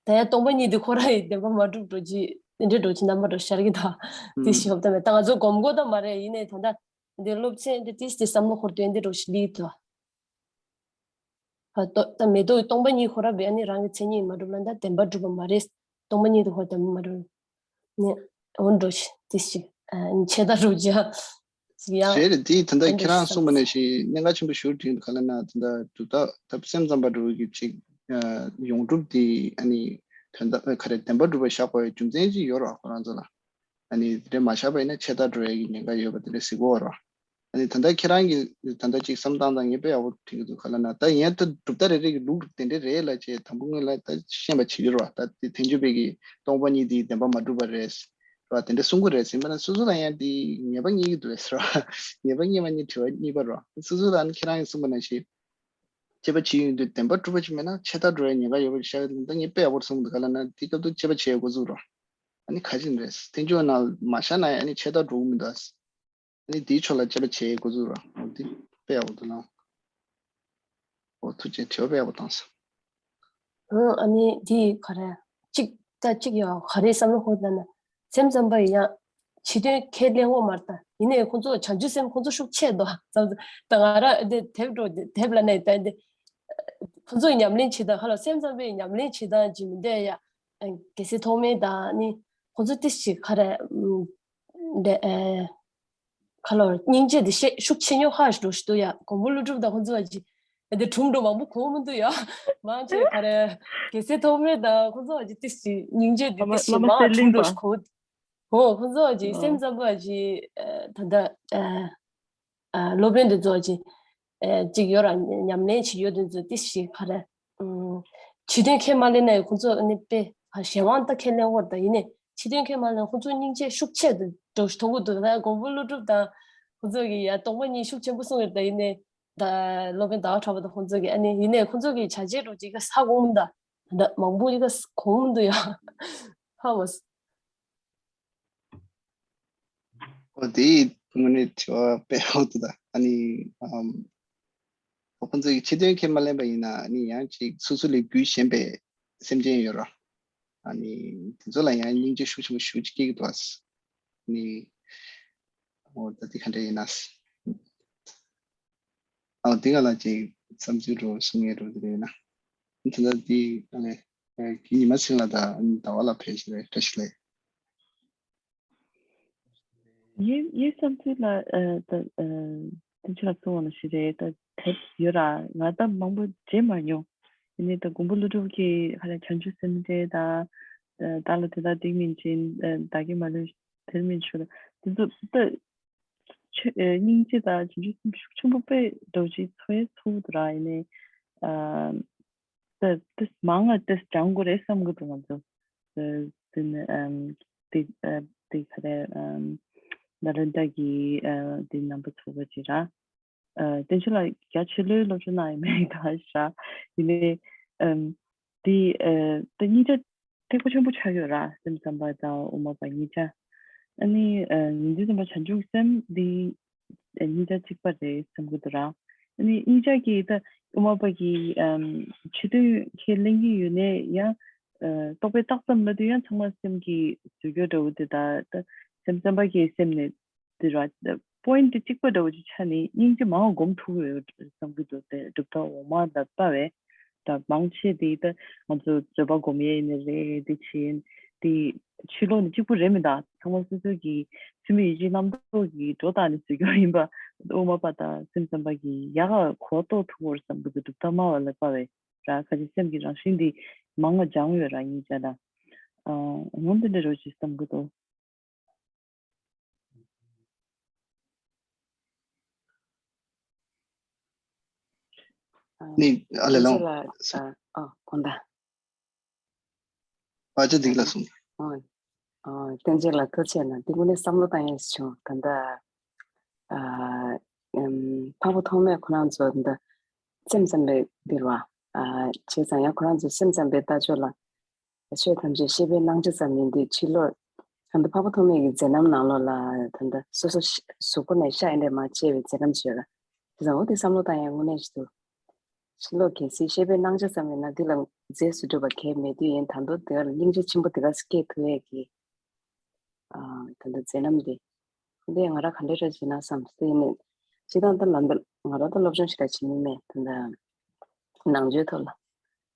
ད་ཡང་སྟོང་པ་ཉིད་དེ་ཁོ་རང་ཡི་བདེན་པ་མ་གྲུབ་འགྲོ་ཅི་ཨེ་འདྲ་འགྲོ་ཅི་རྣམ་པ་འགྲོ་ཤར་གྱི་དང་ཏིག་ཞིག་འོབ་ད་མེད་ད་ང་ཚོ་སྒོམ་དགོས་ད་མ་རེད་ཡིན་ནའི་ད་ལྟ་འདི་སློབ་ཚན་འདི་ཏིག་ཏིག་བསམ་བློ་འཁོར་དུས་ཨེ་འདྲ་འགྲོ་ཞིག་ལི་ད། ད་མེ་ཏོག་སྟོང་པ་ཉིད་ཁོ་ར་བས་ཨ་ནི་རང་གི་མཚན་ཉིད་མ་གྲུབ་ལ་ད་བདེན་པ་གྲུབ་པ་མ་རེད། སྟོང་པ་ཉིད་དུ་ཁོ་བདེན་པ་མ་གྲུབ། ནི་འོན་འགྲོ་ཞིག་དེ་ཞིག་ཨ་ནི་ཆད་ལྟ་རུ་བྱ་ཞིག་ཡང་རེད་རེད་དེ་ད་ལྟ་ཁྱེད་རང་གསུངས་པ་ནང་བཞིན་གནད་འགག་ཆེན་པོ་ཞུ་དྲན་ག་ལ་ན་ད་ལྟ་གྲུབ་རྟགས་ད་སེམས་ཙམ་པ་འགྲོ་གི་ཅིག་ཡོངས་གྲུབ་དེ་ཨ་ནི་དོན་དག་ག་རེ་བདེན་པ་གྲུབ་པ་བཞག་དགོས་རྒྱུ་མཚན་ཅིག་ཡོད་རོགས་ཁོ་རང་ཚོ་ལ། ཨ་ནི་དེ་འདྲ་མ་བཞག་པ་ཡིན་ན་ཆད་ལྟ་འགྲོ་ཡ་གི་ཉེན་ཁ་ཡོད་པ་དེ་འདྲ་གཟིགས་གོ་ར། ཨ་ནི་ད་ལྟ་ཁྱེད་རང་གིས་ད་ལྟ་ཅིག་བསམ་སྟངས་དང་ངས་དཔེ་ཡག་པོ་དྲན་གྱི་འདུག་ག་ལ་ན་ད་ཡིན་ད་གྲུབ་མཐའ་རེ་རེ་གི་ལུགས་དེ་འདྲ་རེད་ལ་ཅེས་དང་པོ་སྔོན་ལ་ད་ཤེས་པ་བྱེད་ཀྱི་རོགས། ད་དེ་ཐེག་མཆོག་པའི་གི་སྟོང་པ་ཉིད་དེའི་བདེན་པ་མ་གྲུབ་པ་རེད་ར་དེ་འདྲ་གསུང་གི་རེད་ཟེར་མ་ན་སོ་སོ་ལ་ཡང་དེ་ངེས་པ་རྙེད་ཀྱི་འདུག་ཟེར་བ་ངེས་པ་རྙེད་མ་རྙེད་དྲི་བ་གཉིས་པ་རོ། སོ་སོ་ལ་ཨ་ནི་ཁྱེད་རང་གིས་གསུངས་པ་ནང་བཞིན་དཔྱད་པ་བྱེད་ཡོང་དུས་བདེན་པ་གྲུབ་པ་ཅིག་མེད་ན་ཆད་ལྟ་འགྲོ་ཡ་ཉེན་ཁ་ཡོད་པ་ཤར་གྱི་འདུག་ད་ངས་དཔེ་ཡག་པོ་གསུངས་འདུག་ག་ལ་ན་དེ་སྐབས་དུ་དཔྱད་པ་བྱེད་ཡ་འགོ་ཚུགས་རོ། ཨ་ནི་ག་ཅི་རེད། ཐེག་མཆོག་ནང་མ་བཞག་ན་ཨ་ནི་ཆད་ལྟ་འགྲོ་གི་མི་འདུག་ཨ་ནི་དེའི་ཕྱོགས་ལ་དཔྱད་པ་བྱེད་དགོས་ཚུལ་རོ། འོ་དེ་དཔེ་ཡག་པོ་འདུག་ན། འོ་ཐུགས་རྗེ་ཆེ་དཔེ་ཡག་པོ་བཏང་སོང་། ཨ་ནི་དེ་ག་རེ། གཅིག་ད་གཅིག་ཡོད་ག་རེ་བསམ་བློ་འཁོར་ད་ན། སེམས་ཙམ་པ་ཡིན་ཡང་། ཕྱི་དོན་ཁས་ལེན་འོག་མར་ད་ཡིན་ནའི་ཁོང་ཚོ་བྱང་ཆུབ་སེམས་ཁོང་ཚོ་ཤུགས་ཆེ་དོ་ཙམ་ད་ང་ར་དེ་དེབ་འགྲོ་དེབ་ལ་ནས་ད་དེ། ཁོང་ཚོ་ཉམས་ལེན་བྱེད་ད་ཁ་ལ་སེམས་ཙམ་པའི་ཉམས་ལེན་བྱེད་ད་ཅི་མི་འདོད་ཡ། རྒྱལ་སྲས་ཐོགས་མེད་དང་ནི་ཁོང་ཚོ་ཏི་ཞིག་ག་རེ། འདི་ཨེ། ཁ་ལོར་སྙིང་རྗེ་འདི་ཤེས་ཤུགས་ཆེ་ཉོ་ཧ་ཞིག་འགྲོ་ཞིག་འདུག་ཡ། མགོན་པོ་ཀླུ་སྒྲུབ་དང་ཁོང་ཚོ་བ་ཅི། འདི་གྲུང་འགྲོ་མང་པོ་གོ་མི་འདུག་ཡ། མང་ཆེ་ག་རེ། རྒྱལ་སྲས་ཐོགས་མེད་དང་ཁོང་ཚོ་བ་ཅི་ཏི་ཞིག་སྙིང་རྗེ་འདི་ཏི་ཞིག་མང་གྲུང་འགྲོ་ཞིག་གོ། ཧོ་ཁོང་ཚོ་བ་ཅི་སེམས་ཙམ་པ་བ་ཅི། ད་ལྟ། སློབ་དཔོན་འདི་ཚོ་ཅིག་ཅིག་ཡོད་ར་ཉམས་ལེན་ཅིག་ཡོད་དུས་ཚོད་ཏི་ཞིག་ག་རེ། ཕྱི་དོན་ཁས་མ་ལེན་ན་ཁོང་ཚོ་ནི་དཔེ་གཞན་དབང་ད་ཁས་ལེན་འོར་ད་ཡིན་ནས་ཕྱི་དོན་ཁས་མ་ལེན་ཁོང་ཚོ་སྙིང་རྗེ་ཤུགས་ཆེ་དུ་འགྲོ་ཞིག་མཐོང་གི་འདུག་ད་མགོན་པོ་ཀླུ་སྒྲུབ་དང་ཁོང་ཚོ་གི་ཡ་སྟོང་པ་ཉིད་ཤུགས་ཆེན་པོ་གསུངས་ཡོད་ད་ཡིན་ནས་ད་སློབ་དཔོན་ཟླ་བ་གྲགས་པ་དང་ཁོང་ཚོ་གི་ཨ་ནི་ཡིན་ནས་ཁོང་ཚོ་གི་བྱ་བྱེད་རུ་ཅིག་ག་ས་གོང་ད་ད་མང་པོ་ཅིག་ག་གོང་འདུག་ཡ་ཧ་མ་སོང་། ཨོ་དེ་དངོས་གནས་དྲི་བ་དཔེ་ཡག་པོ་འདུག་ད་ཨ་ནི་ཨམ། ཁོང་ཚོས་ཕྱི་དོན་ཁས་མ་ལེན་པ་ཡིན་ན་ཨ་ནི་ཡང་ཅིག་སོ་སོ་ལས་རྒྱུད་གཞན་པའི་སེམས་ཅན་ཡོད་ར། ཨ་ནི་དེ་ཚོ་ལ་ཡང་སྙིང་རྗེ་ཤུགས་ཆེན་པོ་ཞེ་པོ་ཅིག་སྐྱེ་གི་འདུག་ཨ་ནི་ ཨོ་ད་དེ་ག་འདྲ་ཡིན་ན། ཨོ་དེ་ག་ལ་ཅིག་བསམ་ཚུལ་འགྲོ་གསུང་ཡས་འགྲོ་དེ་རེད་ན། དེ་ལ་དེ་ཨ་ནི་ཨ་ཉི་མ་ཚིག་ལ་ད་ཟླ་བ་ལ་ཕེབས་ཤིག་རེད། བཀྲ་ཤིས་བདེ་ལེགས། ངའི་ངའི་བསམ་ཚུལ་ལ་ཨ་ད་ཨ་དེ་ཆ་ལ་གསུང་བ་ལ་ཞིག་རེད། ད་དེབ་ཡོད་ར་ང་ད་མང་པོ་མཇལ་མ་མྱོང་། ཡིན་ནའི་ད་མགོན་པོ་ཀླུ་སྒྲུབ་ཀྱི་ཧ་ལས་བྱང་ཆུབ་སེམས་འགྲེལ་དང་། ད་ལ་དེ་དག་འགྲིག་མིན་ཅིན་བདག་གིས་མ་ལུས་དེར་མིན་ཞུ་ལ་དེ་ཚོ་ད་ཆོས་ཨེ་སྙིང་རྗེ་དང་བྱང་ཆུབ་སེམས་ཤུགས་ཆེན་པོ་དཔེ་འདྲ་བོ་ཅིག་ཚོར་ཚོར་འདུག་ར། ཡིན་ནའི་ཨ་ད་ད་མང་ང་ད་སྦྱང་དགོས་རེད་བསམ་གི་འདུག་ང་ཚོ། ཨ་དེ་ནི་ཨམ་དེ་ཨ་དེ་ག་རེ་ཨམ་ན་ལེནྡྲ་གི་ཨ་དེ་རྣམ་པ་ཚོ་བ་ཅིག་ར། ཨ་བསྟན་ཆོས་ལགས་རྒྱ་ཆེ་ལོའི་སློབ་སྦྱོང་གནང་ཡོད་མེད་གང་ཤ། ཡིན་ནའི་ཨམ་དེ་ཨ་ད་སྙིང་རྗེ་ཐེག་པ་ཆེན་པོ་ཆགས་ཡོད་ར། སེམས་ཙམ་པ་དང་དབུ་མ་པ་གཉིས་ཆ། ཨ་ནི་ཨ་ཉིན་རེ་ཙམ་པ་བྱང་ཆུབ་སེམས་འདི་ཨ་གཉིས་ཆ་གཅིག་པ་རེད་བསམ་གི་འདུག་ར། ཨ་ནི་གཉིས་ཆ་གི་ད་དབུ་མ་པ་གི་ཨམ་ཆོས་དོན་ཁས་ལེན་གྱི་ཡོད་ནའི་ཡང་ཨ་རྟོག་པས་བཏགས་ཙམ་ལབ་དུས་ཡང་ཚང་མ་སེམས་ཀྱི་འཛུལ་སྐྱོ་འདྲ་བོ་དེ་ད་ད་སེམས་ཙམ་པ་གི་སེམས་ནས་དེ་ར། པོ་ཡིན་ཊི་གཅིག་པ་འདྲ་བོ་ཅིག་ཆགས་ནས་སྙིང་རྗེ་མང་བ་སྒོམ་ཐུབ་ཡོད་བསམ་གྱི་འདུག་སྟེ། གྲུབ་མཐའ་འོག་མ་ལ་ལྟ་བས་ད་མང་ཆེ་དེ་ད་ང་ཚོ་བཟོད་པ་སྒོམ་ཡས་ཡིན་ནི་རེད། དེ་བཞིན་དེ་ཕྱི་ལོགས་ནས་གཅིག་པུ་རེད་མི་འདུག་ཚང་མ་སོ་སོ་གི་ཚུལ་མིན་ཡིད་བྱེད་རྣམ་རྟོག་གི་སྒྲོ་བཏགས་ནས་བཟོས་ཀྱི་ཡིན་པ། དབུ་མ་པ་དང་སེམས་ཙམ་པ་གི་ཡག་ག་གོ་རྟོགས་ཐུབ་ཡོད་བསམ་གྱི་འདུག་གྲུབ་མཐའ་སྨྲ་བ་ལ་ལྟ་བས་ར། ཁ་ཅིག་སེམས་ཀྱི་རང་བཞིན་འདི་མང་བ་སྦྱངས་ཡོད་ར་སྙིང་རྗེ་ལ། ཨ་འོ་འདི་འདྲ་རེད་ཅེས་བསམ་གྱི་འདུག་ནི་ཨ་ལེ་ལོང་། ཨ་ཨ་དགོངས་དག་ཨ་ཅག་འདི་ལ་སོང་། ཨ་ཨ་བསྟན་འཛིན་ལགས་ཐུགས་རྗེ་ཆེ་གནང་། འདི་དངོས་གནས་བསམ་བློ་བཏང་ཡས་བྱུང་། ད་ལྟ་ཨ་ཨམ་འཕགས་པ་ཐོགས་མེད་ཁོ་རང་ཚོ་ད་སེམས་ཙམ་པའི་འདིར་བ་ཨ་བྱས་ཙང་ཡང་ཁོ་རང་ཚོ་སེམས་ཙམ་པའི་ལྟ་ཕྱོགས་ལ། ཆོས་ཐམས་ཅད་ཤེས་པས་སྣང་བྱེད་ཙམ་ཡིན་དུས་ཕྱི་ལོགས་ད་ལྟ་འཕགས་པ་ཐོགས་མེད་ཀྱི་མཛད་རྣམ་ནང་ལོགས་ལ་ད་ལྟ་སོ་སོ་ཤ་གཟུགས་པོ་ནས་ཤ་ཡིན་དེ་མ་བཅད་པའི་མཛད་རྣམ་ཅིག་ཡོད་ལ། དེ་ཙང་འོ་དེ་བསམ་བློ་བཏང་ཡ་དངོས་གནས་ཞིག་འདུག་ཕྱི་ལོགས་གལ་སྲིད་ཤེས་པས་སྣང་བྱེད་ཙམ་ཡིན་ན་འདི་ལ་རྫས་སུ་གྲུབ་པ་གལ་མེད་དུས་ཡིན་ད་དུང་དེ་ལ་སྙིང་རྗེ་ཆེན་པོ་དེ་ག་སྐྱེ་ཐུབ་ཡས་ཀྱི་ཨ་ད་ལྟ་མཛད་རྣམ་དེ་འདི་ང་རང་ག་འདྲ་འདྲ་བྱེད་ན་བསམ་སྟེ་ཡིན་ནས་སྤྱི་བཏང་ད་ལམ་འདི་ང་རང་ད་སློབ་སྦྱོང་ཞིག་ད་བྱེད་མི་མེད་ད་ལྟ་ནང་ཆོས་ཐོག་ལ།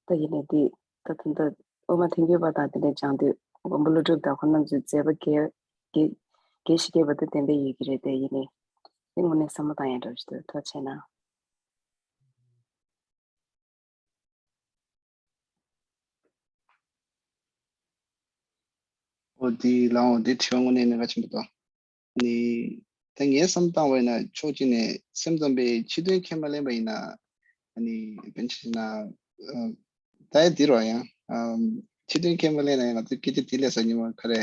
ད་ཡིན་ནའི་འདི་ད་ད་ད་དབུ་མ་ཐལ་འགྱུར་བ་དང་དེ་འདྲ་སྦྱང་དུས་མགོན་པོ་ཀླུ་སྒྲུབ་དང་ཁོང་རྣམ་ཚོའི་མཛད་པ་རྒྱས་རྒྱས་རྒྱས་ཤིག་རྒྱས་པ་དེ་བསྟན་པའི་ཡོད་ཀྱི་རེད་དེ། ཡིན་ནའི་དེ་དངོས་གནས་བསམ་བློ་བཏང་ཡ་འདྲ་བོ་ཞིག་འདུག་ཐུགས་རྗེ་ཆེ་གནང་། འོ་དེ་ལའང་འོ་དེ་དྲི་བ་དངོས་གནས་གནད་འགག་ཆེན་པོ་འདུག་ནི། ད་ངས་བསམ་བཏང་བ་ཡིན་ན་ཕྱོགས་གཅིག་ནས་སེམས་ཙམ་པའི་ཕྱི་དོན་ཁས་མ་ལེན་པ་ཡིན་ན། ཨ་ནི་དཔེར་ན་ཆ་བཞག་ན། ཨ་ད་ཡ་འདི་རོ་ཡང་། ཨ་ཕྱི་དོན་ཁས་མ་ལེན་ན་ཡང་ང་ཚོས་སྐད་ཆ་དེ་ལས་ས་ཉི་མ་ག་རེ།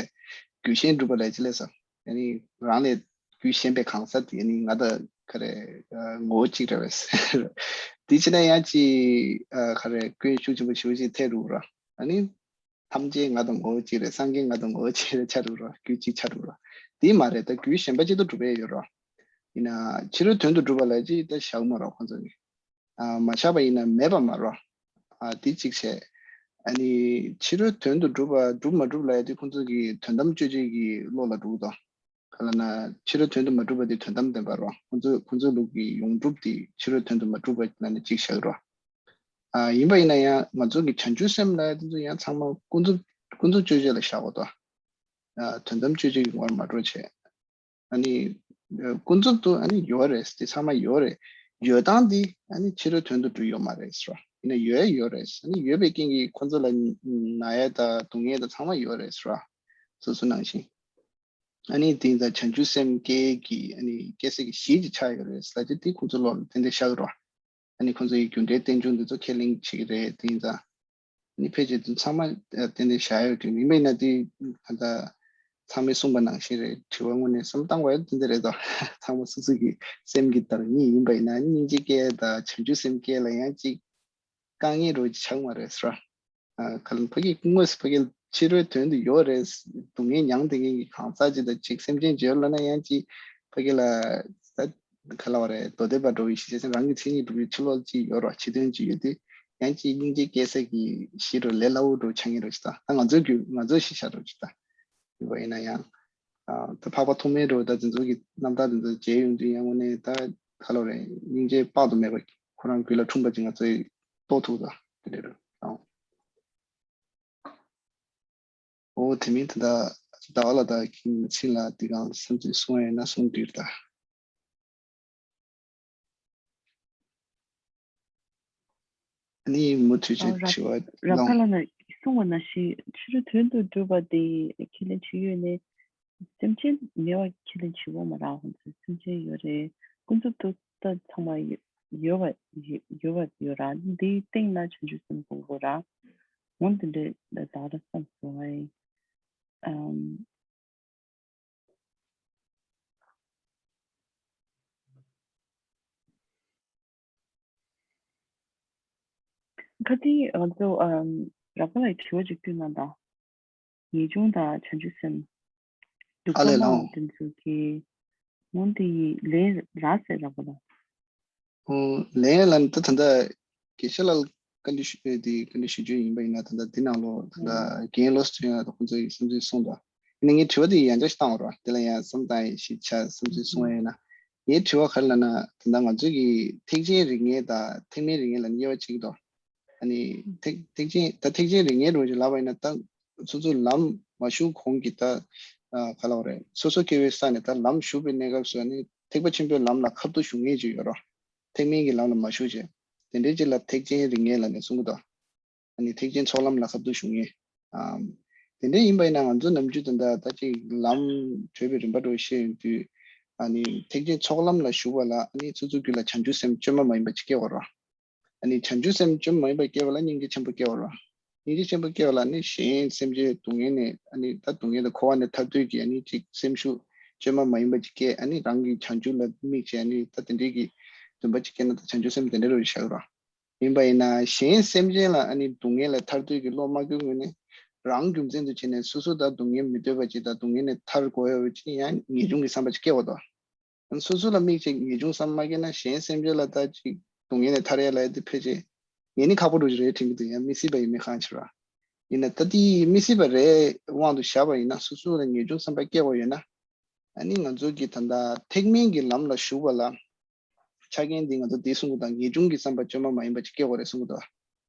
རྒྱུད་གཞན་སྒྲུབ་པ་ལས་ཅི་ལས་ས། ཨ་ནི་རང་ལས་རྒྱུད་གཞན་པའི་གང་ཟག་དེ་ཨ་ནི་ང་ད་ག་རེ། ཨ་ངོ་བོ་གཅིག་རེད་བས། དེ་བྱས་ན་ཡང་ཅི། ཨ་ག་རེ་སྐྱོན་ཤུགས་ཆེན་པོ་ཞེ་པོ་ཅིག་ཐེབས་འགྲོ་གི་ར། ཨ་ནི། ཐམས་ཅད་ང་དང་ངོ་བོ་གཅིག་རེད། སངས་རྒྱས་ང་དང་ངོ་བོ་གཅིག་རེད་ཆགས་འགྲོ་ར། རྒྱུད་གཅིག་ཆགས་འགྲོ་ར། དེ་མ་རེད། ད་རྒྱུད་གཞན་པ་གཅིག་ཏུ་གྲུབ་པ་ཡོད་ར། ཡིན་ན་ཕྱི་རོལ་དོན་དུ་གྲུབ་པ་ལ་ཅིག་ད་བཞག་མ་ར་ཁོང་ཚོ་གིས། ཨ་མ་བཞག་པ་ཡིན་ན་མེད་པ་མ་ར། ཨ་དེ་གཅིག་བྱས། ཨ་ནི་ཕྱི་རོལ་དོན་དུ་གྲུབ་པ་གྲུབ་མ་གྲུབ་ལ་ཡ་དེ་ཁོང་ཚོ་གིས་དོན་དམ་དཔྱོད་བྱེད་ཀྱི་བློ་ལ་འགྲོ་གི་འདུག་ག་ལ་ན་ཕྱི་རོལ་དོན་དུ་མ་གྲུབ་པ་དེ་དོན་དམ་བདེན་པ་རེད། ཁོང་ཚོ་ཁོང་ཚོའི་ལུགས་ཀྱི་ཡོངས་གྲུབ་དེ་ཕྱི་རོལ་དོན་དུ་མ་གྲུབ་པ་ལ་ནི་གཅིག་བཞག་རེད། ཨ་ཡིན་པ་ཡིན་ན་ཡང་ང་ཚོ་གི་བྱང་ཆུབ་སེམས་ལ་དེ་ཚོ་ཡང་ཚང་མ་ཀུན་རྫོབ་ཀུན་རྫོབ་དཔྱོད་བྱེད་ལ་བཞག་དགོས་དོ། ཨ་དོན་དམ་དཔྱོད་བྱེད་ཀྱི་ངོར་མ་འགྲོ་བྱས། ཨ་ནི་ཨ་ཀུན་རྫོབ་ཏུ་ཨ་ནི་ཡོད་རེད། དེ་ཚང་མ་ཡོད་རེད། ཡོད་སྟངས་འདི་ཨ་ནི་ཕྱི་རོལ་དོན་དུ་གྲུབ་ཡོད་མ་རེད་ཟེར་བ། ཡིན་ན་ཡོད་ཡོད་རེད། ཨ་ནི་ཡོད་པའི་རྐྱེན་གྱིས་ཁོ་ཚོ་ལ་ན་ཡ་དང་སྡུག་བསྔལ་དང་ཚང་མ་ཡོད་རེད་ཟེར་བ། སོ་སོ་ནང་བཞིན། ཨ་ནི་དེ་ཡིན་ཙང་བྱང་ཆུབ་སེམས་སྐྱེ་གི་ཨ་ནི་སྐྱེ་ས་གི་གཞི་ཅིག་ཆགས་ཡོད་རེད་ཟེར་ཏེ་དེ་ཁོང་ཚོ་བློ་ལ་ཏན་ཏན་ཤར་གི་རེད། ཨ་ནི་ཁོང་ཚོ་ཡི་རྒྱུ་འབྲས་རྟེན་འབྱུང་འདི་ཚོ་ཁས་ལེན་བྱེད་ཀྱི་རེད། དེ་ཡིན་ཙང་ཨ་ནི་ཕལ་ཆེར་དེ་ཚང་མ་ཏན་ཏན་བཞག་ཡོད་དུས་ཡིན་པ་ཡིན་ན་དེ་ད་ལྟ་ཚང་མས་གསུངས་པ་ནང་བཞིན་རེད། དྲི་བ་དངོས་གནས་བསམ་བཏང་བ་ཡོད་ཏན་ཏན་རེད་དོ། ཚང་མ་སོ་སོ་གི་སེམས་ཀྱི་བདག་ཉིད་ཡིན་པ་ཡིན་ན་སྙིང་རྗེ་སྐྱེ་དང་བྱང་ཆུབ་སེམས་སྐྱེ་ལ་ཡང་ཅིག་དཀའ་ངལ་རོ་ཅིག་ཆགས་མ་རེད་ཟེར་བ། ཨ་ག་ལ་ཕ་གི་དངོས་སུ་ཕ་གི་ཕྱི་རོལ་དོན་དུ་ཡོད་རེད། སྡུག་བསྔལ་མྱང་བསྡད་མཁན་གྱི་གང་ཟག་ཅིག་དང་ཅིག་སེམས་ཅན་བརྗོད་ལ་ན་ཡང་ཅིག་ཕ་གི་ལ་ད་ག་ལ་བ་རེད། མདོ་སྡེ་པ་འགྲོ་བའི་ཤེས་བྱ་ཅན་རང་གི་མཚན་ཉིད་སྒྲུབ་པའི་ཕྱི་ལོགས་ཅིག་ཡོད་རོ། ཕྱི་དོན་ཅིག་ཡོད་དུས་ཡང་ཅིག་སྙིང་རྗེ་སྐྱེ་ས་གི་གཞི་རུ་ལས་སླ་བོ་འགྲོ་ཆགས་ངེས་རོ་ཅིག་ད་ད་ང་ཚོའི་རྒྱུད་ང་ཚོའི་གཞི་ཆགས་རོ་ཅིག་ད་ཡོད་པ་ཡིན་ན་ཡང་ ཨ་ད་འཕགས་པ་ཐོགས་མེད་འགྲོ་ད་དེ་ཚོ་གི་རྣམ་ཐར་དེ་ཚོ་མཇལ་ཡོང་དུས་ཡང་དངོས་གནས་ད་ག་ལོ་རེད། སྙིང་རྗེ་དཔག་ཏུ་མེད་པ་ཁོ་རང་རྒྱུད་ལ་འཁྲུངས་པ་ཅིག་ང་ཚོས་རྟོགས་ཐུབ་ད་དེ་འདྲ་རེད། ཨང་། ཨོ་དེ་མིན་ད་ད་ཟླ་བ་ལ་ད་ཁྱིམ་ཚིག་ལ་དེ་གང་བསམ་ཚུལ་གསུང་ཡ་ཡིན་ན་གསུང་འདྲིར་ད། ནི་མུ་མཐུད་ཅིག་དྲི་བ་རབ་དཀར་ལ་ན་གསུང་བ་ན་ཞིག་ཕྱི་རུ་དོན་དུ་སྒྲུབ་པ་དེ་ཁས་ལེན་བྱེད་ཡོད་ནས། སེམས་ཅན་མེད་པ་ཁས་ལེན་བྱེད་ཡོད་མ་ར། ཧོན་ཚོད་སེམས་ཅན་ཡོད་རེད། ཀུན་རྫོབ་ཏུ་ད་ཚང་མ་ཡོད་པ་ཡོད་པ་ཡོད་ར། འདིའི་སྟེང་ན་བྱང་ཆུབ་སེམས་སྐོང་དགོས་ར། འོན་ཏེ་འདྲེ་ད་ར་བསམ་སོང་ཨེ། ཨམ། ཁ་ཏི་ང་ཚོ་ཨམ་རབ་དཀར་ལ་དྲི་བ་ཅིག་བསྐུར་ན་ད། ངེས་འབྱུང་དང་བྱང་ཆུབ་སེམས། སྡུག་ཨ་ལས་བསྔལ་ལོང་དེ་ཚོ་གི་འོན་ཏེ་ལས་རག་ཟེར་རབ་དཀར་ལ། ཨོ་ལན་ལ་ད་ད་ལྟ་དགེ་བཤེས་ལ་བཀའ་འདྲི་ཞུ་ཨེ་དེ་བཀའ་འདྲི་ཞུ་རྒྱུ་ཡིན་པ་ཡིན་ན། ད་ལྟ་འདི་ནང་ལོགས་ད་ལྟ་རྒན་བློ་བཟང་ཡང་ཁོང་ཚོ་ཡི་བསམ་ཚུལ་གསུངས་དང་། ཡིན་ན་ངས་དྲི་བ་དེ་ཡང་བསྐྱར་ཞིག་བཏང་བ་རེད་བ། དེ་ལ་ཡང་བསམ་བཏང་ཡིན་ཞིག་ཆ་བསམ་ཚུལ་གསུང་བ་ཡིན་ན། ངའི་དྲི་བ་ག་རེ་ལབ་ན། ད་ལྟ་ང་ཚོ་གི་ཐེག་ཆེན་རིགས་ངེས་དང་ཐེག་དམན་རིགས་ངེས་ལ་དབྱེ་བ་ཕྱེ་གི་འདུག་ཨ་ནི་ཐེག་ཐེག་ཆེན་ད་ཐེག་ཆེན་རིགས་ངེས་རུ་ཞིག་ལབ་པ་ཡིན་ན། ད་སོ་སོ་ལམ་མ་ཞུགས་གོང་གི་ད་ག་ལབ་རེད། སོ་སོ་སྐྱེ་བོའི་ས་ནས་ད་ལམ་ཞུགས་པའི་གནས་སྐབས་སུ་ཨ་ནི་ཐེག་པ་ཆེན་པོའི་ལམ་ལ་ཁ་ཐུག་ཞུགས་ངེས་ཅིག་ཡོད་རོ། ཐེག་དམན་གྱི་ལམ་ལ་མ་ཞུགས་བྱས། དེ་འདྲའི་ཅིག་ལ་ཐེག་ཆེན་རིགས་ངེས་ལབ་ནས་གསུང་གི་འདུག་ཨ་ནི་ཐེག་ཆེན་ཚོགས་ལམ་ལ་ཁ་ཐུག་ཞུགས་ངེས། ཨམ། དེ་འདྲ་ཡིན་པ་ཡིན་ན་ང་ཚོ་ནམ་རྒྱུན་དུ་ད་ད་ཅིག་ལམ་བགྲོད་པའི་རིམ་པ་འགྲོ་ཤེས་ཡོང་དུས། ཨ་ནི་ཐེག་ཆེན་ཚོགས་ལམ་ལ་ཞུགས་པ་ལ་ཨ་ནི་སོ་སོ་རྒྱུད་ལ་བྱང་ཆུབ་སེམས་བཅོས་མ་མ་ཡིན་པ་ཅིག་སྐྱེ་བ་རོ། ཨ་ནི་བྱང་ཆུབ་སེམས་བཅོས་མ་ཡིན་པ་སྐྱེ་བ་ལ་སྙིང་རྗེ་ཆེན་པོ་སྐྱེ་བ་རོ། སྙིང་རྗེ་ཆེན་པོ་སྐྱེ་བ་ལ་ནི་གཞན་སེམས་ཅན་སྡུག་བསྔལ་ནས་ཨ་ནི་ད་སྡུག་བསྔལ་དང་འཁོར་བ་ནས་ཐར་འདོད་ཀྱི་ཨ་ནི་ཅིག་སེམས་ཤུགས་བཅོས་མ་མ་ཡིན་པ་ཅིག་སྐྱེ། ཨ་ནི་རང་གི་བྱང་ཆུབ་ལ་དམིགས་བྱས་ཨ་ནི་ད་དེ་འདྲའི་གི་འདུན་པ་ཅིག་སྐྱེ་ན་ད་བྱང་ཆུབ་སེམས་དེ་འདྲ་རུ་བཞག་རོ། ཡིན་པ་ཡིན་ན་གཞན་སེམས་ཅན་ལ་ཨ་ནི་སྡུག་བསྔལ་ལས་ཐར་འདོད་ཀྱི་བློ་མ་སྐྱེ་སྔོན་ནས་རང་རྒྱུ་མཚན་དུ་བྱས་ནས་སོ་སོ་ད་སྡུག་བསྔལ་མི་འདོད་པ་ཅིག་དང་སྡུག་བསྔལ་ནས་ཐར་དགོས་ཡོད་པ་ཅིག་ཡང་ངེས་འབྱུང་གི་བསམ་པ་ཅིག་སྐྱེ་བ་དང་། སོ་སོ་ལ་དམིགས་བྱས་ངེས་འབྱུང་བསམ་མ་སྐྱེས་ན་གཞན་སེམས་ཅན་ལ་ད་ཅིག་སྡུག་བསྔལ་ནས་ཐར་ཡ་ལ་ཡ་དེ་ཕལ་ཆེར་ངེས་ནི་ཁག་པོ་འགྲོ་གི་རེད་དྲན་གྱི་འདུག་ཡང་མི་སྲིད་པ་ཡིན་མིན་གང་ཕྱིར་བ། ཡིན་ན་ད་དེ་མི་སྲིད་པ་རེད་དབང་དུ་བཞག་པ་ཡིན་ན་སོ་སོ་ལ་ངེས་འབྱུང་བསམ་པ་སྐྱེ་དགོས་ཡོད་ན། ཨ་ནི་ང་ཚོ་གི་ད་ལྟ་ཐེག་དམན་གྱི་ལམ་ལ་ཞུགས་པ་ལ་ཆ་རྐྱེན་འདི་ང་ཚོ་འདི་གསུང་གི་དང་ངེས་འབྱུང་གི་བསམ་པ་བཅོས་མ་མ་ཡིན་པ་ཅིག་སྐྱེ་དགོས་རེད་གསུང་གི་འདུག་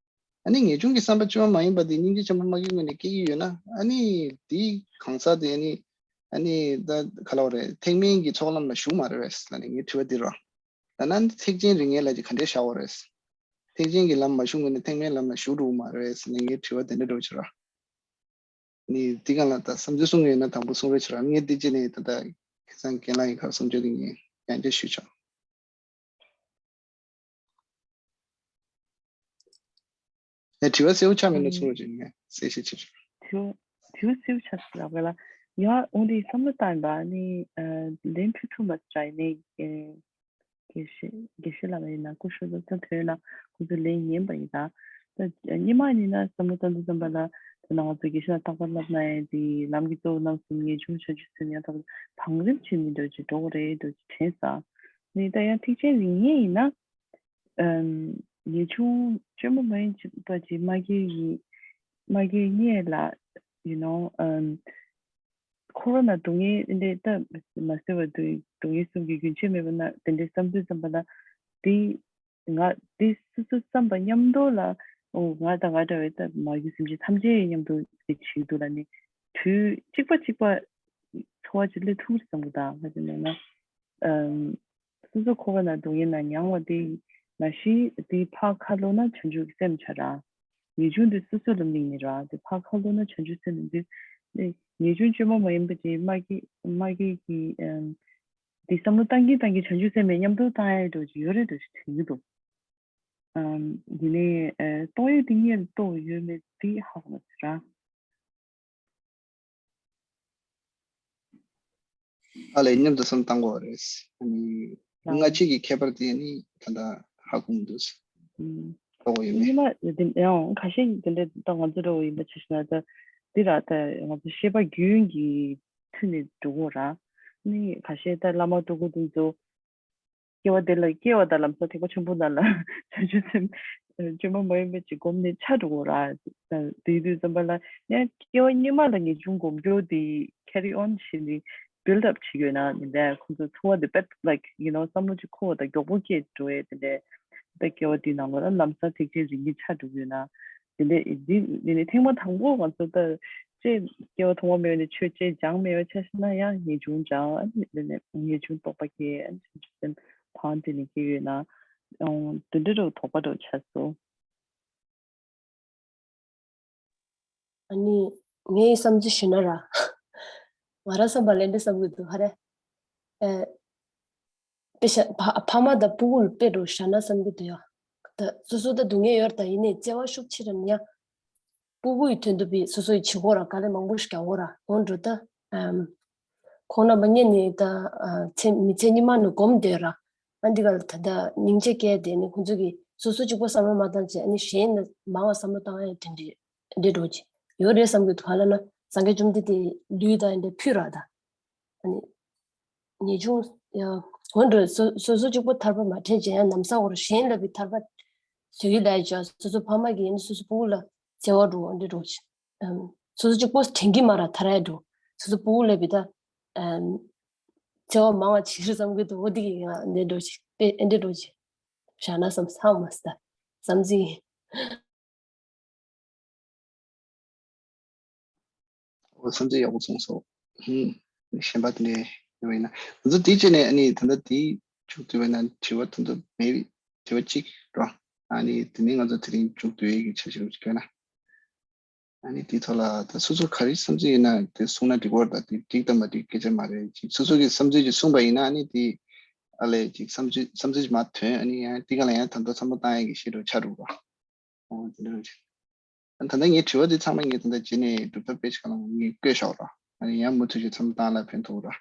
ཨ་ནི་ངེས་འབྱུང་གི་བསམ་པ་བཅོས་མ་མ་ཡིན་པ་འདི་སྙིང་རྗེ་ཆེན་པོ་མ་སྐྱེས་སྔོན་ནས་སྐྱེ་གི་ཡོད་ན། ཨ་ནི་འདི་གང་ཟག་དེ་ཨ་ནི་ཨ་ནི་ད་ག་ལབ་རེད། ཐེག་དམན་གྱི་ཚོགས་ལམ་ལ་ཞུགས་མ་རེད་པས་ལབ་ནས་ངའི་དྲི་བ་འདི་རོ། ད་ནི་ཐེག་ཆེན་རིགས་ངེས་ལ་ཅིག་ག་འདྲས་བཞག་པ་རེད། ཐེག་ཆེན་གྱི་ལམ་མ་ཞུགས་སྔོན་ནས་ཐེག་དམན་ལམ་ལ་ཞུགས་འགྲོ་གི་མ་རེད་ཟེར་ནས་ངའི་དྲི་བ་དེ་འདྲ་འགྲོ་ཕྱིར་རོ། ནི་འདི་གང་ལ་ད་བསམ་ཚུལ་གསུང་གི་ཡོད་ན་དང་པོ་གསུང་རོགས་བྱེད་རོགས། ངས་འདི་བྱས་ནས་ད་ལྟ་ཁ་སང་རྒན་ལགས་ཡིན་ཁར་གསུང་ཆོས་འདི་ངས་ཡང་བསྐྱར་ཞུས་ཆོག་ཡང་དྲི་བ་གསལ་པོ་ཆགས་མེད་ན་གསུང་རོགས་བྱེད། ངས་གསལ་བཤད་བྱེད་ཆོག་དྲི་བ་དྲི་བ་གསལ་པོ་ཆགས་ཟེར་ལབ་པ་ལ། ཡང་འོང་དེ་བསམ་བློ་བཏང་ཡིན་པ་ནི་ལན་ཕུལ་ཐུབ་མ་ཟེར་ཡིན་ནའི། དགེ་བཤེས་དགེ་བཤེས་ལགས་ལ་ཡིན་ན་སྐུ་ཞབས་ཚོ་ཐོན་ན་ཁོ་ཚོ་ལན་ཉན་པ་ཡིན་ད། ད་སྔོན་མ་ཡིན་ན་བསམ་བློ་བཏང་དུས་ཙམ་པ་ལ་ད་ང་ཚོ་དགེ་བཤེས་ལགས་རྟག་པར་ལབ་ན་ཡང་དེ་ལམ་གྱི་གཙོ་བོ་རྣམ་གསུམ་ངེས་འབྱུང་བྱང་ཆུབ་སེམས་ཡང་དག་པར་བང་རིམ་བྱེད་མི་འདོད་ཅིག་འགྲོ་གི་རེད་འདོད་ཅིག་དྲན་ས། ནི་ད་ཡང་ཐེག་ཆེན་རིགས་ངེས་ཡིན་ན། ངེས་འབྱུང་བཅོས་མ་མ་ཡིན་པ་ཅིག་མ་སྐྱེ་ཡི་མ་སྐྱེ་ངེས་ལ། you know འཁོར་བ་ན་སྡུག་བསྔལ་འདི་ལྟ་མ་བཟོད་པ་སྡུག་སྡུག་བསྔལ་གསུམ་གྱི་རྒྱུན་ཆད་མེད་པ་ན་དེ་འདྲའི་བསམ་དུས་ཙམ་པ་ལ་དེ་ང་དེ་སོ་སོ་བསམ་པ་མཉམ་དུ་ལ་ཨོ་ང་དང་ང་འདྲ་བའི་ད་མ་རྒྱུད་སེམས་ཅན་ཐམས་ཅད་མཉམ་དུ་དེ་བྱེད་འདུག་ལ་ནི་དུས་གཅིག་པ་གཅིག་པ་འཚོ་བ་ཅིག་སླེབས་ཐུབ་ཀྱི་རེད་བསམ་གི་ད་ང་ཅི་མེད་ན། སོ་སོ་འཁོར་བ་ན་སྡུག་བསྔལ་ན་མྱང་བ་དེ་ནང་བཞིན་དེ་ཕར་ཁ་ལོ་ན་བྱང་ཆུབ་ཀྱི་སེམས་འཆར་ར། ངེས་འབྱུང་དེ་སོ་སོ་ལ་དམིགས་ནས་ར་དེ་ཕར་ཁ་ལོ་ན་བྱང་ཆུབ་སེམས་ནི་འདི་ངེས་འབྱུང་བཅོས་མ་མ་ཡིན་པ་དེ་མ་སྐྱེས་མ་སྐྱེས་ཀྱི་དེ་བསམ་བློ་བཏང་གིན་བཏང་གིན་བྱང་ཆུབ་སེམས་མེད་མཉམ་དུ་བཏང་ཡ་འགྲོ་ཅིག་ཡོད་རེད་འགྲོ་ཅིག་དྲན་གྱི་འདུག་ཡིན་ནའི་གཏོང་ཡུལ་དེ་གཉེར་གཏོང་ཡོད་མེད་དེ་ཧ་གོ་མ་ཚོད་ར། ཨ་ལས་མཉམ་དུ་བསམ་བཏང་དགོས་རེད། ཨ་ནི་ལགས། སྔ་ཕྱི་གི་ཁྱད་པར་དེ་ནི་ད་ལྟ་ཧ་གོ་མི་འདུག་ཨུམ། གཏོང་དགོས་ཡོད་མེད། ཉི་མ་དེ་ཡང་ཁ་ཤས་དེ་འདྲ་ད་ང་ཚོ་འདྲ་བོ་ཡིན་པ་ཆ་བཞག་ན་ད་འདི་ར་ད་ང་ཚོ་ཤེས་པ་རྒྱུན་གྱི་མཐུད་ནས་འགྲོ་དགོས་ར། ནི་ཁ་ཤས་ད་བླ་མ་སྤྲུལ་སྐུ་དེ་ཚོ། སྐྱེ་བ་འདི་ལ་སྐྱེ་བ་དང་ལམ་སང་ཐེག་པ་ཆེན་པོ་ནང་ལ་བྱང་ཆུབ་སེམས་བཅོས་མ་མ་ཡིན་པ་ཅིག་སྒོམ་ནས་ཆགས་འགྲོ་གི་ར། དེའི་དུས་ཙམ་པ་ལ་ཡང་སྐྱེ་བ་སྔོན་མ་ལ་ངེས་འབྱུང་སྒོམ་རྒྱུ་དེ་carry on བྱས་ནས་ build up བྱེད་ཡོད་ན་ནི་འདྲ་ཁོང་ཚོ་ཚོར་བ་དེ་བེད་like you know བསམ་བློ་ཅིག་འཁོར་བ་དང་མགྱོགས་པོ་སྐྱེས་འགྲོ་ཡས་དེ་འདྲ་ད་སྐྱེ་བ་དེའི་ནང་ལོགས་ལ་ལམ་སང་ཐེག་ཆེན་རིམ་གྱིས་ཆགས་འགྲོ་གི་ཡོད་ན་དེ་འདྲ་འདི་འདི་ནི་ཐེངས་མ་དང་པོ་ང་ཚོ་ད་ཅེས་སྐྱེ་བ་ཐོག་མ་མེད་པ་ནས་ཆོས་ཅེས་སྦྱང་མེད་པ་ཆ་བཞག་ན་ཡང་ངེས་འབྱུང་སྦྱང་ཨ་ནི་དེ་ནས་ངེས་འབྱུང་རྟོགས་པ་སྐྱེ་ཨ་ནི་བྱང་ཆུབ་སེམས་དང་དེ་ནས་སྐྱེ་ཡོད་ན་དེ་འདྲ་རུ་དོགས་པ་རུ་ཆགས་སོ། ཨ་ནི་ངའི་བསམ་ཚུལ་ཞུ་ན་ར། ང་རང་བསམ་པ་ལས་འདི་བསམ་གྱི་འདུག་ཧ་རེ། ཨེ། དཔེ་བཞག་ཕ་ཕ་མ་དང་སྤུ་གུ་ལ་དཔེ་འགྲོ་བཞག་ན་བསམ་གྱི་འདུག་ཡ། ད་སོ་སོ་ད་སྡུག་བསྔལ་ཡོད་རེད་ད་ཡིན་ནའི་བརྩེ་བ་ཤུགས་ཆེ་རེད་ཡ། སྤུ་གུ་ཡི་དོན་དུ་བི་སོ་སོ་ཡི་བྱེད་སྒོ་ར་ག་ལེ་མང་པོ་ཞིག་རྒྱག་གོ་ར་འོན་འགྲོ་ད། ཨམ། ཁོང་རྣམ་པ་གཉིས་ནི་ད་ཨ་ཚེ་མི་ཚེ་སྙིགས་མ་ནི་སྒོམ་སྡོད་ར། ཨ་འདི་ག་ལ་ད་ལྟ་སྙིང་རྗེ་སྐྱེ་དེ་ནི་ཁོང་ཚོ་གི་སོ་སོ་གཅིག་པོ་བསམ་བློ་མ་བཏང་བྱས་ཨ་ནི་གཞན་ལ་མང་བ་བསམ་བློ་བཏང་ཡ་དེ་འདྲ་འདྲ་འགྲོ་ཅི་ཡོད་རེད་བསམ་གི་འདུག་ཧ་ལ་ན་སངས་རྒྱས་བཅོམ་ལྡན་འདས་ལུས་དང་འདྲ་ཕུད་ར་ད། ཨ་ནི་ངེས་འབྱུང་ཡང་འོན་འགྲོ་སོ་སོ་སོ་གཅིག་པོ་ཐར་པ་མ་དྲན་བྱས་ཡང་ནམ་ས་འོར་གཞན་ལ་བི་ཐར་པ་བཟོ་ཡི་ལ་ཡི་ཅག་སོ་སོ་ཕ་མ་གི་ཡིན་སོ་སོ་སྤུ་གུ་ལ་བརྩེ་བ་འགྲོ་འདྲ་འགྲོ་ཅི། ཨམ། སོ་སོ་གཅིག་པོ་དྲན་གྱི་མ་ར་ཐ་ར་འགྲོ། སོ་སོ་སྤུ་གུ་ལ་བི་ད། ཨམ། བརྩེ་བ་མང་བ་བྱེད་རེད་བསམ་གི་འདུག་འོ་འདི་གི་ང་འདི་འགྲོ་ཅི། དཔེ་ཨེ་འདི་འགྲོ་ཅི། བཞག་ན་བསམ་ཚང་མ་ས་བསམ་ཚིག་འོ་བསམ་ཚིག་ཡག་པོ་གསུངས་སོ། ཧུམ། གཞན་པ་དེ་འདྲ་ཡོད་པ་ཡིན་ན། ང་ཚོ་དེའི་ཆེད་ནས་ཨ་ནི་ད་ལྟ་དེའི་མཇུག་བསྡུ་བ་ན་དྲི་བ་ད་ལྟ་མེད་པའི་དྲི་བ་གཅིག་རོ། ཨ་ནི་དེ་ནས་ང་ཚོ་དེ་རིང་མཇུག་བསྡུ་ཡས་ཀྱི་འཆར་གཞི་རུ་བསྐྱོད་ན། ཨ་ནི་དེའི་ཐོག་ལ་ད་སོ་སོ་ག་རེ་བསམ་ཚུལ་ཡོད་ན་དེ་གསུངས་ན་འགྲིག་གི་རེད། ད་དེ་འགྲིག་དང་མ་འགྲིག་སྐད་ཆ་མ་རེད། ཅིག་སོ་སོ་གི་བསམ་ཚུལ་ཅིག་གསུངས་པ་ཡིན་ན་ཨ་ནི་དེ་ཨ་ལས་ཅིག་བསམ་ཚུལ་བསམ་ཚུལ་ཅིག་མ་ཐོན་ཨ་ནི་ཡང་དེ་ག་ལ་ཡང་ད་ལྟ་བསམ་བློ་བཏང་ཡ་གི་ཤེས་རབ་ཆགས་འགྲོ་གི་རེད། ཨོ་དེ་འདྲ་རེད། ད་ལྟ་ངའི་དྲི་བ་འདི་ཚང་མ་ངས་ད་ལྟ་རྗེས་ནས་སྒྲུབ་ཐབས་དཔེ་ཆ་ཁ་ལ་ངས་བཀོད་བཞག་ར། ཨ་ནི་ཡང་མུ་མཐུད་ཀྱི་བསམ་བློ་བཏང་ལ་ཕན་ཐོགས་ར།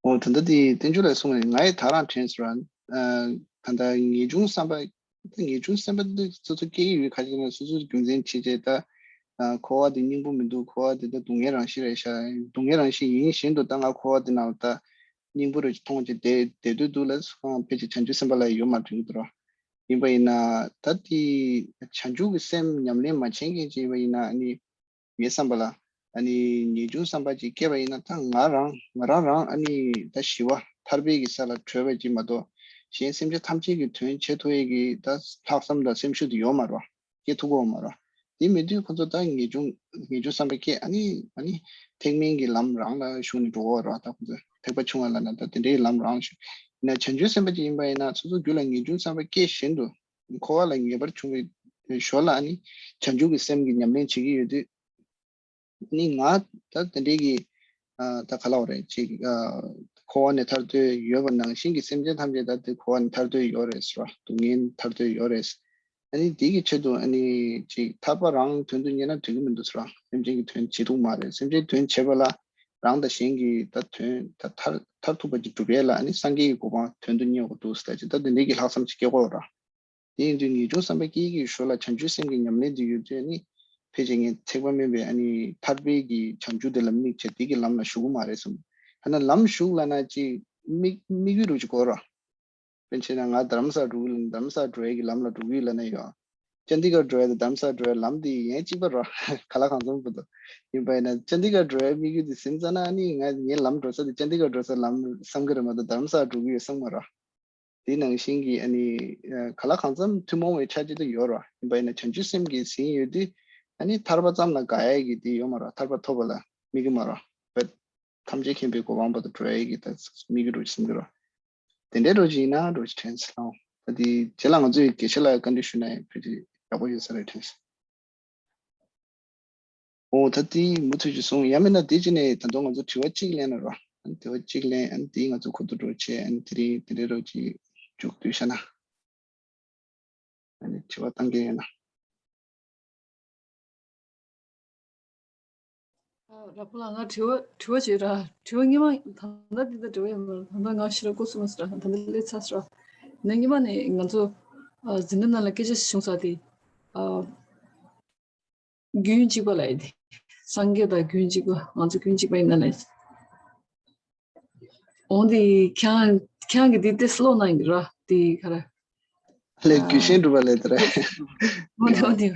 ཨོ་ད་ལྟ་དེ་བསྟན་འགྱུར་ལ་གསུངས་ནས་ང་ཡི་ད་རང་དྲན་སོང་ར། ཨ་ད་ལྟ་ངེས་འབྱུང་བསམ་པ་ད་ངེས་འབྱུང་བསམ་པ་འདི་སོ་སོ་སྐྱེ་ཡི་ཡོད་ཁ་ཅིག་ན་སོ་སོ་རྒྱུ་མཚན་བྱེད་བྱས་ད། ཨ་འཁོར་བ་འདི་སྙིང་པོ་མི་འདུག་འཁོར་བ་འདི་ད་སྡུག་བསྔལ་རང་བཞིན་རེད་ཤག་སྡུག་བསྔལ་རང་བཞིན་ཡིན་བཞིན་དུ་ད་ང་འཁོར་བ་འདི་ནང་ལ་ད་སྙིང་པོ་རེ་མཐོང་བྱས་བསྡད་བསྡད་སྡོད་འདུག་ལ་ཕལ་ཆེར་བྱང་ཆུབ་སེམས་དཔའ་ལ་ཡོད་མ་དྲན་གི་འདུག་ར། ཡིན་པ་ཡིན་ན་ད་དེ་བྱང་ཆུབ་ཀྱི་སེམས་ཉམས་ལེན་མ་བྱེད་མཁན་ཅིག་ཡིན་པ་ཡིན་ན་ཨ་ནི་ངའི་བསམ་པ་ལ་ཨ་ནི་ངེས་འབྱུང་བསམ་པ་ཅིག་སྐྱེས་པ་ཡིན་ན་ད་ང་རང་ང་རང་རང་ཨ་ནི་ད་ཞི་བ་ཐར་པའི་གི་ས་ལ་བགྲོད་པ་ཅིག་མ་གཏོགས་གཞན་སེམས་ཅན་ཐམས་ཅད་ཀྱི་དོན་བྱེད་ཐུབ་ཡས་ཀྱི་ད་ལྷག་བསམ་དང་སེམས་ཤུགས་དེ་ཡོད་མ་རེད། སྐྱེ་ཐུབ་ཀྱི་ཡོད་མ་རེད། དེ་མེད་དུས་ཁོ་ཚོ་ད་ངེས་འབྱུང་ངེས་འབྱུང་བསམ་པ་སྐྱེ་ཨ་ནི་ཨ་ནི་ཐེག་དམན་གྱི་ལམ་རང་ལ་ཞུགས་ནས་འགྲོ་གི་ཡོད་རེད། ད་ཁོ་ཚོ་ཐེག་པ་ཆུང་བ་ལ་ན་ད་དེ་འདྲའི་ལམ་རང་ཞུགས་ན་བྱང་ཆུབ་སེམས་དཔའ་ཅིག་ཡིན་པ་ཡིན་ན་སོ་སོ་རྒྱུད་ལ་ངེས་འབྱུང་བསམ་པ་སྐྱེ་བཞིན་དུ་འཁོར་བ་ལ་ངེས་པར་འབྱུང་བའི་ཞོར་ལ་ཨ་ནི་བྱང་ཆུབ་ཀྱི་སེམས་ཀྱི་ཉམས་ལེན་བྱེད་ཀྱི་ཡོད་དུས། ནི་ང་ད་དེ་འདྲའི་གི་ཨ་ད་ག་ལབ་དགོས་རེད་ཅིག་ཨ་འཁོར་བ་ནས་ཐར་འདོད་ཡོད་པ་ནང་བཞིན་གྱི་སེམས་ཅན་ཐམས་ཅད་ད་དེ་འཁོར་བ་ནས་ཐར་འདོད་ཡོད་རེད་ཟེར་བ། སྡུག་བསྔལ་ཐར་འདོད་ཡོད་རེད། ཨ་ནི་དེ་གི་ཆེད་དུ་ཨ་ནི་ཅིག་ཐར་པ་རང་དོན་དུ་གཉེར་ན་འགྲིག་གི་མི་འདུག་ཟེར་བ། སེམས་ཅན་གྱི་དོན་བྱེད་ཐུབ་མ་རེད། སེམས་ཅན་དོན་བྱེད་པ་ལ་རང་དང་གཞན་གྱི་ད་དོན་ད་ཐར་ཐར་ཐུབ་པ་ཅིག་སྒྲུབ་ཡས་ལ་ཨ་ནི་སངས་རྒྱས་ཀྱི་གོ་འཕང་དོན་དུ་གཉེར་དགོས་འདུག་ཟེར་ད་ཅིག་ད་དེ་འདྲའི་གི་ལྷག་བསམ་ཅིག་སྐྱེ་དགོས་ར། དེ་ཡིན་དུས་ངེས་འབྱུང་བསམ་པ་སྐྱེ་གི་ཞོར་ལ་བྱང་ཆུབ་སེམས་ཀྱི་ཉམས་ལེན་དེ་ཡོད་དུས་ནི་ཕལ་ཆེར་ངས་ཐེག་པ་དམན་པའི་ཨ་ནི་ཐར་པའི་གི་བྱང་ཆུབ་དེ་ལ་དམིགས་བྱས་དེ་གི་ལམ་ལ་ཞུགས་ཀྱི་མ་རེད་བསམ། ཐ་ན་ལམ་ཞུགས་ལབ་ན་ཅིག་དམིགས་དམིགས་ཡུལ་རུ་ཅིག་གོ་ར། དཔེར་ན་ང་རྡ་རམ་ས་འགྲོ་གི་ལབ་ན་རྡ་རམ་ས་འགྲོ་ཡས་ཀྱི་ལམ་ལ་འགྲོ་གི་ཡོད་ལབ་ན་ཡོད། ཅན་དི་གར་འགྲོ་ཡས་དང་རྡ་རམ་ས་འགྲོ་ཡས་ལམ་དེ་ཡན་གཅིག་པ་ར། ག་ལ་གང་འཚམ་པོ་འདུག་ཡིན་པ་ཡིན་ན་ཅན་དི་གར་འགྲོ་ཡས་དམིགས་ཡུལ་དེ་ཟིན་ཙ་ན་ནི་ང་ངའི་ལམ་འགྲོ་ས་དེ་ཅན་དི་གར་འགྲོ་སའི་ལམ་བསམ་གི་རེད་མ་གཏོགས་རྡ་རམ་ས་འགྲོ་གི་ཡོད་བསམ་མ་ར། དེ་ནང་བཞིན་གྱི་ཨ་ནི་ག་ལ་གང་འཚམ་ཐུན་མོང་བའི་ཆ་གཅིག་ཏུ་ཡོད་ར། ཡིན་པ་ཡིན་ན་བྱང་ཆུབ་སེམས་ཀྱིས་ཟིན་ཡོད་དུས་ཨ་ནི་ཐར་པ་ཙམ་ལ་དགའ་ཡས་ཀྱི་དེ་ཡོད་མ་ར། ཐར་པ་ཐོབ་པ་ལ་དམིགས་ཀྱི་མ་ར། བས་ཐམས་ཅད་མཁྱེན་པའི་གོ་འཕང་བར་དུ་འགྲོ་ཡས་ཀྱི་ད་དམིགས་ཀྱི་རུ་བསམ་གྱི་ར། དེ་འདྲའི་རོ་ཅིག་ཡིན་ན་རོ་ཅིག་དྲན་སོང་། ད་དེ་རྗེས་ལ་ང་ཚོས་དགེ་བཤེས་ལ་བཀའ་འདྲི་ཞུས་ན་ཡང་ཕལ་ཆེར་ཡག་པོ་ཡོད་ས་རེད་དྲན་སོང་། ཨོ་ད་དེ་མུ་མཐུད་ཀྱིས་གསུངས། ཡང་མིན་ན་དེ་ཅི་ནས་ད་དུང་ང་ཚོ་དྲི་བ་གཅིག་ལེན་ན་རོ། ཨ་ནི་དྲི་བ་གཅིག་ལེན་ཨ་ནི་དེ་ང་ཚོ་ཁོ་ཐུག་འགྲོ་བྱས་ཨ་ནི་དེ་རིང་དེ་འདྲའི་རོ་ཅིག་མཇུག་བསྡུས་བྱས་ན། ཨ་ནི་དྲི་བ་བཏང་གི་ཡོད་ན། ཨ་ར་ཕུ་ལ་ང་དྲི་བ་དྲི་བ་བྱེད་ར། དྲི་བ་སྔོན་མ་ད་ལྟ་འདི་ལྟར་དྲི་བ་ཡོད་མ་རེད། ད་ལྟ་ང་ཕྱི་ར་སྐུ་གསུམ་ཟེར་ར་ད་ལྟ་སླེབས་ཚར་ཟེར་ར། ནས་སྔོན་མ་ནས་ང་ཚོ་ཨ་འཛིན་གྲྭ་ནང་ལ་སྐད་ཆ་བྱུང་ས་དེ་ཨ་རྒྱུན་གཅིག་པ་ལ་ཡིན་ཏེ། སངས་རྒྱས་དང་རྒྱུན་གཅིག་པ་ང་ཚོ་རྒྱུན་གཅིག་པ་ཡིན་ན་ལས། འོང་དེ་ཁྱང་ཁྱང་གི་དེ་ཏེ་སློག་གནང་གི་ར་དེ་ག་ར། ལས་རྒྱུད་ཤེས་གྲུབ་པ་ལས་དེ་རེད། འོ་དེ་འོ་དེ།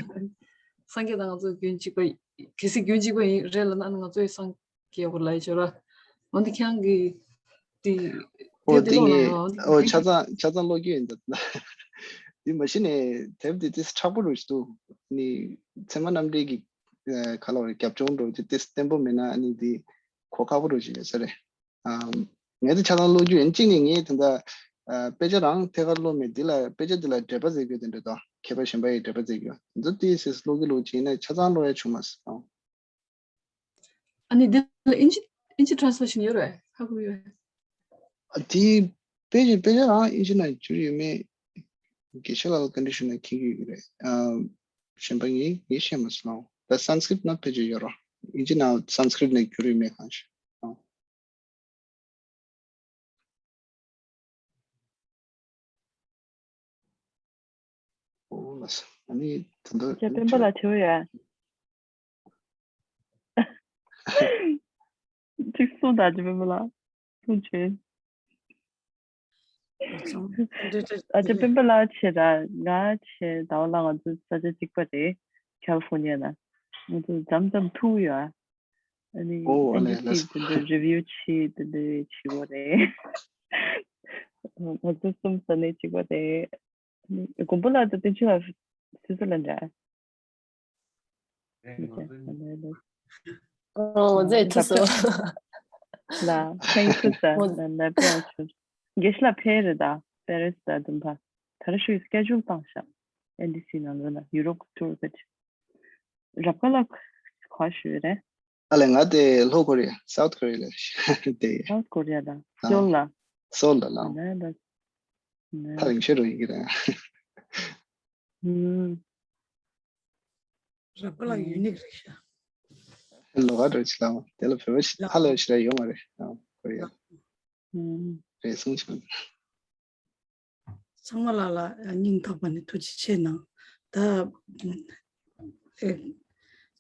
སངས་རྒྱས་དང་ང་ཚོ་རྒྱུན་གཅིག་པ་ཡིན། གལ་སྲིད་རྒྱུན་གཅིག་པ་ཡིན་རེད་ལབ་ན་ང་ཚོ་ཡི་སངས་རྒྱས་པོ་ལ་ཡི་བྱོས་ར། འོ་དེ་ཁྱེད་རང་གི་དེ་ཨོ་དེ་དེ་ལོ་ངས་ལ་འོ་དེ་ཨོ་ཆ་ཚང་ཆ་ཚང་ཀློག་རྒྱུ་ཡིན་ད། དེ་མ་གཞི་ནས་དེབ་དེ་ཏིས་མཁྲེགས་པོ་རུ་ཞིག་འདུག་ནི་ཚད་མ་རྣམ་འགྲེལ་གྱི་ཨ་ག་ལ་བར་རྒྱབ་ལྗོངས་འགྲོ་དེ་ཏིས་བརྟན་པོ་མེད་ན་ནི་དེ་གོ་ཁག་པོ་རུ་ཞིག་ཡོད་ས་རེད། ཨམ། ངས་དེ་ཆ་ཚང་ཀློག་རྒྱུ་ཡིན། གཅིག་ནས་ངས་དེ་འདྲ་ཨ་དཔེ་ཆ་རང་ཐད་ཀར་ཀློག་མེད། འདི་ལ་དཔེ་ཆ་འདི་ལ་འགྲེལ་པ་མཛད་རྒྱུ་དེ་འདྲ་དང་མཁས་པ་གཞན་པ་ཡིས་འགྲེལ་པ་མཛད་རྒྱུ་འདི་ཏིས་ཏིས་ཀློག་གི་ཀློག་བྱས་ན་ཆ་ཚང་ཀློག་ཡ་བྱུང་མ་སོང་། ཨ་ནི་འདི་ལ་ཨིན་ཇི་ཨིན་ཇི་translation་ཡོད་རེད། ཧ་གོ་ཡོད། ཨ་དེ་དཔེ་ཆ་དཔེ་ཆ་རང་ཨིན་ཇི་ནང་བསྒྱུར་ཡོད་མེད་དགེ་བཤེས་ལགས་ཀྱི་ཀོན་ཌི་ཤན་ནང་མཁྱེན་གྱི་ཡོད་ཀྱི་རེད། ཨ་གཞན་པ་ངས་ངས་ཤེས་མ་སོང་། ད་སན་སི་ཀྲིཏ་ནང་དཔེ་ཆ་ཡོད་རེད། ཨིན་ཇི་ནང་སན་སི་ཀྲིཏ་ནང་བསྒྱུར་ཡོད་མེད་གང་ཤེས། ཨོ་ལགས་སོ། ཨ་ནི་ད་ལྟ་ཅེ་སྤེན་པ་ལགས་བྱེད་འོས་ཡ། གཅིག་གསུངས་དང་ཅེ་སྤེན་པ་ལགས་གསུངས་བྱོས། ཨ་ཅེ་སྤེན་པ་ལགས་བྱེད་ད་ང་བྱེད་ཟླ་བ་ལགས་ང་ཚོ་ས་ཆ་གཅིག་པ་རེད། ཁ་ལི་ཧྥོ་ནི་ཡ་ན་ང་ཚོ་མཚམས་མཚམས་ཐུག་ཡོད། ཨ་ནི་ཨོ་ཨ་ནི་ཨེན་ཌི་སི་ལགས་སོ། དེ་འདྲ་རི་བིའུ་བྱེད་དེ་འདྲ་བྱེད་དགོས་རེད། ང་ཚོ་གསུམ་ས་གནས་གཅིག་པ་རེད། དགོན་པ་ལ་ད་བསྟན་ཆོས་ལ་སུད་སི་ལ་འདྲ། ཨོ་ང་ཚོས་ཐུག་སོང་། ལ་ཁྱེད་ཐུག་ས་ལ་ལ་པེ་ཨང་ཆུ་རྒྱལ་ལ་ཕེ་རེད་ད་པེ་རེ་སི་ད་དུམ་པ་ད་ར་ཤུ་སི་ཀེ་ཇུལ་བཏང་ཤག་ཨེན་ཌི་སི་ནང་ལོ་ལ་ཡུ་རོབ་ཊུར་ག་ཅི་རབ་དཀའ་ལ་ག་ཞུ་རེད། ཨ་ལས་ང་དེ་ལྷོ་ཀོ་རི་ཡ་South Korea་ལ་དེ་South Korea་ལ་སོལ་ལ་སོལ་ལ་ལ་ཐག་རིང་ཤོས་རུ་ཡིན་གྱི་རེད། རབ་དཀའ་ལ་ཡུ་ནིག་རེད་ཤག་ལོ་ག་འདྲ་ཅིག་ལ་དེ་ལ་བོད་པ་ཞིག་ཧ་ལས་ཞིག་ལ་ཡོད་མ་རེད། ཨ་ཀོ་རི་ཡ་རེད་གསུངས་བྱུང་། ཚང་མ་ལ་ལ་སྙིང་ཐག་པ་ནས་ཐུགས་རྗེ་ཆེ་གནང་། ད་ཨེ་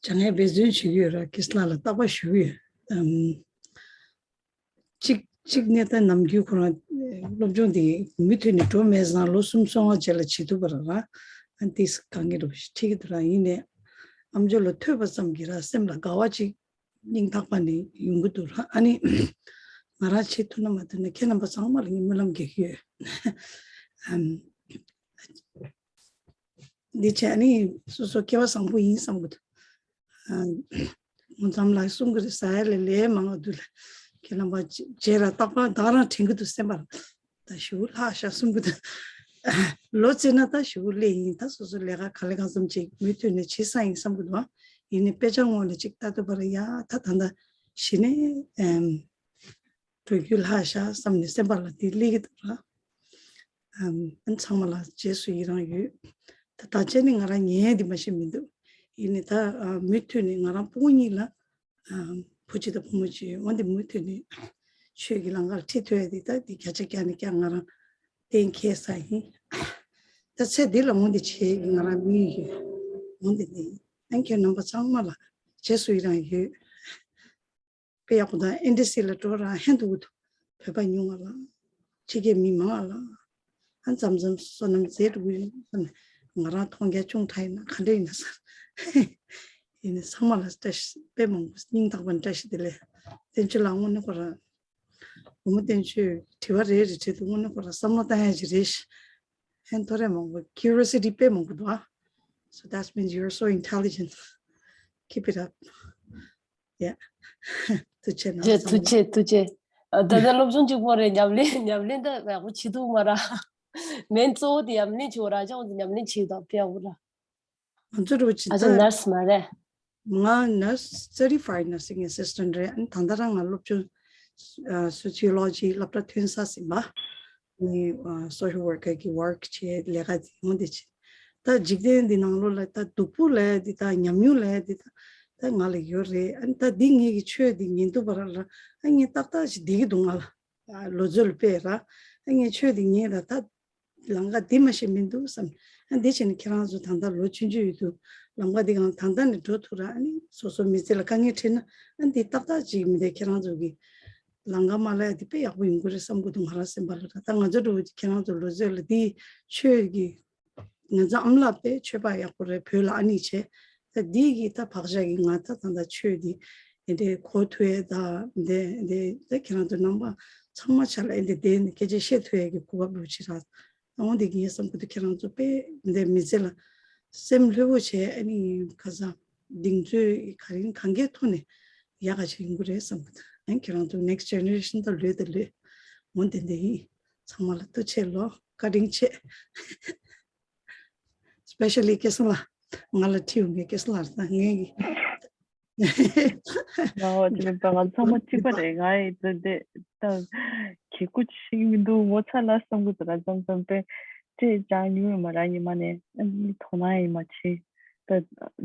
སྦྱང་ཡས་འབད་བརྩོན་བྱེད་ཀྱི་ཡོད་ར། ཀིས་ལ་ལ་རྟག་པར་ཞུ་གི་ཡོད། ཨམ། གཅིག་གཅིག་ནས་ད་ནམ་རྒྱུན་ཁོ་རང་སློབ་སྦྱོང་དེ་མུ་མཐུད་ནས་འགྲོ་མེད་ཙང་ལོ་གསུམ་གསུམ་པ་རྗེས་ལ་བྱེད་ཐུབ་པ་ར་ར། ཨ་ཏིས་གང་གི་རུ་ཁྲིད་ཀྱི་འདུག་ར། ཡིན་ནས་ཨམ་ཅོག་ལ་ཐོས་པ་ཙམ་གྱིས་ར་སེམས་ལ་དགའ་བ་ཅིག་སྙིང་ཐག་པ་ནས་ཡོང་གི་འདུག་ར། ཨ་ནི་ང་རང་བྱེད་ཐུབ་ན་མ་ཐུབ་ན་ཁྱེད་རྣམ་པ་ཚང་མ་ལ་ངས་སྨོན་ལམ་རྒྱག་གི་ཡོད། ཨམ། འདི་བྱས་ནི་སོ་སོ་སྐལ་བ་བཟང་པོ་ཡིན་བསམ་གི་འདུག་ཨ། ངོ་ཚ་ལགས་གསུང་གི་རེད། ཟ་ཡ་ལས་ལས་མང་བ་འདུག་ལ། ཁྱེད་རྣམ་པ་རྗེས་ལ་རྟག་པར་བདག་རང་དྲན་གི་འདུག་སེམས་པར། ད་ཞུ་ལྷག་ཤག་གསུང་གི་འདུག་ལོ་བརྩིས་ན་ད་ཞུ་ལས་ཡིན། ད་སོ་སོ་ལས་ཀ་ག་ལེ་གང་འཚམ་ཅིག་མུ་མཐུད་ནས་བྱེད་ས་ཡིན་བསམ་གི་འདུག་ཡིན་ནའི་དཔེ་ཆ་ངོ་ལ་ཅིག་ལྟ་ཐུབ་པ་རེད་ཡ། ད་ད་ད་གཞི་ནས་ཨམ། འགྲོ་རྒྱུ་ལྷག་ཤག་བསམ་ནས་སེམས་པ་ལ་དེ་སླེབས་ཀྱི་འདུག་ར། ཨམ། ཚང་མ་ལ་རྗེས་སུ་ཡི་རང་ཡོད། ད་ད་ཆ་ནི་ང་རང་ཉན་ཡ་དེ་མ་ཤེས་མི་འདུག་ཡིན་ནའི་ད་ཨ་མུ་མཐུད་ནས་ང་རང་སྤུ་གུ་གཉིས་ལ་ཨ་བུ་གཅིག་དང་བུ་མོ་གཅིག་ཡོད། འོན་ཏེ་མུ་མཐུད་ནས་ཆོས་ཀྱི་ལམ་ཁར་ཁྲིད་ཐུབ་ཡ་དེ་ད་དེ་བརྒྱ་ཆ་བརྒྱ་ནས་བརྒྱ་ང་རང་གཏན་འཁེལ་ས་ཡིན། ད་ཚེ་འདི་ལ་འོན་ཏེ་བྱེད་ཀྱི་ང་རང་དམིགས་ཡོད། འོན་ཏེ་ནི་ཨ་ཁྱེད་རྣམ་པ་ཚང་མ་ལ་རྗེས་སུ་ཡི་རང་ཡོད། དཔེ་ཡག་པོ་དང་ཨེན་ཌི་སི་ལ་འགྲོ་རང་ཧན་དུ་འུ་ཐུ་བོད་པ་ཉུང་བ་ལ། ཕྱི་རྒྱལ་མི་མང་བ་ལ། ཨ་མཚམས་མཚམས་བསོད་ནམས་ཟད་འགྲོ་གི་ཡོད་ན་ང་རང་མཐོང་རྒྱ་ཅུང་དྲག་ཡིན་ན་ག་འདྲ་ཡིན་ན་ཟེར། ཡིན་ནའི་ཚང་མ་ལ་བཀྲ་ཤིས་དཔེ་མང་པོ་སྙིང་ཐག་པ་ནས་བཀྲ་ཤིས་བདེ་ལེགས། བསྟན་ཆོས་ལགས་དངོས་གནས་ཁོ་རང་། བུ་མོ་བསྟན་ཆོས་དྲི་བ་རེ་རེ་དྲིས་དུས་དངོས་གནས་ཁོ་རང་བསམ་བློ་བཏང་ཡ་ཅིག་རེད་ཤག་ཧན་ཐོ་རེ་མང་པོ་curiosity་དཔེ་མང་པོ་འདུག་ཨ། So that means you're so intelligent. Keep it up. Yeah. ཐུགས་རྗེ་གནང་། ཐུགས་རྗེ་ཐུགས་རྗེ། ད་ལྟ་སློབ་སྦྱོང་གཅིག་པོ་རེད། ཉམས་ལེན་ཉམས་ལེན་ད་ཡག་པོ་བྱེད་ཐུབ་མ་ར། མེན་གཙོ་བོ་དེ་ཉམས་ལེན་བྱེད་འོ་ར། ཅང་ཉམས་ལེན་བྱེད་དང་དཔེ་ཡག་པོ་ར། ང་ཚོ་རུ་ཅི་ཨ་ཅག་ད་ནར་སི་མ་རེད། ང་ནར་སི་certified nursing assistant་རེད། ཨ་ནི་ད་ལྟ་རང་ང་སློབ་སྦྱོང་ཨ་sociology་སློབ་གྲྭ་ཐོན་ས་ཟིན་པ། ནི་ཨ་social worker་གི་work་བྱེད་ལས་ཀ་འོང་དེ་བྱེད། ད་འཇིག་རྟེན་འདི་ནང་ལོགས་ལ་ད་སྡུག་པོ་ལས་འདི་ད་ཉམས་མྱོང་ལས་འདི་ད་ད་ང་ལ་ཡོད་རེད། ཨ་ནི་ད་འདི་ངེད་ཀྱི་ཆོས་འདི་ཉན་ཐུབ་པ་ར་ལ་ཨ་ངས་ཏག་ཏག་ཅིག་བསྡད་ཀྱི་འདུག་ང་ལ་ཨ་ལོ་ཚོད་ལ་དཔེ་ར་ཨ་ངས་ཆོས་འདི་ཉན་ད་ད། ལམ་ཁ་འདི་མ་ཤེས་མི་འདུག་བསམ། ཨ་འདི་བྱས་ནས་ཁྱེད་རང་ཚོ་ད་ལྟ་ལོ་ཆུང་ཆུང་ཡོད་དུས་ལམ་ཁ་འདི་གང་ད་ལྟ་ནས་འགྲོ་ཐུབ་ར། ཨ་ནི་སོ་སོ་མི་ཚེ་ལ་དཀའ་ངལ་འཕྲད་ན་ཨ་འདི་ཏག་ཏག་ཅིག་མི་འདུག་ཁྱེད་རང་ཚོ་གི་ལམ་ཁ་མ་ལ་ཡ་འདི་དཔེ་ཡག་པོ་ཡོང་གི་རེད་བསམ་གི་འདུག་ང་རང་སེམས་པ་ལ་ར། ད་ང་ཚོ་འགྲོ་ཁྱེད་རང་ཚོ་ལོ་ཚོད་ལ་འདི་ཆོས་ཀྱི་ ང་ཚོ་ཨམ་ལགས་པས་ཆོས་པ་ཡག་པོ་རེད། བོད་ལ་ཨ་ནི་བྱས། ད་འདི་གི་ད་བག་ཆགས་ཀྱི་ང་ད་ད་ད་ཆོས་འདི་འདི་འདྲའི་གོ་ཐུབ་ཡས། ད་འདི་འདི་ད་ཁྱེད་རང་ཚོ་རྣམ་པ་ཚང་མ་ཆ་ལ་འདི་བསྡད་ནས་སྐད་ཆ་བཤད་ཐུབ་ཡས་ཀྱི་གོ་སྐབས་རུ་ཕྱི་ར། འོང་འདི་ངས་བསམ་གི་འདུག་ཁྱེད་རང་ཚོ་དཔེ་འདི་མི་ཚེ་ལ་སེམས་ལྷོད་པོ་བྱས། ཨ་ནི་ག་ས་གདེང་ཚོད་ག་རེ་གང་གའི་ཐོག་ནས་ཡག་ག་ཅིག་ཡོང་གི་རེད་བསམ་གི་འདུག་ཨ་ནི་ཁྱེད་རང་ཚོ་next generation ད་ལོས་ད་ལོས། འོང་འདི་འདི་ཡིན། ཚང་མ་ལ་ཐུགས་རྗེ་ཆེ་ལོ། བཀའ་དྲིན་ཆེ། Especially སྐལ་བཟང་ལགས། ང་ལ་ཁྲིད་ཡོང་མཁན་སྐལ་བཟང་ལགས་དང་ངའི་ང་འོ་དེ་ནས་ང་ཚང་མ་གཅིག་པ་རེད། ང་ཡི་དེ་འདྲ་ད་གི་ཀུ་ཅི་ཞིག་མི་འདུག་ངོ་ཚ་ལ་བསམ་གི་འདུག་ལ་མཚམས་མཚམས་པས་ཅེས་ཅང་ཉུང་མ་ར་ཉི་མ་ནས་ཨ་ནི་དོ་སྣང་ཡིན་མ་ཆེ། ད་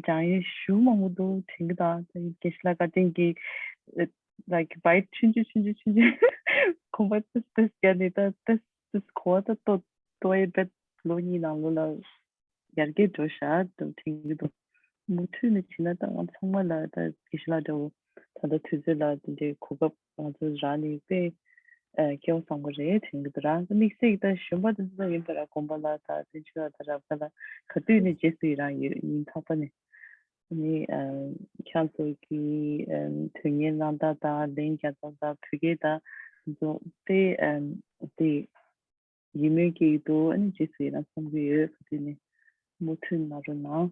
ཅང་ཡིན་ཞུ་མང་པོ་འདུག་དྲན་གི་ད་ད་ཡིན་དགེ་བཤེས་ལགས་བཀའ་དྲིན་གྱིས་like bite ཆུང་ཆུང་ཆུང་ཆུང་ཆུང་ཆུང་གོམ་པ་ཏིས་ཏིས་བརྒྱབ་ནས་ད་ཏིས་ཏིས་གོ་བ་ད་ཏོ་ཏོ་ཡི་བེད་ལོ་གཉིས་ནང་ལོགས་ལ་ཡར་རྒྱས་འགྲོ་ཤག་ཏུ་དྲན་གྱི་འདུག་མུ་མཐུད་ནས་བྱས་ན་ད་ང་ཚང་མ་ལ་ད་དགེ་བཤེས་ལགས་འདྲ་བོ་ད་ལྟ་དུས་ཚོད་ལ་དེ་འདྲའི་གོ་སྐབས་ང་ཚོ་རག་ནས་དཔེ་སྐལ་བ་བཟང་པོ་རེད་དྲན་གྱི་འདུག་རང་དམིགས་བསལ་གྱི་ད་གཞོན་པ་དེ་ཚོ་ཡིན་པ་ར་དགོན་པ་ལ་ད་བཙན་བྱོལ་ལ་ད་རབ་དགའ་ལ་ག་དུས་ནས་རྗེས་སུ་ཡི་རང་ཡོད་ཉིན་ཐོག་པ་ནས་ནི་ཁྱེད་ཚོ་གི་དོན་གཉེར་གནང་སྟངས་དང་ལན་རྒྱག་སྟངས་དང་བོད་སྐད་དང་དེ་ཚོ་དཔེ་དེ། ཡིད་སྨོན་སྐྱེ་ཡི་འདུག་ཨ་ནི་རྗེས་སུ་ཡི་རང་བསམ་གྱི་ཡོད། ག་དུས་ནས་མུ་མཐུད་གནང་རོགས་གནང་།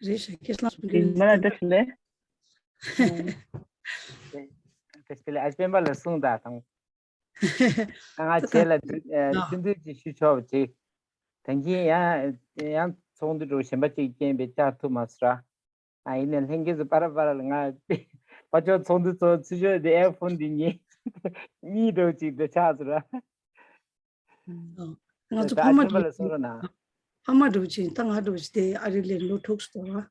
རེད་ཤག་སྐལ་བཟང་ལགས་ལ་བཀྲ་ཤིས་བདེ་ལེགས། བཀྲ་ཤིས་བདེ་ལེགས། ཨ་སྤེན་པ་ལ་གསུངས་དང་དང་། ང་བྱས་ལ་ཐུགས་འདུན་ཅིག་ཞུ་ཆོག་པ་ཅིག་ད་གིན་ཡང་ཡང་ཚོགས་འདུ་འགྲོ་གཞན་པ་ཅིག་རྐྱེན་པས་བཅར་ཐུབ་མ་སོང་ར། ཨ་ཡིན་ནའི་ལྷན་རྒྱས་ཚོ་པར་པར་ལ་ང་ཕར་ཕྱོགས་ཚོགས་འདུ་ཚོགས་ཚུར་ཕྱོགས་འདི་ཨེ་ཕོན་འདི་གཉིས་གཉིས་འགྲོ་ཅིག་འདི་ཆགས་ཚུལ་ར། ང་ཚོ་ད་ཕ་མ་ཨ་ཆེན་པ་ལ་གསུང་རོགས་གནང་། ཕ་མ་འགྲོ་ཅིག་ད་ང་འགྲོ་ཅིག་དེ་ཨ་རི་ལས་ལོ་དྲུག་སོང་ར།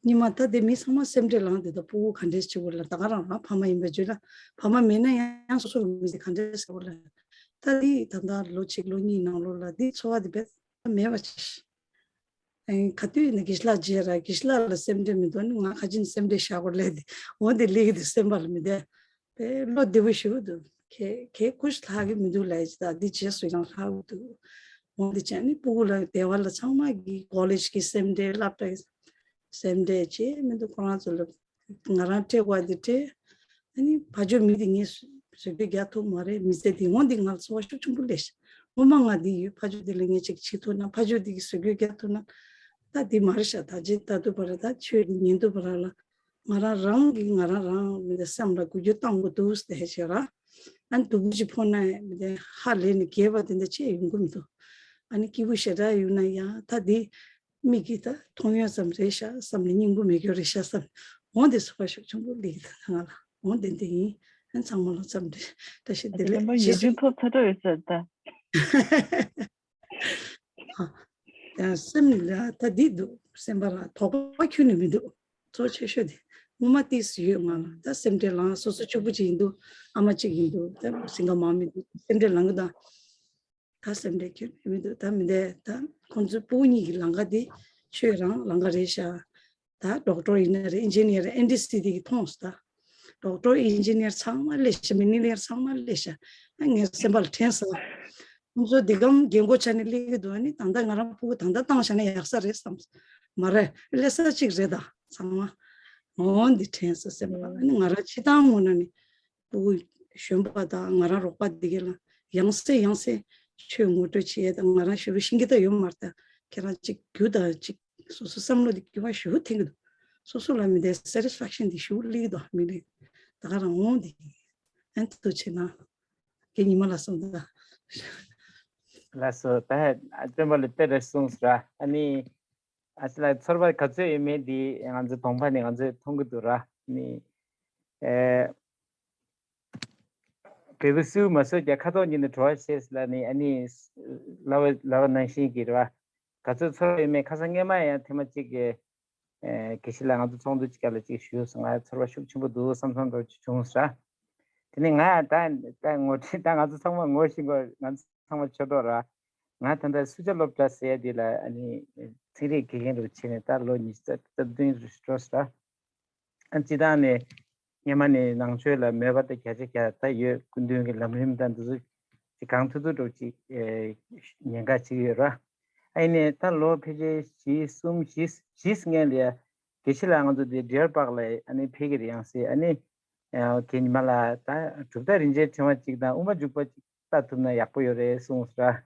ཉི་མ་ད་དེ་མི་ཚང་མ་སེམས་ཁྲལ་ལངས་དེ་ད་སྤུ་གུ་ག་འདྲས་བྱེད་དགོས་ལ་ད་ག་རང་རང་ཕ་མ་ཡིན་པའི་བརྗོད་ལ་ཕ་མ་མེད་ན་ཡང་སོ་སོ་རུ་མི་ཚེ་ག་འདྲས་བྱེད་དགོས་ལ། ད་དེ་ད་ད་ལོ་གཅིག་ལོ་གཉིས་ནང་ལོགས་ལ་དེ་འཚོ་བ་དེ་བས་མེད་པ་ཅིག་ཨེ། ག་དུས་ནས་དགེ་བཤེས་ལགས་མཇལ་ར་དགེ་བཤེས་ལགས་ལ་སེམས་ཁྲལ་མི་འདུག་ནི་ང་ཁ་ཆེ་ནས་སེམས་ཁྲལ་བཞག་དགོས་ལས་དེ་འོ་དེ་ལས་ཀྱི་དུ་སེམས་པ་ལ་མི་བདེ། དཔེ་བློ་བདེ་པོ་ཞུ་འདུག་ཁེ་ཁེ་ཁུ་ཞིག་ལྷག་གི་མི་འདུག་ལས་ཅི་ད་འདི་རྗེས་སུ་ཡང་ལྷག་འདུག་འོ་དེ་བྱས་ནི་སྤུ་གུ་ལ་སྡེ་བ་ལ་ཚང་མ་གི་ཀོ་ལེཇ་གི་སེམས་ཁྲལ་སློབ་གྲྭ་གི་སེམས་ཁྲལ་བྱས་མི་འདུག་ཁོ་རང་ཚོ་ལ་ང་རང་སྤྲད་དགོས་འདི་སྤྲད། ཨ་ནི་ཕ་ཇོ་མི་དེ་ངས་བཟོད་རྒྱུ་རྒྱག་ཐུབ་མ་རེད། མི་ཚེ་འདི་འོང་འདི་ང་ཚོར་བ་ཤུགས་ཆེན་པོ་ལས་ཤག་ངོ་མ་ང་འདི་ཡོད་ཕ་ཇོ་འདི་ལ་ངས་ཅིག་བྱེད་ཐུབ་ན་ཕ་ཇོ་འདི་གི་བཟོད་རྒྱུ་རྒྱག་ཐུབ་ན་ད་འདི་མ་རེད་ཤག་ད་ཅི་ད་དུ་བར་ད་ཆོས་འདི་ཉན་དུ་བར་ལ་ང་རང་རང་གི་ང་རང་རང་མི་འདི་སེམས་ལ་འགུལ་རྒྱུ་བཏང་དགོས་འདུག་ཟེར་ཞེས་ར། ཨ་ནི་སྡུག་པོ་ཅིག་ཕོག་ན་མི་འདི་ཧ་ལས་ནས་རྒྱས་པ་དེ་འདྲ་ཅི་ཡོང་གི་མི་འདུག་ཨ་ནི་སྐྱིད་པོ་ཞེ་དྲག་ཡོད་ན་ཡང་ད་འདི། མིག་གིས་ད་མཐོང་ཡོང་ཙམ་རེད་ཤག་བསམ་ནས་སྙིང་པོ་མེད་རྒྱུ་རེད་ཤག་བསམ། འོང་དེ་ཚོ་བ་ཤུགས་ཆེན་པོ་སླེབས་ད་ང་ལ་འོང་དེ་འདི་ཡིན། ཨ་ཚང་མ་ལ་ཙམ་རེད་བཀྲ་ཤིས་བདེ་ལེགས། ཡིད་ཆེས་ཐོབ་ཚ་དྲག་ཡོད་ས་ད། ཡང་སེམས་ལ་ད་འདི་འདུག་སེམས་པ་ལ་དོགས་པ་ཁྱོན་ནས་མི་འདུག་གཙོ་ཆེ་ཤོས་དེ་ངོ་མ་ཏིས་ཡོད་ང་ལ་ད་སེམས་ཁྲལ་ལངས་སོ་སོ་གཅིག་པུ་གཅིག་ཡིན་འདུག་ཨ་མ་གཅིག་ཡིན་འདུག་ད་སེམས་ཁ་མང་མི་འདུག་སེམས་ཁྲལ་ལངས་གི་ད། ད་སེམས་ཁྲལ་ཁྱོན་ནས་མི་འདུག་ད་མི་འདས་ད་ཁོང་ཚོའི་སྤུ་གུ་གཉིས་ཀྱི་ལམ་ཁ་དེ་ཆོས་རང་ལམ་ཁ་རེད་ཤག་ད་ཌོག་ཊོར་ཡིན་ན་རེད་ཨིན་ཇི་ནི་ཡར་རེད་ཨེན་ཌི་སི་དེ་གི་མཐོང་སོང་ད། ཌོག་ཊོར་ཨིན་ཇི་ནི་ཡར་ཚང་མ་སླེབས་ཤག་མི་ནི་ལི་ཡར་ཚང་མ་སླེབས་ཤག་ཨ་ངའི་སེམས་པ་ལ་དྲན་སོང་། ཁོང་ཚོ་འདི་གམ་རྒན་གོག་ཆགས་ནས་སླེབས་ཀྱི་འདུག་ཨ་ནི་ད་ལྟ་ང་རང་སྤུ་གུ་ད་ལྟ་བཏང་བཞག་ན་ཡག་ས་རེད་བསམ། མ་རེད་སླེབས་ས་གཅིག་རེད་ད་ཚང་མ། འོ་འདི་དྲན་སོང་སེམས་པ་ལ་ཨ་ནི་ང་རང་སྤྱི་བཏང་ངོ་ན་ནི། སྤུ་གུ་གཞོན་པ་དང་ང་རང་རོགས་པ་འདི་གས་ལ་ཡང་སེ་ཡང་སེ་ཆོས་ངོ་སྤྲོད་བྱེད་ཡས་དང་ང་རང་ཞེ་པོ་ཤེས་ཀྱི་ད་ཡོད་མ་རེད་ད། ཁྱེད་རང་གཅིག་རྒྱུ་དང་གཅིག་སོ་སོ་བསམ་བློ་འདི་འགྱུར་བ་ཞེ་པོ་ཐེབས་ཀྱི་འདུག་སོ་སོ་ལ་མི་འདའི་སེ་ཊིས་ཕེག་ཤན་འདི་ཞེ་པོ་སླེབས་ཀྱི་འདུག་མི་ལེ་ད་ག་རང་འོང་འདི་ཨན་ཐུགས་རྗེ་ཆེ་གནང་། རྒན་ཉི་མ་ལགས་སོང་ད། ལགས་སོ་ད་ཨ་སྤེན་པ་ལ་དཔེ་རེ་གསུངས་ཟེར་ཨ་ནི། ཨ་ཅེ་ལགས་ཚོར་བ་ག་ཚོད་ཡོད་མེད་འདི་ང་ཚོ་གདོང་པ་ནས་ང་ཚོས་མཐོང་གི་འདུག་ར་ནི། ཨེ། བོད་པ་སུ་མ་སོས་ཀྱང་ཁ་ཐོག་ཉིད་ནས་བྲོ་བ་ཤེས་ལ་ནི་ཨ་ནི། ལབ་ལབ་ནང་བཞིན་གྱི་རེད་བ། ག་ཚོད་ཚོར་བ་ཡོད་མེད་ཁ་སང་སྔས་མ་ཡང་ཐེངས་མ་གཅིག་གི། ཨེ། དགེ་བཤེས་ལགས་ང་ཚོ་ཚོགས་འདུ་གཅིག་ལ་གཅིག་ཞུས་སོང་ང་ཚོར་བ་ཤུགས་ཆེན་པོ་འདུག་བསམ་བསམ་འདྲ་བོ་ཅིག་བྱུང་ཟེར། དེ་ནས་ང་ད་ད་ངོ་ད་ང་ཚོ་ཚང་མ་ངོ་ཤེས་གོ་ང་ཚོ་ཚང་མ་ཆོས་གྲོགས་ར། ང་ད་ལྟ་སུ་ཇཱ་སློབ་གྲྭ་ཟེར་ཡ་དེ་ལ་ཨ་ནི་ཚན་རིག་དགེ་རྒན་རུ་ཕྱིན་ནས་ད་ལོ་ཉི་ཤུ་རྩ་བདུན་རུ་འགྲོ་ཟེར། ཨ་སྤྱི་བཏང་ནས་སྔས་མ་ནས་ནང་ཆོས་ལ་མོས་པ་དང་བརྒྱ་ཆ་བརྒྱ་ད་ཡོད་སྐུ་མདུན་གྱི་ལམ་རིམ་དང་འདི་ཚོ་ཅིག་གང་ཐུབ་ཐུབ་འགྲོ་ཅིག་ཉེན་ཁ་ཅིག་ཡོད་ར། ཨ་ནི་ད་ལོ་ཕལ་ཆེར་བཞི་གསུམ་བཞི་བཞི་སྔོན་ལ་ཡ་དགེ་བཤེས་ལགས་ང་ཚོ་དེ་ཌི་ཡར་པཱག་ལ་ཨ་ནི་ཕེབས་ཀྱི་རེད་ཡང་སྲིད། ཨ་ནི་ཨ་ཁྱེད་ཉི་མ་ལགས་ད་གྲུབ་རྟགས་རིན་ཆེན་ཕྲེང་བ་གཅིག་དང་དབུ་མ་འཇུག་པ་གཅིག་ལྟ་ཐུབ་ན་ཡག་པོ་ཡོད་རེད་གསུངས་སོང་།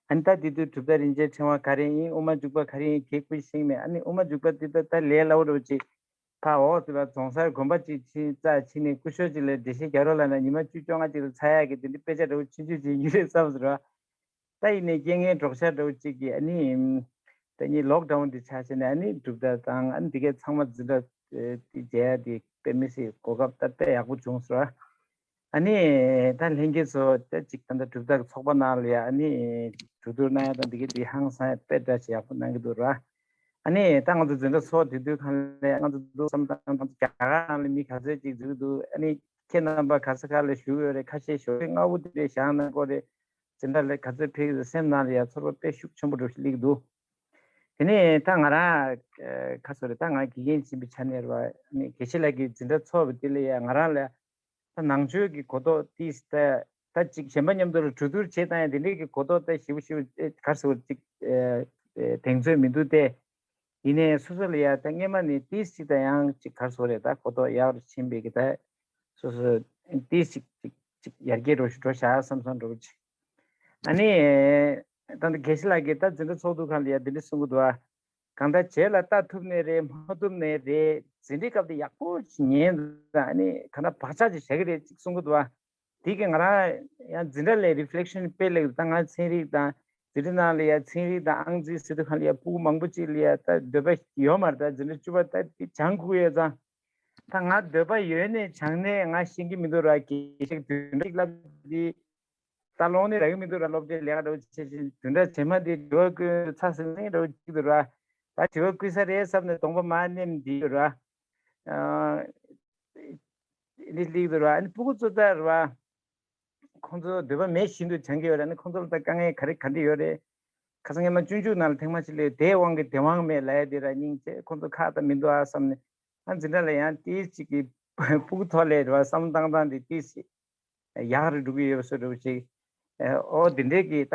ཨ་ནི་ད་དེ་དུས་གྲུབ་རྟགས་རིན་ཆེན་ཕྲེང་བ་ག་རེ་ཡིན། དབུ་མ་འཇུག་པ་ག་རེ་ཡིན་གེགས་པོ་ཤེས་མེད། ཨ་ནི་དབུ་མ་འཇུག་པ་དེ་ད་ད་ལས་སླ་བོ་འདྲ་བོ་ཅིག་ཕ་འོག་དེ་ལ་རྫོང་སར་དགོན་པ་ཅིག་ཕྱིན་རྩ་ཕྱིན་ནས་སྐུ་ཞབས་ཅིག་ལ་འགྲེལ་བཤད་རྒྱག་རོགས་ལབ་ན་ཉི་མ་བཅུ་བཅོ་ལྔ་ཅིག་ལ་ཚར་ཡག་གི་དེ་འདྲའི་དཔེ་ཆ་འདྲ་བོ་ཆུང་ཆུང་ཅིག་ཡིན་རེད་བསམ་སོང་ར། ད་ཡིན་ནའི་རྐྱེན་ངན་གྲོགས་ཤར་འདྲ་བོ་གཅིག་གིས་ཨ་ནི་ད་ནི་ལོག་ཌའུན་འདི་ཆགས་བྱས་ནས་ཨ་ནི་གྲུབ་རྟགས་དང་ཨ་ནི་འདི་གའི་ཚང་མ་འཛིན་གྲྭ་དེ་མཇལ་ཡ་དེ་དཔེ་མི་སྲིད་གོ་སྐབས་ད་དཔེ་ཡག་པོ་བྱུང་སོང་ར། ཨ་ནི་ད་ལྷན་རྒྱས་ཚོ་ད་ཅིག་ད་ལྟ་གྲུབ་རྟགས་ཚོགས་པ་ནང་ལ་ཡ་ཨ་ནི་གྲོས་བསྡུར་གནང་ཡ་དང་འདི་གའི་དེ་ཧང་སང་ཡ་དཔེ་འདྲ་ཞིག་ཡག་པོ་གནང་གི་འདུག་ར། ཨ་ནི་ད་ང་ཚོ་འཛིན་གྲྭ་ཚོགས་དེ་དུས་གང་ལ་ང་ཚོ་འདུག་བསམ་སྟངས་ང་ཚོ་རྒྱ་གར་ནང་ལ་མི་ག་ཚོད་ཅིག་འཛུལ་འདུག་ཨ་ནི་ཁྱེད་རྣམ་པ་ག་ས་ག་ལ་བཞུགས་ཡོད་རེད། ཁ་ཤས་ཞོགས་ཀས་སྔ་པོ་དེ་འདྲའི་ཞག་ནང་སྐོར་རེད། འཛིན་གྲྭ་ལ་ག་ཚོད་ཕེབས་ཀྱི་འདུག་སེམས་ནང་ལ་ཡ་ཚོར་བ་དཔེ་ཤུགས་ཆེན་པོ་འདྲ་ཞིག་སླེབས་འདུག་དེ་ནས་ད་ང་རང་ཁ་སོ་རེད། ད་ང་དགེ་རྒན་ཡིན་པའི་ཆ་ནས་རེད་བ། ཨ་ནི་དགེ་བཤེས་ལགས་ཀྱིས་འཛིན་གྲྭ་ཚོགས་པ་དེ་ལ་ཡ་ང་རང་ལ་ད་ནང་ཆོས་ཀྱི་གོ་རྟོགས་ཏིས་ད་ད་ཅིག་གཞན་པ་མཉམ་དུ་ལ་གྲོས་བསྡུར་བྱེད་སྟངས་ཡང་དེ་འདྲའི་གི་གོ་རྟོགས་ད་ཞིབ་ཞིབ་ག་རེ་ཟེར་ཅིག་གདེང་ཚོད་མི་འདུག་སྟེ། ཡིན་ནའི་སོ་སོ་ལ་ཡ་ད་སྔས་མ་ནས་ཏིས་ཅིག་ད་ཡང་ཅིག་ག་རེ་ཟེར་རེད། ད་གོ་རྟོགས་ཡག་རུ་ཕྱིན་པའི་གི་ད་སོ་སོ་ཏིས་ཅིག་ཅིག་ཅིག་ཡར་རྒྱས་འགྲོ་ཞིག་འགྲོ་བཞག་བསམ་བསམ་འགྲོ་ཅིག་ཨ་ནི་ད་ད་དགེ་བཤེས་ལགས་ཀྱིས་ད་འཛིན་གྲྭ་ཚོགས་འདུ་ཁང་ལ་ཡ་འདི་འདྲ་གསུང་གི་འདུག་ཨ། གང་ལྟར་རྗེས་ལ་ལྟ་ཐུབ་ནའི་རེད་མ་ཐུབ་ནའི་རེད། འཛིན་གྲྭའི་སྐབས་དེ་ཡག་པོ་ཞིག་ཉན་དང་ཨ་ནི་གང་ལྟར་བག་ཆགས་ཅིག་བཞག་གི་རེད་ཅིག་གསུང་གི་འདུག་ཨ། དེ་གི་ང་རང་ཡང་འཛིན་གྲྭ་ལ་རི་ཕི་ལེག་ཤན་དཔེ་ལེགས་ད་ང་ཚན་རིག་དང་འཛིན་གྲྭ་ནང་ལ་ཡ་ཚན་རིག་དང་ཨང་རྩིས་ཟེར་དུས་གང་ལ་ཡ་ཕྲུ་གུ་མང་པོ་ཅིག་ལ་ཡ་ད་འདོད་པ་ཡོད་མ་རེད། ད་འཛིན་གྲྭ་བཅུ་པ་ད་དེ་སྦྱང་དགོས་ཡོད་ཙང་། ད་ང་འདོད་པ་ཡོད་ནས་སྦྱང་ནས་ང་ཤེས་ཀྱི་མི་འདུག་ར། དགེ་བཤེས་བདུན་ཕྲག་གཅིག་ལབ་དེ་ད་ལོང་ནས་རག་གི་མི་འདུག་ར། སློབ་གྲྭའི་ལས་ཀ་འདྲ་བོ་བྱེད་བཞིན་བདུན་ཕྲག་རྗེས་མ་དེ་དྲི་བ་བཀོད་ཚ་ཟིང་ཟིང་འདྲ་བོ་ཅིག་འདུག་ར། ད་དྲི་བ་བཀོད་ས་རེད་བསམ་ནས་གདོང་པ་མར་ནེམ་བསྡད་ཡོད་ར། ཨ་ནི་སླེབས་འདུག་ར། ཨ་ནི་ཕྲུ་གུ་ཚོ་ད་ར་ཁོང་ཚོ་འདོད་པ་མེད་བཞིན་དུ་སྦྱང་གི་ཡོད་ར། ཨ་ནི་ཁོང་ཚོ་ལ་ད་དཀའ་ངལ་ག་རེ་ག་འདྲ་ཡོད་རེད། ཁ་སང་སྔས་མ་སྤྱོད་འཇུག་ནང་ལ་ཐེངས་མ་གཅིག་སླེབས་དེའི་དབང་གིས་དེ་དབང་མེད་ལབ་ཡ་དེ་ར་སྙིང་རྗེ། ཁོང་ཚོ་ཁག་ད་མི་འདུག་ཨ་བསམ་ནས་ང་འཛིན་གྲྭ་ལ་ཡང་ཏིས་ཅིག་གི་ཕྲུ་གུ་ཐོག་ལས་ར་བསམ་བློ་བཏང་སྟངས་དེ་ཏིས་ཅིག་ཡག་རུ་འགྲོ་གི་ཡོད་པ་བཟོ་འདྲ་བོ་ཅིག་ཨོ་དེ་འདྲས་ཀྱི་ད་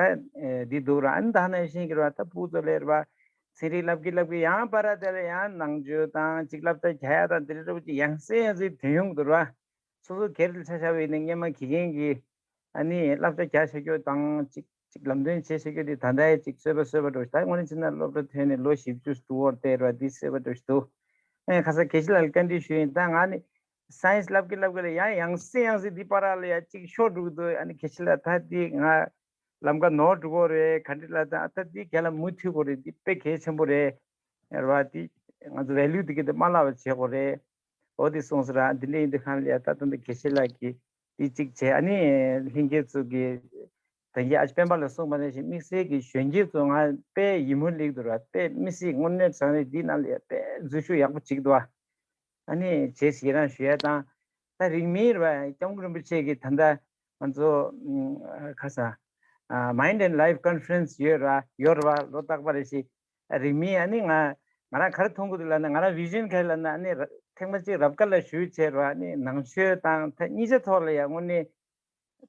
འདི་འདུག་ར། ཨ་ནི་ད་ནང་བཞིན་གྱི་ར་ད་ཕྲུ་གུ་ཚོ་ལས་ར་ཚན་རིག་བསླབ་ཀྱི་བསླབ་ཀྱི་ཡང་བར་དེ་ལ་ཡང་ནང་ཆོས་དང་ཅིག་སློབ་གྲྭ་རྒྱག་ཡ་དང་དེ་འདྲ་འདྲ་བོ་ཅིག་ཡང་སེ་ཡང་སེ་དོན་ཡོང་གི་འདུག་ར། སོ་སོ་སྒེར་དུ་ཆ་བཞག་པ་ཡིན་ན་སྔས་མ་དགེ་རྒན་གྱིས་ཨ་ནི་བསླབ་བྱ་རྒྱག་བྱ་རྒྱུ་དང་ཅིག་ཅིག་ལམ་སྟོན་བྱེད་བྱ་རྒྱུ་དེ་ད་ལྟའི་ཅིག་གསོལ་བ་གསོལ་བ་འགྲོ་ཞིག་ད་དངོས་གནས་བྱས་ན་སློབ་གྲྭ་ཐོན་ནས་ལོ་བཞི་བཅུ་དྲུག་བར་བལྟས་ར་འདི་གསོལ་བ་འགྲོ་ཞིག་འདུག་ཨེ་ཁ་སང་དགེ་བཤེས་ལགས་ལ་བཀའ་འདྲི་ཞུས་ཡིན། ད་ང་ནི་སའེན་སི་བསླབ་ཀྱི་བསླབ་ཀྱི་ལ་ཡང་ཡང་སེ་ཡང་སེ་འདི་བར་ལ་ཡ་ཅིག་ཤོར་འགྲོ་གི་འདུག་ཨ་ནི་དགེ་བཤེས་ལགས་ད་འདི་ང་ལམ་ཁ་ནོར་འགྲོ་གི་རེད་ག་འདྲ་ལ་ད་ད་འདི་རྒན་ལ་མུ་མཐུད་དགོས་རེད། འདི་དཔེ་གལ་ཆེན་པོ་རེད་ར། འདི་ང་ཚོ་ཝེ་ལུ་འདི་གི་འདི་མ་བརླག་པ་བྱེད་དགོས་རེད། འོ་དེ་གསུངས་སོང་ར། འདི་འདྲ་ཡིན་དུས་གང་ལ་ཡ་ད་ད་འདི་དགེ་བཤེས་ལགས་ཀྱིས་འདི་གཅིག་བྱས། ཨ་ནི་ལྷན་རྒྱས་ཚོ་གིས་ད་གིན་ཨ་ཅེ་སྤེན་པ་ལགས་གསུངས་པ་ནང་བཞིན་དམིགས་བསལ་གྱི་གཞོན་སྐྱེས་ཚོ་ང་དཔེ་ཡིད་སྨོན་སླེབས་འདུག་ར། དཔེ་མི་སྲིད་དངོས་གནས་དྲང་གནས་འདི་ནང་ལ་ཡ་དཔེ་འཛུལ་ཞུགས་ཡག་པོ་བྱེད་ཀྱི་འདུག་ཨ། ཨ་ནི་བྱས་ཞེ་དྲག་ཞུ་ཡ་དང་། ད་རིང་མིན་ར་སྐྱབས་མགོན་རིན་པོ་ཆེ་གིས་ད་ལྟ་ང་ཚོ་ཁ་ས་Mind and Life Conference ཡོད་ར་ཡོད་ར་བ་ལོ་རྟག་པ་རེ་ཞིག་རིང་མིན་ཨ་ནི་ང་ང་རང་ག་རེ་མཐོང་གི་འདུག་ལབ་ན་ང་རང་བི་ཞན་ག་རེ་ལབ་ན་ཨ་ནི་ཐེངས་མ་གཅིག་རབ་དགའ་ལ་ཞུས་བྱས་ར་ཨ་ནི་ནང་ཆོས་དང་ད་གཉིས་ཆ་ཐོག་ལ་ཡ་དངོས་གནས་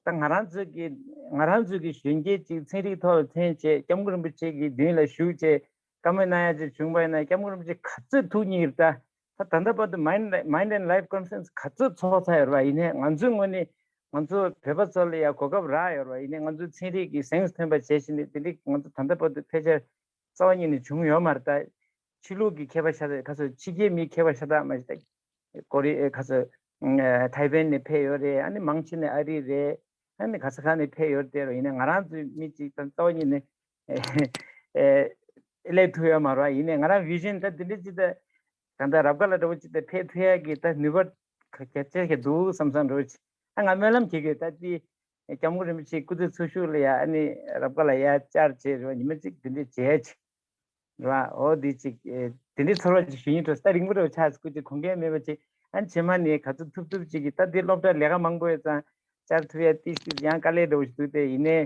ད་ང་རང་ཚོ་གི་ང་རང་ཚོ་གི་གཞོན་སྐྱེས་ཅིག་ཚན་རིག་ཐོག་ལ་ཐོན་བྱས་སྐྱབས་མགོན་རིན་པོ་ཆེ་གི་མདུན་ལ་བཞུགས་བྱས་བཀའ་མོལ་གནང་ཡ་ཅིག་བྱུང་བ་ཡིན་ན་སྐྱབས་མགོན་རིན་པོ་ཆེ་ག་ཚོད་ཐུགས་མཉེས་ཀྱི་རེད། ད་ད་ད་ལྟ་བར་དུ་Mind Mind and Life Conference ག་ཚོད་ཚོགས་ཚར་ཡོད་རེད་བ། ཡིན་ནའི་ང་ཚོའི་ངོས་ནས་ང་ཚོ་བོད་པ་ཚོ་ལ་ཡ་གོ་སྐབས་རག་ཡོད་རེད་བ། ཡིན་ནའི་ང་ཚོའི་ཚན་རིག་གི་གཟེངས་སུ་ཐོན་པ་བྱས་བཞིན་དེ་འདྲའི་ང་ཚོ་ད་ལྟ་བར་དུ་ཕལ་ཆེར་རྩ་བ་ཉིད་ནས་བྱུང་ཡོད་མ་རེད། ད་ཕྱི་ལུགས་ཀྱི་མཁས་པ་ཤ་སྟག་ཁ་སོ་ཕྱི་རྒྱལ་མི་མཁས་པ་ཤ་སྟག་མ་ཞིག་ད་ཀོ་རི་ཁ་སོ་ཐའེ་ཝན་ནས་ཕེབས་ཡོད་རེད། ཨ་ནི་མང་ཆེ་ནས་ཨ་རི་རེད། ཨ་ནི་ག་ས་ག་ནས་ཕེབས་ཡོད་རེད། ཡིན་ནའི་ང་རང་ཚོའི་མི་གཅིག་དང་རྩ་བ་ཉིད་ནས་སླེབས་ཐུབ་ཡོད་མ་རེད། ཡིན་ནའི་ང་རང་བི་ཞན་ད་འདི་འདྲ་ཅིག་ད་གང་ལྟར་རབ་དགའ་ལ་འདྲ་བོ་ཅིག་ད་ཕེབས་ཐུབ་ཡ་གི་ད་ནུས་པ་ག་ག་ཚད་ཀྱི་འདུག་བསམ་བསམ་འདྲ་བོ་ཅིག་ཨ་ང་སྨོན་ལམ་བྱེད་དགོས། ད་དེ་སྐྱབས་མགོན་རིན་པོ་ཆེ་སྐུ་ཚེ་འཚོ་བཞུགས་ལ་ཡ་ཨ་ནི་རབ་དགའ་ལ་ཡ་བཅར་བྱས་རེད་བ། ཉི་མ་གཅིག་འདི་འདྲ་བྱས་ཅིག་རེད་བ། འོ་འདི་ཅིག་དེ་འདྲའི་ཚོར་བ་ཅིག་ཞུ་སྙིང་འདོད། ད་རིང་པོ་འདྲ་བོ་ཆགས་སྐུ་ཅིག་གོང་འཁེལ་མེད་པ་ཅིག་ཨ་ནི་རྗེས་མ་ནས་ག་ཚོད་ཐུབ་ཐུབ་ཅིག་གིས་ད་འདི་སློབ་གྲྭ་ལས་ཀ་མང་པོ་ཡོད་ཙང་བཅར་ཐུབ་ཡ་ཏིག་ཏིག་ཡང་དཀའ་ལས་འདྲ་བོ་ཞིག་འདུག་སྟེ། ཡིན་ནའི་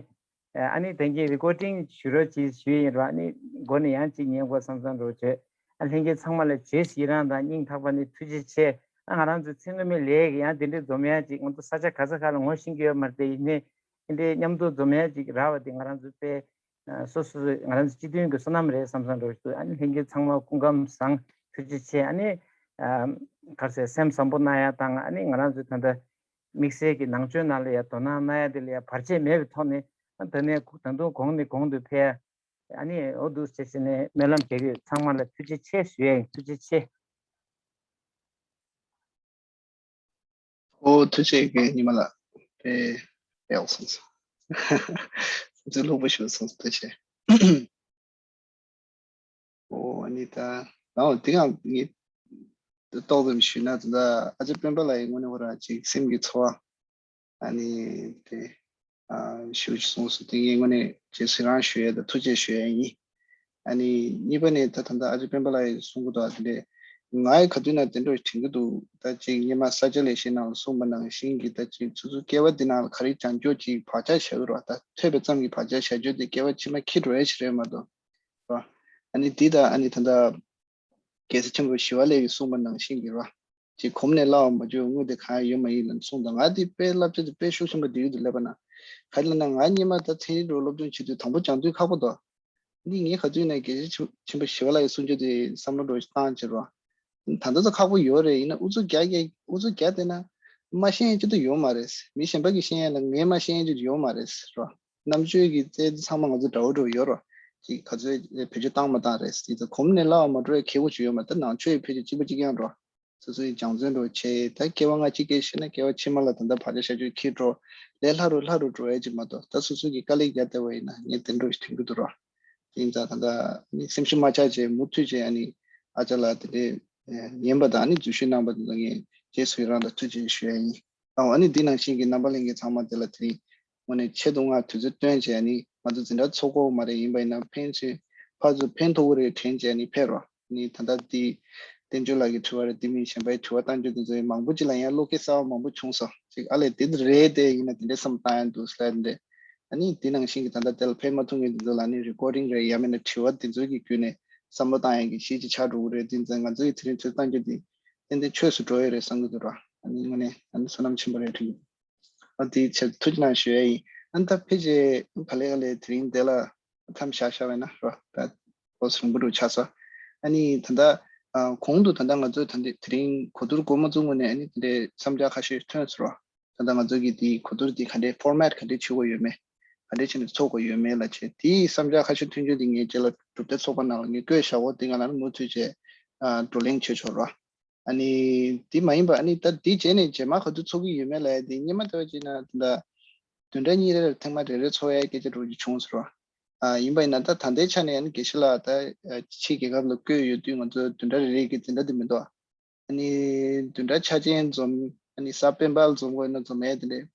ཨ་ནི་ད་གིན་རི་ཀོར་ཌིང་ཞུ་རོགས་གྱིས་ཞུས་ཡིན་ར། ཨ་ནི་མགོ་ནས་ཡང་གཅིག་ཉན་དགོས་བསམ་བསམ་འདྲ་བོ་བྱས། ཨ་ལྷན་རྒྱས་ཚང་མ་ལ་རྗེས་སུ་ཡི་རང་དང་སྙིང་ཐག་པ་ནས་ཐུགས་རྗེ་ཆེ། ཨ་ང་རང་ཚོའི་ཚེ་སྔོན་མའི་ལས་ཀྱི་ཡང་དེ་འདྲའི་འཛོམས་ཡ་ཅིག་ང་ཚོ་ས་ཆ་ག་ས་ག་ལ་ངོ་ཤེས་ཀྱི་ཡོད་མ་རེད་དེ། ཡིན་ནའི་དེ་འདྲའི་མཉམ་དུ་འཛོམས་ཡ་ཅིག་རག་པ་དེ་ང་རང་ཚོ་དཔེ་ ཨ་སོ་སོ་ང་རང་ཚོ་སྤྱི་མཐུན་གྱི་བསོད་ནམས་རེད་བསམ་བསམ་འགྲོ་ཞིག་འདུག་ཨ་ནི་ལྷན་རྒྱས་ཚང་མ་སྐུ་ཁམས་བཟང་། ཐུགས་རྗེ་ཆེ། ཨ་ནི་ཨ་ག་རེ་ཟེར། སེམས་བཟང་པོ་གནང་ཡ་དང་། ཨ་ནི་ང་རང་ཚོ་ད་ལྟ་དམིགས་བསལ་གྱི་ནང་ཆོས་ནང་ལ་ཡ་དོ་སྣང་གནང་ཡ་དེ་ལ་ཡ་བར་ཆད་མེད་པའི་ཐོག་ནས། ཨ་ད་ནས་ད་དུང་གོང་ནས་གོང་དུ་འཕེལ་ཡ། ཨ་ནི་འོ་འདུག་སེ་བྱས་ནས་སྨོན་ལམ་རྒྱག་གི་ཡོད། ཚང་མ་ལ་ཐུགས་རྗེ་ཆེ་ཞུ་ཡ་ཡིན། ཐུགས་རྗེ་ཆེ། ཨོ་ཐུགས་རྗེ་ཆེ་ཉི་མ་ལགས། དཔེ་དཔེ་ཡག་སོང་སོང་། ཚིག་ལྷུག་པོ་ཞུས་སོང་། ཐུགས་རྗེ་ཆེ། ཨོ་ཨ་ནི་ད་ཨོ་དེ་གང་ངས་ཏོག་ཙམ་ཞུས་ན། ད་ལྟ་ཨ་ཅག་སྤེན་པ་ལགས་ཀྱི་ངོས་ནས་ཧོ་ར་ཅིག་སེམས་ཀྱི་ཚོར་བ་ཨ་ནི་དེ་ཨ་ཞུ་གསུངས་སོང་། དེ་ངའི་ངོས་ནས་རྗེས་སུ་ཡི་རང་ཞུ་ཡས་དང་ཐུགས་རྗེ་ཆེ་ཞུ་ཡས་ཡིན། ཨ་ནི་གཉིས་པ་ནི་ད་ད་ལྟ་ཨ་ཅག་སྤེན་པ་ལགས་ཀྱིས་གསུང་གི་འདུག་ཨ་དེ་འདྲས་ང་ཡི་ག་དུས་ན་དེ་འདྲ་དྲན་གྱི་འདུག་ད་ཅིག་སྔོན་མ་ས་སྐྱ་ལེགས་བཤད་ནང་ལ་གསུངས་པ་ནང་བཞིན་གྱི་ད་ཅིག་སོ་སོའི་སྐྱེ་བ་འདི་ནང་ལ་ག་རེ་སྦྱང་རྒྱུ་ཅིག་བག་ཆགས་བཞག་གི་རེད་བ། ད་ཐོས་པ་ཙམ་གྱིས་བག་ཆགས་བཞག་རྒྱུ་དེ་སྐྱེ་བ་ཕྱི་མ་འཁྱེར་འགྲོ་ཡས་ཅིག་རེད་མ་གཏོགས་རེད་བ། ཨ་ནི་འདི་ད་ཨ་ནི་ད་ལྟ་རྒྱལ་སྲས་ཆེན་པོ་ཞི་བ་ལྷས་ཀྱིས་གསུངས་པ་ནང་བཞིན་གྱི་རེད་བ། ཅིག་གོམས་ནས་སླ་བར་མ་བྱུང་དངོས་དེ་གང་ཡང་ཡོད་མ་ཡིན་ལབ་གསུངས་དང་། ང་དེ་དཔེ་བསླབ་བྱ་དེ་དཔེ་ཤུགས་ཆེན་པོ་འདི་ཡུལ་དུ་སླེབས་པ་ན། ག་རེ་ལབ་ན་ང་སྔོན་མ་ད་ཚན་རིག་འགྲོ་སློབ་སྦྱོང་བྱེད་དུས་དང་པོ་སྦྱང་དུས་ཁག་པོ་འདུག་འདི་ངས་ག་དུས་ནས་རྒྱལ་སྲས་ཆེན་པོ་ཞི་བ་ལྷ་ཡི་གསུང་ཆོས་དེ་བསམ་བློ་འགྲོ་བཏང་བྱེད་རོགས། ད་ལྟ་ཚོ་ཁག་པོ་ཡོད་རེད། ཡིན་ན་ཨུ་ཚུགས་རྒྱག་རྒྱག་ཨུ་ཚུགས་རྒྱག་བསྡད་ན་མ་ཤེས་ཡ་ཅི་ཏུ་ཡོད་མ་རེད། མི་གཞན་པ་གིས་ཤེས་ཡ་ལ་ངས་མ་ཤེས་ཡ་ཅི་ཏུ་ཡོད་མ་རེད་རོ། རྣམ་དཔྱོད་ཀྱི་རྩལ་དེ་ཚང་མ་ང་ཚོ་འདྲ་བོ་འདྲ་བོ་ཡོད་རོ། ཅིག་ག་ཚོད་བེད་སྤྱོད་བཏང་མ་བཏང་རེད། དེ་ཚོ་གོམས་ནས་སླ་བ་མ་འགྲོ་ཡ་ཁེ་པོ་ཅིག་ཡོད་མ་རེད། ད་ནང་ཆོས་ཡི་ཕལ་ཆེར་གཅིག་པ་གཅིག་རྐྱང་རོ། སོ་སོའི་སྦྱང་བརྩོན་འགྲོ་བྱས། ད་སྐྱེ་བ་སྔ་ཕྱི་སྐད་བཤད་ན་སྐྱེ་བ་ཕྱི་མ་ལ་ད་ལྟ་བག་ཆགས་བཞག་རྒྱུ་ཁྱེར་འགྲོ། ལས་སླ་རུ་སླ་རུ་འགྲོ་ཡ་ཅིག་མ་གཏོགས། ད་སོ་སོ་གིས་དཀའ་ལས་རྒྱག་བསྡད་པ་ཡིན་ན་ངས་དེ་འདྲ་ཞིག་དྲན་གྱི་འདུག་རོ། དེ་ཡིན་ཙང་ད་ལྟ་ནི་སེམས་ཤུགས་མ་ཆག་བྱས་མུ་མཐུད་བྱས། ཨ་ནི་ཨ་ཅག་ལགས་དེ་འདྲའི་ཉན་པ་དང་ཨ་ནི་འཛུལ་ཞུགས་གནང་བ་དེ་ཚོ་ངས་རྗེས་སུ་ཡི་རང་དང་ཐུགས་རྗེ་ཆེ་ཞུ་ཡ་ཡིན། ཨ་ནི་འདི་ནང་བཞིན་གྱི་རྣམ་པ་ལྷན་རྒྱས་ཚང་མ་དེ་ལ་དེ་རིང་དངོས་གནས་ཆེད་དུ་ང་དུས་ཚོད་བཏོན་བྱས། ཨ་ནི་ང་ཚོ་འཛིན་གྲྭ་ཚོགས་དགོས་མ་རེད། ཡིན་པ་ཡིན་ན་ཕན་ཚུན་ཕར་ཚུར་ཕན་ཐོགས་ཀྱི་རེད་དྲན་བྱས་ནི་ཕེབས་རོགས། ནི་ད་ལྟ་འདི་བསྟན་ཆོས་ལགས་ཀྱི་དྲི་བ་རེད། དེ་མིན་གཞན་པའི་དྲི་བ་བཏང་རྒྱུ་དེ་ཚོ་མང་པོ་ཅིག་ལ་ཡང་བློ་སྐྱེད་གསར་པ་མང་པོ་བྱུང་སོང་ཅིག་ཨ་ལས་དེ་འདི་རེད་དེ། ཡིན་ན་དེ་འདྲའི་བསམ་བཏང་ཡང་འདུག་ཟེར་ལབ་འདི། ཨ་ནི་དེ་ནང་བཞིན་གྱི་ད་ལྟ་དེ་ལ་ཕེབས་མ་ཐུབ་མཁན་དེ་ཚོ་ལ་ནི་རི་ཀོར་ཌིང་རེད། ཡང་མིན་ན་དྲི་བ་དེ་ཚོ་གི་བརྒྱུད་ནས་བསམ་བློ་བཏང་ཡག་གི་གཞི་ཅིག་ཆགས་འགྲོ་གི་རེད། དེ་ཚོ་ང་ཚོ་ཡི་དེ་རིང་དུས་བཏང་རྒྱུ་དེ་ཏན་ཏན་ཆོས་སུ་འགྲོ་ཡི་རེད་བསམ་གྱི་འདུག་ར། ཨ་ནི་དངོས་གནས་ཨ་ནི་བསོད་ནམས་ཆེན་པོ་རེད་དྲན་གྱི་འདུག་ཨ་དེའི་ཕྱིར་ཐུགས་རྗེ་གནང་ཞུ་ཡ་ཡིན། ཨ་ནི་ད་ཕལ་ཆེར་ག་ལེ་ག་ལེ་དེ་རིང་དེ་ལ་མཚམས་བཞག་བཞག་པ་ཡིན་ན་རོ། ད་ལོ་གསུམ་པོ་རུ་ཆགས་སོ། ཨ་ནི་ད་ལྟ་ཨ་གོང་དུ་ད་ལྟ་ང་ཚོས་ད་ལྟ་དེ་རིང་གོ་བསྡུར་འགོ་མ་བཙུགས་སྔོན་ནས་ཨ་ནི་དེ་འདྲའི་བསམ་འཆར་ཁ་ཤས་ཐོན་སོང་རོ། ད་ལྟ་ང་ཚོ་གི་དེའི་གོ་བསྡུར་དེ་ག་འདྲའི་ཕོར་མེཊ་ག་འདྲའི་བྱེད་དགོས་ཡོད་མེད། ག་འདྲའི་བྱས་ནས་འཚོགས་དགོས་ཡོད་མེད་ལ་བྱས། དེའི་བསམ་འཆར་ཁ་ཤས་ཐོན་རྒྱུ་དེ་ངས་རྗེས་ལ་གྲུབ་མཐའ་ཚོགས་པ་ནང་ལ་ངས་བཀོད་བཞག་གོ། དེ་ག་ལ་ནི་མུ་མཐུད་བྱས་ཨ་བགྲོ་གླེང་བྱེད་ཆོག་རོ། ཨ་ནི་དེ་མ་ཡིན་པ་ཨ་ནི་ད་དེ་རྗེས་ནས་རྗེས་མ་ག་དུས་ཚོགས་ཀྱི་ཡོད་མེད་ལ་ཡ་དེ་སྔོན་མ་ལྟ་བུ་བྱས་ན་ད་བདུན་ཕྲག་གཉིས་རེ་ལ་ཐེངས་མ་རེ་རེ་ཚོགས་ཡ་སྐད་ཆ་འགྲོ་རྒྱུ་བྱུང་སོང་རོ། ཨ་ཡིན་པ་ཡིན་ན་ད་ད་ལྟའི་ཆ་ནས་ཨ་ནི་དགེ་བཤེས་ལགས་ད་ཕྱིའི་རྒྱལ་ཁབ་ལ་བསྐོས་ཡོད་དུས་ང་ཚོ་བདུན་ཕྲག་རེ་རེ་གི་འཛིན་གྲྭ་དེ་མི་འདུག་ཨ་ནི་བདུན་ཕྲག་ཆ་ཅན་འཛོམས། ཨ་ནི་གཟའ་སྤེན་པ་ལ་འཛོམས་དགོས་ན་འཛོམས་ཡས་དེ་འདྲས་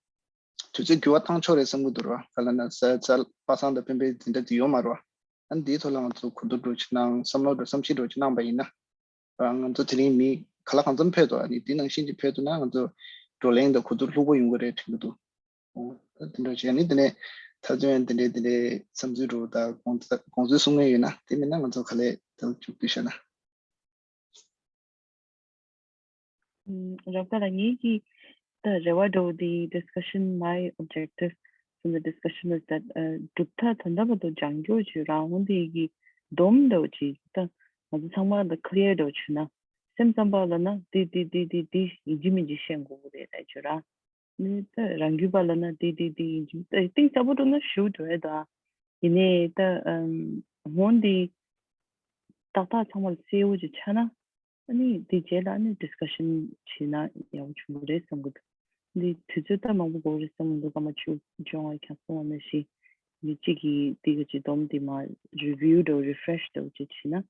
དུས་ཚོད་འགྱུར་བ་བཏང་ཆོག་རེད་བསམ་གྱི་འདུག་ར། ག་ལ་ན་གཟའ་གཟའ་པ་སངས་དང་སྤེན་པའི་འཛིན་གྲྭ་དེ་ཡོད་མ་རེད་བ། ཨ་ནི་དེའི་ཐོག་ལ་ང་ཚོ་གོ་བསྡུར་འགྲོ་ཅིག་གནང་། བསམ་བློ་འགྲོ་བསམ་ཤེས་འགྲོ་ཅིག་གནང་པ་ཡིན་ན། རང་ང་ཚོ་དེ་རིང་མི་ག་ལ་གང་འཚམ་ཕེབས་འདུག་ཨ་ནི་དེ་ནང་བཞིན་ཅིག་ཕེབས་འདུག་ན་ང་ཚོ་བགྲོ་གླེང་དང་གོ་བསྡུར་ལྷུག་པོ་ཡོང་གི་རེད་དྲན་གྱི་འདུག་ཨོ་ད་དེ་འདྲ་བྱས་ནི་དེ་ནས་ད་དུང་དེ་འདྲའི་དེ་འདྲའི་བསམ་ཚུལ་འདྲ་བོ་དང་དགོངས་དགོངས་ཚུལ་གསུང་མཁན་ཡོད་ན། དེ་མིན་ན་ང་ཚོ་ག་ལེ་ད་མཇུག་བསྡུས་བྱས་ན། ཨུམ། རབ་དགའ་ལགས། ངེད་ཀྱི་ད་རེ་བ་འདྲ་བོ་འདི། Discussion, my objective from the discussion is that ཨ་གྲུབ་མཐའ་ད་ལྟ་བར་དུ་སྦྱང་རྒྱུ་བྱས་རང་འོང་དེ་གི་སྡོམ་འདྲ་བོ་ཅིག་ད་ང་ཚོ་ཚང་མ་ལ་ཀླི་ཡར་འདྲ་བོ་བྱུང་ན། སེམས་ཙམ་པ་ལ་ན་འདི་འདི་འདི་འདི་འདི་ཡིན་གཅིག་མིན་གཅིག་ཤེས་དགོས་ཀྱི་རེད་ལབ་བྱས་ར། ནི་ད་རང་རྒྱུད་པ་ལ་ན་འདི་འདི་འདི་ཡིན་གཅིག་ད་གཏིང་ཟབ་པོ་འགྲོ་ན་ཞུ་འགྲོ་ཡ་ད། ཡིན་ནའི་ད་ཨམ་འོང་འདི་ཏག་ཏག་ཚང་མ་ལ་གསལ་བོ་ཅིག་ཆགས་ན། ཨ་ནི་དེ་རྗེས་ལ་ཨ་ནི་ཌིསི་ཀ་ཤན་བྱས་ན་ཡག་པོ་བྱུང་གི་རེད་བསམ་གི་འདུག་འདི་དུས་ཚོད་ད་མང་པོ་འགོར་རེད་བསམ་གི་འདུག་སྐར་མ་བཅུ་བཅོ་ལྔ་ཁྱབ་སོང་བ་ནང་བཞིན། མི་གཅིག་གིས་འདི་ག་ཅིག་སྡོམ་འདི་མ་རི་བིའུ་འདྲ་བོ་རི་ཕི་རེ་ཤི་འདྲ་བོ་ཅིག་བྱས་ན།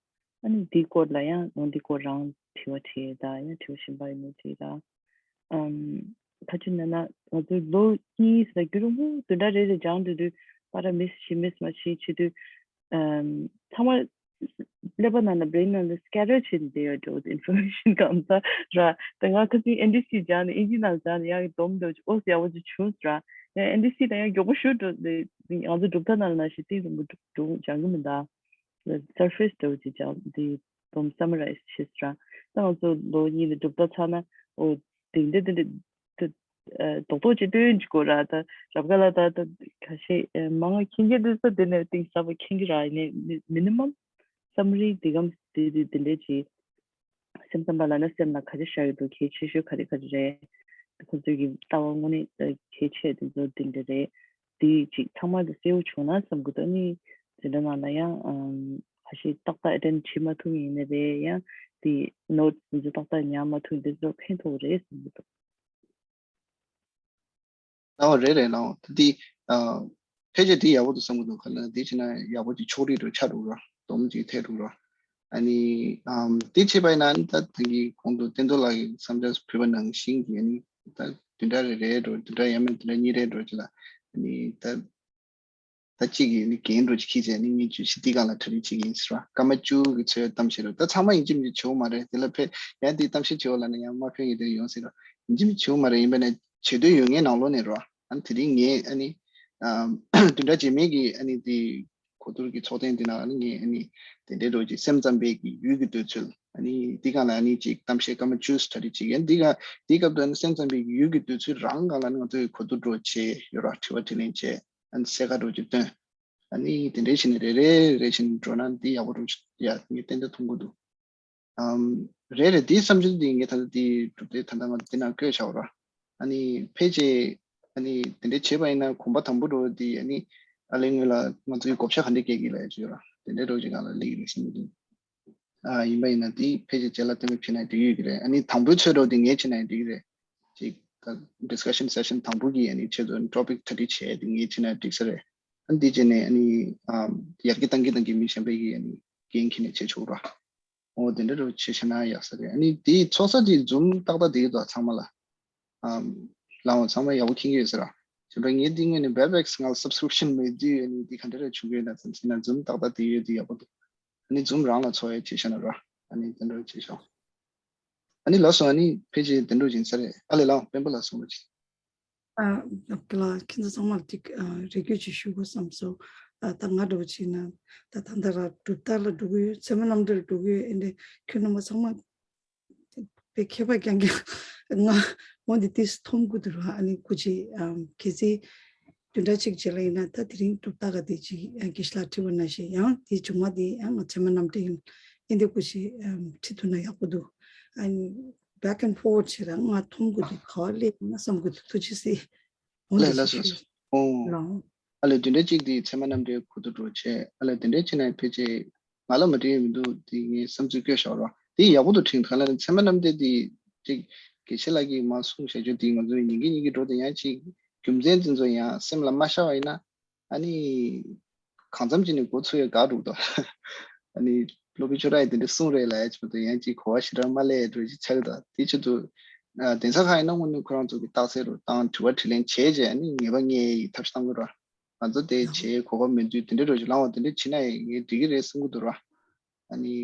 ཨ་ནི་འདི་སྐོར་ལ་ཡང་ནང་འདི་སྐོར་རང་དྲི་བ་དྲིས་དང་ཡང་དྲི་བ་གཞན་པ་ཡིན་ན་དྲིས་དང་། ཨམ། ཁ་ཅིག་ན་ན་ང་ཚོ་ལོ་གཉིས་ཟེར་རྒྱུན་རིང་པོ་བདུན་ཕྲག་རེ་རེ་སྦྱང་འགྲོ་དུས་པ་ར་མིས་བྱེད་མིས་མ་བྱེད་བྱེད་དུས། ཨམ། ཚང་མ་ཀླད་པ་ནང་ལ་བྷི་རེན་ནང་ལ་སི་ཀེ་ཊར་བྱས་ནས་བསྡད་ཡོད་འགྲོ། ཨིན་ཕོར་མེ་ཤན་གང་ས་ར། ད་ང་ཁ་སང་ཨེན་ཌི་སི་སྦྱངས་ནས་ཨིན་ཇི་ནང་སྦྱངས་ནས་ཡང་སྡོམ་འགྲོ་ཅིག་ཨོ་ཡག་པོ་ཅིག་བྱུང་ཟེར་ར། ཡང་ཨེན་ཌི་སི་ལ་ཡང་མགྱོགས་པོ་ཞུ་འགྲོ། ང་ཚོ་གྲུབ་མཐའ་ནང་ལ་ནང་བཞིན་གཏིང་རིང་པོ་འགྲོ་སྦྱང་གི་མི་འདུག་སར་ཕེ་སི་འདྲ་བོ་ཅིག་སྦྱངས་དེ་སྡོམ་སམ་མ་རའི་ཛི་བྱས་ཟེར་ར། ད་ང་ཚོ་ལོ་གཉིས་ལ་གྲུབ་མཐའ་ཚར་ན་ཨོ་དེ་འདྲ་དེ་འདྲ་དེ། རྡོག་རྡོག་ཅིག་སྟོན་གྱི་གོ་ར། ད་རབ་དགའ་ལ་ད་ད་ཁ་ཤས་མང་ང་མཁྱེན་མཁན་དེ་ཚོ་དེ་ནས་གཏིང་ཟབ་པ་མཁྱེན་གྱི་ར། ཡིན་ནའི་མི་ནི་མམ་སམ་རི་དེ་གམ་དེ་དེ་དེ་འདྲས་ཅིག་སེམས་ཙམ་པ་ལ་ན་སེམས་ལ་ག་རེ་ཤར་ཡོད་འདུག་གལ་ཆེ་ཤོས་ག་རེ་ག་རེ་རེད། ཁོ་ཚོའི་གི་ལྟ་བ་དངོས་གནས་གལ་ཆེ་དེ་ཚོ་དེ་འདྲ་རེད། དེ་ཅིག་ཚང་མ་དེ་གསལ་བོ་བྱུང་ན་བསམ་གི་འདུག་ཨ་ནི་འཛིན་གྲྭ་ནང་ལ་ཡང་ཨམ་ཁ་ཤས་ཏག་ཏག་ཨེ་ཊེན་བྱེད་མ་ཐུབ་ཡིན་ནི་རེད། ཡང་དེ་ནོ་ཊི་སི་དེ་ཚོ་ཏག་ཏག་ཉར་མ་ཐུབ་དེ་ཚོ་ཕན་ཐོགས་རེད་བསམ་གི་འདུག་ལའོ་རེད་རེད་ལའོ། ད་དེ་ཨ་ཕལ་ཆེར་དེ་ཡག་པོ་འདུག་བསམ་གི་འདུག་ག་ལ་དེ་བྱས་ན་ཡག་པོ་ཅིག་ཕྱོགས་རིས་འགྲོ་ཆགས་འགྲོ་ར། སྡོམ་ཅིག་ཐེབས་འགྲོ་ར། ཨ་ནི་ཨམ་དེ་བྱས་པ་ཡིན་ན་ཨ་ནི་ད་ད་གི་གོང་དུ་བསྟན་རྡོར་ལགས་ཀྱིས་བསམ་འཆར་ཕུལ་བ་ནང་བཞིན་གྱི་ཨ་ནི་ད་བདུན་ཕྲག་རེ་རེ་འགྲོ། བདུན་ཕྲག་ཡང་མིན་བདུན་ཕྲག་གཉིས་རེ་འགྲོ་ཅིག་ལ་ཨ་ནི་ད་ད་གཅིག་གིས་ནི་འགན་འགྲོ་ཅིག་ཁྱེར་བྱས་ནི་ངས་བརྗོད་གཞི་འདི་སྒང་ལ་གྲ་སྒྲིག་བྱེད་ཀྱི་ཡིན་ཟེར་བ། སྐར་མ་བཅུ་གི་ཚོད་གཏམ་བཤད་རོགས། ད་ཚང་མ་ཡིན་གཅིག་མིན་གཅིག་བྱེད་འོ་མ་རེད། དེ་ལ་ཕེ་ཡང་དེའི་གཏམ་བཤད་བྱེད་འོ་ལབ་ན་ཡང་མ་ཕན་གྱི་དེ་ཡོང་ཟེར་རོགས། ཡིན་གཅིག་མིན་གཅིག་བྱེད་འོ་མ་རེད། ཡིན་པ་ནས་བྱེད་འདོད་ཡོད་ངེས་ནང་ལོགས་ནས་རོགས། ཨ་ནི་དེ་རིང་ངས་ཨ་ནི་བདུན་ཕྲག་རྗེས་མའི་གི་ཨ་ནི་དེ་གོ་བསྡུར་གྱི་ཚོགས་ཐེངས་དེ་ནང་ཨ་ནི་ངས་ཨ་ནི་དེ་འདྲའི་རོགས་ཀྱི་སེམས་ཙམ་པའི་གི་ཡུལ་གྱི་འདོད་ཚུལ་ཨ་ནི་དེ་སྒང་ལ་ཨ་ནི་ཅིག་གཏམ་བཤད་སྐར་མ་བཅུ་གྲ་སྒྲིག་བྱེད་ཀྱི་ཡིན། དེ་སྒང་དེའི་སྐབས་དུ་ཨ་ནི་སེམས་ཙམ་པའི་ཡུལ་གྱི་འདོད་ཚུལ་རང་སྒང་ལ་ཨ་ནི་ང་ཚོས་གོ་བསྡུར་རོགས་བྱས་ཡོད་རོགས། དྲི་བ་དྲིས་ལན་བྱས། ཨ་ནི་གསལ་ཁ་འགྲོ་རྒྱུ་སྟོན། ཨ་ནི་དེ་འདྲའི་བྱས་ནས་རེ་རེ་རེ་བྱས་ནས་འགྲོ་ན་འདི་ཡག་པོ་འགྲོ་ཡ་ངས་ཏན་ཏན་མཐོང་གི་འདུག་ཨམ་རེ་རེ་འདིའི་བསམ་ཚུལ་འདི་ངས་ད་ལྟ་འདི་གྲུབ་དེ་ད་ལྟ་ང་འདི་ནང་བཀོད་བཞག་ར། ཨ་ནི་ཕལ་ཆེར་ཨ་ནི་དེ་འདྲའི་བྱས་པ་ཡིན་ན་གོམ་པ་དང་པོ་འགྲོ་འདི་ཨ་ནི་ཨ་ལས་སྔོན་ལ་ང་ཚོའི་བགོ་བཤའ་ག་འདྲ་སྐྱེལ་གི་ལ་ཡ་ཅིག་ཡོད་ར། དེ་འདྲའི་འགྲོ་ཅིག་གང་ལ་སླེབས་ཀྱི་རེད་བསམ་གི་འདུག་ཨ་ཡིན་པ་ཡིན་ན་འདི་ཕལ་ཆེར་རྗེས་ལ་གཏན་འབེབས་བྱས་ན་འགྲིག་ཡོད་ཀྱི་རེད། ཨ་ནི་དང་པོའི་ཚོད་འགྲོ་འདི་ངས་བྱས་ན་འགྲིག་གི་རེད། ཅིག་ད་discussion session དང་པོ་གི་ཨ་ནི་ཆེད་དུ་topic གྲ་སྒྲིག་བྱས་འདི་ངས་བྱས་ན་འགྲིག་ས་རེད། ཨ་ནི་འདི་བྱས་ནས་ཨ་ནི་ཨམ་ཡར་རྒྱས་གཏང་གི་གཏང་གི་མི་གཞན་པའི་གི་ཨ་ནི་འགན་འཁྱེར་ནས་བྱེད་ཆོག་ར། འོ་དེ་འདྲ་རུ་བྱེད་ཤེས་ན་ཡག་ས་རེད། ཨ་ནི་དེའི་ཚོགས་ས་དེ་Zoom ཏག་ཏག་དེ་གི་དོ་ཚང་མ་ལ། ཨམ། ལའོ་ཚང་མ་ཡག་པོ་མཁྱེན་གྱི་ཡོད་ས་ར། བྱས་པ་ངས་འདི་སྔོན་ནས་Webex ནང་subscription མེད་དུས་ཨ་ནི་འདི་ག་འདྲ་རེ་བྱུང་གི་ཡོད་ན་ཙམ་བྱས་ན་Zoom ཏག་ཏག་དེ་ཡོད་དུས་ཡག་པོ་འདུག་ཨ་ནི་Zoom རང་ལ་ཚོགས་ཡ་བྱེད་ཤེས་ན་ར། ཨ་ནི་དེ་འདྲ་བྱེད་ཤོག་ཨ་ནི་ལགས་སོ། ཨ་ནི་ཕལ་ཆེར་དེ་འདྲ་ཡིན་ས་རེད། ཨ་ལས་ལའོ་སྤེན་པ་ལགས་གསུངས་པ་ཅིག་ཨ། ལགས་ལགས། ཁྱེད་ཚོ་ཚང་མར་ཅིག་ཨ་རེ་སྐུལ་ཅིག་ཞུ་དགོས་བསམ་སོང་། ཨ་ད་ང་འདྲ་བོ་བྱས་ན་ད་ད་ལྟ་ར་གྲུབ་རྟགས་ལ་འགྲོ་གི་ཡོད། ཚད་མ་རྣམ་འགྲེལ་འགྲོ་གི་ཡོད། ཨེ་འདྲ་ཁྱོད་རྣམ་པ་ཚང་མ་དཔེ་མཁས་པ་རྐྱང་རྐྱང་ང་འོ་འདི་ཏིས་མཐོང་གི་འདུག་ར། ཨ་ནི་སྐུ་མཁྱེན་ཨམ་གལ་སྲིད་བདུན་ཕྲག་གཅིག་རྗེས་ལ་ཡིན་ན་ད་དེ་རིང་གྲུབ་རྟགས་ག་དེ་ཅིག་ཨ་དགེ་བཤེས་ལགས་བྲིས་པ་ནང་བཞིན་ཡང་དེའི་བྱུང་བ་དེ་ཡང་ང་ཚད་མ་རྣམ་འགྲེལ་ཡིན། ཨེ་འདི་སྐུ་མཁྱེན་ཨམ་བྲིས་ཐུབ་ན་ཡག་པོ་འདུག་ཨ་ནི་back and forward བྱེད་ར་ང་མཐོང་གི་འདུག་ག་བ་སླེབས་ན་བསམ་གི་འདུག་ཐུགས་རྗེ་གཟིགས། འོ་ལེ་ལགས་སོ། ཨོ། ལགས། ཨ་ལེ་བདུན་ཕྲག་གཅིག་དེ་ཚད་མ་རྣམ་འགྲེལ་གོ་བསྡུར་རོགས་བྱས། ཨ་ལེ་དེ་འདྲའི་བྱས་ན་ཕལ་ཆེར་ང་ལ་མ་དྲན་ཡ་མི་འདུག་དེ་ངས་བསམ་ཚུལ་བཀོད་བཞག་རོགས། དེ་ཡག་པོ་འདུག་དྲན་ག་ལ་ཚད་མ་རྣམ་འགྲེལ་དེ་གཅིག་དགེ་བཤེས་ལགས་ཀྱིས་མ་གསུངས་བཞག་རྒྱུ་དེ་ང་ཚོའི་ཉིན་གྱི་ཉིན་གྱི་འགྲོ་དེ་ཡང་གཅིག་རྒྱུ་མཚན་དེ་ཚོ་ཡང་སེམས་ལ་མ་ཤར་བ་ཡིན་ན། ཨ་ནི། གང་འཚམ་ཅིག་ནས་འགོ་ཚུགས་ཡ་དགའ་འདུག་དོ། ཨ་ནི། སློབ་དཔོན་ཆོས་གྲགས་ཡིས་དེ་འདྲ་གསུངས་རེད་ལབ་ཡ་ཆེད་དུ་ཡང་ཅིག་གོ་བ་ཞེ་དྲག་མ་སླེབས་ཡ་འདྲ་ཅིག་ཆགས་ཀྱི་འདུག་དེ་ཆེད་དུ། ཨ་གདན་ས་ཁག་ཡིན་ན་དངོས་གནས་ཁོ་རང་ཚོ་གི་རྟགས་གསལ་རུ་བཏང་དྲི་བ་དྲིས་ལན་བྱས་རྗེས་ཨ་ནི་ངེས་པ་རྙེད་ཡའི་ཐབས་ཤེས་གཏང་དགོས་ར། ང་ཚོ་དེ་བྱེད་གོ་སྐབས་མེད་དུས་དེ་འདྲ་འདྲ་ཅིག་ལངས་པ་དེ་འདྲ་བྱེད་ན་ཡང་ངས་འགྲིག་གི་རེད་བསམ་གྱི་འདུག་ར། ཨ་ནི།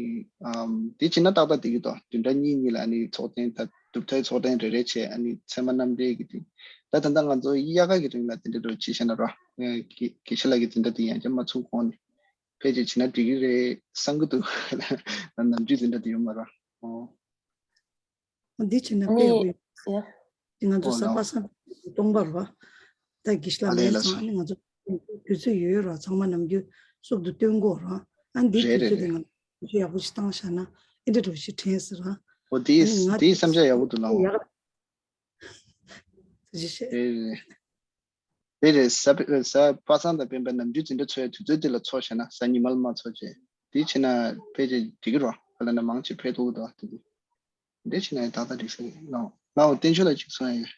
ཨམ། དེ་བྱས་ན་ཏག་ཏག་འགྲིག་གི་འདུག་བདུན་ཕྲག་གཉིས་གཉིས་ལ་ཨ་ནི་ཚོགས་ཐེངས་ད་གྲུབ་མཐའི་ཚོགས་ཐེངས་རེ་རེ་བྱས་ཨ་ནི་ཚད་མ་རྣམ་འགྲེལ་གྱི་དེ། ད་ད་ལྟ་ང་ཚོ་དབྱར་ཁ་གི་རིང་ལ་དེ་འདྲ་འདྲ་བྱེད་ཤེས་ན་ར། དགེ་དགེ་བཤེས་ལགས་ཀྱིས་དེ་འདྲ་དེ་ཡང་བསྐྱར་མ་ཚུགས་གོང་ནས་ཕལ་ཆེར་བྱེད་ན་འགྲིག་གི་རེད་བསམ་གྱི་འདུག་ནམ་རྒྱུན་དེ་འདྲ་དེ་ཡོད་མ་ར། ཨོ། འདི་བྱས་ན་དཔེ་ཡག་པོ་ཡོད། ཡ། འདི་ང་ཚོ་ཨོ་ལའོ། གསར་པ་གསར་པ་སྟོང་པ་ར། ད་དགེ་བཤེས་ལགས་ཨ་ལས་མེད་ལ་ཙང་སོ། ཨ་ནི་ང་ཚོ་དུས་ཚོད་ཡོད་ར་ཚང་མ་ནམ་རྒྱུན་སུབ་ཏུ་སྟོན་དགོས་ར། ཨ་འདི་རེད་དུས་རེད་ཚོད་དེ་རེད། ང་ཚོ་ཡག་པོ་ཞིག་བཏང་བཞག་ན་ཨེ་འདྲ་འགྲོ་ཞིག་དྲན་ཟེར་ར། ཨོ་དེ་ཨ་ནི་ང་དེ་བསམ་འཆར་ཡག་པོ་འདུག་ལའོ། ཡག་ཐུགས་རྗེ་ཆེ། རེད་རེད། རེད་རེད། གཟའ་སྤེ་གཟའ་པ་སངས་དང་སྤེན་པ་ནམ་རྒྱུན་འཛིན་གྲྭ་ཚོགས་ཡ་དུས་ཚོད་དེ་ལ་ཚོགས་བྱས་ན་གཟའ་ཉི་མ་ལ་མ་ཚོགས་བྱས། དེ་བྱས་ན་ཕལ་ཆེར་འགྲིག་གི་རོ། ག་ལ་ན་མང་ཆེ་ཕེབས་ཐུབ་ཀྱི་འདུག་དེ་འདྲ། དེ་བྱས་ན་ཡང་ཏག་ཏག་འགྲིག་ས་རེད། ལའོ་ལའོ་བསྟན་ཆོས་ལ་ཅིག་གསུང་ཡ་ཡོད།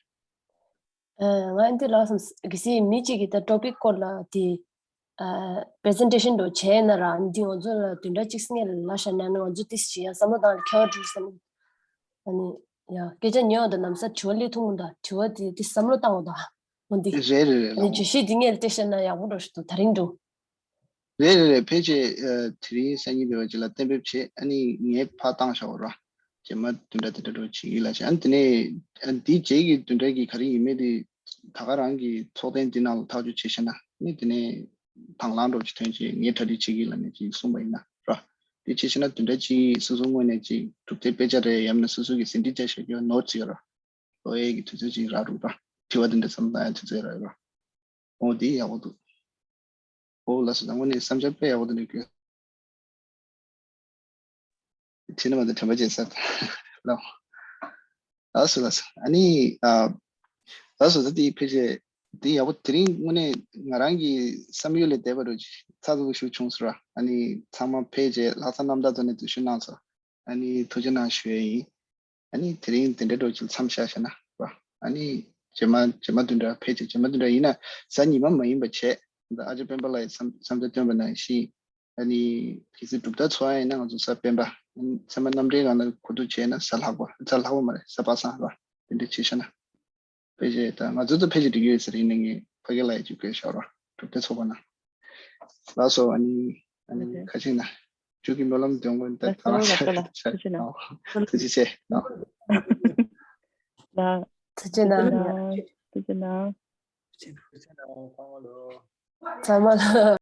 ཨ་ང་འདི་ལ་སོང་གལ་སྲིད་མི་གཅིག་གིས་ད་ཊོ་པིག་སྐོར་ལ་དེ་ཨ་པི་རི་སེན་ཊེ་ཤན་འདྲ་བྱས་ན་ར་འདི་ང་ཚོ་ལ་བདུན་ཕྲག་གཅིག་སྔོན་ལ་ལབ་བཞག་ན་ང་ཚོ་ཏིས་བྱེད་ཡ་བསམ་བློ་བཏང་ལ་ཁྱད་པར་འགྲོ་བསམ། ཨ་ནི་ཡ་སྐད་ཆ་ཉན་བ་དང་ལམ་སང་དྲི་བ་སླེབས་ཐུབ་མི་འདུག་དྲི་བ་དེ་དེ་བསམ་བློ་བཏང་བ་དང་འོ་འདི། རེད་རེད་རེད་ཨ་ནི་ལའོ། བརྗོད་གཞི་འདི་ངས་ལ་སྤྲད་བཞག་ན་ཡག་པོ་འགྲོ་ཞིག་འདུག་ད་རིང་འགྲོ། རེད་རེད་རེད། ཕལ་ཆེར་ཨ་དེ་རིང་སང་ཉིན་བེ་བ་ཅིག་ལ་གཏན་འབེབས་བྱས། ཨ་ནི་ངས་ཕར་བཏང་བཞག་པ་ར། རྗེས་མ་བདུན་ཕྲག་དེ་འདྲ་འགྲོ་བྱེད་ཀྱི་ལ་བྱས། ཨ་ནི་དེ་ནས་ཨ་འདིའི་རྗེས་ཀྱི་བདུན་ཕྲག་གི་ག་རེ་ཡིན་མེད་དེ་ད་ག་རང་གི་ཚོགས་ཐེངས་འདི་ནང་ལ་ཐག་གཅོད་བྱས་ཤེ་ན། ཨ་ནི་དེ་ནས་དང་བླངས་འགྲོ་ཅིག་ཐོན་བྱས་ངས་གྲ་སྒྲིག་བྱེད་ཀྱི་ལ་ནས་ཅིག་གསུངས་པ་ཡིན་ན་ར། དེ་བྱས་ཤེ་ན་བདུན་ཕྲག་གཅིག་སོ་སོ་ངོས་ནས་ཅིག་གྲུབ་མཐའི་དཔེ་ཆ་རེད། ཡང་མིན་ན་སོ་སོ་གི་ཟིན་བྲིས་བྱས་བཞག་རྒྱུ་ནོ་ཊི་སི་ཡོད་ར། ལོ་ཡས་ཀྱི་དུས་ཚོད་ཅིག་རག་འགྲོ་ར། དྲི་བ་དེ་འདྲ་བསམ་བློ་བཏང་ཡ་དུས་ཚོད་རག་ཡོད་ར། འོ་དེ་ཡག་པོ་འདུག་འོ་ལགས་སོ། ད་དངོས་གནས་བསམ་འཆར་དཔེ་ཡག་པོ་འདུག་ནས་ཀྱི། དེ་ནས་མ་ད་དྲན་པ་བརྗེད་ས་ལ། ལགས་སོ་ལགས་སོ། ཨ་ནི་ཨ། ལགས་སོ། ད་དེ་ཕལ་ཆེར་དེ་ཡག་པོ། དེ་རིང་དངོས་གནས་ང་རང་གི་བསམ་ཡུལ་ལས་འདས་པ་རུ་ཚ་ཚ་བོ་ཞིག་བྱུང་སོང་ར། ཨ་ནི་ཚང་མ་ཕལ་ཆེར་ལྷག་བསམ་རྣམ་དག་ཐོག་ནས་འཛུལ་ཞུགས་གནང་སོང་། ཨ་ནི་ཐུགས་རྗེ་གནང་ཞུ་ཡས་ཡིན། ཨ་ནི་དེ་རིང་དེ་འདྲའི་འགྲོ་ཅིག་མཚམས་བཞག་བཞག་ན་ར། ཨ་ནི་རྗེས་མ་རྗེས་མ་བདུན་ཕྲག་ཕལ་ཆེར་རྗེས་མ་བདུན་ཕྲག་ཡིན་ན་གཟའ་ཉི་མ་མ་ཡིན་པ་བྱས། ད་ཨ་ཅག་སྤེན་པ་ལགས་ཀྱིས་བསམ་བསམ་ཚུལ་བཏོན་པ་ནང་བཞིན། ཨ་ནི་གལ་སྲིད་གྲུབ་མཐའ་ཚོགས་ཡ་ཡིན་ན་ང་ཚོ་གཟའ་སྤེན་པ། ཚང་མ་མཉམ་འབྲེལ་སྒང་ལ་གོ་བསྡུར་བྱས་ན་གཟའ་ལྷག་པ། གཟའ་ལྷག་པ་མ་རེད། གཟའ་པ་སངས་ར། དེ་འདྲ་བྱས་བཞག་ན། ཕལ་ཆེར་ད་ང་ཚོ་ཚོ་ཕལ་ཆེར་འགྲིག་གི་ཡོད་ས་རེད། ཡིན་ནའི་ངས་ཕ་གི་ལ་ཡ་ཅིག་བཀོད་བཞག་རོགས། གྲུབ་མཐའ་ཚོགས་པ་ན། ལགས་སོ། ཨ་ནི་ཨ་ནི་ཁ་ཆེ་ན་མཇུག་གི་སྨོན་ལམ་འདོན་དགོས་ད། ལགས་སོ། ལགས་སོ། ལགས་སོ། ཐུགས་རྗེ་གནང་། ཐུགས་རྗེ་ཆེ། ལགས། ཐུགས་རྗེ་གནང་། ཐུགས་རྗེ་གནང་། ཚང་མ་ལ།